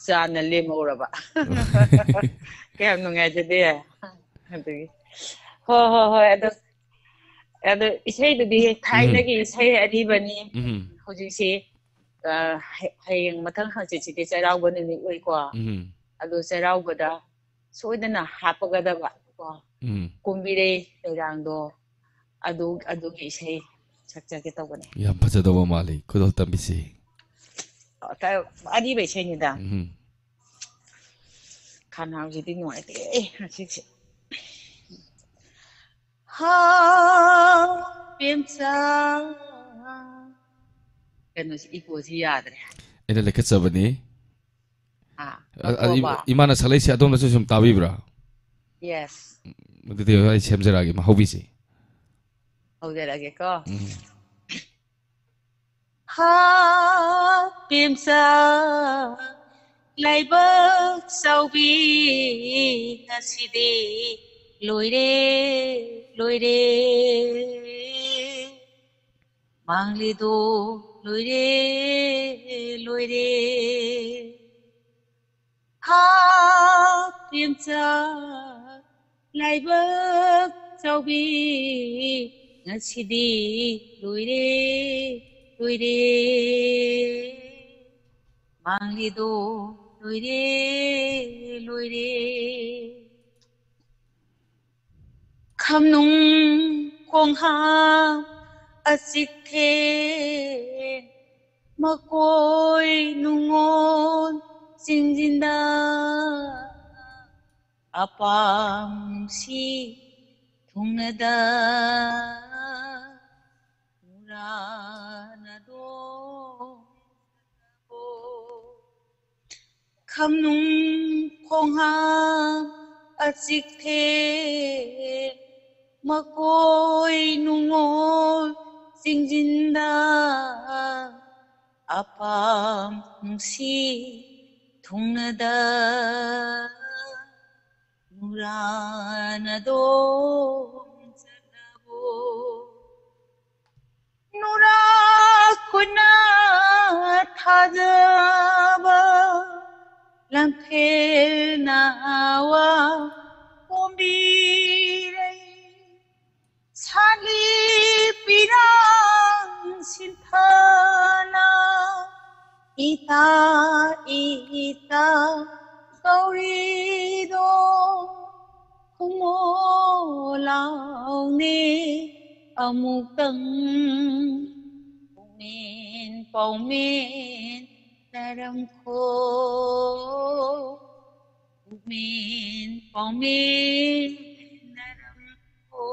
ꯆꯥꯟꯅ ꯂꯦꯝꯍꯧꯔꯕ꯫ ꯀꯌꯥꯝ ꯅꯨꯡꯉꯥꯏꯖꯗꯦ꯫ ꯑꯗꯨꯒꯤ ꯍꯣꯏ ꯍꯣꯏ ꯍꯣꯏ꯫ ꯑꯗꯣ ꯑꯗꯣ ꯏꯁꯩꯗꯨꯗꯤ ꯎꯝ ꯊꯥꯏꯅꯒꯤ ꯏꯁꯩ ꯑꯔꯤꯕꯅꯤ꯫ ꯎꯝ ꯍꯧꯖꯤꯛꯁꯤ ꯑ, ꯍ- ꯍꯌꯦꯡ ꯃꯊꯪ ꯍꯪꯆꯤꯠꯁꯤꯗꯤ ꯆꯩꯔꯥꯎꯕ ꯅꯨꯃꯤꯠ ꯑꯣꯏꯀꯣ꯫ ꯎꯝ ꯑꯗꯣ ꯆꯩꯔꯥꯎꯕꯗ ꯁꯣꯏꯗꯅ ꯍꯥꯞꯄꯒꯗꯕ ꯀꯣ ꯎꯝ ꯀꯨꯝꯕꯤꯔꯩ ꯂꯩꯔꯥꯡꯗꯣ, ꯑꯗꯨ ꯑꯗꯨꯒꯤ ꯏꯁꯩ ꯁꯛꯆꯒꯦ ꯇꯧꯕꯅꯦ꯫ ꯌꯥꯝ ꯐꯖꯗꯧꯕ ꯃꯥꯜꯂꯤ ꯈꯨꯗꯣꯜ ꯇꯝꯕꯤꯁꯤ꯫ ꯑ, ꯑꯔꯤꯕ ꯏꯁꯩꯅꯤꯗ꯫ ꯎꯝ ꯈꯅꯥꯎꯁꯤꯗꯤ ꯅꯨꯡꯉꯥꯏꯇꯦ ꯉꯁꯤꯁꯦ꯫ ꯍꯥ, ꯄꯦꯝꯆꯥ꯫ ꯀꯩꯅꯣꯁꯤ, ꯏꯀꯣꯁꯤ ꯌꯥꯗ꯭ꯔꯦ꯫ ꯑꯩꯅ ꯂꯩꯈꯠꯆꯕꯅꯤ꯫ ꯑꯥ, ꯑ- ꯑ- ꯏ- ꯉꯥꯏꯈꯣꯕ꯫ ꯏꯃꯥꯅ ꯁꯛꯂꯛꯏꯁꯦ ꯑꯗꯣꯝꯅꯁꯨ ꯁꯨꯝ ꯇꯥꯕꯤꯕ꯭ꯔꯥ? ꯌꯦꯁ꯫ ꯑꯗꯨꯗꯤ ꯑꯩ ꯁꯦꯝꯖꯔꯛꯑꯒꯦ ꯃꯍꯧꯕꯤꯁꯦ꯫ ꯍꯧꯖꯔꯛꯑꯒꯦꯀꯣ꯫ ꯎꯝ ꯍꯥ, ꯄꯦꯝꯆꯥ, ꯂꯥꯏꯕꯛ ꯆꯥꯎꯕꯤ ꯉꯁꯤꯗꯤ ꯂꯣꯏꯔꯦ, ꯂꯣꯏꯔꯦ꯫ ꯃꯥꯡꯂꯤꯗꯣ ꯂꯣꯏꯔꯦ, ꯂꯣꯏꯔꯦ꯫ ꯍꯥ, ꯄꯦꯝ ꯆꯥꯛ ꯂꯥꯏꯕꯛ ꯆꯥꯎꯕꯤ ꯉꯁꯤꯗꯤ ꯂꯣꯏꯔꯦ, ꯂꯣꯏꯔꯦ꯫ ꯃꯥꯡꯂꯤꯗꯣ ꯂꯣꯏꯔꯦ, ꯂꯣꯏꯔꯦ꯫ ꯈꯝꯅꯨꯡ ꯈꯣꯡꯍꯥꯝ ꯑꯆꯤꯛꯊꯦꯡ ꯃꯀꯣꯏ ꯅꯨꯡꯉꯣꯟ ꯆꯤꯡꯖꯤꯟꯗ ꯑꯄꯥꯝꯁꯤ ꯊꯨꯡꯅꯗ ꯃꯨꯔꯥꯅꯗꯣ ꯈꯝꯅꯨꯡ ꯈꯣꯡꯍꯥꯝ ꯑꯆꯤꯛꯊꯦꯡ ꯃꯀꯣꯏ ꯅꯨꯡꯉꯣꯜ ꯆꯤꯡꯖꯤꯟꯗ ꯑꯄꯥꯝꯁꯤ ꯊꯨꯡꯅꯗ ꯅꯨꯔꯥꯅꯗꯣꯝ ꯆꯠꯂꯕꯣ? ꯅꯨꯔꯥ ꯈꯨꯅ ꯊꯥꯖꯕ ꯂꯝꯐꯦꯜ ꯅꯥꯋꯥ ꯄꯣꯝꯕꯤꯔꯩ ꯁꯥꯂꯤ ꯄꯤꯔꯥꯡ ꯁꯤꯟꯊꯅ ꯏꯇꯥ ꯏꯇꯥ ꯀꯧꯔꯤꯗꯣ ꯈꯨꯃꯣ ꯂꯥꯎꯅꯦ ꯑꯃꯨꯛꯇꯪ ꯄꯨꯛꯃꯦꯟ ꯄꯥꯎꯃꯦꯟ ꯅꯔꯝꯈꯣ ꯄꯨꯛꯃꯦꯟ ꯄꯥꯎꯃꯦꯟ ꯅꯔꯝꯈꯣ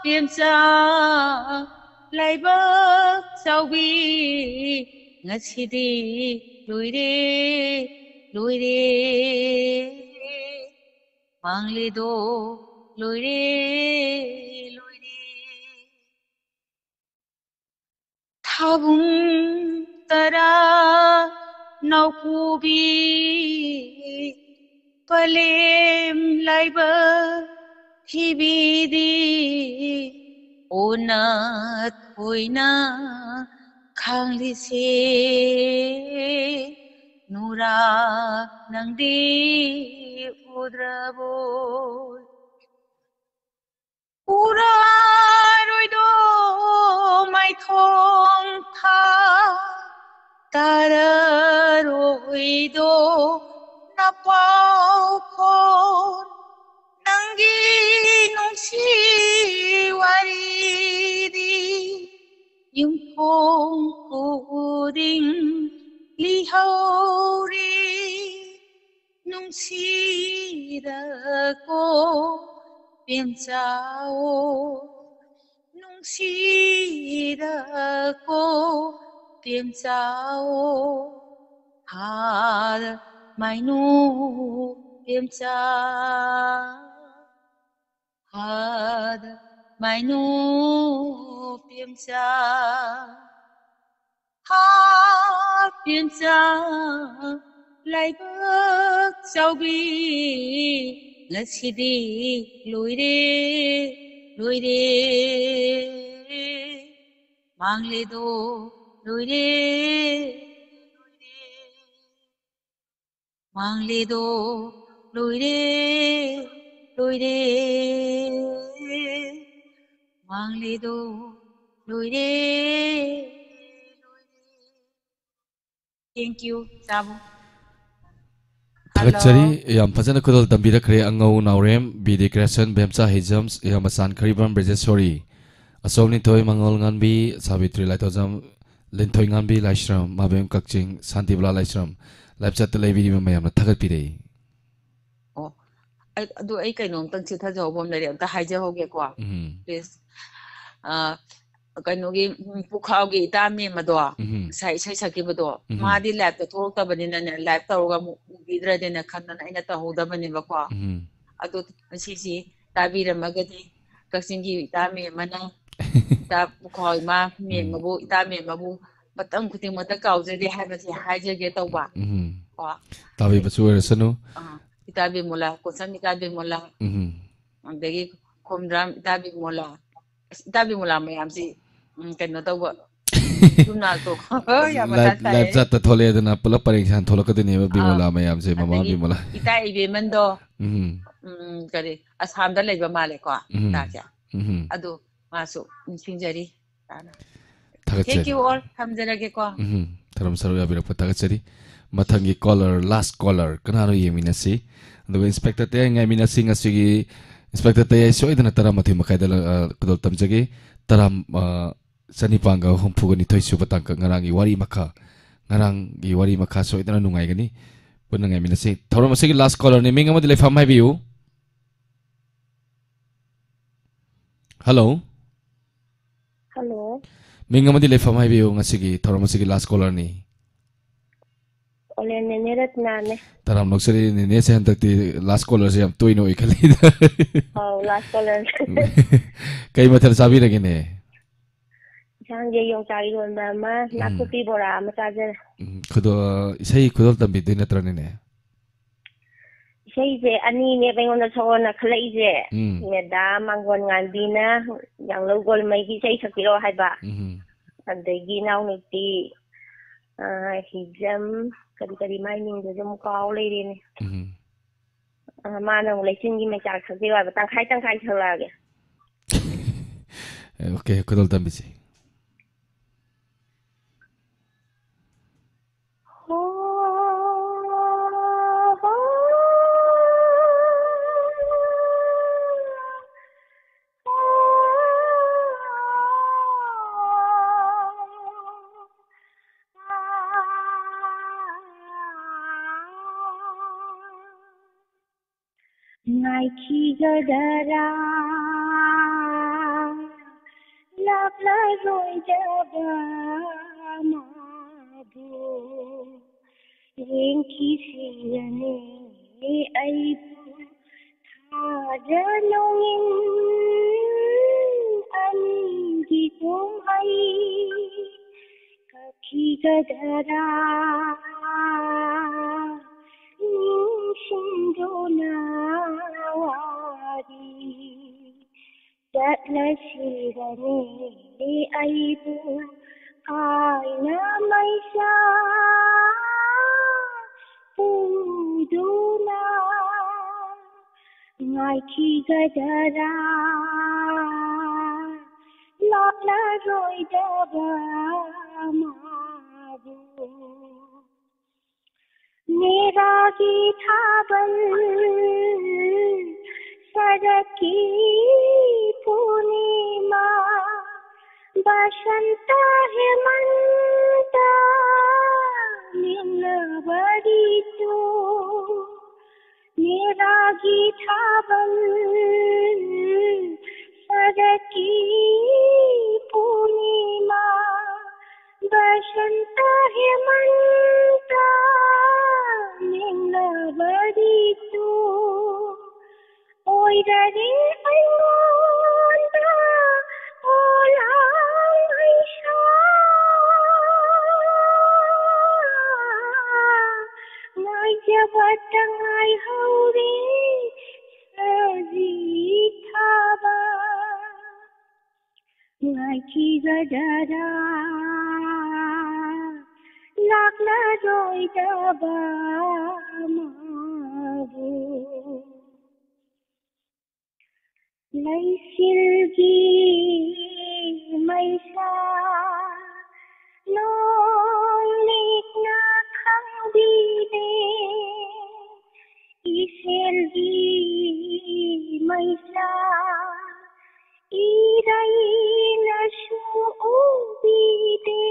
ꯄꯦꯝꯆꯥ ꯂꯥꯏꯕꯛ ꯆꯥꯎꯕꯤ ꯉꯁꯤꯗꯤ ꯂꯣꯏꯔꯦ ꯂꯣꯏꯔꯦ ꯃꯥꯡꯂꯦꯗꯣ ꯂꯣꯏꯔꯦ ꯂꯣꯏꯔꯦ ꯊꯥꯕꯨꯡ ꯇꯔꯥ ꯅꯥꯎꯀꯨꯕꯤ ꯄꯂꯦꯝ ꯂꯥꯏꯕꯛ ꯊꯤꯕꯤꯗꯤ ꯑꯣꯟꯅ ꯊꯣꯏꯅ ꯈꯥꯡꯂꯤꯁꯦ ꯅꯨꯔꯥ ꯅꯪꯗꯤ ꯎꯗ꯭ꯔꯕꯣ? ꯎꯔꯔꯣꯏꯗꯣ ꯃꯥꯏꯊꯣꯡ ꯊꯥ, ꯇꯥꯔꯔꯣꯏꯗꯣ ꯅꯄꯥꯎ ꯈꯣꯟ, ꯅꯪꯒꯤ ꯅꯨꯡꯁꯤ ꯋꯥꯔꯤꯗꯤ ꯌꯨꯝꯊꯣꯡ ꯈꯨꯗꯤꯡ ꯂꯤꯍꯧꯔꯤ꯫ ꯅꯨꯡꯁꯤꯔꯀꯣ ꯄꯦꯝꯆꯥꯑꯣ, ꯅꯨꯡꯁꯤꯔꯀꯣ ꯄꯦꯝꯆꯥꯑꯣ, ꯍꯥꯔ ꯃꯥꯏꯅꯨ ꯄꯦꯝꯆꯥ꯫ ꯍꯥꯔ ꯃꯥꯏꯅꯨ ꯄꯦꯝꯆꯥ, ꯍꯥ ꯄꯦꯝꯆꯥ, ꯂꯥꯏꯕꯛ ꯆꯥꯎꯕꯤ, ꯉꯁꯤꯗꯤ ꯂꯣꯏꯔꯦ, ꯂꯣꯏꯔꯦ꯫ ꯃꯥꯡꯂꯦꯗꯣ ꯂꯣꯏꯔꯦ, ꯂꯣꯏꯔꯦ꯫ ꯃꯥꯡꯂꯦꯗꯣ ꯂꯣꯏꯔꯦ, ꯂꯣꯏꯔꯦ꯫ ꯃꯥꯡꯂꯦꯗꯣ ꯂꯣꯏꯔꯦ, ꯂꯣꯏꯔꯦ꯫ Thank you, ꯆꯥꯕꯨ꯫ ꯊꯥꯒꯠꯆꯔꯤ꯫ ꯍꯜꯂꯣ꯫ ꯌꯥꯝ ꯐꯖꯅ ꯈꯨꯗꯣꯜ ꯇꯝꯕꯤꯔꯛꯈ꯭ꯔꯦ ꯑꯉꯧ ꯅꯥꯎꯔꯦꯝ, ꯕꯤ ꯗꯤ ꯀ꯭ꯔꯤꯌꯦꯁꯟ, ꯕꯦꯝꯆꯥ ꯍꯩꯖꯝꯁ, ꯏꯌꯥꯝꯕ ꯆꯥꯟꯈ꯭ꯔꯤꯕꯝ ꯕ꯭ꯔꯦꯖꯦꯁꯣꯔꯤ, ꯑꯆꯧ ꯅꯤꯊꯣꯏ, ꯃꯉꯣꯜ ꯉꯥꯟꯕꯤ, ꯁꯥꯕꯤꯇ꯭ꯔꯤ ꯂꯥꯏꯊꯧꯖꯝ, ꯂꯤꯟꯊꯣꯏ ꯉꯥꯟꯕꯤ ꯂꯥꯏꯁ꯭ꯔꯝ, ꯃꯥꯕꯦꯝ ꯀꯛꯆꯤꯡ, ꯁꯥꯟꯇꯤꯕꯂꯥ ꯂꯥꯏꯁ꯭ꯔꯝ, ꯂꯥꯏꯞ ꯆꯠꯇ ꯂꯩꯕꯤꯔꯤꯕ ꯃꯌꯥꯝꯅ ꯊꯥꯒꯠꯄꯤꯔꯛꯏ꯫ ꯑꯣ, ꯑꯩ, ꯑꯗꯨ ꯑꯩ ꯀꯩꯅꯣꯝꯇꯪ ꯆꯤꯊꯖꯍꯧꯕ ꯑꯃ ꯂꯩꯔꯦ, ꯑꯝꯇ ꯍꯥꯏꯖꯍꯧꯒꯦꯀꯣ, ꯎꯝ꯫ Please꯫ ꯑ, ꯀꯩꯅꯣꯒꯤ, ꯎꯝ, ꯄꯨꯈꯥꯎꯒꯤ ꯏꯇꯥ ꯃꯦꯝꯃꯗꯣ, ꯎꯝ꯫ ꯉꯁꯥꯏ ꯏꯁꯩ ꯁꯛꯈꯤꯕꯗꯣ, ꯎꯝ꯫ ꯃꯥꯗꯤ ꯂꯥꯏꯞꯇ ꯊꯣꯛꯂꯛꯇꯕꯅꯤꯅꯅꯦ, ꯂꯥꯏꯞ ꯇꯧꯔꯒ ꯑꯃꯨꯛ ꯎꯕꯤꯗ꯭ꯔꯗꯤꯅ ꯈꯟꯗꯅ ꯑꯩꯅ ꯇꯧꯍꯧꯗꯕꯅꯦꯕꯀꯣ꯫ ꯎꯝ꯫ ꯑꯗꯣ ꯉꯁꯤꯁꯤ ꯇꯥꯕꯤꯔꯝꯃꯒꯗꯤ ꯀꯛꯆꯤꯡꯒꯤ ꯏꯇꯥ ꯃꯦꯝꯃꯅ ꯏꯇꯥ ꯄꯨꯈꯥꯎ ꯏꯃꯥ ꯎꯝ꯫ ꯃꯦꯝꯃꯕꯨ, ꯏꯇꯥ ꯃꯦꯝꯃꯕꯨ ꯃꯇꯝ ꯈꯨꯗꯤꯡꯃꯛꯇ ꯀꯥꯎꯖꯗꯦ ꯍꯥꯏꯕꯁꯦ ꯍꯥꯏꯖꯒꯦ ꯇꯧꯕ꯫ ꯎꯝ꯫ ꯀꯣ꯫ ꯇꯥꯕꯤꯕꯁꯨ ꯑꯣꯏꯔꯁꯅꯨ꯫ ꯑꯥ, ꯏꯇꯥ ꯕꯤꯃꯣꯂꯥ, ꯀꯣꯟꯁꯝ ꯏꯇꯥ ꯕꯤꯃꯣꯂꯥ꯫ ꯎꯝ꯫ ꯑꯗꯒꯤ ꯈꯣꯝꯗ꯭ꯔꯥꯝ ꯏꯇꯥ ꯕꯤꯃꯣꯂꯥ꯫ ꯑꯁ, ꯏꯇꯥ ꯕꯤꯃꯣꯂꯥ ꯃꯌꯥꯝꯁꯤ, ꯎꯝ, ꯀꯩꯅꯣ ꯇꯧꯕ, ꯌꯨꯝꯅꯥꯛꯇꯣ꯫ ꯌꯥꯝ ꯃꯊꯥ ꯂꯥꯏꯞ ꯁꯥꯏ꯫ ꯂꯥꯏꯞ ꯆꯥꯠꯇ ꯊꯣꯛꯂꯛꯑꯦꯗꯅ ꯄꯨꯂꯞ ꯄꯔꯦꯡ ꯁꯥꯟ ꯊꯣꯛꯂꯛꯀꯗꯣꯏꯅꯦꯕ, ꯕꯤꯃꯣꯂꯥ ꯑꯗꯒꯤ ꯃꯌꯥꯝꯁꯦ, ꯃꯃꯥ ꯑꯗꯒꯤ ꯕꯤꯃꯣꯂꯥ꯫ ꯏꯇꯥ ꯏꯕꯦꯝꯃꯟꯗꯣ, ꯎꯝ꯫ ꯎꯝ, ꯀꯔꯤ, ꯑꯁꯥꯝꯗ ꯂꯩꯕ ꯃꯥꯜꯂꯦꯀꯣ, ꯎꯝ꯫ ꯏꯇꯥꯁꯦ꯫ ꯎꯝ꯫ ꯑꯗꯨ ꯃꯥꯁꯨ ꯅꯤꯡꯁꯤꯡꯖꯔꯤ꯫ ꯊꯥꯒꯠꯆꯔꯤ꯫ Thank you all. ꯊꯝꯖꯔꯒꯦꯀꯣ꯫ ꯎꯝ, ꯊꯧꯔꯝ ꯁꯔꯨꯛ ꯌꯥꯕꯤꯔꯛꯄ ꯊꯥꯒꯠꯆꯔꯤ꯫ ꯃꯊꯪꯒꯤ caller, last caller, ꯀꯅꯥꯅꯣ ꯌꯦꯡꯃꯤꯟꯅꯁꯤ꯫ ꯑꯗꯨꯒ ꯏꯟꯁꯄꯦꯛꯇꯔ ꯇꯌꯥꯏ ꯉꯥꯏꯃꯤꯟꯅꯁꯤ ꯉꯁꯤꯒꯤ꯫ ꯏꯟꯁꯄꯦꯛꯇꯔ ꯇꯌꯥꯏ ꯁꯣꯏꯗꯅ ꯇꯔꯥꯃꯥꯊꯣꯏ ꯃꯈꯥꯏꯗ, ꯑ, ꯈꯨꯗꯣꯜ ꯇꯝꯖꯒꯦ꯫ ꯇꯔꯥ, ꯑ, ꯆꯅꯤꯄꯥꯟꯒ ꯍꯨꯝꯐꯨꯒ ꯅꯤꯊꯣꯏ ꯁꯨꯕ ꯇꯥꯡꯀꯛ, ꯉꯔꯥꯡꯒꯤ ꯋꯥꯔꯤ ꯃꯈꯥ, ꯉꯔꯥꯡꯒꯤ ꯋꯥꯔꯤ ꯃꯈꯥ ꯁꯣꯏꯗꯅ ꯅꯨꯡꯉꯥꯏꯒꯅꯤ꯫ ꯄꯨꯟꯅ ꯉꯥꯏꯃꯤꯟꯅꯁꯤ꯫ ꯊꯧꯔꯝ ꯑꯁꯤꯒꯤ last callerꯅꯤ꯫ ꯃꯤꯡ ꯑꯃꯗꯤ ꯂꯩꯐꯝ ꯍꯥꯏꯕꯤꯌꯨ꯫ Hello꯫ Hello꯫ ꯃꯤꯡ ꯑꯃꯗꯤ ꯂꯩꯐꯝ ꯍꯥꯏꯕꯤꯌꯨ, ꯉꯁꯤꯒꯤ ꯊꯧꯔꯝ ꯑꯁꯤꯒꯤ last callerꯅꯤ꯫ ꯑꯣꯂꯦꯟ ꯅꯦꯅꯦ ꯔꯠꯅꯥꯅꯦ꯫ ꯇꯔꯥꯝ ꯅꯣꯛꯆꯔꯤ, ꯅꯦꯅꯦꯁꯦ ꯍꯟꯗꯛꯇꯤ last callerꯁꯦ ꯌꯥꯝ ꯇꯣꯏꯅ ꯑꯣꯏꯈꯠꯂꯤꯗ꯫ ꯑꯧ, last caller꯫ ꯀꯩ ꯃꯊꯦꯜ ꯆꯥꯕꯤꯔꯒꯦꯅꯦ? ꯏꯟꯁꯥꯡꯁꯦ ꯌꯣꯡꯆꯥꯛ ꯏꯔꯣꯟꯕ ꯑꯃ, ꯎꯝ꯫ ꯅꯥꯀꯨꯞꯄꯤ ꯕꯣꯔꯥ ꯑꯃ ꯆꯥꯖꯔꯦ꯫ ꯎꯝ, ꯈꯨꯗꯣ-, ꯏꯁꯩ ꯈꯨꯗꯣꯜ ꯇꯝꯕꯤꯗꯣꯏ ꯅꯠꯇ꯭ꯔꯅꯦꯅꯦ? ꯏꯁꯩꯁꯦ ꯑꯅꯤꯅꯦꯕ ꯑꯩꯉꯣꯟꯗ ꯁꯛꯑꯣꯅ ꯈꯜꯂꯛꯏꯁꯦ꯫ ꯎꯝ꯫ ꯃꯦꯗꯥꯝ ꯃꯥꯡꯒꯣꯟ ꯉꯥꯟꯕꯤꯅ ꯌꯥꯡꯂꯧ ꯒꯣꯜꯃꯩꯒꯤ ꯏꯁꯩ ꯁꯛꯄꯤꯔꯛꯑꯣ ꯍꯥꯏꯕ꯫ ꯎꯝ꯫ ꯑꯗꯒꯤ ꯏꯅꯥꯎꯅꯨꯄꯤ, ꯑ, ꯍꯤꯖꯝ, ꯀꯔꯤ ꯀꯔꯤ ꯃꯥꯏ ꯃꯤꯡꯗꯨꯁꯨ ꯑꯃꯨꯛ ꯀꯥꯎ ꯂꯩꯔꯦꯅꯦ꯫ ꯎꯝ꯫ ꯑ, ꯃꯥꯅ ꯑꯃꯨꯛ ꯂꯩꯆꯤꯟꯒꯤ ꯃꯩꯆꯥꯛ ꯁꯛꯄꯤꯔꯛꯑꯣ ꯍꯥꯏꯕ, ꯇꯪꯈꯥꯏ ꯇꯪꯈꯥꯏ ꯁꯛꯂꯛꯑꯒꯦ꯫ OK, ꯈꯨꯗꯣꯜ ꯇꯝꯕꯤꯁꯤ꯫ ꯉꯥꯏꯈꯤꯒꯗꯔꯥ ꯂꯥꯛꯂꯔꯣꯏꯗꯕ ꯃꯥꯕꯨ? ꯌꯦꯡꯈꯤꯁꯤꯔꯅꯦ ꯑꯩꯕꯨ ꯊꯥꯖ ꯅꯣꯡꯏꯟ ꯑꯅꯤꯒꯤ ꯀꯨꯝꯍꯩ ꯀꯛꯈꯤꯒꯗꯔꯥ ꯅꯤꯡꯁꯤꯡꯗꯨꯅ ꯋꯥꯔꯤ ꯆꯠꯂꯁꯤꯔꯅꯦ ꯑꯩꯕꯨ ꯑꯥꯏꯅ ꯃꯩꯁꯥ ꯄꯨꯗꯨꯅ ꯉꯥꯏꯈꯤꯒꯗꯔꯥ ꯂꯥꯛꯂꯔꯣꯏꯗꯕ ꯃꯥꯕꯨ? ꯅꯦꯔꯥꯒꯤ ꯊꯥꯕꯜ ꯁꯔꯛꯀꯤ ꯄꯨꯔꯅꯤꯃꯥ ꯕꯁꯟꯇ ꯍꯦꯃꯟꯇ ꯃꯤꯟꯅꯕꯔꯤꯇꯨ ꯅꯦꯔꯥꯒꯤ ꯊꯥꯕꯜ ꯁꯔꯛꯀꯤ ꯄꯨꯔꯅꯤꯃꯥ ꯕꯁꯟꯇ ꯍꯦꯃꯟꯇ ꯃꯤꯟꯅꯕꯔꯤꯇꯨ ꯑꯣꯏꯔꯔꯦ ꯑꯩꯉꯣꯟꯗ ꯑꯣꯂꯥꯡ ꯃꯩꯁꯥ꯫ ꯉꯥꯏꯖꯕꯇ ꯉꯥꯏꯍꯧꯔꯦ ꯁꯖꯤ ꯊꯥꯕ꯫ ꯉꯥꯏꯈꯤꯒꯗꯔꯥ ꯂꯥꯛꯂꯔꯣꯏꯗꯕ ꯃꯥꯕꯨ? ꯂꯩꯆꯤꯜꯒꯤ ꯃꯩꯁꯥ ꯅꯣꯡꯂꯤꯛꯅ ꯈꯪꯕꯤꯗꯦ, ꯏꯆꯦꯜꯒꯤ ꯃꯩꯁꯥ ꯏꯔꯩꯅꯁꯨ ꯎꯕꯤꯗꯦ꯫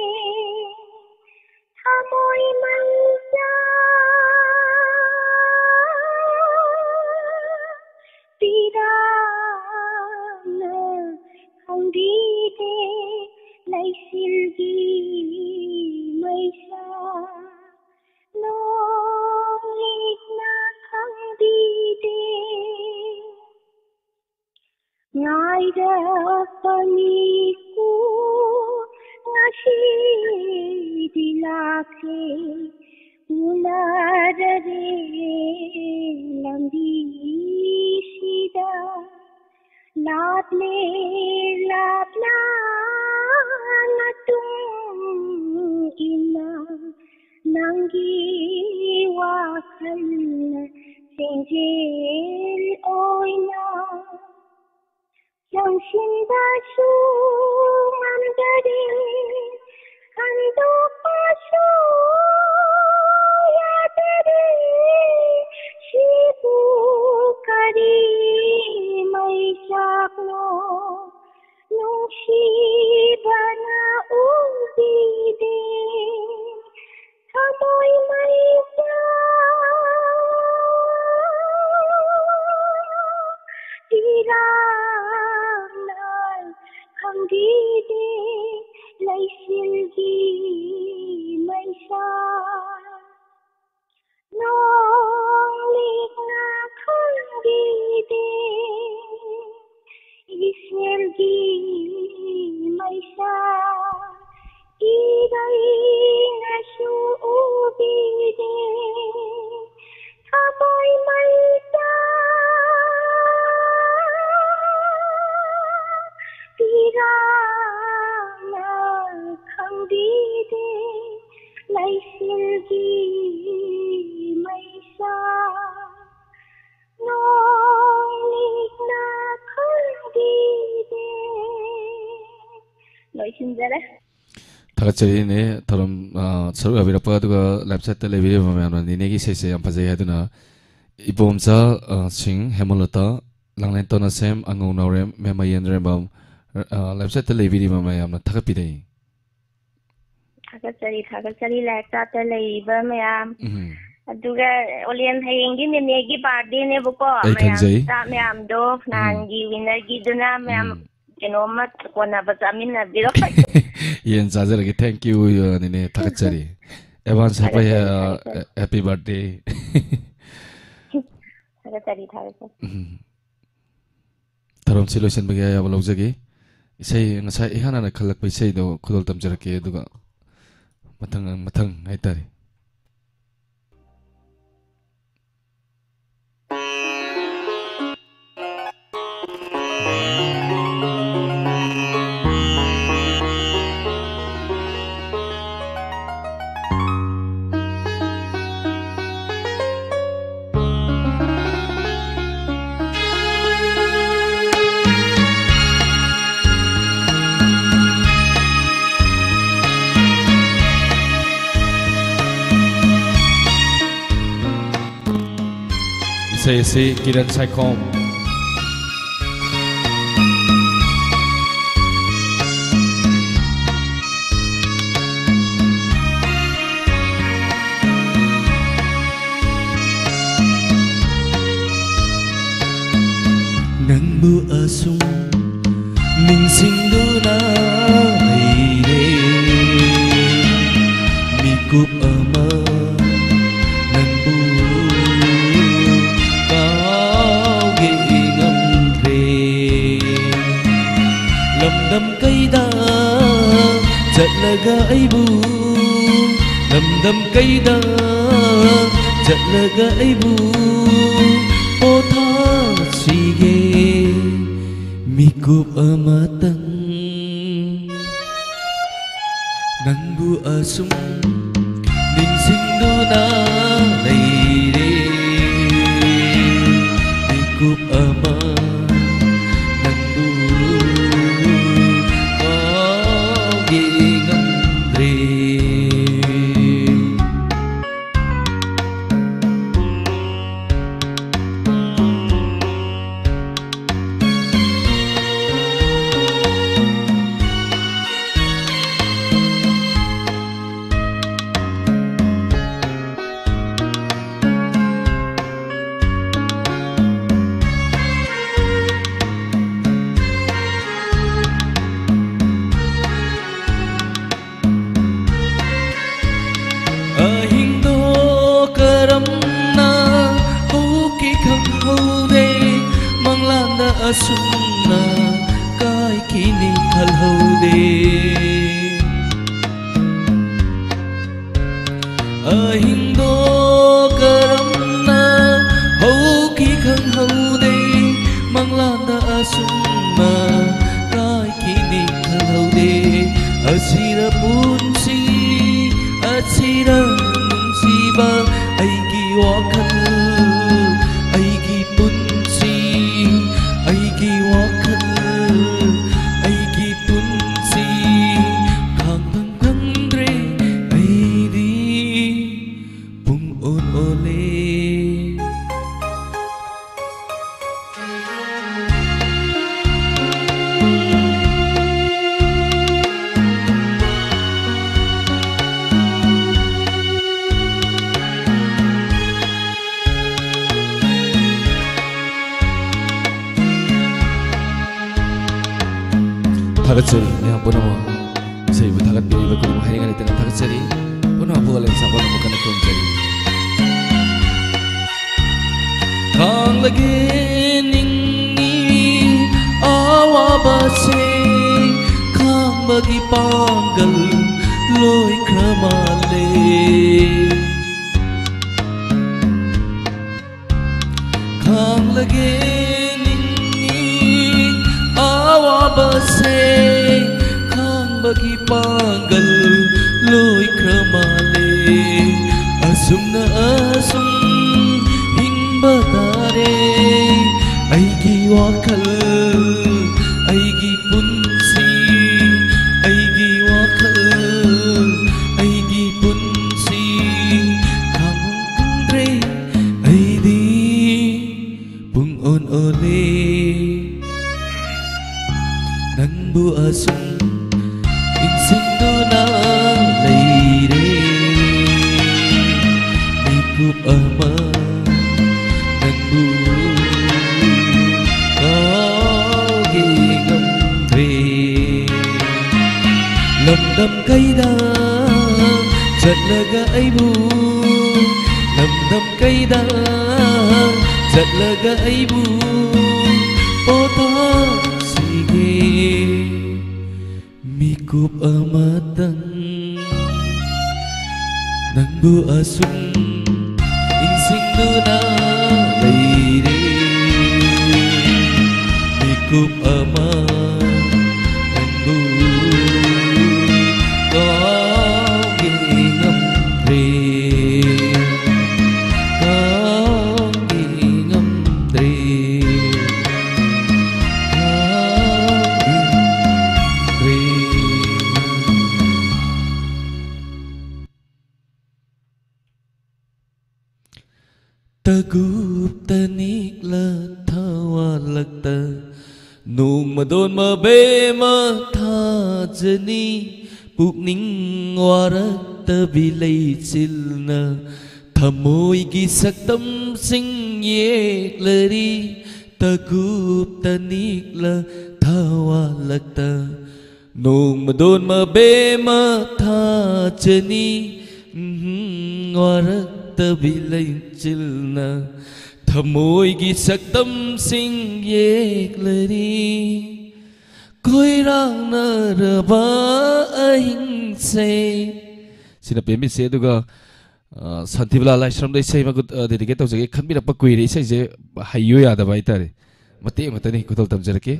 ꯊꯃꯣꯏ ꯃꯩꯁꯥ ꯄꯤꯔꯥꯡꯅ ꯈꯪꯕꯤꯗꯦ, ꯂꯩꯆꯤꯜꯒꯤ ꯃꯩꯁꯥ ꯅꯣꯡꯂꯤꯛꯅ ꯈꯪꯕꯤꯗꯦ꯫ ꯉꯥꯏꯔꯛꯄꯅꯤꯀꯣ ꯉꯁꯤꯗꯤ ꯂꯥꯛꯂꯦ, ꯎꯅꯔꯔꯦ ꯂꯝꯕꯤꯁꯤꯗ꯫ ꯂꯥꯞꯂꯦ ꯂꯥꯞꯅ ꯅꯇꯨꯡ ꯁꯤꯟꯕꯁꯨ ꯉꯝꯗꯔꯦ, ꯍꯟꯗꯣꯛꯄꯁꯨ ꯌꯥꯗꯔꯦ꯫ ꯁꯤꯕꯨ ꯀꯔꯤ ꯃꯩꯆꯥꯛꯅꯣ? ꯅꯨꯡꯁꯤꯕꯅ ꯎꯕꯤꯗꯦ꯫ ꯊꯃꯣꯏ ꯃꯩꯆꯥꯛ ꯏꯔꯥꯡꯅ ꯈꯪꯕꯤꯗꯦ꯫ ꯂꯩꯆꯤꯜꯒꯤ ꯃꯩꯁꯥ ꯅꯣꯡꯂꯤꯛꯅ ꯈꯪꯕꯤꯗꯦ꯫ ꯏꯆꯦꯜꯒꯤ ꯃꯩꯁꯥ ꯏꯔꯩꯅꯁꯨ ꯎꯕꯤꯗꯦ꯫ ꯊꯃꯣꯏ ꯃꯩꯆꯥꯛ ꯏꯔꯥꯡꯅ ꯈꯪꯕꯤꯗꯦ꯫ ꯂꯩꯆꯤꯜꯒꯤ ꯃꯩꯁꯥ ꯅꯣꯡꯂꯤꯛꯅ ꯈꯪꯕꯤꯗꯦ꯫ ꯂꯣꯏꯁꯤꯟꯖꯔꯦ꯫ ꯊꯥꯒꯠꯆꯔꯤ ꯏꯅꯦ, ꯊꯧꯔꯝ, ꯑ, ꯁꯔꯨꯛ ꯌꯥꯕꯤꯔꯛꯄ, ꯑꯗꯨꯒ live chat ꯇ ꯂꯩꯕꯤꯔꯤꯕ ꯃꯌꯥꯝꯅ ꯅꯦꯅꯦꯒꯤ ꯏꯁꯩꯁꯦ ꯌꯥꯝ ꯐꯖꯩ ꯍꯥꯏꯗꯨꯅ, ꯏꯕꯣꯝꯆꯥ, ꯑ, ꯁꯤꯡ, ꯍꯦꯃꯂꯇꯥ, ꯂꯥꯡꯂꯦꯟ ꯇꯣꯅꯥꯁꯦꯝ, ꯑꯉꯧ ꯅꯥꯎꯔꯦꯝ, ꯃꯦꯝꯃ ꯌꯦꯟꯗ꯭ꯔꯦꯝꯕꯝ, ꯑ, live chat ꯇ ꯂꯩꯕꯤꯔꯤꯕ ꯃꯌꯥꯝꯅ ꯊꯥꯒꯠꯄꯤꯔꯛꯏ꯫ ꯊꯥꯒꯠꯆꯔꯤ, ꯊꯥꯒꯠꯆꯔꯤ, live chat ꯇ ꯂꯩꯔꯤꯕ ꯃꯌꯥꯝ꯫ ꯎꯝ꯫ ꯑꯗꯨꯒ ꯑꯣꯂꯦꯟ, ꯍꯌꯦꯡꯗꯤ ꯅꯦꯅꯦꯒꯤ birthday ꯅꯦꯕꯀꯣ꯫ ꯑꯩ ꯃꯌꯥꯝ ꯈꯪꯖꯩ꯫ Staff ꯃꯌꯥꯝꯗꯣ, ꯎꯝ꯫ ꯅꯍꯥꯟꯒꯤ winner ꯒꯤꯗꯨꯅ ꯃꯌꯥꯝ ꯎꯝ꯫ ꯀꯩꯅꯣꯝꯃ ꯀꯣꯟꯅꯕ ꯆꯥꯃꯤꯟꯅꯕꯤꯔꯣ꯫ ꯌꯦꯟ ꯆꯥꯖꯔꯒꯦ꯫ Thank you, ꯅꯦꯅꯦ꯫ ꯊꯥꯒꯠꯆꯔꯤ꯫ Advance happy, ꯊꯥꯒꯠꯆꯔꯤ, ꯑ, ꯊꯥꯒꯠꯆꯔꯤ꯫ Happy birthday꯫ ꯊꯥꯒꯠꯆꯔꯤ, ꯊꯥꯒꯠꯆꯔꯤ꯫ ꯎꯝ꯫ ꯊꯧꯔꯝꯁꯤ ꯂꯣꯏꯁꯤꯟꯕꯒꯤ ꯑꯌꯥꯕ ꯂꯧꯖꯒꯦ꯫ ꯏꯁꯩ ꯉꯁꯥꯏ ꯏꯍꯥꯟ ꯍꯥꯟꯅ ꯈꯜꯂꯛꯄ ꯏꯁꯩꯗꯣ ꯈꯨꯗꯣꯜ ꯇꯝꯖꯔꯛꯀꯦ, ꯑꯗꯨꯒ ꯃꯊꯪ, ꯃꯊꯪ ꯍꯥꯏꯇꯥꯔꯦ꯫ ꯏꯁꯩ ꯑꯁꯤ ꯀꯤꯔꯟ ꯁꯥꯏꯈꯣꯝ꯫ ꯅꯪꯕꯨ ꯑꯁꯨꯝ ꯅꯤꯡꯁꯤꯡꯗꯨꯅ ꯂꯩꯔꯦ꯫ ꯃꯤꯀꯨꯞ ꯑꯃ ꯅꯪꯕꯨ ꯀꯥꯎꯒꯦ ꯉꯝꯗ꯭ꯔꯦ꯫ ꯂꯝꯗꯝ ꯀꯩꯗ ꯆꯠꯂꯒ ꯑꯩꯕꯨ, ꯂꯝꯗꯝ ꯀꯩꯗ ꯆꯠꯂꯒ ꯑꯩꯕꯨ ꯄꯣꯊꯥꯁꯤꯒꯦ꯫ ꯃꯤꯀꯨꯞ ꯑꯃꯇꯪ ꯅꯪꯕꯨ ꯑꯁꯨꯝ ꯅꯤꯡꯁꯤꯡꯗꯨꯅ ꯂꯩꯔꯦ꯫ ꯃꯤꯀꯨꯞ ꯑꯃ ꯅꯪꯕꯨ ꯀꯥꯎꯒꯦ ꯉꯝꯗ꯭ꯔꯦ꯫ ꯑꯍꯤꯡꯗꯣ ꯀꯔꯝꯅ ꯍꯧꯈꯤ ꯈꯪꯍꯧꯗꯦ, ꯃꯪꯂꯥꯟꯗ ꯑꯁꯨꯝꯅ ꯀꯥꯏꯈꯤꯅꯤ ꯈꯜꯍꯧꯗꯦ꯫ ꯑꯍꯤꯡꯗꯣ ꯀꯔꯝꯅ ꯍꯧꯈꯤ ꯈꯪꯍꯧꯗꯦ, ꯃꯪꯂꯥꯟꯗ ꯑꯁꯨꯝꯅ ꯀꯥꯏꯈꯤꯅꯤ ꯈꯪꯍꯧꯗꯦ꯫ ꯑꯁꯤꯔ ꯄꯨꯟꯁꯤ, ꯑꯁꯤꯔ ꯅꯨꯡꯁꯤꯕ, ꯑꯩꯒꯤ ꯋꯥꯈꯜ, ꯑꯩꯒꯤ ꯄꯨꯟꯁꯤ, ꯑꯩꯒꯤ ꯋꯥꯈꯜ, ꯑꯩꯒꯤ ꯄꯨꯟꯁꯤ ꯈꯥꯡꯐꯝ ꯈꯪꯗ꯭ꯔꯦ꯫ ꯑꯩꯗꯤ ꯄꯨꯡ ꯑꯣꯟ ꯑꯣꯜꯂꯦ꯫ ꯊꯥꯒꯠꯆꯔꯤ ꯃꯌꯥꯝ ꯄꯨꯝꯅꯃꯛ꯫ ꯏꯁꯩꯕꯨ ꯊꯥꯒꯠꯄꯤꯔꯤꯕ ꯈꯨꯗꯤꯡꯃꯛ ꯍꯥꯏꯅꯤꯡꯉꯥꯏ ꯂꯩꯇꯅ ꯊꯥꯒꯠꯆꯔꯤ꯫ ꯄꯨꯝꯅꯃꯛꯄꯨ ꯋꯥꯂꯦꯟ ꯁꯥꯒꯣꯟ ꯑꯃꯨꯛ ꯍꯟꯅ ꯈꯨꯔꯨꯝꯖꯔꯤ꯫ ꯈꯥꯡꯂꯒꯦ ꯅꯤꯡꯏ ꯑꯋꯥꯕꯁꯦ, ꯈꯥꯡꯕꯒꯤ ꯄꯥꯡꯒꯜ ꯂꯣꯏꯈ꯭ꯔ ꯃꯥꯜꯂꯦ꯫ ꯈꯥꯡꯂꯒꯦ ꯅꯤꯡꯏ ꯑꯋꯥꯕꯁꯦ, ꯈꯥꯡꯕꯒꯤ ꯄꯥꯡꯒꯜ ꯂꯣꯏꯈ꯭ꯔ ꯃꯥꯜꯂꯦ꯫ ꯑꯁꯨꯝꯅ ꯑꯁꯨꯝ ꯍꯤꯡꯕ ꯇꯥꯔꯦ꯫ ꯑꯩꯒꯤ ꯋꯥꯈꯜ, ꯑꯩꯒꯤ ꯄꯨꯟꯁꯤ, ꯑꯩꯒꯤ ꯋꯥꯈꯜ, ꯑꯩꯒꯤ ꯄꯨꯟꯁꯤ ꯈꯪꯗ꯭ꯔꯦ꯫ ꯑꯩꯗꯤ ꯄꯨꯡ ꯑꯣꯟ ꯑꯣꯜꯂꯦ꯫ ꯅꯪꯕꯨ ꯑꯁꯨꯝ ꯏꯟꯁꯤꯟꯗꯨꯅ ꯂꯩꯔꯦ꯫ ꯃꯤꯀꯨꯞ ꯑꯃ ꯅꯪꯕꯨ ꯀꯥꯎꯒꯦ ꯉꯝꯗ꯭ꯔꯦ꯫ ꯂꯝꯗꯝ ꯀꯩꯗ ꯆꯠꯂꯒ ꯑꯩꯕꯨ, ꯂꯝꯗꯝ ꯀꯩꯗ ꯆꯠꯂꯒ ꯑꯩꯕꯨ ꯄꯣꯊꯥꯁꯤꯒꯦ꯫ ꯃꯤꯀꯨꯞ ꯑꯃꯇꯪ ꯅꯪꯕꯨ ꯑꯁꯨꯝ ꯏꯟꯁꯤꯟꯗꯨꯅ ꯂꯩꯔꯦ꯫ ꯃꯤꯀꯨꯞ ꯑꯃ ꯅꯪꯕꯨ ꯀꯥꯎꯒꯦ ꯉꯝꯗ꯭ꯔꯦ꯫ ꯀꯥꯎꯒꯦ ꯉꯝꯗ꯭ꯔꯦ꯫ ꯀꯥꯎꯒꯦ ꯉꯝꯗ꯭ꯔꯦ꯫ ꯇꯒꯨꯞ ꯇꯅꯤꯛꯂ ꯊꯋꯥꯜꯂꯛꯇ ꯅꯣꯡꯃꯗꯣꯟ ꯃꯕꯦꯝꯃ ꯊꯥꯖꯅꯤ꯫ ꯄꯨꯛꯅꯤꯡ ꯋꯥꯔꯛꯇꯕꯤ ꯂꯩꯆꯤꯜꯅ ꯊꯃꯣꯏꯒꯤ ꯁꯛꯇꯝꯁꯤꯡ ꯌꯦꯛꯂꯔꯤ꯫ ꯇꯒꯨꯞ ꯇꯅꯤꯛꯂ ꯊꯋꯥꯜꯂꯛꯇ ꯅꯣꯡꯃꯗꯣꯟ ꯃꯕꯦꯝꯃ ꯊꯥꯖꯅꯤ, ꯎꯝ, ꯋꯥꯔꯛꯇꯕꯤ ꯂꯩꯆꯤꯜꯅ ꯊꯃꯣꯏꯒꯤ ꯁꯛꯇꯝꯁꯤꯡ ꯌꯦꯛꯂꯔꯤ꯫ ꯈꯣꯏꯔꯥꯡꯅꯔꯕ ꯑꯍꯤꯡꯁꯦ꯫ ꯁꯤꯅ ꯄꯦꯝꯃꯤꯁꯦ꯫ ꯑꯗꯨꯒ, ꯑ, ꯁꯥꯟꯇꯤꯕꯂꯥ ꯂꯥꯏꯁ꯭ꯔꯝꯗ ꯏꯁꯩ ꯑꯃ ꯒꯨꯠ-, ꯑ, dedicate ꯇꯧꯖꯒꯦ꯫ ꯈꯟꯕꯤꯔꯛꯄ ꯀꯨꯏꯔꯦ, ꯏꯁꯩꯁꯦ ꯍꯩꯌꯨ ꯌꯥꯗꯕ ꯍꯥꯏꯇꯥꯔꯦ꯫ ꯃꯇꯦꯛ ꯑꯃꯇꯅꯤ ꯈꯨꯗꯣꯜ ꯇꯝꯖꯔꯛꯀꯦ꯫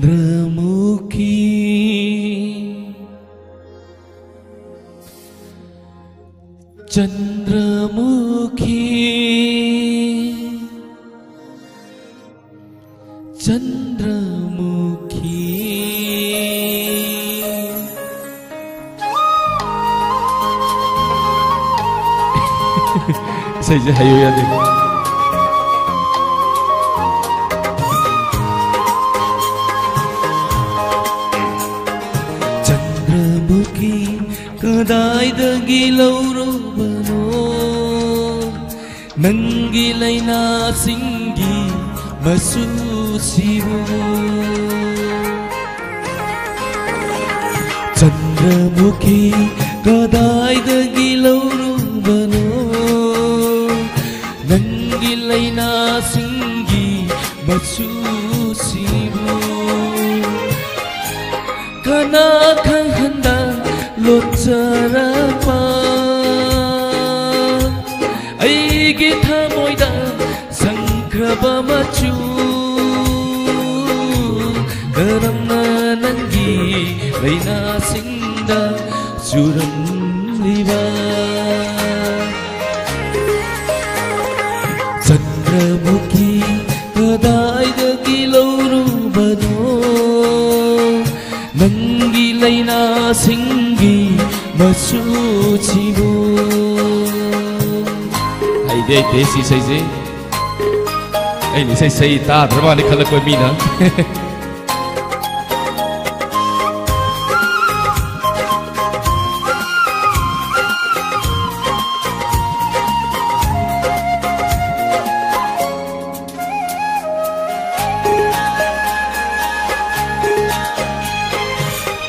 ꯆꯟꯗ꯭ꯔꯃꯨꯈꯤ, ꯆꯟꯗ꯭ꯔꯃꯨꯈꯤ, ꯆꯟꯗ꯭ꯔꯃꯨꯈꯤ꯫ ꯏꯁꯩꯁꯦ ꯍꯩꯌꯨ ꯌꯥꯗꯦ꯫ ꯆꯟꯗ꯭ꯔꯃꯨꯈꯤ ꯀꯗꯥꯏꯗꯒꯤ ꯂꯧꯔꯨꯕꯅꯣ? ꯅꯪꯒꯤ ꯂꯩꯅꯥꯁꯤꯡꯒꯤ ꯃꯆꯨꯁꯤꯕꯨ꯫ ꯆꯟꯗ꯭ꯔꯃꯨꯈꯤ ꯀꯗꯥꯏꯗꯒꯤ ꯂꯧꯔꯨꯕꯅꯣ? ꯅꯪꯒꯤ ꯂꯩꯅꯥꯁꯤꯡꯒꯤ ꯃꯆꯨꯁꯤꯕꯨ꯫ ꯀꯅꯥ ꯈꯪꯍꯟꯗ ꯂꯣꯠꯆꯔꯛꯄ ꯑꯩꯒꯤ ꯊꯃꯣꯏꯗ ꯁꯪꯈ꯭ꯔꯕ ꯃꯆꯨ꯫ ꯀꯔꯝꯅ ꯅꯪꯒꯤ ꯂꯩꯅꯥꯁꯤꯡꯗ ꯆꯨꯔꯝꯂꯤꯕ? ꯆꯟꯗ꯭ꯔꯃꯨꯈꯤ ꯀꯗꯥꯏꯗꯒꯤ ꯂꯧꯔꯨꯕꯅꯣ? ꯅꯪꯒꯤ ꯂꯩꯅꯥꯁꯤꯡꯒꯤ ꯃꯆꯨꯁꯤꯕꯨ꯫ ꯍꯩꯗꯦ, ꯍꯩꯇꯦ ꯁꯤ ꯏꯁꯩꯁꯦ꯫ ꯑꯩꯅ ꯏꯁꯩ ꯁꯩ ꯇꯥꯗ꯭ꯔ ꯃꯥꯜꯂꯦ ꯈꯜꯂꯛꯄ ꯃꯤꯅ꯫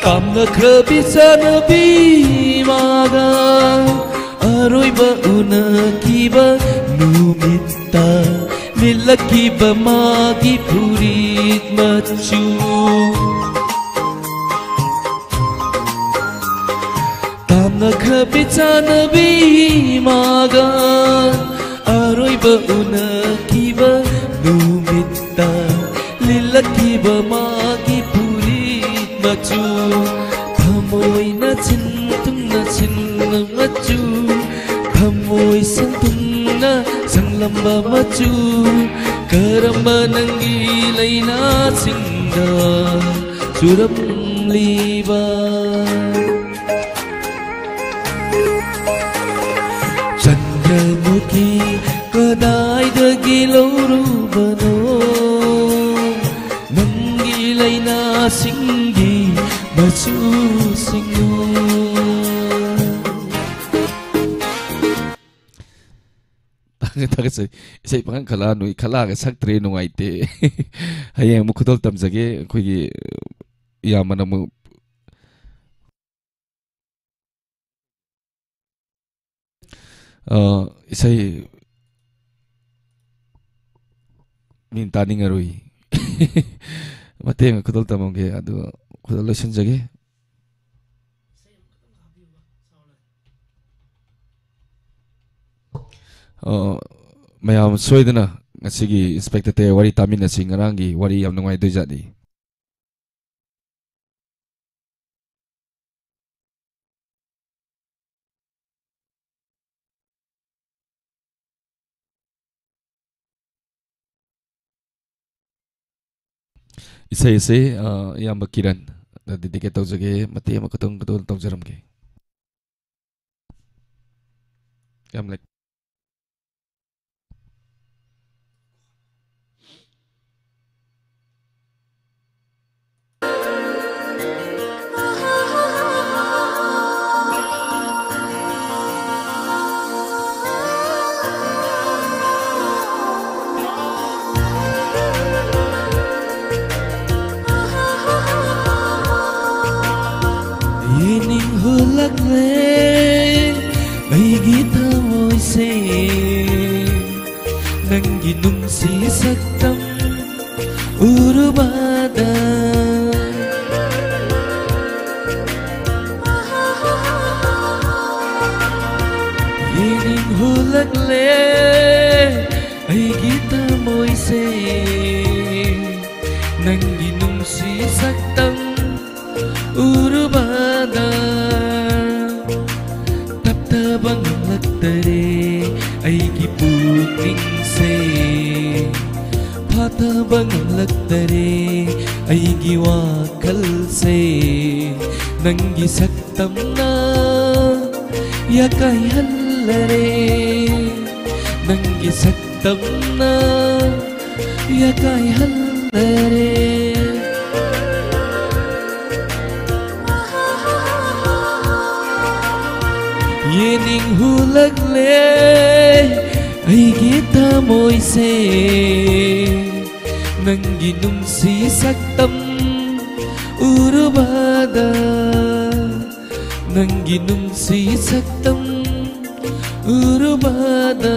ꯇꯥꯝꯅꯈ꯭ꯔꯕꯤ ꯆꯥꯟꯅꯕꯤ ꯃꯥꯒ ꯑꯔꯣꯏꯕ ꯎꯅꯈꯤꯕ ꯅꯨꯃꯤꯠꯇ ꯂꯤꯠꯂꯛꯈꯤꯕ ꯃꯥꯒꯤ ꯐꯨꯔꯤꯠ ꯃꯆꯨ꯫ ꯇꯥꯝꯅꯈ꯭ꯔꯕꯤ ꯆꯥꯟꯅꯕꯤ ꯃꯥꯒ ꯑꯔꯣꯏꯕ ꯎꯅꯈꯤꯕ ꯅꯨꯃꯤꯠꯇ ꯂꯤꯠꯂꯛꯈꯤꯕ ꯃꯥꯒꯤ ꯐꯨꯔꯤꯠ ꯃꯆꯨ꯫ ꯊꯃꯣꯏꯅ ꯁꯤꯟ ꯊꯨꯡꯅ ꯁꯤꯟꯕ ꯃꯆꯨ, ꯊꯃꯣꯏ ꯁꯤꯟ ꯊꯨꯡꯅ ꯁꯪꯂꯝꯕ ꯃꯆꯨ꯫ ꯀꯔꯝꯕ ꯅꯪꯒꯤ ꯂꯩꯅꯥꯁꯤꯡꯗ ꯆꯨꯔꯝꯂꯤꯕ? ꯆꯟꯗ꯭ꯔꯃꯨꯈꯤ ꯀꯗꯥꯏꯗꯒꯤ ꯂꯧꯔꯨꯕꯅꯣ ꯅꯪꯒꯤ ꯂꯩꯅꯥꯁꯤꯡꯒꯤ ꯃꯆꯨꯁꯤꯡꯗꯨ? ꯊꯥꯒꯠꯆꯔꯤ꯫ ꯏꯁꯩ ꯄꯥꯈꯪ ꯈꯜꯂꯛꯑꯅꯨ, ꯈꯜꯂꯛꯑꯒ ꯁꯛꯇ꯭ꯔꯦ, ꯅꯨꯡꯉꯥꯏꯇꯦ꯫ ꯍꯌꯦꯡ ꯑꯃꯨꯛ ꯈꯨꯗꯣꯜ ꯇꯝꯖꯒꯦ꯫ ꯑꯩꯈꯣꯏꯒꯤ ꯏꯌꯥꯝꯕꯅ ꯑꯃꯨꯛ ꯑ, ꯏꯁꯩ ꯃꯤꯅ ꯇꯥꯅꯤꯡꯉꯔꯣꯏ꯫ ꯃꯇꯦꯛ ꯑꯃ ꯈꯨꯗꯣꯜ ꯇꯝꯃꯝꯒꯦ, ꯑꯗꯨꯒ ꯈꯨꯗꯣꯜ ꯂꯣꯏꯁꯤꯟꯖꯒꯦ꯫ ꯑ, ꯃꯌꯥꯝ ꯁꯣꯏꯗꯅ ꯉꯁꯤꯒꯤ ꯏꯟꯁꯄꯦꯛꯇꯔ ꯇꯦ ꯋꯥꯔꯤ ꯇꯥꯃꯤꯟꯅꯁꯤ꯫ ꯉꯔꯥꯡꯒꯤ ꯋꯥꯔꯤ ꯌꯥꯝ ꯅꯨꯡꯉꯥꯏꯗꯣꯏꯖꯥꯠꯅꯤ꯫ ꯏꯁꯩ ꯑꯁꯤ, ꯑ, ꯏꯌꯥꯝꯕ ꯀꯤꯔꯟ ꯗꯦꯗꯤꯀꯦꯠ ꯇꯧꯖꯒꯦ꯫ ꯃꯇꯦꯛ ꯑꯃꯈꯛꯇꯪ ꯈꯛꯇꯪ ꯇꯧꯖꯔꯝꯒꯦ꯫ ꯌꯥꯝ ꯂꯩ꯫ ꯎꯔꯨꯕꯗ ꯌꯦꯡꯅꯤꯡ ꯍꯨꯜꯂꯛꯂꯦ ꯑꯩꯒꯤ ꯊꯃꯣꯏꯁꯦ꯫ ꯅꯪꯒꯤ ꯅꯨꯡꯁꯤ ꯁꯛꯇꯝ ꯎꯔꯨꯕꯗ ꯇꯞꯊꯕ ꯉꯝꯂꯛꯇꯔꯦ ꯑꯩꯒꯤ ꯄꯨꯛꯅꯤꯡꯁꯦ꯫ ꯐꯥꯊꯕ ꯉꯝꯂꯛꯇꯔꯦ ꯑꯩꯒꯤ ꯋꯥꯈꯜꯁꯦ꯫ ꯅꯪꯒꯤ ꯁꯛꯇꯝꯅ ꯌꯥꯀꯥꯏꯍꯜꯂꯔꯦ꯫ ꯅꯪꯒꯤ ꯁꯛꯇꯝꯅ ꯌꯥꯀꯥꯏꯍꯜꯂꯔꯦ꯫ ꯌꯦꯡꯅꯤꯡ ꯍꯨꯜꯂꯛꯂꯦ ꯑꯩꯒꯤ ꯊꯃꯣꯏꯁꯦ꯫ ꯅꯪꯒꯤ ꯅꯨꯡꯁꯤ ꯁꯛꯇꯝ ꯎꯔꯨꯕꯗ, ꯅꯪꯒꯤ ꯅꯨꯡꯁꯤ ꯁꯛꯇꯝ ꯎꯔꯨꯕꯗ꯫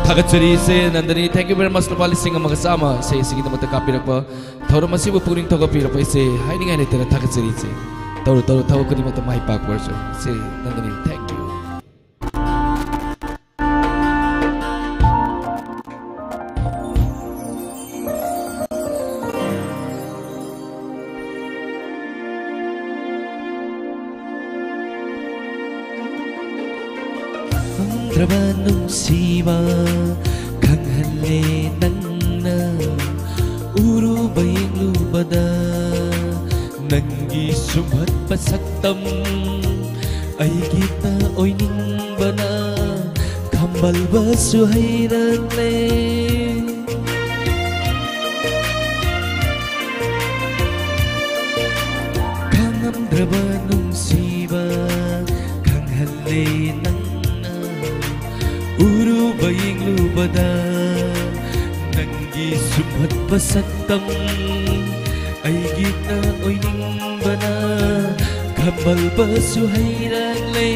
ꯊꯥꯒꯠꯆꯔꯤ ꯏꯆꯦ ꯅꯟꯗꯅꯤ꯫ Thank you very much꯫ ꯂꯨꯄꯥ ꯂꯤꯁꯤꯡ ꯑꯃꯒ ꯆꯥꯝꯃ ꯏꯁꯩ ꯑꯁꯤꯒꯤꯗꯃꯛꯇ ꯀꯥꯞꯄꯤꯔꯛꯄ, ꯊꯧꯔꯝ ꯑꯁꯤꯕꯨ ꯄꯨꯛꯅꯤꯡ ꯊꯧꯒꯠꯄꯤꯔꯛꯄ ꯏꯆꯦ, ꯍꯥꯏꯅꯤꯡꯉꯥꯏ ꯂꯩꯇꯅ ꯊꯥꯒꯠꯆꯔꯤ ꯏꯆꯦ꯫ ꯇꯧꯔꯨ ꯇꯧꯔꯨ ꯊꯕꯛ ꯈꯨꯗꯤꯡꯃꯛꯇ ꯃꯥꯏ ꯄꯥꯛꯄ ꯑꯣꯏꯔꯁꯨ ꯏꯆꯦ ꯅꯟꯗꯅꯤ꯫ Thank you꯫ ꯈꯪꯗ꯭ꯔꯕ ꯅꯨꯡꯁꯤꯕ ꯈꯪꯍꯜꯂꯦ ꯅꯪꯅ꯫ ꯎꯔꯨꯕ ꯌꯦꯡꯂꯨꯕꯗ ꯅꯪꯒꯤ ꯁꯨꯝꯍꯠꯄ ꯁꯛꯇꯝ ꯑꯩꯒꯤꯇ ꯑꯣꯏꯅꯤꯡꯕꯅ ꯈꯝꯕꯜꯕꯁꯨ ꯍꯩꯔꯛꯂꯦ꯫ ꯈꯪꯉꯝꯗ꯭ꯔꯕ ꯅꯨꯡꯁꯤꯕ ꯈꯪꯍꯜꯂꯦ ꯅꯪꯅ꯫ ꯎꯔꯨꯕ ꯌꯦꯡꯂꯨꯕꯗ ꯅꯪꯒꯤ ꯁꯨꯝꯍꯠꯄ ꯁꯛꯇꯝ ꯑꯩꯒꯤꯇ ꯑꯣꯏꯅꯤꯡꯕꯅ ꯈꯝꯕꯜꯕꯁꯨ ꯍꯩꯔꯛꯂꯦ꯫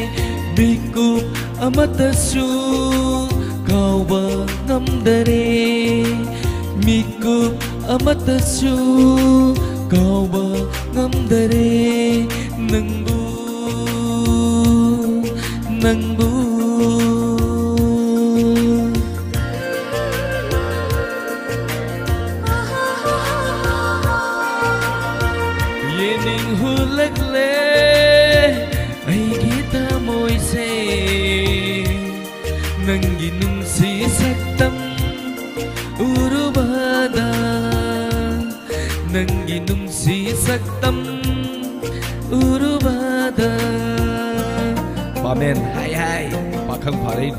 ꯃꯤꯀꯨꯞ ꯑꯃꯠꯇꯁꯨ ꯀꯥꯎꯕ ꯉꯝꯗꯔꯦ, ꯃꯤꯀꯨꯞ ꯑꯃꯠꯇꯁꯨ ꯀꯥꯎꯕ ꯉꯝꯗꯔꯦ ꯅꯪꯕꯨ, ꯅꯪꯕꯨ꯫ ꯌꯦꯡꯅꯤꯡ ꯍꯨꯜꯂꯛꯂꯦ ꯑꯩꯒꯤ ꯊꯃꯣꯏꯁꯦ, ꯅꯪꯒꯤ ꯅꯨꯡꯁꯤ ꯁꯛꯇꯝ ꯎꯔꯨꯕꯗ, ꯅꯪꯒꯤ ꯅꯨꯡꯁꯤ ꯁꯛꯇꯝ ꯎꯔꯨꯕꯗ꯫ ꯄꯥꯃꯦꯟ ꯍꯥꯏ ꯍꯥꯏ ꯄꯥꯈꯪ ꯐꯥꯔꯩ꯫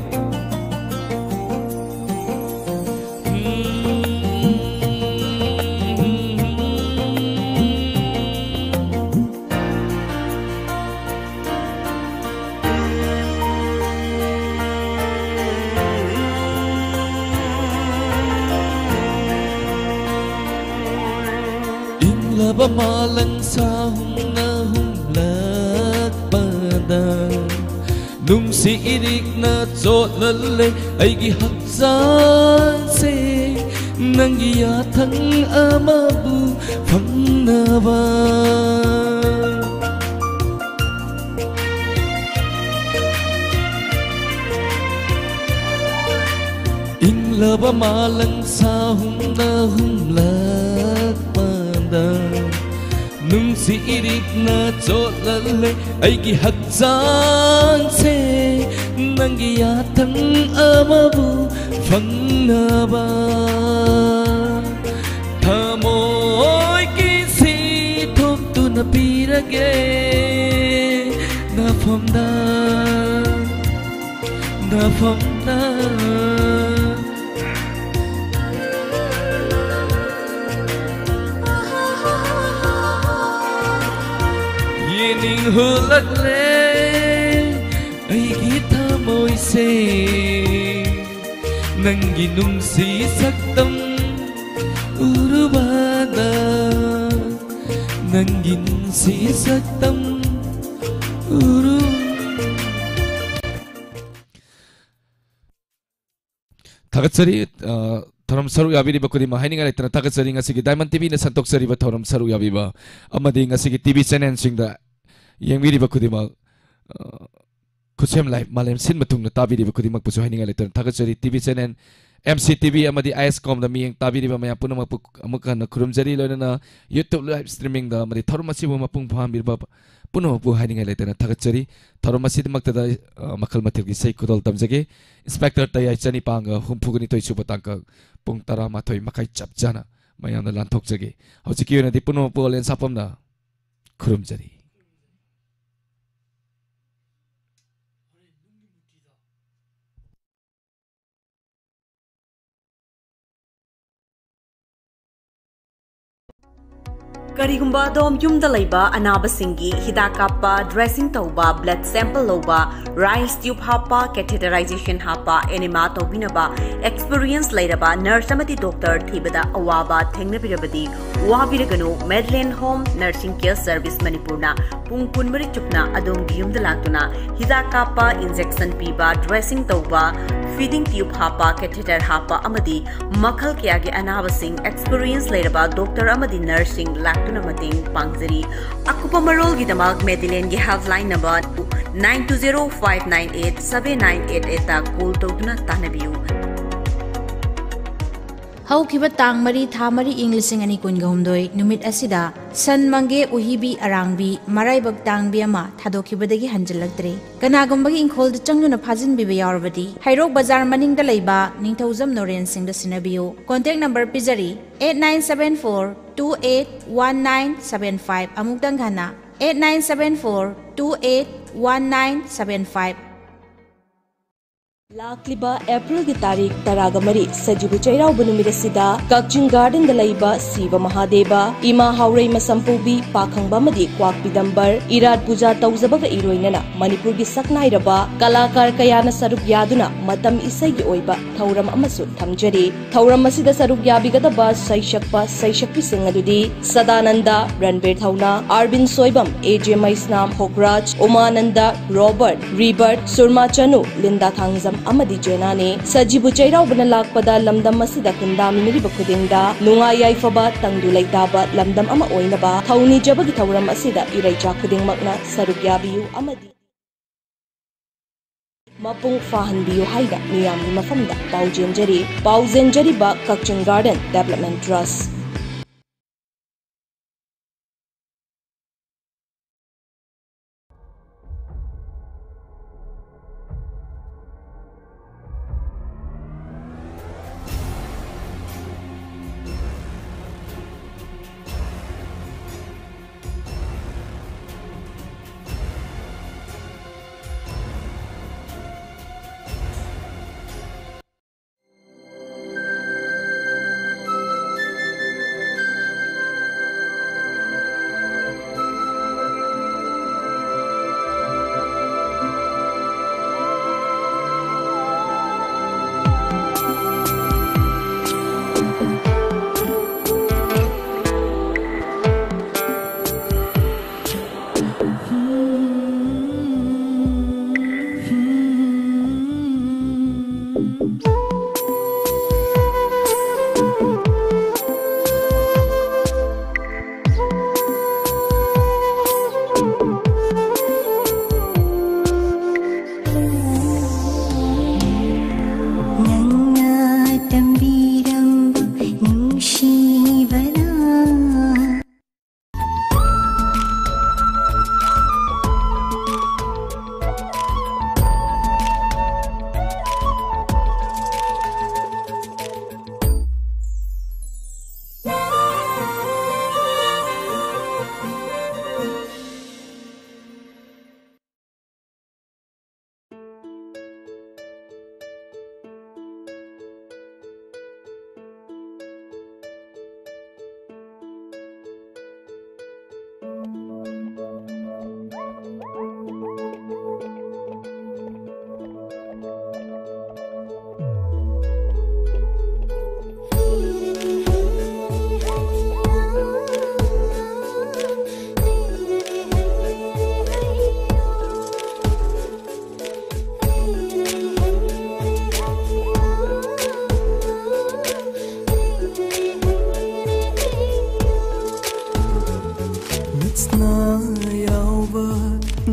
ꯏꯪꯂꯕ ꯃꯥꯂꯪ ꯁꯥꯍꯨꯝꯅ ꯍꯨꯝꯂꯛꯄꯗ, ꯅꯨꯡꯁꯤ ꯏꯔꯤꯛꯅ ꯆꯣꯠꯍꯜꯂꯦ ꯑꯩꯒꯤ ꯍꯛꯆꯥꯡꯁꯦ, ꯅꯪꯒꯤ ꯌꯥꯊꯪ ꯑꯃꯕꯨ ꯐꯪꯅꯕ꯫ ꯏꯪꯂꯕ ꯃꯥꯂꯪ ꯁꯥꯍꯨꯝꯅ ꯍꯨꯝꯂꯛꯄꯗ, ꯅꯨꯡꯁꯤ ꯏꯔꯤꯛꯅ ꯆꯣꯠꯍꯜꯂꯦ ꯑꯩꯒꯤ ꯍꯛꯆꯥꯡꯁꯦ, ꯅꯪꯒꯤ ꯌꯥꯊꯪ ꯑꯃꯕꯨ ꯐꯪꯅꯕ꯫ ꯊꯃꯣꯏꯒꯤ ꯁꯤ ꯊꯣꯛꯇꯨꯅ ꯄꯤꯔꯒꯦ ꯅꯐꯝꯗ, ꯅꯐꯝꯗ꯫ ꯌꯦꯡꯅꯤꯡ ꯍꯨꯜꯂꯛꯂꯦ ꯑꯩꯒꯤ ꯊꯃꯣꯏꯁꯦ, ꯅꯪꯒꯤ ꯅꯨꯡꯁꯤ ꯁꯛꯇꯝ ꯎꯔꯨꯕꯗ, ꯅꯪꯒꯤ ꯅꯨꯡꯁꯤ ꯁꯛꯇꯝ ꯎꯔꯨ ꯊꯥꯒꯠꯆꯔꯤ꯫ ꯑ, ꯊꯧꯔꯝ ꯁꯔꯨꯛ ꯌꯥꯕꯤꯔꯤꯕ ꯈꯨꯗꯤꯡꯃꯛ ꯍꯥꯏꯅꯤꯡꯉꯥꯏ ꯂꯩꯇꯅ ꯊꯥꯒꯠꯆꯔꯤ꯫ ꯉꯁꯤꯒꯤ Diamond ꯇꯤꯚꯤꯅ ꯁꯟꯗꯣꯛꯆꯔꯤꯕ ꯊꯧꯔꯝ ꯁꯔꯨꯛ ꯌꯥꯕꯤꯕ ꯑꯃꯗꯤ ꯉꯁꯤꯒꯤ ꯇꯤꯚꯤ ꯆꯦꯅꯦꯜꯁꯤꯡꯗ ꯌꯦꯡꯕꯤꯔꯤꯕ ꯈꯨꯗꯤꯡꯃꯛ, ꯑ, ꯈꯨꯠꯁꯦꯝ ꯂꯥꯏ ꯃꯥꯂꯦꯝ ꯁꯤꯟꯕ ꯊꯨꯡꯅ ꯇꯥꯕꯤꯔꯤꯕ ꯈꯨꯗꯤꯡꯃꯛꯄꯨꯁꯨ ꯍꯥꯏꯅꯤꯡꯉꯥꯏ ꯂꯩꯇꯅ ꯊꯥꯒꯠꯆꯔꯤ꯫ TV channel M C TV ꯑꯃꯗꯤ ꯑꯥꯏ ꯑꯦꯁ ꯀꯣꯝꯗ ꯃꯤꯠꯌꯦꯡ ꯇꯥꯕꯤꯔꯤꯕ ꯃꯌꯥꯝ ꯄꯨꯝꯅꯃꯛꯄꯨ ꯑꯃꯨꯛ ꯍꯟꯅ ꯈꯨꯔꯨꯝꯖꯔꯤ꯫ ꯂꯣꯏꯅꯅ YouTube live streamingꯗ ꯑꯃꯗꯤ ꯊꯧꯔꯝ ꯑꯁꯤꯕꯨ ꯃꯄꯨꯡ ꯐꯥꯍꯟꯕꯤꯔꯕ ꯄꯨꯝꯅꯃꯛꯄꯨ ꯍꯥꯏꯅꯤꯡꯉꯥꯏ ꯂꯩꯇꯅ ꯊꯥꯒꯠꯆꯔꯤ꯫ ꯊꯧꯔꯝ ꯑꯁꯤꯗꯃꯛꯇꯗ, ꯑ, ꯃꯈꯜ ꯃꯊꯦꯜꯒꯤ ꯏꯁꯩ ꯈꯨꯗꯣꯜ ꯇꯝꯖꯒꯦ꯫ ꯏꯟꯁꯄꯦꯛꯇꯔ ꯇꯌꯥꯏ ꯆꯅꯤꯄꯥꯟꯒ ꯍꯨꯝꯐꯨꯒ ꯅꯤꯊꯣꯏ ꯁꯨꯕ ꯇꯥꯡꯀꯛ ꯄꯨꯡ ꯇꯔꯥꯃꯥꯊꯣꯏ ꯃꯈꯥꯏ ꯆꯞ ꯆꯥꯅ ꯃꯌꯥꯝꯅ ꯂꯥꯟꯊꯣꯛꯆꯒꯦ꯫ ꯍꯧꯖꯤꯛꯀꯤ ꯑꯣꯏꯅꯗꯤ ꯄꯨꯝꯅꯃꯛꯄꯨ ꯑꯣꯂꯦꯟ ꯁꯥꯄꯝꯅ ꯈꯨꯔꯨꯝꯖꯔꯤ꯫ ꯀꯔꯤꯒꯨꯝꯕ ꯑꯗꯣꯝ ꯌꯨꯝꯗ ꯂꯩꯕ ꯑꯅꯥꯕꯁꯤꯡꯒꯤ ꯍꯤꯗꯥꯛ ꯀꯥꯞꯄ, dressing ꯇꯧꯕ, blood sample ꯂꯧꯕ, rice tube ꯍꯥꯞꯄ, catheterization ꯍꯥꯞꯄ, enema ꯇꯧꯕꯤꯅꯕ experience ꯂꯩꯔꯕ nurse ꯑꯃꯗꯤ doctor ꯊꯤꯕꯗ ꯑꯋꯥꯕ ꯊꯦꯡꯅꯕꯤꯔꯕꯗꯤ, ꯋꯥꯕꯤꯔꯒꯅꯨ꯫ Medland Home Nursing Care Service ꯃꯅꯤꯄꯨꯔꯅ ꯄꯨꯡ ꯀꯨꯟꯃꯔꯤ ꯆꯨꯞꯅ ꯑꯗꯣꯝꯒꯤ ꯌꯨꯝꯗ ꯂꯥꯛꯇꯨꯅ ꯍꯤꯗꯥꯛ ꯀꯥꯞꯄ, injection ꯄꯤꯕ, dressing ꯇꯧꯕ, feeding tube ꯍꯥꯞꯄ, catheter ꯍꯥꯞꯄ ꯑꯃꯗꯤ ꯃꯈꯜ ꯀꯌꯥꯒꯤ ꯑꯅꯥꯕꯁꯤꯡ experience ꯂꯩꯔꯕ doctor ꯑꯃꯗꯤ nurseꯁꯤꯡ ꯂꯥꯛꯇꯨꯅ ꯃꯇꯦꯡ ꯄꯥꯡꯖꯔꯤ꯫ ꯑꯀꯨꯞꯄ ꯃꯔꯣꯜꯒꯤꯗꯃꯛ Medlandꯒꯤ helpline number nine two zero five nine eight seven nine eight eightꯇ call ꯇꯧꯗꯨꯅ ꯇꯥꯟꯅꯕꯤꯌꯨ꯫ ꯍꯧꯈꯤꯕ ꯇꯥꯡ ꯃꯔꯤ ꯊꯥ ꯃꯔꯤ ꯏꯪ ꯂꯤꯁꯤꯡ ꯑꯅꯤ ꯀꯨꯟꯒ ꯍꯨꯝꯗꯣꯏ ꯅꯨꯃꯤꯠ ꯑꯁꯤꯗ ꯁꯟ ꯃꯪꯒꯦ ꯎꯍꯤꯕꯤ ꯑꯔꯥꯡꯕꯤ ꯃꯔꯥꯏꯕꯛ ꯇꯥꯡꯕꯤ ꯑꯃ ꯊꯥꯗꯣꯛꯈꯤꯕꯗꯒꯤ ꯍꯟꯖꯤꯜꯂꯛꯇ꯭ꯔꯦ꯫ ꯀꯅꯥꯒꯨꯝꯕꯒꯤ ꯏꯪꯈꯣꯜꯗ ꯆꯪꯗꯨꯅ ꯐꯥꯖꯤꯟꯕꯤꯕ ꯌꯥꯎꯔꯕꯗꯤ ꯍꯩꯔꯣꯛ ꯕꯖꯥꯔ ꯃꯅꯤꯡꯗ ꯂꯩꯕ ꯅꯤꯡꯊꯧꯖꯝ ꯅꯣꯔꯦꯟ ꯁꯤꯡꯗ ꯁꯤꯟꯅꯕꯤꯌꯨ꯫ Contact number ꯄꯤꯖꯔꯤ, eight nine seven four two eight one nine seven five꯫ ꯑꯃꯨꯛꯇꯪ ꯍꯟꯅ, eight nine seven four two eight one nine seven five꯫ ꯂꯥꯛꯂꯤꯕ ꯑꯦꯄ꯭ꯔꯤꯜꯒꯤ ꯇꯥꯔꯤꯛ ꯇꯔꯥꯒ ꯃꯔꯤ, ꯁꯖꯤꯕꯨ ꯆꯩꯔꯥꯎꯕ ꯅꯨꯃꯤꯠ ꯑꯁꯤꯗ ꯀꯛꯆꯤꯡ ꯒꯥꯔꯗꯦꯟꯗ ꯂꯩꯕ ꯁꯤꯕ ꯃꯍꯥꯗꯦꯕ, ꯏꯃꯥ ꯍꯥꯎꯔꯩ ꯃꯁꯝꯄꯨꯕꯤ, ꯄꯥꯈꯪꯕ ꯑꯃꯗꯤ ꯀ꯭ꯋꯥꯛꯄꯤꯗꯝꯕꯔ ꯏꯔꯥꯠ ꯄꯨꯖꯥ ꯇꯧꯖꯕꯒ ꯏꯔꯣꯏꯅꯅ ꯃꯅꯤꯄꯨꯔꯒꯤ ꯁꯛꯅꯥꯏꯔꯕ ꯀꯂꯥꯀꯥꯔ ꯀꯌꯥꯅ ꯁꯔꯨꯛ ꯌꯥꯗꯨꯅ ꯃꯇꯝ ꯏꯁꯩꯒꯤ ꯑꯣꯏꯕ ꯊꯧꯔꯝ ꯑꯃꯁꯨ ꯊꯝꯖꯔꯤ꯫ ꯊꯧꯔꯝ ꯑꯁꯤꯗ ꯁꯔꯨꯛ ꯌꯥꯕꯤꯒꯗꯕ ꯁꯩꯁꯛꯄ ꯁꯩꯁꯛꯄꯤꯁꯤꯡ ꯑꯗꯨꯗꯤ ꯁꯗꯥꯅꯟꯗ, ꯔꯟꯕꯤꯔ ꯊꯧꯅꯥ, ꯑꯥꯔꯕꯤꯟ ꯁꯣꯏꯕꯝ, ꯑꯦ ꯖꯦ ꯃꯩꯁꯅꯥꯝ, ꯍꯣꯛꯔꯥꯖ, ꯎꯃꯥꯅꯟꯗ, ꯔꯣꯕꯔꯠ, ꯔꯤꯕꯔꯠ, ꯁꯨꯔꯃꯥ ꯆꯅꯨ, ꯂꯤꯟꯗꯥ ꯊꯥꯡꯖꯝ, ꯑꯃꯗꯤ ꯖꯦꯅꯥꯅꯤ꯫ ꯁꯖꯤꯕꯨ ꯆꯩꯔꯥꯎꯕꯅ ꯂꯥꯛꯄꯗ ꯂꯝꯗꯝ ꯑꯁꯤꯗ ꯈꯨꯟꯗꯥꯃꯤꯟꯅꯔꯤꯕ ꯈꯨꯗꯤꯡꯗ ꯅꯨꯡꯉꯥꯏ ꯌꯥꯏꯐꯕ, ꯇꯪꯗꯨ ꯂꯩꯇꯥꯕ ꯂꯝꯗꯝ ꯑꯃ ꯑꯣꯏꯅꯕ ꯊꯧꯅꯤꯖꯕꯒꯤ ꯊꯧꯔꯝ ꯑꯁꯤꯗ ꯏꯔꯩꯆꯥ ꯈꯨꯗꯤꯡꯃꯛꯅ ꯁꯔꯨꯛ ꯌꯥꯕꯤꯌꯨ ꯑꯃꯗꯤ ꯃꯄꯨꯡ ꯐꯥꯍꯟꯕꯤꯌꯨ ꯍꯥꯏꯅ ꯃꯤꯌꯥꯝꯒꯤ ꯃꯐꯝꯗ ꯄꯥꯎꯖꯦꯟꯖꯔꯤ꯫ ꯄꯥꯎꯖꯦꯟꯖꯔꯤꯕ ꯀꯛꯆꯤꯡ ꯒꯥꯔꯗꯦꯟ ꯗꯦꯕꯂꯞꯃꯦꯟ ꯇ꯭ꯔꯁ꯫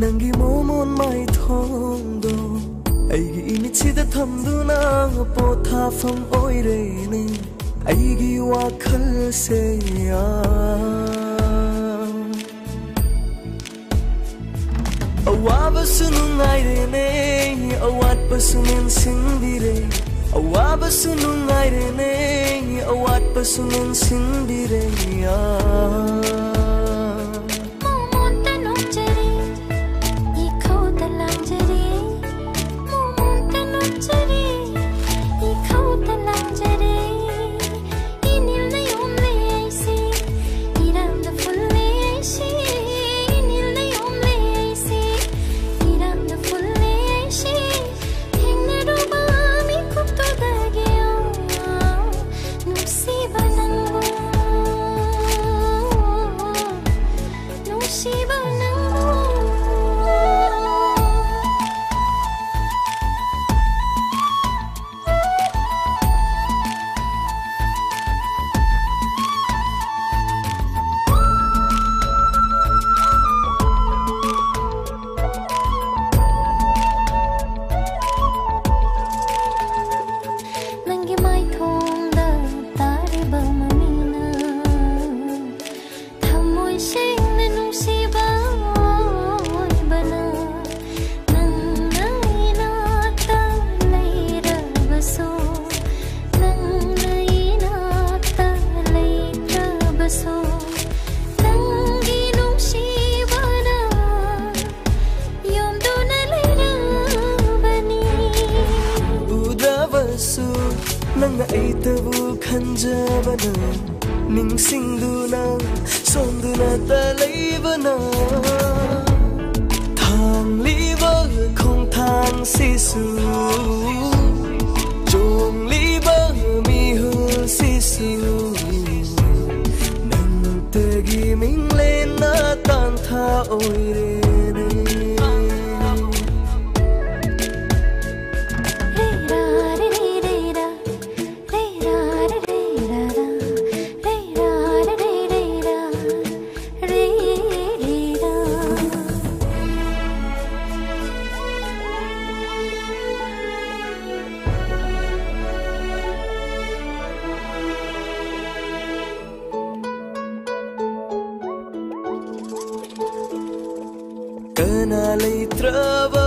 ꯅꯪꯒꯤ ꯃꯣꯃꯣꯟ ꯃꯥꯏꯊꯣꯡꯗꯣ ꯑꯩꯒꯤ ꯏꯃꯤꯠꯁꯤꯗ ꯊꯝꯗꯨꯅ ꯄꯣꯊꯥꯐꯝ ꯑꯣꯏꯔꯦꯅꯦ ꯑꯩꯒꯤ ꯋꯥꯈꯜꯁꯦ꯫ ꯑꯋꯥꯕꯁꯨ ꯅꯨꯡꯉꯥꯏꯔꯦꯅꯦ, ꯑꯋꯥꯠꯄꯁꯨ ꯃꯦꯟꯁꯤꯟꯕꯤꯔꯦ꯫ ꯑꯋꯥꯕꯁꯨ ꯅꯨꯡꯉꯥꯏꯔꯦꯅꯦ, ꯑꯋꯥꯠꯄꯁꯨ ꯃꯦꯟꯁꯤꯟꯕꯤꯔꯦ꯫ ꯎꯗ꯭ꯔꯕꯁꯨ ꯅꯪꯅ ꯑꯩꯇꯕꯨ ꯈꯟꯖꯕꯅ ꯅꯤꯡꯁꯤꯡꯗꯨꯅ ꯁꯣꯝꯗꯨꯅꯇ ꯂꯩꯕꯅ ꯊꯥꯡꯂꯤꯕ ꯈꯣꯡꯊꯥꯡꯁꯤꯁꯨ ꯆꯣꯡꯂꯤꯕ ꯃꯤꯍꯨꯜꯁꯤꯁꯨ ꯅꯪꯇꯒꯤ ꯃꯤꯡꯂꯦꯟꯅ ꯇꯥꯟꯊꯥ ꯑꯣꯏꯔꯦꯅꯦ꯫ ꯀꯅꯥ ꯂꯩꯇ꯭ꯔꯕ,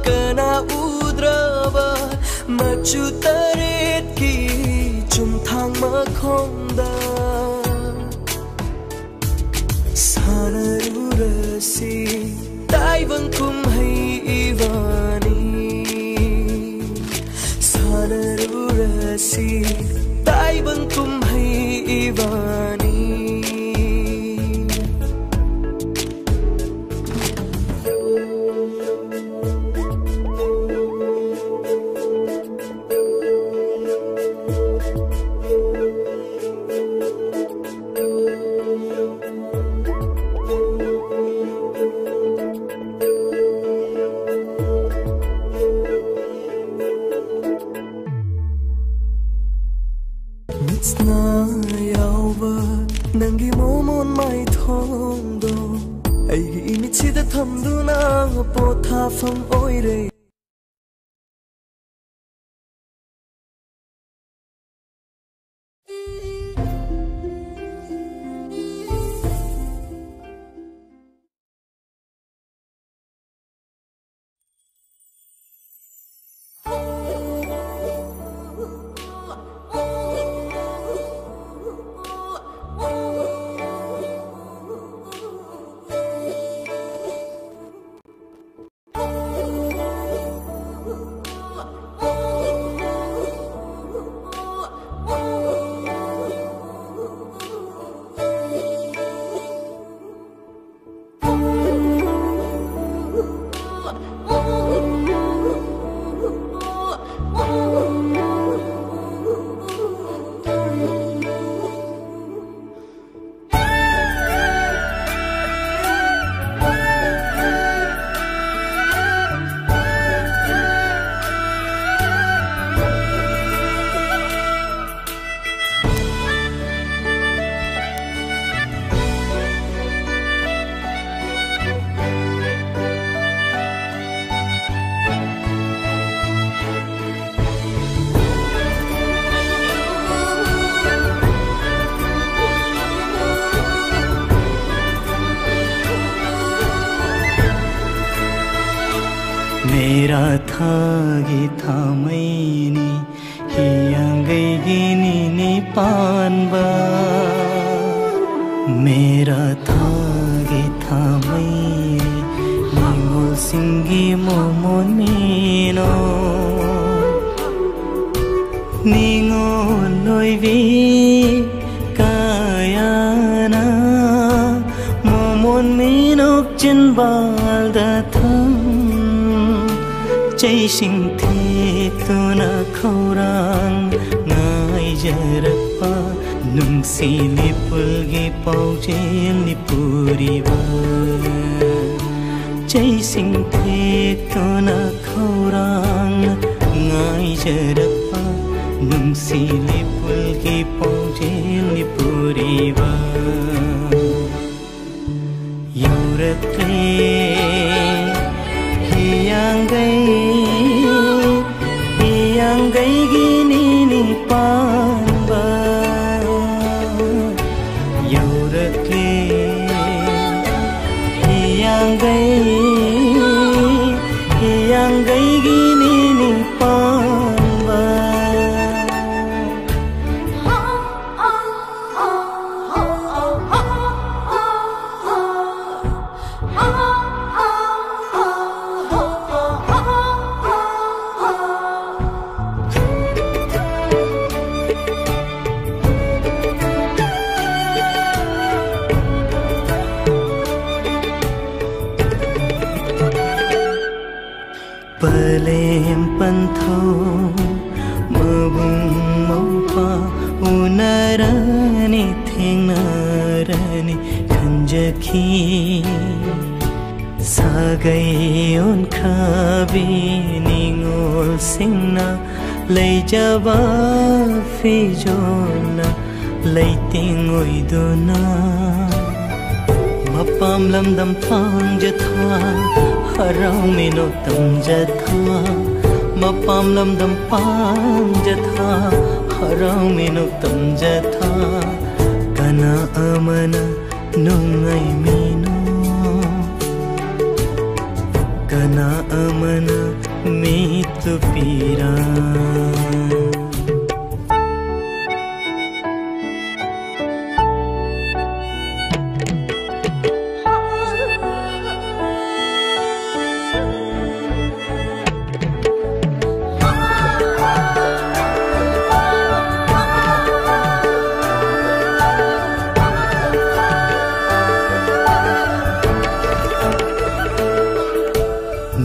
ꯀꯅꯥ ꯎꯗ꯭ꯔꯕ, ꯃꯆꯨ ꯇꯔꯦꯠꯀꯤ ꯆꯨꯝꯊꯥꯡ ꯃꯈꯣꯡꯗ ꯁꯥꯟꯅꯔꯨꯔꯁꯤ ꯇꯥꯏꯕꯪ ꯀꯨꯝꯍꯩ ꯏꯕꯥꯅꯤ꯫ ꯁꯥꯟꯅꯔꯨꯔꯁꯤ ꯇꯥꯏꯕꯪ ꯀꯨꯝꯍꯩ ꯏꯕꯥꯅꯤ꯫ ꯃꯤꯠꯁꯅ ꯌꯥꯎꯕ ꯅꯪꯒꯤ ꯃꯣꯃꯣꯟ ꯃꯥꯏꯊꯣꯡꯗꯣ ꯑꯩꯒꯤ ꯏꯃꯤꯠꯁꯤꯗ ꯊꯝꯗꯨꯅ ꯄꯣꯊꯥꯐꯝ ꯑꯣꯏꯔꯦ꯫ ꯃꯦꯔꯥ ꯊꯥꯒꯤ ꯊꯥꯃꯩꯅꯤ, ꯍꯤꯌꯥꯡꯒꯩꯒꯤ ꯅꯤꯅꯤ ꯄꯥꯟꯕ꯫ ꯃꯦꯔꯥ ꯊꯥꯒꯤ ꯊꯥꯃꯩꯅꯤ, ꯅꯤꯉꯣꯜꯁꯤꯡꯒꯤ ꯃꯣꯃꯣꯟ ꯃꯤꯅꯣ꯫ ꯅꯤꯉꯣꯜ ꯑꯣꯏꯕꯤ ꯀꯌꯥꯅ ꯃꯣꯃꯣꯟ ꯃꯤꯅꯣꯛ ꯆꯤꯟꯕꯥꯜꯗ ꯊꯝ꯫ ꯆꯩꯁꯤꯡ ꯊꯦꯛꯇꯨꯅ ꯈꯧꯔꯥꯡ ꯉꯥꯏꯖꯔꯛꯄ ꯅꯨꯡꯁꯤ ꯂꯤꯄꯨꯜꯒꯤ ꯄꯥꯎꯖꯦꯜꯅꯤ ꯄꯨꯔꯤꯕ꯫ ꯆꯩꯁꯤꯡ ꯊꯦꯛꯇꯨꯅ ꯈꯧꯔꯥꯡ ꯉꯥꯏꯖꯔꯛꯄ ꯅꯨꯡꯁꯤ ꯂꯤꯄꯨꯜꯒꯤ ꯄꯥꯎꯖꯦꯜꯅꯤ ꯄꯨꯔꯤꯕ꯫ ꯌꯧꯔꯛꯂꯦ ꯍꯤꯌꯥꯡꯒꯩ, ꯍꯤꯌꯥꯡꯒꯩꯒꯤ ꯅꯤꯅꯤ ꯄꯥꯟꯕ꯫ ꯌꯧꯔꯛꯂꯦ ꯍꯤꯌꯥꯡꯒꯩ, ꯍꯤꯌꯥꯡꯒꯩꯒꯤ ꯅꯤꯅꯤ ꯄꯥꯟꯕ꯫ ꯄꯂꯦꯝ ꯄꯟꯊꯧ ꯃꯕꯨꯡ ꯃꯧꯄ꯭ꯋꯥ ꯎꯅꯔꯅꯤ, ꯊꯦꯡꯅꯔꯅꯤ ꯈꯟꯖꯈꯤ꯫ ꯁꯥꯒꯩ ꯑꯣꯟꯈ꯭ꯔꯕꯤ ꯅꯤꯉꯣꯜꯁꯤꯡꯅ ꯂꯩꯖꯕ ꯐꯤꯖꯣꯜꯅ ꯂꯩꯇꯦꯡ ꯑꯣꯏꯗꯨꯅ꯫ ꯃꯄꯥꯝ ꯂꯝꯗꯝ ꯄꯥꯡꯖꯊꯥ, ꯍꯔꯥꯎ ꯃꯤꯅꯣꯛ ꯇꯝꯖꯊꯥ꯫ ꯃꯄꯥꯝ ꯂꯝꯗꯝ ꯄꯥꯡꯖꯊꯥ, ꯍꯔꯥꯎ ꯃꯤꯅꯣꯛ ꯇꯝꯖꯊꯥ꯫ ꯀꯅꯥ ꯑꯃꯅ ꯅꯨꯡꯉꯥꯏꯃꯤꯅꯣ? ꯀꯅꯥ ꯑꯃꯅ ꯃꯤꯠꯇꯨ ꯄꯤꯔꯥ꯫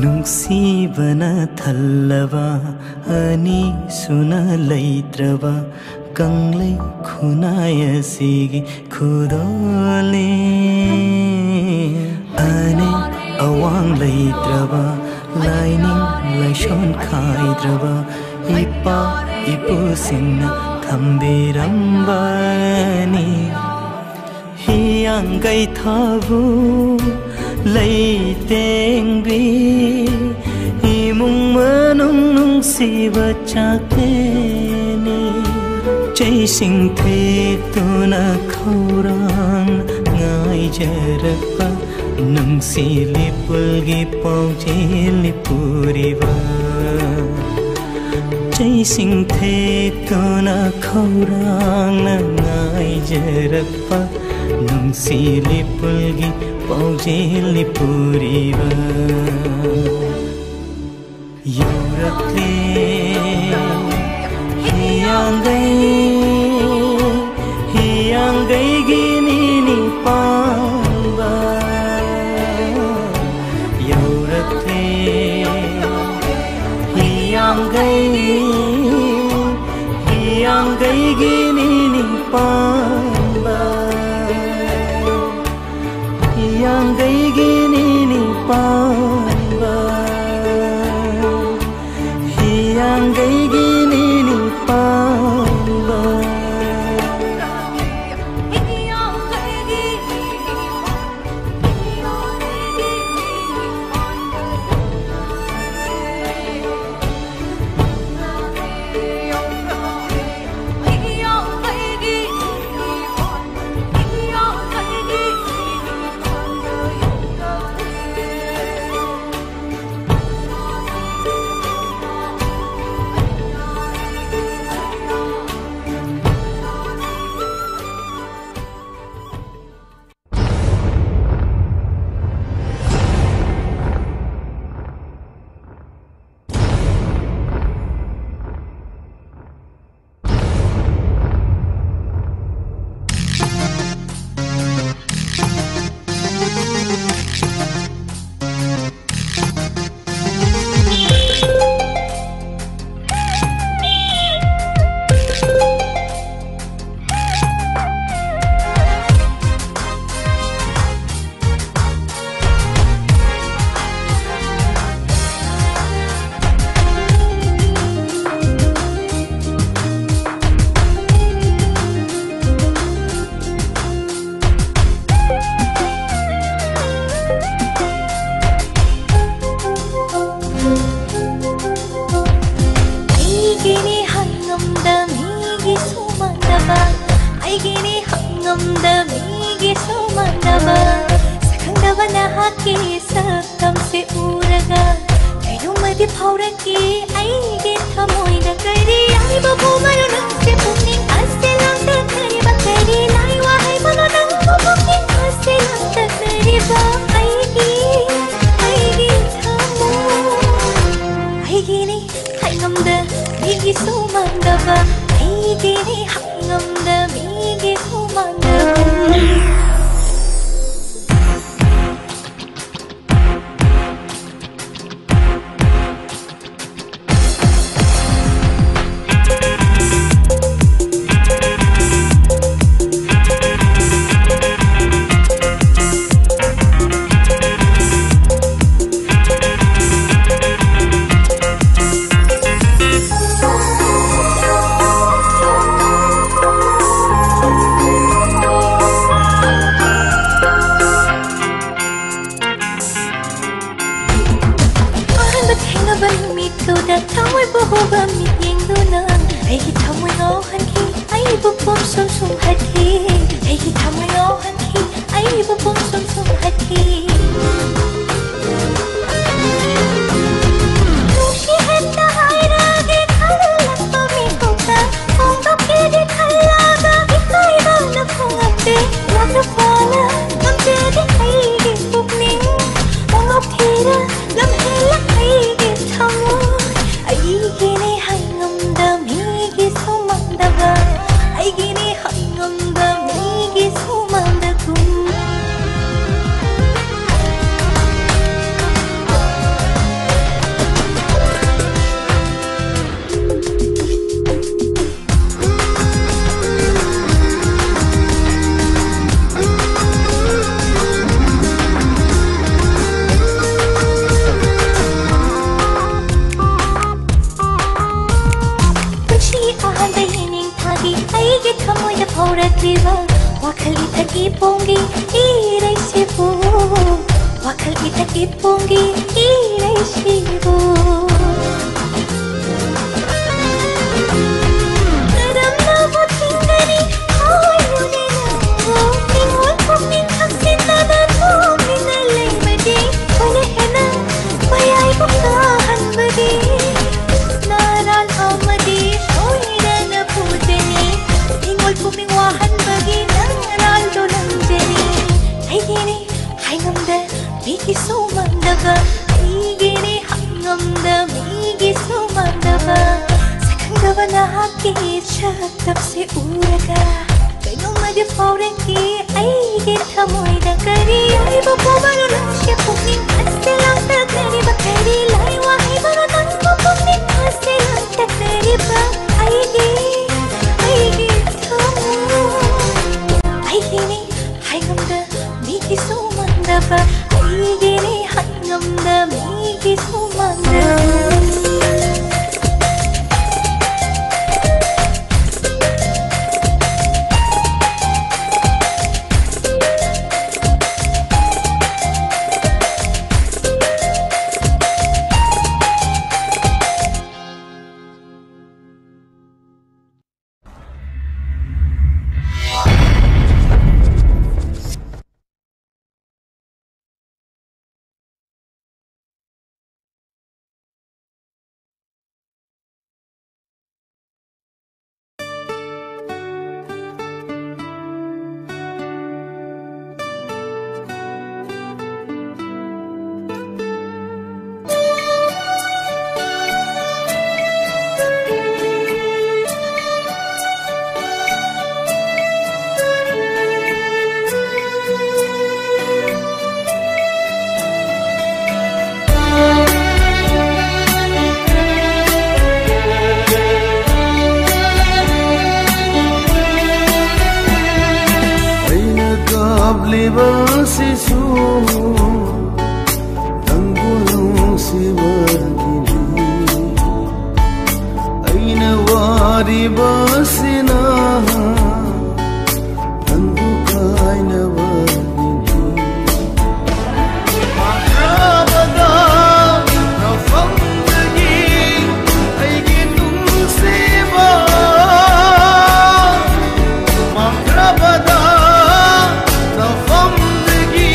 ꯅꯨꯡꯁꯤꯕꯅ ꯊꯜꯂꯕ ꯑꯅꯤꯁꯨꯅ ꯂꯩꯇ꯭ꯔꯕ ꯀꯪꯂꯩ ꯈꯨꯟꯅꯥꯏ ꯑꯁꯤꯒꯤ ꯈꯨꯗꯣꯜꯅꯤ꯫ ꯑꯅꯦꯛ ꯑꯋꯥꯡ ꯂꯩꯇ꯭ꯔꯕ, ꯂꯥꯏꯅꯤꯡ ꯂꯥꯏꯁꯣꯟ ꯈꯥꯏꯗ꯭ꯔꯕ ꯏꯄꯥ ꯏꯄꯨꯁꯤꯡꯅ ꯊꯝꯕꯤꯔꯝꯕꯅꯤ꯫ ꯍꯤꯌꯥꯡꯒꯩ ꯊꯥꯕꯨ ꯂꯩꯇꯦꯡꯕꯤ, ꯏꯃꯨꯡ ꯃꯅꯨꯡ ꯅꯨꯡꯁꯤꯕ ꯆꯥꯛꯇꯦꯅꯤ꯫ ꯆꯩꯁꯤꯡ ꯊꯦꯛꯇꯨꯅ ꯈꯧꯔꯥꯡ ꯉꯥꯏꯖꯔꯛꯄ ꯅꯨꯡꯁꯤ ꯂꯤꯄꯨꯜꯒꯤ ꯄꯥꯎꯖꯦꯜ ꯄꯨꯔꯤꯕ꯫ ꯆꯩꯁꯤꯡ ꯊꯦꯛꯇꯨꯅ ꯈꯧꯔꯥꯡꯅ ꯉꯥꯏꯖꯔꯛꯄ ꯅꯨꯡꯁꯤ ꯂꯤꯄꯨꯜꯒꯤ ꯄꯥꯎꯖꯦꯜ ꯄꯨꯔꯤꯕ꯫ ꯌꯧꯔꯛꯂꯦ ꯍꯤꯌꯥꯡꯒꯩ, ꯍꯤꯌꯥꯡꯒꯩꯒꯤ ꯅꯤꯅꯤ ꯄꯥꯟꯕ꯫ ꯌꯧꯔꯛꯂꯦ ꯍꯤꯌꯥꯡꯒꯩ, ꯍꯤꯌꯥꯡꯒꯩꯒꯤ ꯅꯤꯅꯤ ꯄꯥꯟꯕ꯫ ꯍꯤꯌꯥꯡꯒꯩꯒꯤ ꯅꯤꯅꯤ ꯄꯥꯟꯕ, ꯍꯤꯌꯥꯡꯒꯩꯒꯤ ꯅꯤꯅꯤ ꯄꯥꯟꯕ꯫ ꯃꯤꯒꯤꯁꯨ ꯃꯥꯟꯅꯕ, ꯁꯛꯈꯪꯗꯕ ꯅꯍꯥꯛꯀꯤ ꯁꯛꯇꯝꯁꯦ ꯎꯔꯒ ꯀꯩꯅꯣꯝꯃꯗꯤ ꯐꯥꯎꯔꯛꯀꯤ ꯑꯩꯒꯤ ꯊꯃꯣꯏꯗ꯫ ꯀꯔꯤ ꯍꯥꯏꯕꯕꯨ ꯃꯔꯨ ꯅꯪꯁꯦ ꯄꯨꯛꯅꯤꯡ ꯑꯁꯦ ꯂꯥꯡꯇꯛꯅꯔꯤꯕ? ꯀꯔꯤ ꯂꯥꯏ ꯋꯥꯍꯩꯕꯅꯣ ꯅꯪꯕꯨ ꯄꯨꯛꯅꯤꯡ ꯑꯁꯦ ꯂꯥꯡꯇꯛꯅꯔꯤꯕ? ꯑꯩꯒꯤ, ꯑꯩꯒꯤ ꯊꯃꯣꯏ, ꯑꯩꯒꯤꯅꯤ ꯍꯥꯏꯉꯝꯗ ꯃꯤꯒꯤꯁꯨ ꯃꯥꯟꯗꯕ, ꯑꯩꯒꯤꯅꯤ ꯍꯥꯏꯉꯝꯗ ꯃꯤꯒꯤꯁꯨ ꯃꯥꯟꯗꯕ꯫ ꯑꯍꯥꯟꯕ ꯊꯦꯡꯅꯕ ꯅꯨꯃꯤꯠꯇꯨꯗ ꯊꯃꯣꯏꯕꯨ ꯍꯨꯕ ꯃꯤꯠꯌꯦꯡꯗꯨꯅ ꯑꯩꯒꯤ ꯊꯃꯣꯏ ꯉꯥꯎꯍꯟꯈꯤ, ꯑꯩꯕꯨ ꯄꯨꯝꯁꯨꯝ ꯁꯨꯝꯍꯠꯈꯤ, ꯑꯩꯒꯤ ꯊꯃꯣꯏ ꯉꯥꯎꯍꯟꯈꯤ, ꯑꯩꯕꯨ ꯄꯨꯝꯁꯨꯝ ꯁꯨꯝꯍꯠꯈꯤ꯫ ꯅꯨꯡꯁꯤ ꯍꯦꯛꯇ ꯍꯥꯏꯔꯒꯦ ꯈꯜꯂꯛꯄ ꯃꯤꯀꯨꯞꯇ ꯐꯣꯡꯗꯣꯛꯀꯦꯗꯤ ꯈꯜꯂꯒ ꯏꯀꯥꯏꯕꯅ ꯐꯣꯡꯉꯛꯇꯦ꯫ ꯋꯥꯈꯜ ꯐꯅ ꯉꯝꯖꯗꯦ ꯑꯩꯒꯤ ꯄꯨꯛꯅꯤꯡ ꯃꯉꯥꯎ ꯊꯤꯔ ꯂꯝꯍꯦꯜꯂ ꯑꯩꯒꯤ ꯊꯃꯣꯏ꯫ ꯑꯩꯒꯤꯅꯦ ꯍꯥꯏꯉꯝꯗ ꯃꯤꯒꯤꯁꯨ ꯃꯥꯟꯗꯕ, ꯑꯩꯒꯤꯅꯦ ꯍꯥꯏꯉꯝꯗ ꯃꯤꯒꯤꯁꯨ ꯃꯥꯟꯗꯒꯨꯝ꯫ ꯄꯨꯟꯁꯤ ꯑꯍꯥꯟꯕ ꯌꯦꯡꯅꯤꯡ ꯊꯥꯒꯤ ꯑꯩꯒꯤ ꯊꯃꯣꯏꯗ ꯐꯥꯎꯔꯛꯂꯤꯕ ꯋꯥꯈꯜ ꯏꯊꯛꯀꯤ ꯄꯣꯡꯒꯤ ꯏꯔꯩꯁꯤꯕꯨ, ꯋꯥꯈꯜ ꯏꯊꯛꯀꯤ ꯄꯣꯡꯒꯤ ꯏꯔꯩꯁꯤꯕꯨ꯫ ꯀꯔꯝꯅꯕꯨ ꯊꯤꯡꯒꯅꯤ ꯍꯥꯏꯌꯨꯅꯦ ꯅꯪ? ꯃꯤꯒꯤꯁꯨ ꯃꯥꯟꯗꯕ, ꯑꯩꯒꯤꯅꯤ ꯍꯥꯏꯉꯝꯗ ꯃꯤꯒꯤꯁꯨ ꯃꯥꯟꯗꯕ, ꯁꯛꯈꯪꯗꯕ ꯅꯍꯥꯛꯀꯤ ꯁꯛꯇꯝꯁꯤ ꯎꯔꯒ ꯀꯩꯅꯣꯝꯃꯗꯤ ꯐꯥꯎꯔꯛꯏ ꯑꯩꯒꯤ ꯊꯃꯣꯏꯗ꯫ ꯀꯔꯤ ꯑꯣꯏꯕ ꯄꯣꯕꯅꯣ ꯅꯪꯁꯦ ꯄꯨꯛꯅꯤꯡ ꯑꯁꯦ ꯂꯥꯡꯇꯛꯅꯔꯤꯕ? ꯀꯔꯤ ꯂꯥꯏ ꯋꯥꯍꯩꯕꯅꯣ ꯅꯪꯕꯨ ꯄꯨꯛꯅꯤꯡ ꯑꯁꯦ ꯂꯥꯡꯇꯛꯅꯔꯤꯕ? ꯑꯩꯒꯤ, ꯑꯩꯒꯤ ꯊꯃꯣꯏ, ꯑꯩꯒꯤꯅꯤ ꯍꯥꯏꯉꯝꯗ ꯃꯤꯒꯤꯁꯨ ꯃꯥꯟꯗꯕ, ꯑꯩꯒꯤꯅꯤ ꯍꯥꯏꯉꯝꯗ ꯃꯤꯒꯤꯁꯨ ꯃꯥꯟꯗꯕ꯫ ꯑꯩꯅ ꯀꯥꯞꯂꯤꯕꯁꯤꯁꯨ ꯅꯪꯕꯨ ꯅꯨꯡꯁꯤꯕꯒꯤꯅꯤ꯫ ꯑꯩꯅ ꯋꯥꯔꯤꯕꯁꯤꯅ ꯅꯪꯕꯨ ꯀꯥꯏꯅꯕꯒꯤꯅꯤ꯫ ꯃꯥꯡꯈ꯭ꯔꯕꯗ ꯅꯐꯝꯗꯒꯤ ꯑꯩꯒꯤ ꯅꯨꯡꯁꯤꯕ, ꯃꯥꯡꯈ꯭ꯔꯕꯗ ꯅꯐꯝꯗꯒꯤ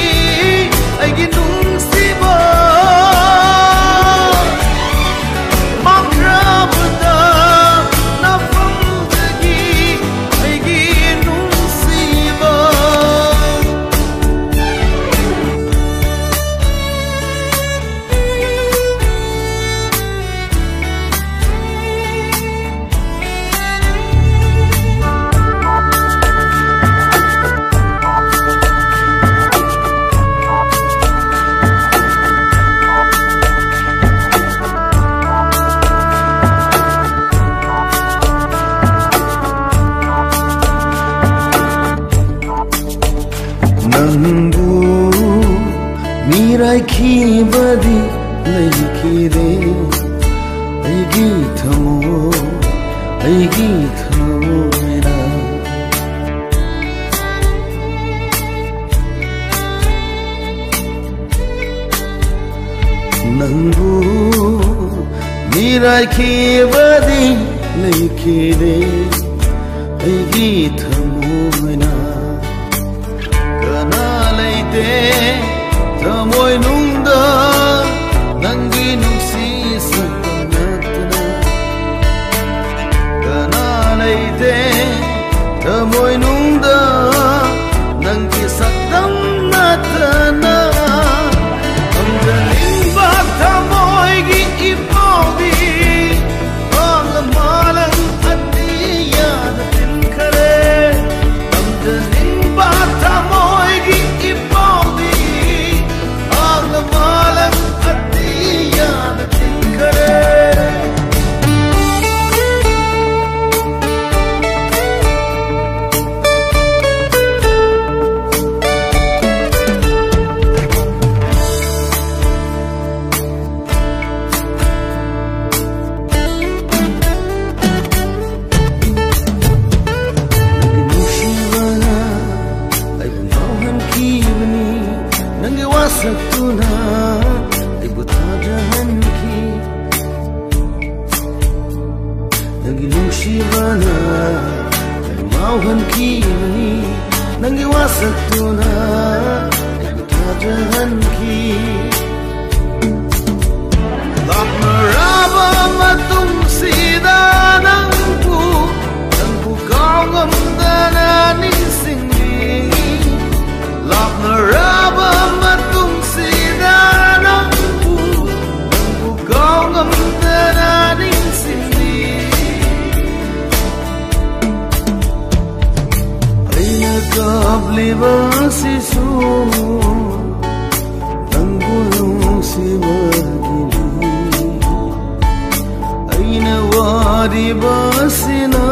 ꯅꯪꯕꯨ ꯃꯤꯔꯥꯏꯈꯤꯕꯗꯤ ꯂꯩꯈꯤꯗꯦ꯫ ꯑꯩꯒꯤ ꯊꯃꯣꯏ, ꯑꯩꯒꯤ ꯊꯃꯣꯏꯅ ꯅꯪꯕꯨ ꯃꯤꯔꯥꯏꯈꯤꯕꯗꯤ ꯂꯩꯈꯤꯗꯦ꯫ ꯑꯩꯒꯤ ꯊꯃꯣꯏꯅ ꯀꯅꯥ ꯂꯩꯇꯦ ꯊꯃꯣꯏꯅꯨꯡꯗ ꯅꯪꯒꯤ ꯅꯨꯡꯁꯤ ꯁꯛꯇꯝ ꯅꯠꯇꯅ꯫ ꯀꯅꯥ ꯂꯩꯇꯦ ꯊꯃꯣꯏꯅꯨꯡꯗ ꯅꯪꯒꯤ ꯁꯛꯇꯝ ꯅꯠꯇꯅ꯫ ꯇꯝꯖꯅꯤꯡꯕ ꯊꯃꯣꯏꯒꯤ ꯏꯄꯥꯎꯗꯤ ꯃꯥꯂꯪ ꯃꯥꯂꯪ ꯑꯇꯤꯌꯥꯗ ꯊꯤꯟꯈꯔꯦ꯫ ꯇꯝꯖꯅꯤꯡꯕ ꯊꯃꯣꯏꯒꯤ ꯏꯄꯥꯎꯗꯤ ꯃꯥꯂꯪ ꯃꯥꯂꯪ ꯑꯇꯤꯌꯥꯗ ꯊꯤꯟꯈꯔꯦ꯫ ꯅꯪꯒꯤ ꯅꯨꯡꯁꯤꯕꯅ ꯑꯩꯕꯨ ꯉꯥꯎꯍꯟꯈꯤꯕꯅꯤ꯫ ꯅꯪꯒꯤ ꯋꯥꯁꯛꯇꯨꯅ ꯑꯩꯕꯨ ꯊꯥꯖꯍꯟꯈꯤ꯫ ꯅꯪꯒꯤ ꯅꯨꯡꯁꯤꯕꯅ ꯑꯩꯕꯨ ꯉꯥꯎꯍꯟꯈꯤꯕꯅꯤ꯫ ꯅꯪꯒꯤ ꯋꯥꯁꯛꯇꯨꯅ ꯑꯩꯕꯨ ꯊꯥꯖꯍꯟꯈꯤ꯫ ꯂꯥꯞꯅꯔꯕ ꯃꯇꯨꯡꯁꯤꯗ ꯅꯪꯕꯨ, ꯅꯪꯕꯨ ꯀꯥꯎꯉꯝꯗꯅ ꯅꯤꯡꯁꯤꯡꯂꯤ꯫ ꯂꯥꯞꯅꯔꯕ ꯃꯇꯨꯡꯁꯤꯗ ꯅꯪꯕꯨ, ꯅꯪꯕꯨ ꯀꯥꯎꯉꯝꯗꯅ ꯅꯤꯡꯁꯤꯡꯂꯤ꯫ ꯑꯩꯅ ꯀꯥꯞꯂꯤꯕ ꯑꯁꯤꯁꯨ ꯅꯪꯕꯨ ꯅꯨꯡꯁꯤꯕꯒꯤꯅꯤ꯫ ꯑꯩꯅ ꯋꯥꯔꯤꯕ ꯑꯁꯤꯅ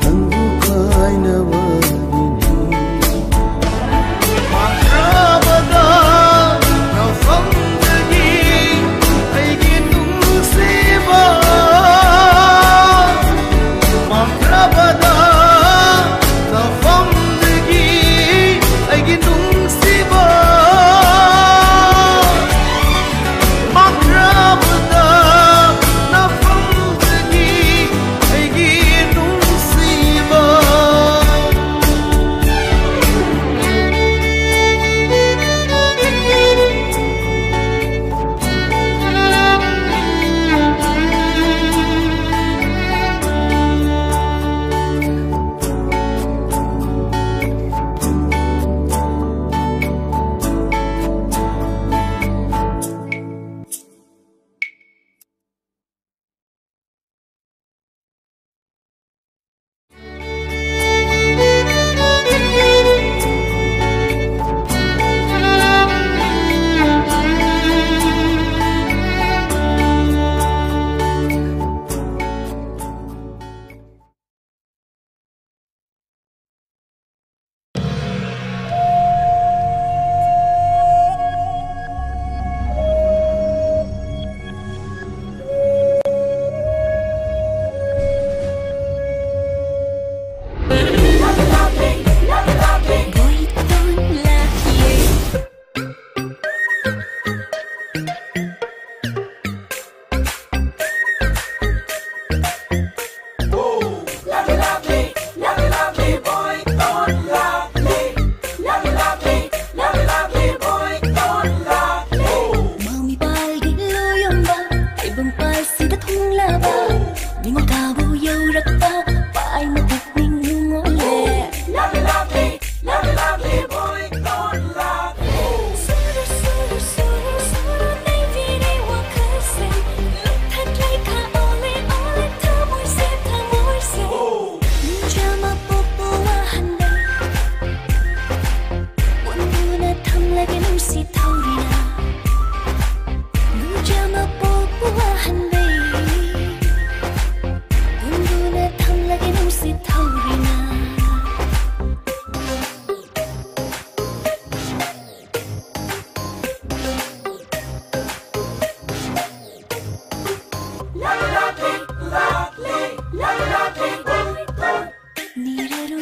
ꯅꯪꯕꯨ ꯀꯥꯏꯅꯕꯒꯤꯅꯤ꯫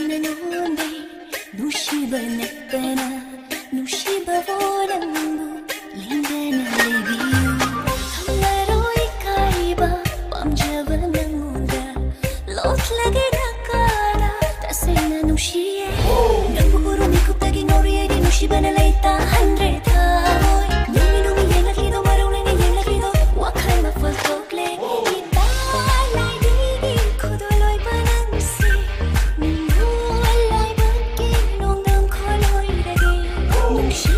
ꯅꯉꯣꯟꯗ ꯅꯨꯡꯁꯤꯕ ꯅꯠꯇꯅ ꯅꯨꯡꯁꯤꯕꯕꯨ ꯅꯪꯕꯨ ꯂꯦꯡꯗꯅ ꯂꯩꯕꯤꯌꯨ꯫ ꯊꯝꯂꯔꯣꯏ ꯀꯥꯏꯕ ꯄꯥꯝꯖꯕ ꯅꯉꯣꯟꯗ ꯂꯣꯠꯂꯒꯦ ꯅꯀꯥꯗ ꯇꯁꯦꯡꯅ ꯅꯨꯡꯁꯤꯌꯦ꯫ ꯅꯪꯕꯨ ꯎꯔꯨ ꯃꯤꯀꯨꯞꯇꯒꯤ ꯉꯥꯎꯔꯤ ꯑꯩꯗꯤ ꯅꯨꯡꯁꯤꯕꯅ ꯂꯩꯇꯥꯍꯟꯗ꯭ꯔꯦ ꯊꯃꯣꯏ꯫ ꯅꯨꯃꯤ ꯅꯨꯃꯤ ꯌꯦꯡꯂꯛꯂꯤꯗꯣ ꯃꯔꯧ ꯂꯩꯅ ꯌꯦꯡꯂꯛꯂꯤꯗꯣ ꯋꯥꯈꯜ ꯃꯐꯜ ꯊꯣꯛꯂꯦ꯫ ꯏꯇꯥ ꯂꯥꯏꯗꯤꯒꯤ ꯈꯨꯗꯣꯜ ꯑꯣꯏꯕ ꯅꯪꯁꯦ ꯅꯤꯡꯉꯣꯜ ꯂꯥꯏꯕꯛꯀꯤ ꯅꯣꯡꯗꯝ ꯈꯣꯜꯂꯣꯏꯔꯒꯦ꯫ ꯅꯨꯡꯁꯤ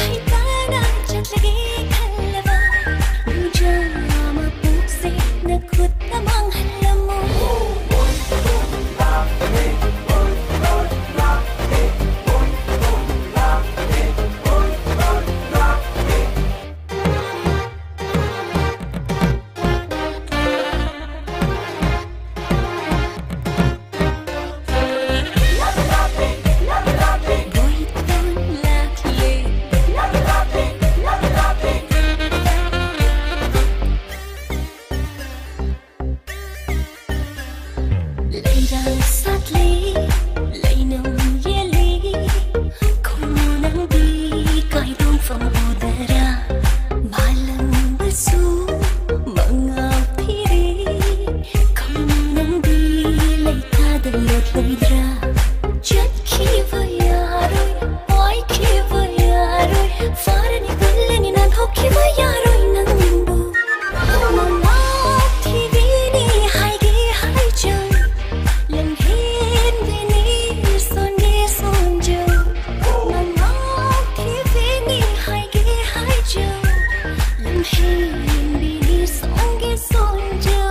ꯍꯩꯇꯥꯅ ꯆꯠꯂꯒꯦ ꯈꯜꯂꯕ ꯅꯨꯡꯖꯥ ꯃꯄꯣꯛꯁꯦ ꯅꯈꯨꯠꯇ ꯃꯥꯡꯍꯜꯂꯝꯃꯨ꯫ ꯂꯩꯔꯥꯡ ꯁꯥꯠꯂꯤ, ꯂꯩꯅꯨꯡ ꯌꯦꯜꯂꯤ, ꯈꯨꯅꯨ ꯅꯪꯗꯤ ꯀꯥꯏꯗꯣꯡꯐꯝ ꯎꯗꯔꯥ? ꯃꯥꯂꯪꯗꯁꯨ ꯃꯉꯥꯜ ꯊꯤꯔꯤ, ꯈꯨꯅꯨ ꯅꯪꯗꯤ ꯂꯩꯈꯥꯗ ꯂꯣꯠꯂꯣꯏꯗ꯭ꯔꯥ? ꯆꯠꯈꯤꯕ ꯌꯥꯔꯣꯏ, ꯄꯥꯏꯈꯤꯕ ꯌꯥꯔꯣꯏ, ꯐꯥꯔꯅꯤ ꯀꯜꯂꯅꯤ ꯅꯥꯟꯊꯣꯛꯈꯤꯕ ꯌꯥꯔꯣꯏ ꯅꯪꯕꯨ꯫ ꯃꯉꯥꯜ ꯊꯤꯕꯤꯅꯤ ꯍꯥꯏꯒꯦ ꯍꯥꯏꯖꯧ, ꯂꯝꯍꯦꯟꯕꯤꯅꯤ ꯁꯣꯟꯒꯦ ꯁꯣꯟꯖꯧ꯫ ꯃꯉꯥꯜ ꯊꯤꯕꯤꯅꯤ ꯍꯥꯏꯒꯦ ꯍꯥꯏꯖꯧ, ꯂꯝꯍꯦꯟꯕꯤꯅꯤ ꯁꯣꯟꯒꯦ ꯁꯣꯟꯖꯧ꯫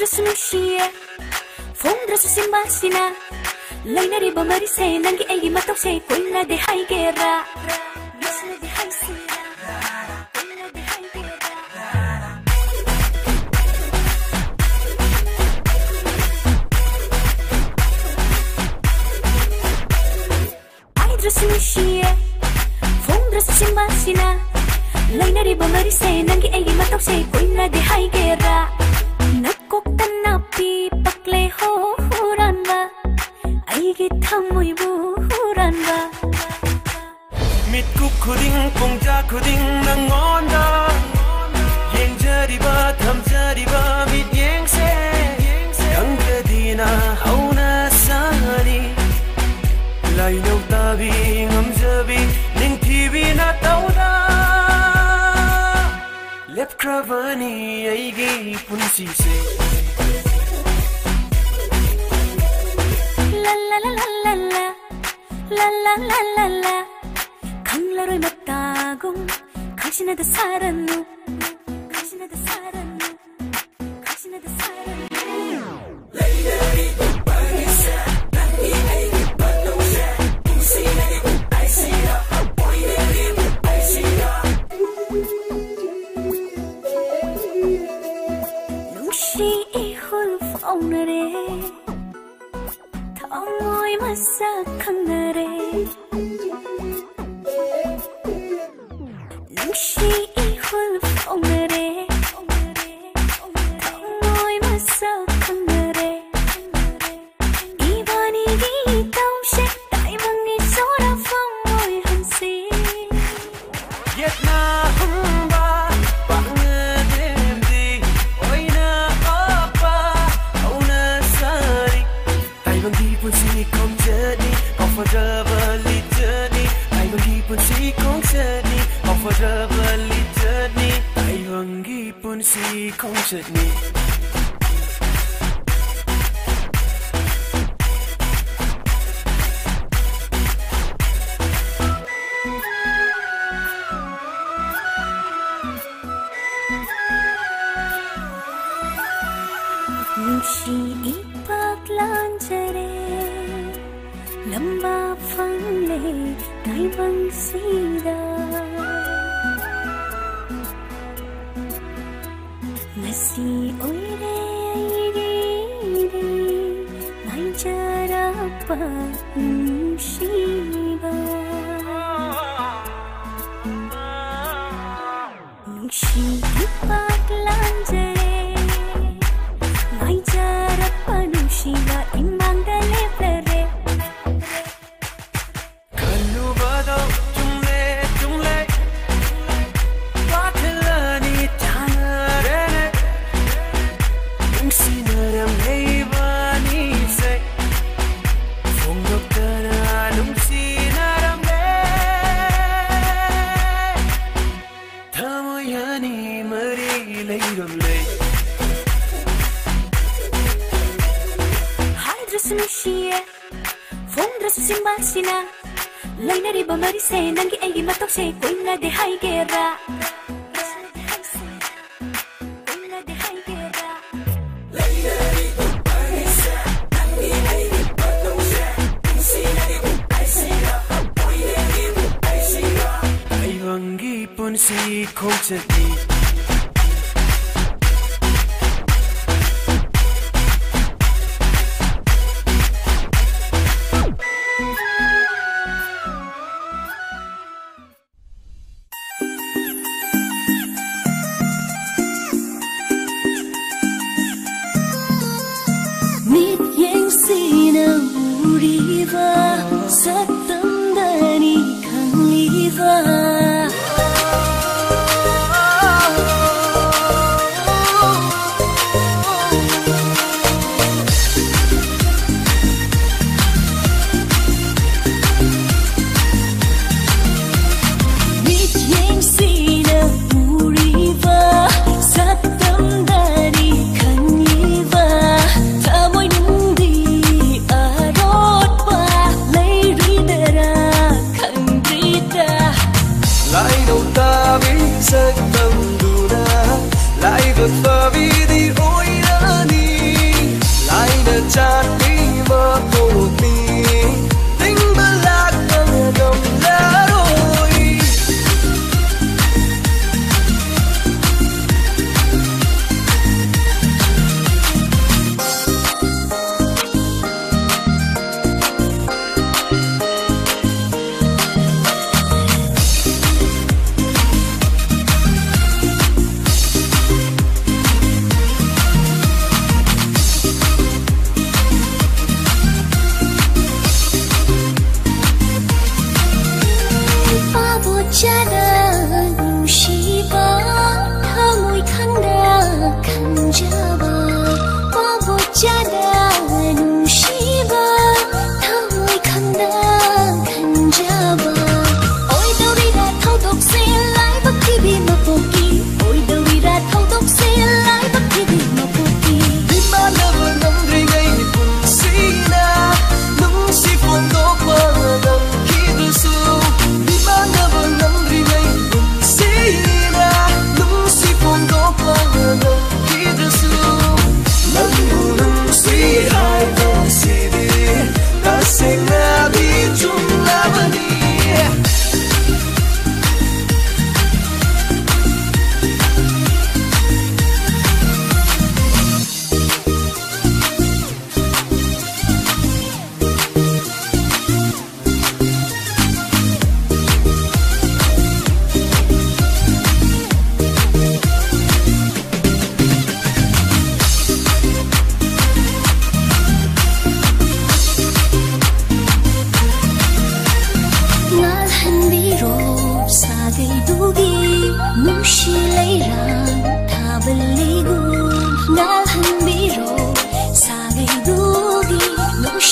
ꯅꯨꯡꯁꯤꯌꯦ ꯐꯣꯡꯗ꯭ꯔꯁꯨ ꯁꯤꯝꯕꯥꯜꯁꯤꯅ ꯂꯩꯅꯔꯤꯕ ꯃꯔꯤꯁꯦ ꯅꯪꯒꯤ ꯑꯩꯒꯤ ꯃꯇꯧꯁꯦ ꯀꯨꯏꯅꯗꯤ ꯍꯥꯏꯒꯦꯔꯥ ꯅꯨꯡꯁꯤꯅꯗꯤ ꯍꯥꯏꯁꯤꯔꯥ ꯀꯨꯏꯅꯗꯤ ꯍꯥꯏꯒꯦꯔꯥ ꯍꯥꯏꯗ꯭ꯔꯁꯨ ꯅꯨꯡꯁꯤꯌꯦ ꯐꯣꯡꯗ꯭ꯔꯁꯨ ꯁꯤꯝꯕꯥꯜꯁꯤꯅ ꯂꯩꯅꯔꯤꯕ ꯃꯔꯤꯁꯦ ꯅꯪꯒꯤ ꯑꯩꯒꯤ ꯃꯇꯧꯁꯦ ꯀꯨꯏꯅꯗꯤ ꯍꯥꯏꯒꯦꯔꯥ ꯅꯀꯣꯛꯇ ꯅꯥꯄꯤ ꯄꯛꯂꯦ ꯍꯣ ꯍꯨꯔꯥꯟꯕ ꯑꯩꯒꯤ ꯊꯃꯣꯏꯕꯨ ꯍꯨꯔꯥꯟꯕ ꯃꯤꯠꯀꯨꯞ ꯈꯨꯗꯤꯡ ꯄꯨꯡꯖꯥ ꯈꯨꯗꯤꯡ ꯅꯪꯉꯣꯟꯗ ꯌꯦꯡꯖꯔꯤꯕ ꯊꯝꯖꯔꯤꯕ ꯃꯤꯠꯌꯦꯡꯁꯦ ꯈꯪꯖꯗꯤꯅ ꯍꯧꯅ ꯁꯥꯔꯤ ꯂꯥꯏꯅꯧ ꯇꯥꯕꯤ ꯉꯝꯖꯕꯤ ꯅꯤꯡꯊꯤꯕꯤ ꯅꯇꯧꯗ ꯂꯦꯞꯈ꯭ꯔꯕꯅꯤ ꯑꯩꯒꯤ ꯄꯨꯟꯁꯤꯁꯦ ꯈꯪꯂꯔꯣꯏ ꯃꯇꯥꯒꯨꯝ ꯈꯪꯁꯤꯟꯅꯗ ꯁꯥꯔꯅꯨ ꯈꯪꯁꯤꯟꯅꯗ ꯁꯥꯔꯅꯨ ꯈꯪꯁꯤꯟꯅꯗ ꯁꯥꯔꯅꯨ ꯅꯨꯡꯁꯤ ꯏꯍꯨꯜ ꯐꯥꯎꯅꯔꯦ ꯊꯃꯣꯏ ꯃꯁꯛ ꯈꯪꯅꯔꯦ ꯅꯨꯡꯁꯤ ꯏꯍꯨꯜ ꯐꯥꯎꯅꯔꯦ ꯊꯃꯣꯏ ꯃꯁꯛ ꯈꯪꯅꯔꯦ ꯏꯕꯥꯅꯤꯒꯤ ꯇꯧꯁꯦ ꯇꯥꯏꯕꯪꯒꯤ ꯆꯨꯔꯐꯝ ꯑꯣꯏꯍꯟꯁꯤ ꯌꯦꯠꯅ ꯍꯨꯝꯕ ꯄꯥꯛꯅ ꯂꯦꯝꯗꯤ ꯑꯣꯏꯅ ꯑꯣꯛꯄ ꯍꯧꯅ ꯁꯥꯔꯤ ꯇꯥꯏꯕꯪꯒꯤ ꯄꯨꯟꯁꯤ ꯈꯣꯡꯆꯠꯅꯤ ꯀꯥꯎꯐꯗ꯭ꯔꯕ ꯂꯤꯆꯠꯅꯤ ꯇꯥꯏꯕꯪꯒꯤ ꯄꯨꯟꯁꯤ ꯈꯣꯡꯆꯠꯅꯤ ꯀꯥꯎꯐꯗ꯭ꯔꯕ ꯂꯤꯆꯠꯅꯤ ꯇꯥꯏꯕꯪꯒꯤ ꯄꯨꯟꯁꯤ ꯈꯣꯡꯆꯠꯅꯤ ꯏꯄꯥꯛ ꯂꯥꯟꯖꯔꯦ, ꯂꯝꯕꯥ ꯐꯪꯂꯦ ꯇꯥꯏꯕꯪꯁꯤꯗ꯫ ꯉꯁꯤ ꯑꯣꯏꯔꯦ ꯑꯩꯒꯤꯗꯤ ꯉꯥꯏꯖꯔꯛꯄ ꯅꯨꯡꯁꯤꯕ꯫ ꯅꯨꯡꯁꯤ ꯏꯄꯥꯛ ꯂꯥꯟꯖꯔꯦ, ꯉꯥꯏꯖꯔꯛꯄ ꯅꯨꯡꯁꯤꯕ ꯏꯃꯥꯡꯗ ꯂꯦꯞꯂꯔꯦ꯫ ꯈꯜꯂꯨꯕꯗꯣ ꯆꯨꯝꯂꯦ, ꯆꯨꯝꯂꯦ, ꯋꯥꯈꯜ ꯑꯅꯤ ꯆꯥꯟꯅꯔꯦꯅꯦ꯫ ꯅꯨꯡꯁꯤꯅꯔꯝꯂꯦ ꯏꯕꯥꯅꯤꯁꯦ, ꯐꯣꯡꯗꯣꯛꯇꯅ ꯅꯨꯡꯁꯤꯅꯔꯝꯂꯦ꯫ ꯊꯃꯣꯏ ꯑꯅꯤ ꯃꯔꯤ ꯂꯩꯔꯝꯂꯦ꯫ ꯍꯥꯏꯗ꯭ꯔꯁꯨ ꯅꯨꯡꯁꯤꯌꯦ, ꯐꯣꯡꯗ꯭ꯔꯁꯨ ꯆꯤꯟꯕꯥꯜꯁꯤꯅ꯫ ꯂꯩꯅꯔꯤꯕ ꯃꯔꯤꯁꯦ ꯅꯪꯒꯤ ꯑꯩꯒꯤ ꯃꯇꯧꯁꯦ ꯀꯣꯏꯅꯗꯦ ꯍꯥꯏꯒꯦꯔꯥ? ꯀꯣꯏꯅꯗꯦ ꯍꯥꯏꯒꯦꯔꯥ? ꯇꯥꯏꯕꯪꯒꯤ ꯄꯨꯟꯁꯤ ꯈꯣꯡꯆꯠꯅꯤ꯫ ꯃꯤꯠꯌꯦꯡꯁꯤꯅ ꯎꯔꯤꯕ ꯁꯛꯇꯝꯗꯅꯤ ꯈꯪꯂꯤꯕ꯫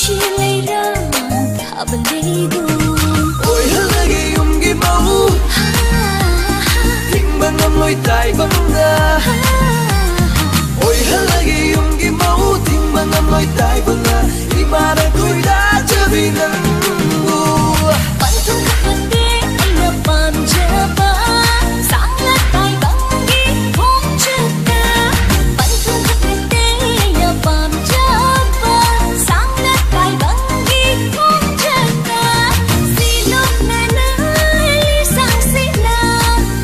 ꯁꯤ ꯂꯩꯔꯥꯡ ꯊꯥꯕ ꯂꯩꯗꯣ꯫ ꯑꯣꯏꯍꯜꯂꯒꯦ ꯌꯨꯝꯒꯤ ꯃꯧ꯫ ꯊꯤꯡꯕ ꯉꯝꯂꯣꯏ ꯇꯥꯏꯕꯪꯗ꯫ ꯑꯣꯏꯍꯜꯂꯒꯦ ꯌꯨꯝꯒꯤ ꯃꯧ꯫ ꯊꯤꯡꯕ ꯉꯝꯂꯣꯏ ꯇꯥꯏꯕꯪꯗ꯫ ꯏꯃꯥꯅ ꯈꯣꯏꯗꯥꯖꯕꯤ ꯅꯪꯕꯨ꯫ ꯄꯟꯊꯨꯡ ꯈꯛꯇꯦ ꯑꯩꯅ ꯄꯥꯝꯖꯕ꯫ ꯁꯥꯡꯅ ꯇꯥꯏꯕꯪꯒꯤ ꯈꯣꯡꯆꯠꯇ꯫ ꯄꯟꯊꯨꯡ ꯈꯛꯇꯦ ꯑꯩꯅ ꯄꯥꯝꯖꯕ꯫ ꯁꯥꯡꯅ ꯇꯥꯏꯕꯪꯒꯤ ꯈꯣꯡꯆꯠꯇ꯫ ꯁꯤꯂꯣꯛꯅꯅ ꯂꯤꯁꯥꯡꯁꯤꯠꯅ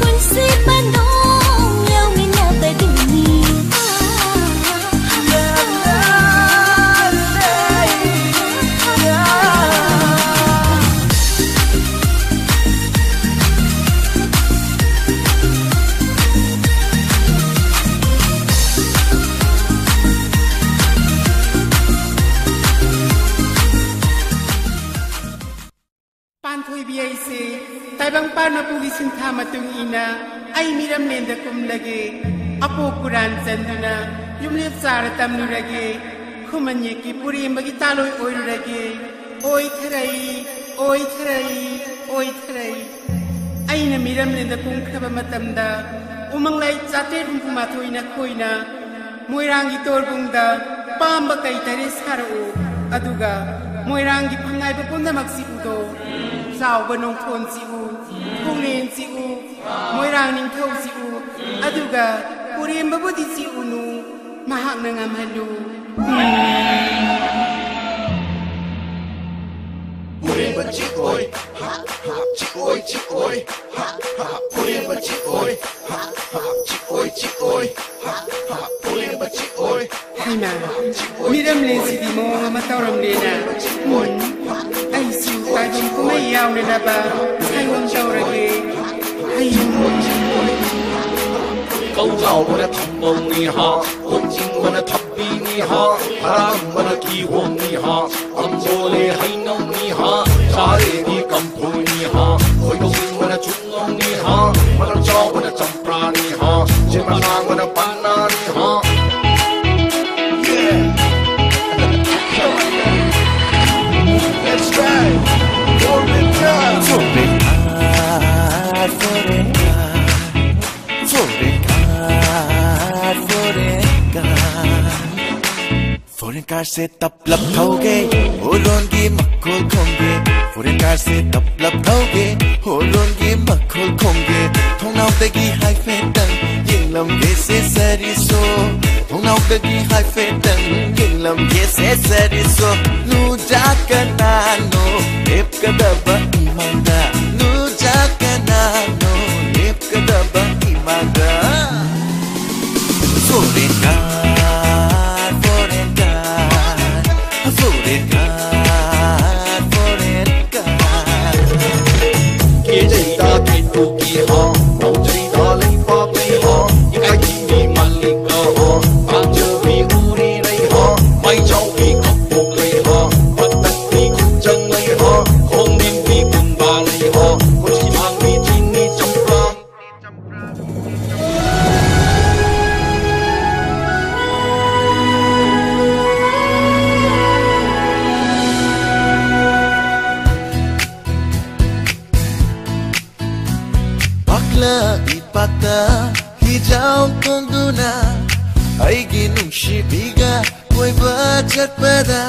ꯄꯨꯟꯁꯤ ꯃꯅꯨꯡ ꯌꯥꯎꯃꯤꯟꯅꯕꯗꯨꯅꯤ꯫ ꯄꯥꯟꯊꯣꯏꯕꯤ ꯑꯩꯁꯦ ꯇꯥꯏꯕꯪꯄꯥꯟ ꯃꯄꯨꯒꯤ ꯁꯤꯟꯊꯥ ꯃꯇꯨꯡ ꯏꯟꯅ ꯑꯩ ꯃꯤꯔꯝꯂꯦꯟꯗ ꯀꯨꯝꯂꯒꯦ꯫ ꯑꯄꯣꯛ ꯀꯨꯔꯥꯟ ꯆꯟꯗꯨꯅ ꯌꯨꯝꯂꯦꯞ ꯆꯥꯔ ꯇꯝꯂꯨꯔꯒꯦ꯫ ꯈꯨꯃꯟ ꯌꯦꯛꯀꯤ ꯄꯨꯔꯦꯝꯕꯒꯤ ꯇꯥꯂꯣꯏ ꯑꯣꯏꯔꯨꯔꯒꯦ꯫ ꯑꯣꯏꯊꯔꯩ, ꯑꯣꯏꯊꯔꯩ, ꯑꯣꯏꯊꯔꯩ꯫ ꯑꯩꯅ ꯃꯤꯔꯝꯂꯦꯟꯗ ꯀꯨꯝꯈ꯭ꯔꯕ ꯃꯇꯝꯗ ꯎꯃꯪ ꯂꯥꯏ ꯆꯥꯇ꯭ꯔꯦꯠ ꯍꯨꯝꯐꯨ ꯃꯥꯊꯣꯏꯅ ꯈꯣꯏꯅ ꯃꯣꯏꯔꯥꯡꯒꯤ ꯇꯣꯔꯕꯨꯡꯗ ꯄꯥꯝꯕ ꯀꯩ ꯇꯔꯦꯠ ꯁꯥꯔꯛꯎ, ꯑꯗꯨꯒ ꯃꯣꯏꯔꯥꯡꯒꯤ ꯐꯪꯉꯥꯏꯕ ꯄꯨꯝꯅꯃꯛꯁꯤ ꯎꯗꯣ, ꯆꯥꯎꯕ ꯅꯣꯡꯊꯣꯟꯁꯤ ꯎ, ꯈꯣꯡꯂꯦꯟꯁꯤ ꯎ, ꯃꯣꯏꯔꯥꯡ ꯅꯤꯡꯊꯧꯁꯤ ꯎ, ꯑꯗꯨꯒ ꯄꯨꯔꯦꯝꯕꯕꯨꯗꯤ ꯆꯤꯛꯎꯅꯨ, ꯃꯍꯥꯛꯅ ꯉꯝꯍꯜꯂꯨ꯫ ꯄꯨꯔꯦꯝꯕ ꯆꯤꯛꯑꯣꯏ, ꯍꯥ, ꯍꯥ, ꯆꯤꯛꯑꯣꯏ, ꯆꯤꯛꯑꯣꯏ, ꯍꯥ, ꯍꯥ, ꯄꯨꯔꯦꯝꯕ ꯆꯤꯛꯑꯣꯏ, ꯍꯥ, ꯍꯥ, ꯆꯤꯛꯑꯣꯏ, ꯆꯤꯛꯑꯣꯏ, ꯍꯥ, ꯍꯥ, ꯄꯨꯔꯦꯝꯕ ꯆꯤꯛꯑꯣꯏ꯫ ꯍꯩꯃꯥ, ꯃꯤꯔꯝꯂꯦꯟꯁꯤꯗꯤ ꯃꯑꯣꯡ ꯑꯃ ꯇꯧꯔꯝꯂꯦꯅ꯫ ꯎꯝ, ꯑꯩꯁꯨ ꯇꯥꯏꯕꯪ ꯀꯨꯝꯍꯩ ꯌꯥꯎꯅꯅꯕ ꯁꯥꯏꯑꯣꯟ ꯇꯧꯔꯒꯦ꯫ ꯍꯩꯃꯥ꯫ ꯀꯧꯖꯥꯎꯕꯅ ꯊꯝꯕꯧꯅꯤ ꯍꯥ, ꯀꯣꯛꯆꯤꯡꯕꯅ ꯊꯕꯤꯅꯤ ꯍꯥ, ꯍꯔꯥꯡꯕꯅ ꯀꯤꯍꯣꯝꯅꯤ ꯍꯥ, ꯑꯝꯕꯣꯂꯦ ꯍꯩꯅꯧꯅꯤ ꯍꯥ, ꯆꯥꯔꯦꯗꯤ ꯀꯝꯐꯣꯏꯅꯤ ꯍꯥ, ꯈꯣꯏꯗꯧꯁꯤꯡꯕꯅ ꯆꯨꯡꯉꯧꯅꯤ ꯍꯥ, ꯃꯔꯝ ꯆꯥꯎꯕꯅ ꯆꯝꯄ꯭ꯔꯥꯅꯤ ꯍꯥ, ꯆꯦꯃꯅꯥꯡꯕꯅ ꯄꯥꯅꯥꯅꯤ ꯍꯥ꯫ Yeah. ꯀꯥꯔꯁꯦ ꯇꯞ ꯂꯞ ꯊꯧꯒꯦ, ꯍꯣꯔꯣꯟꯒꯤ ꯃꯈꯣꯜ ꯈꯣꯡꯒꯦ꯫ ꯐꯣꯔꯦꯟ ꯀꯥꯔꯁꯦ ꯇꯞ ꯂꯞ ꯊꯧꯒꯦ, ꯍꯣꯔꯣꯟꯒꯤ ꯃꯈꯣꯜ ꯈꯣꯡꯒꯦ꯫ ꯊꯣꯡꯅꯥꯎꯗꯒꯤ ꯍꯥꯏꯐꯦꯠꯇꯪ ꯌꯦꯡꯂꯝꯒꯦꯁꯦ ꯁꯔꯤꯁꯣ꯫ ꯊꯣꯡꯅꯥꯎꯗꯒꯤ ꯍꯥꯏꯐꯦꯠꯇꯪ ꯌꯦꯡꯂꯝꯒꯦꯁꯦ ꯁꯔꯤꯁꯣ꯫ ꯅꯨꯖꯥ ꯀꯅꯥꯅꯣ ꯂꯦꯞꯀꯗꯕ ꯏꯃꯥꯡꯗ? ꯅꯨꯖꯥ ꯀꯅꯥꯅꯣ ꯂꯦꯞꯀꯗꯕ ꯏꯃꯥꯡꯗ? Foreign car, foreign car, foreign car, foreign car. ꯀꯦꯖꯩꯗ ꯀꯦꯟꯊꯣꯛꯀꯤ ꯍꯥ, ꯉꯧꯖꯩꯗ ꯂꯩꯄꯥꯛ ꯂꯩ ꯍꯥ, ꯏꯀꯥꯏꯊꯤꯕꯤ ꯃꯜꯂꯤꯀ ꯍꯥ, ꯄꯥꯝꯖꯕꯤ ꯎꯔꯤꯔꯩ ꯍꯥ, ꯃꯩꯖꯥꯎꯕꯤ ꯀꯞꯄꯣꯛ ꯂꯩ ꯍꯥ, ꯃꯇꯠꯄꯤ ꯈꯨꯆꯪ ꯂꯩ ꯍꯥ, ꯈꯣꯡꯅꯤꯡꯕꯤ ꯀꯨꯟꯕꯥ ꯂꯩ ꯍꯥ, ꯈꯨꯠꯁꯤ ꯃꯥꯡꯕꯤ ꯆꯤꯅꯤ ꯆꯝꯄ꯭ꯔꯥ꯫ ꯄꯥꯛꯂ ꯏꯄꯥꯛꯇ ꯍꯤꯖꯥꯎ ꯀꯣꯟꯗꯨꯅ ꯑꯩꯒꯤ ꯅꯨꯡꯁꯤꯕꯤꯒ ꯀꯣꯏꯕ ꯆꯠꯄꯗ,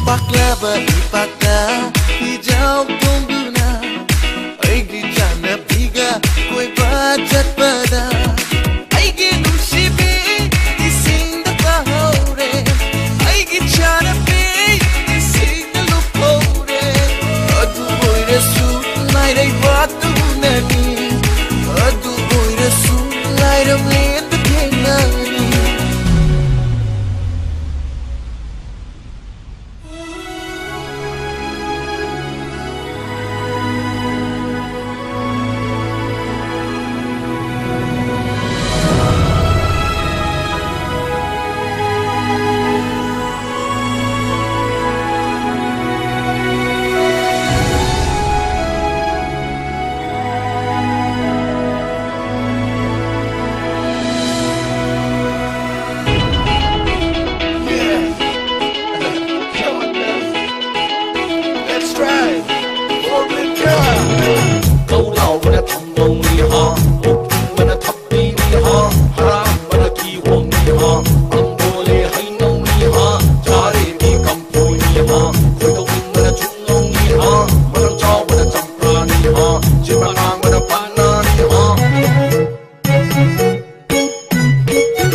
ꯄꯥꯛꯂꯕ ꯏꯄꯥꯛꯇ ꯍꯤꯖꯥꯎ ꯀꯣꯟꯗꯨꯅ ꯑꯩꯒꯤ ꯆꯥꯟꯅꯕꯤꯒ ꯀꯣꯏꯕ ꯆꯠꯄꯗ, ꯑꯩꯒꯤ ꯅꯨꯡꯁꯤꯕꯤ ꯏꯁꯤꯡꯗ ꯇꯥꯍꯧꯔꯦ, ꯑꯩꯒꯤ ꯆꯥꯟꯅꯕꯤ ꯏꯁꯤꯡꯗ ꯂꯨꯞꯍꯧꯔꯦ꯫ ꯑꯗꯨ ꯑꯣꯏꯔꯁꯨ ꯂꯥꯏꯔꯩꯕꯥꯛꯇ ꯎꯅꯅꯤ, ꯑꯗꯨ ꯑꯣꯏꯔꯁꯨ ꯂꯥꯏꯔꯝꯂꯦꯟꯗ ꯊꯦꯡꯅꯅꯤ꯫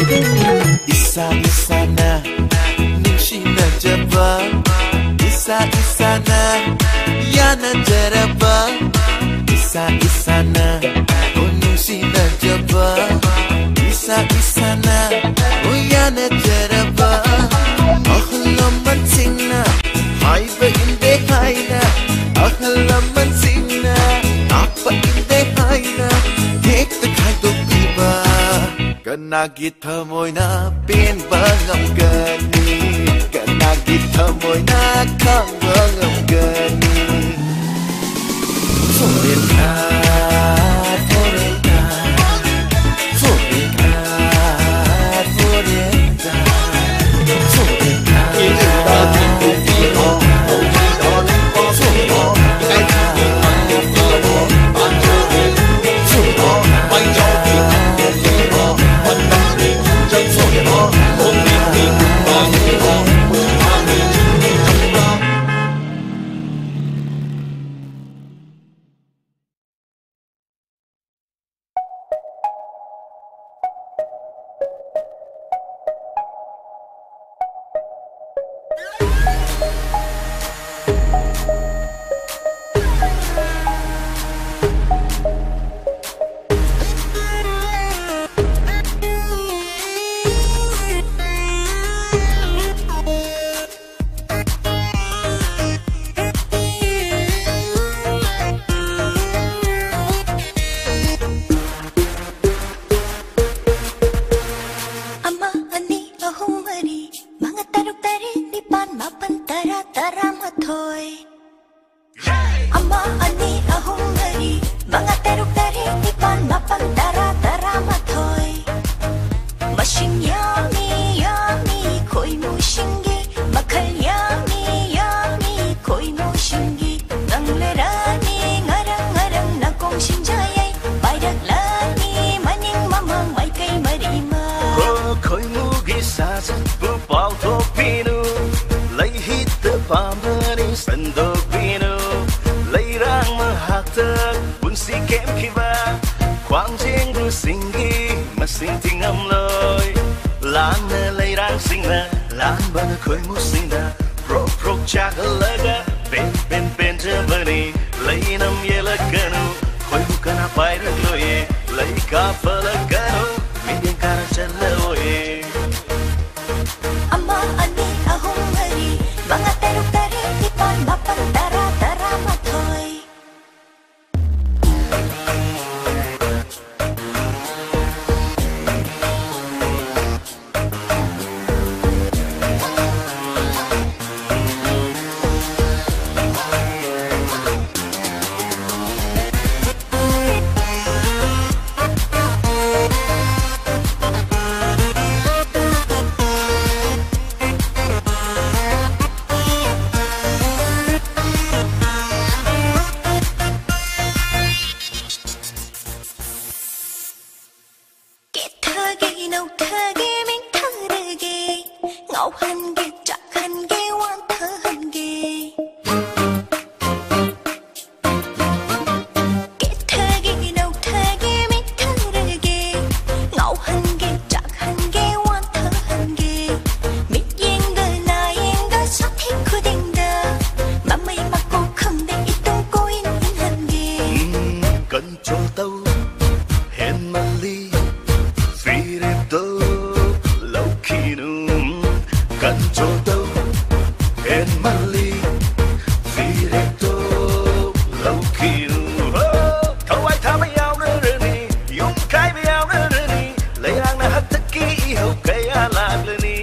ꯏꯁꯥ ꯏꯁꯥꯅ ꯅꯨꯡꯁꯤꯅꯖꯕ, ꯏꯁꯥ ꯏꯁꯥꯅ ꯌꯥꯅꯖꯔꯕ, ꯏꯁꯥ ꯏꯁꯥꯅ ꯅꯨꯡꯁꯤꯅꯖꯕ, ꯏꯁꯥ ꯏꯁꯥꯅ ꯌꯥꯅꯖꯔꯕ꯫ ꯑꯍꯜ ꯂꯃꯟꯁꯤꯡꯅ ꯍꯥꯏꯕ ꯏꯟꯗꯦ ꯍꯥꯏꯅ, ꯑꯍꯜ ꯂꯃꯟꯁꯤꯡꯅ ꯇꯥꯛꯄ ꯏꯟꯗꯦ ꯍꯥꯏꯅ ꯍꯦꯛꯇ ꯈꯥꯏꯗꯣꯛꯄꯤꯕ꯫ ꯀꯅꯥꯒꯤ ꯊꯃꯣꯏꯅ ꯄꯦꯟꯕ ꯉꯝꯒꯅꯤ? ꯀꯅꯥꯒꯤ ꯊꯃꯣꯏꯅ ꯈꯪꯕ ꯉꯝꯒꯅꯤ? Foreigner, foreigner, foreigner, foreigner. ꯑꯃ, ꯑꯅꯤ, ꯑꯍꯨꯝ, ꯃꯔꯤ, ꯃꯉꯥ, ꯇꯔꯨꯛ, ꯇꯔꯦꯠ, ꯅꯤꯄꯥꯟ, ꯃꯥꯄꯟ, ꯇꯔꯥ, ꯇꯔꯥꯃꯥꯊꯣꯏ꯫ ꯑꯃ, ꯑꯅꯤ, ꯑꯍꯨꯝ, ꯃꯔꯤ, ꯃꯉꯥ, ꯇꯔꯨꯛ, ꯇꯔꯦꯠ, ꯅꯤꯄꯥꯟ, ꯃꯥꯄꯟ, ꯇꯔꯥ, ꯇꯔꯥꯃꯥꯊꯣꯏ꯫ ꯃꯁꯤꯡ ꯌꯥꯝꯃꯤ, ꯌꯥꯝꯃꯤ, ꯈꯣꯏꯃꯨꯁꯤꯡꯒꯤ ꯃꯈꯜ ꯌꯥꯝꯃꯤ, ꯌꯥꯝꯃꯤ, ꯈꯣꯏꯃꯨꯁꯤꯡꯒꯤ ꯉꯪꯂꯔꯥꯅꯤ ꯉꯔꯪ ꯉꯔꯪ ꯅꯥꯀꯣꯡ ꯁꯤꯡꯖꯥꯌꯩ ꯄꯥꯏꯔꯛꯂꯅꯤ ꯃꯅꯤꯡ ꯃꯃꯥꯡ ꯃꯥꯏꯀꯩ ꯃꯔꯤꯃꯛ꯫ ꯈꯣꯏꯃꯨꯒꯤ ꯁꯥꯖꯠꯄꯨ ꯄꯥꯎꯊꯣꯛꯄꯤꯅꯨ, ꯂꯩꯍꯤꯠꯇ ꯄꯥꯝꯕꯅꯤ ꯁꯟꯗꯣꯛꯄꯤꯅꯨ꯫ ꯂꯩꯔꯥꯡ ꯃꯍꯥꯛꯇ ꯄꯨꯟꯁꯤ ꯀꯦꯝꯈꯤꯕ ꯈ꯭ꯋꯥꯡꯖꯦꯡꯕꯨꯁꯤꯡꯒꯤ ꯃꯁꯤꯡ ꯊꯤꯉꯝꯂꯣꯏ꯫ ꯂꯥꯟꯅ ꯂꯩꯔꯥꯡꯁꯤꯡꯅ ꯂꯥꯟꯕꯅ ꯈꯣꯏꯃꯨꯁꯤꯡꯅ ꯄ꯭ꯔꯣꯛ ꯄ꯭ꯔꯣꯛ ꯆꯥꯛꯍꯜꯂꯒ ꯄꯦꯟ ꯄꯦꯟ ꯄꯦꯟꯖꯕꯅꯤ꯫ ꯂꯩꯅꯝ ꯌꯦꯜꯂꯛꯀꯅꯨ, ꯈꯣꯏꯃꯨ ꯀꯅꯥ ꯄꯥꯏꯔꯛꯂꯣꯏꯌꯦ꯫ ꯂꯩ ꯀꯥꯞꯄꯂꯛꯀꯅꯨ, ꯃꯤꯠꯌꯦꯡ ꯀꯥꯔ ꯆꯠꯂꯣꯏꯌꯦ꯫ ꯑꯃ, ꯑꯅꯤ, ꯑꯍꯨꯝ, ꯃꯔꯤ, ꯃꯉꯥ, ꯇꯔꯨꯛ, ꯇꯔꯦꯠ, ꯅꯤꯄꯥꯜ, ꯃꯥꯄꯜ, ꯇꯔꯥ, ꯇꯔꯥꯃꯥꯊꯣꯏ꯫ ꯀꯦꯊꯒꯦ, ꯅꯧꯊꯒꯦ, ꯃꯤꯡꯊꯔꯒꯦ, ꯉꯥꯎꯍꯟꯒꯦ, ꯆꯥꯛꯍꯟꯒꯦ, ꯋꯥꯟꯊꯍꯟꯒꯦ꯫ ꯀꯦꯊꯒꯦ, ꯅꯧꯊꯒꯦ, ꯃꯤꯡꯊꯔꯒꯦ, ꯉꯥꯎꯍꯟꯒꯦ, ꯆꯥꯛꯍꯟꯒꯦ, ꯋꯥꯟꯊꯍꯟꯒꯦ꯫ ꯃꯤꯠꯌꯦꯡꯒ ꯅꯥꯌꯦꯡꯒ ꯁꯥꯊꯤ ꯈꯨꯗꯤꯡꯗ ꯃꯃꯩ ꯃꯀꯣꯛ ꯈꯪꯗꯦ ꯏꯇꯨꯡ ꯀꯣꯏꯅ ꯏꯟꯍꯟꯒꯦ꯫ ꯎꯝ, control ꯇꯧ, ꯍꯦꯟꯃꯜꯂꯤ꯫ ꯐꯤꯔꯦꯞꯇꯣ ꯂꯧꯈꯤꯅꯨ, control ꯇꯧ, ꯍꯦꯟꯃꯜꯂꯤ꯫ ꯐꯤꯔꯦꯞꯇꯣ ꯂꯧꯈꯤꯅꯨ꯫ ꯍꯣ! ꯊꯋꯥꯏ ꯊꯥꯕ ꯌꯥꯎꯅꯔꯅꯤ, ꯌꯨꯝ ꯀꯥꯏꯕ ꯌꯥꯎꯅꯔꯅꯤ꯫ ꯂꯩꯔꯥꯡꯅ ꯍꯟꯗꯛꯀꯤ ꯏꯍꯧ ꯀꯌꯥ ꯂꯥꯛꯂꯅꯤ꯫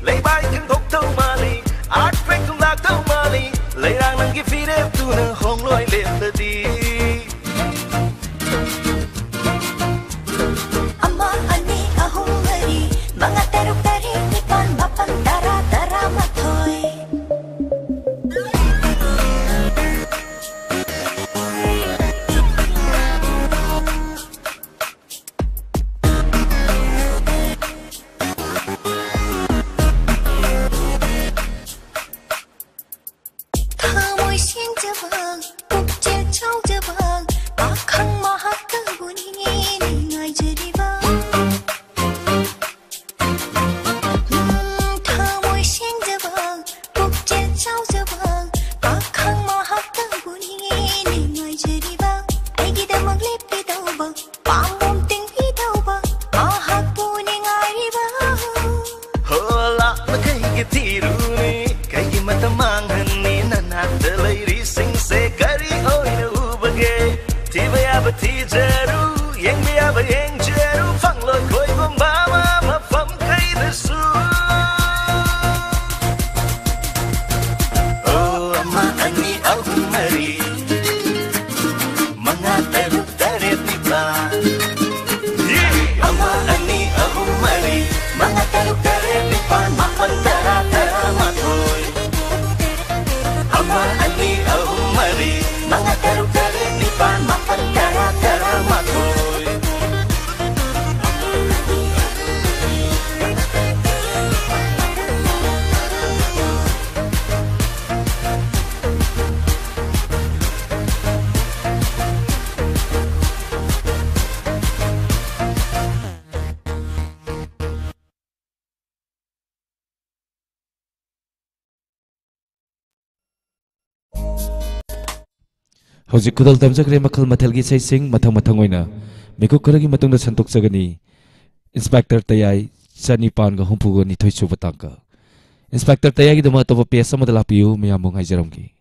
ꯂꯩꯃꯥꯏ ꯊꯦꯡꯗꯣꯛꯇꯧ ꯃꯥꯜꯂꯤ, earthquake ꯗꯨꯝ ꯂꯥꯛꯇꯧ ꯃꯥꯜꯂꯤ꯫ ꯂꯩꯔꯥꯡ ꯅꯪꯒꯤ ꯐꯤꯔꯦꯞꯇꯨꯅ ꯍꯣꯡꯂꯣꯏ ꯂꯦꯞꯂꯗꯤ꯫ ꯑꯃ, ꯑꯅꯤ, ꯑꯍꯨꯝ, ꯃꯔꯤ, ꯃꯉꯥ, ꯇꯔꯨꯛ, ꯇꯔꯦꯠ, ꯅꯤꯄꯥꯜ, ꯃꯥꯄꯜ, ꯇꯔꯥ, ꯇꯔꯥꯃꯥꯊꯣꯏ꯫ ꯊꯃꯣꯏ ꯁꯦꯡꯖꯕ ꯊꯤꯔꯨꯅꯤ, ꯀꯩꯒꯤ ꯃꯇꯝ ꯃꯥꯡꯍꯟꯅꯤ? ꯅꯅꯥꯛꯇ ꯂꯩꯔꯤꯁꯤꯡꯁꯦ ꯀꯔꯤ ꯑꯣꯏꯅ ꯎꯕꯒꯦ? ꯊꯤꯕ ꯌꯥꯕ ꯊꯤꯖꯔꯨ, ꯌꯦꯡꯕ ꯌꯥꯕ ꯌꯦꯡꯖꯔꯨ, ꯐꯪꯂꯣꯏ ꯈꯣꯏꯕꯨꯝꯕ ꯑꯃ ꯃꯐꯝ ꯀꯩꯗꯁꯨ꯫ ꯑꯣ, ꯑꯃ, ꯑꯅꯤ, ꯑꯍꯨꯝ, ꯃꯔꯤ, ꯃꯉꯥ, ꯇꯔꯨꯛ, ꯇꯔꯦꯠ, ꯅꯤꯄꯥꯜ꯫ ꯑꯃ, ꯑꯅꯤ, ꯑꯍꯨꯝ, ꯃꯔꯤ, ꯃꯉꯥ, ꯇꯔꯨꯛ, ꯇꯔꯦꯠ, ꯅꯤꯄꯥꯜ, ꯃꯥꯄꯜ, ꯇꯔꯥ, ꯇꯔꯥꯃꯥꯊꯣꯏ꯫ ꯑꯃ, ꯑꯅꯤ, ꯑꯍꯨꯝ, ꯃꯔꯤ, ꯃꯉꯥ, ꯇꯔꯨꯛ, ꯇꯔꯦꯠ, ꯅꯤꯄꯥꯜ, ꯃꯥꯄꯜ, ꯇꯔꯥ, ꯇꯔꯥꯃꯥꯊꯣꯏ꯫ ꯍꯧꯖꯤꯛ ꯈꯨꯗꯣꯜ ꯇꯝꯖꯈ꯭ꯔꯦ ꯃꯈꯜ ꯃꯊꯦꯜꯒꯤ ꯏꯁꯩꯁꯤꯡ꯫ ꯃꯊꯪ ꯃꯊꯪ ꯑꯣꯏꯅ ꯃꯤꯀꯨꯞ ꯈꯔꯒꯤ ꯃꯇꯨꯡꯗ ꯁꯟꯗꯣꯛꯆꯒꯅꯤ꯫ ꯏꯟꯁꯄꯦꯛꯇꯔ ꯇꯌꯥꯏ, ꯆꯅꯤꯄꯥꯟꯒ ꯍꯨꯝꯐꯨꯒ ꯅꯤꯊꯣꯏ ꯁꯨꯕ ꯇꯥꯡꯀꯛ꯫ ꯏꯟꯁꯄꯦꯛꯇꯔ ꯇꯌꯥꯏꯒꯤꯗꯃꯛ ꯑꯇꯣꯞꯄ ꯄꯦꯖ ꯑꯃꯗ ꯂꯥꯛꯄꯤꯌꯨ, ꯃꯌꯥꯝꯕꯨ ꯉꯥꯏꯖꯔꯝꯒꯦ꯫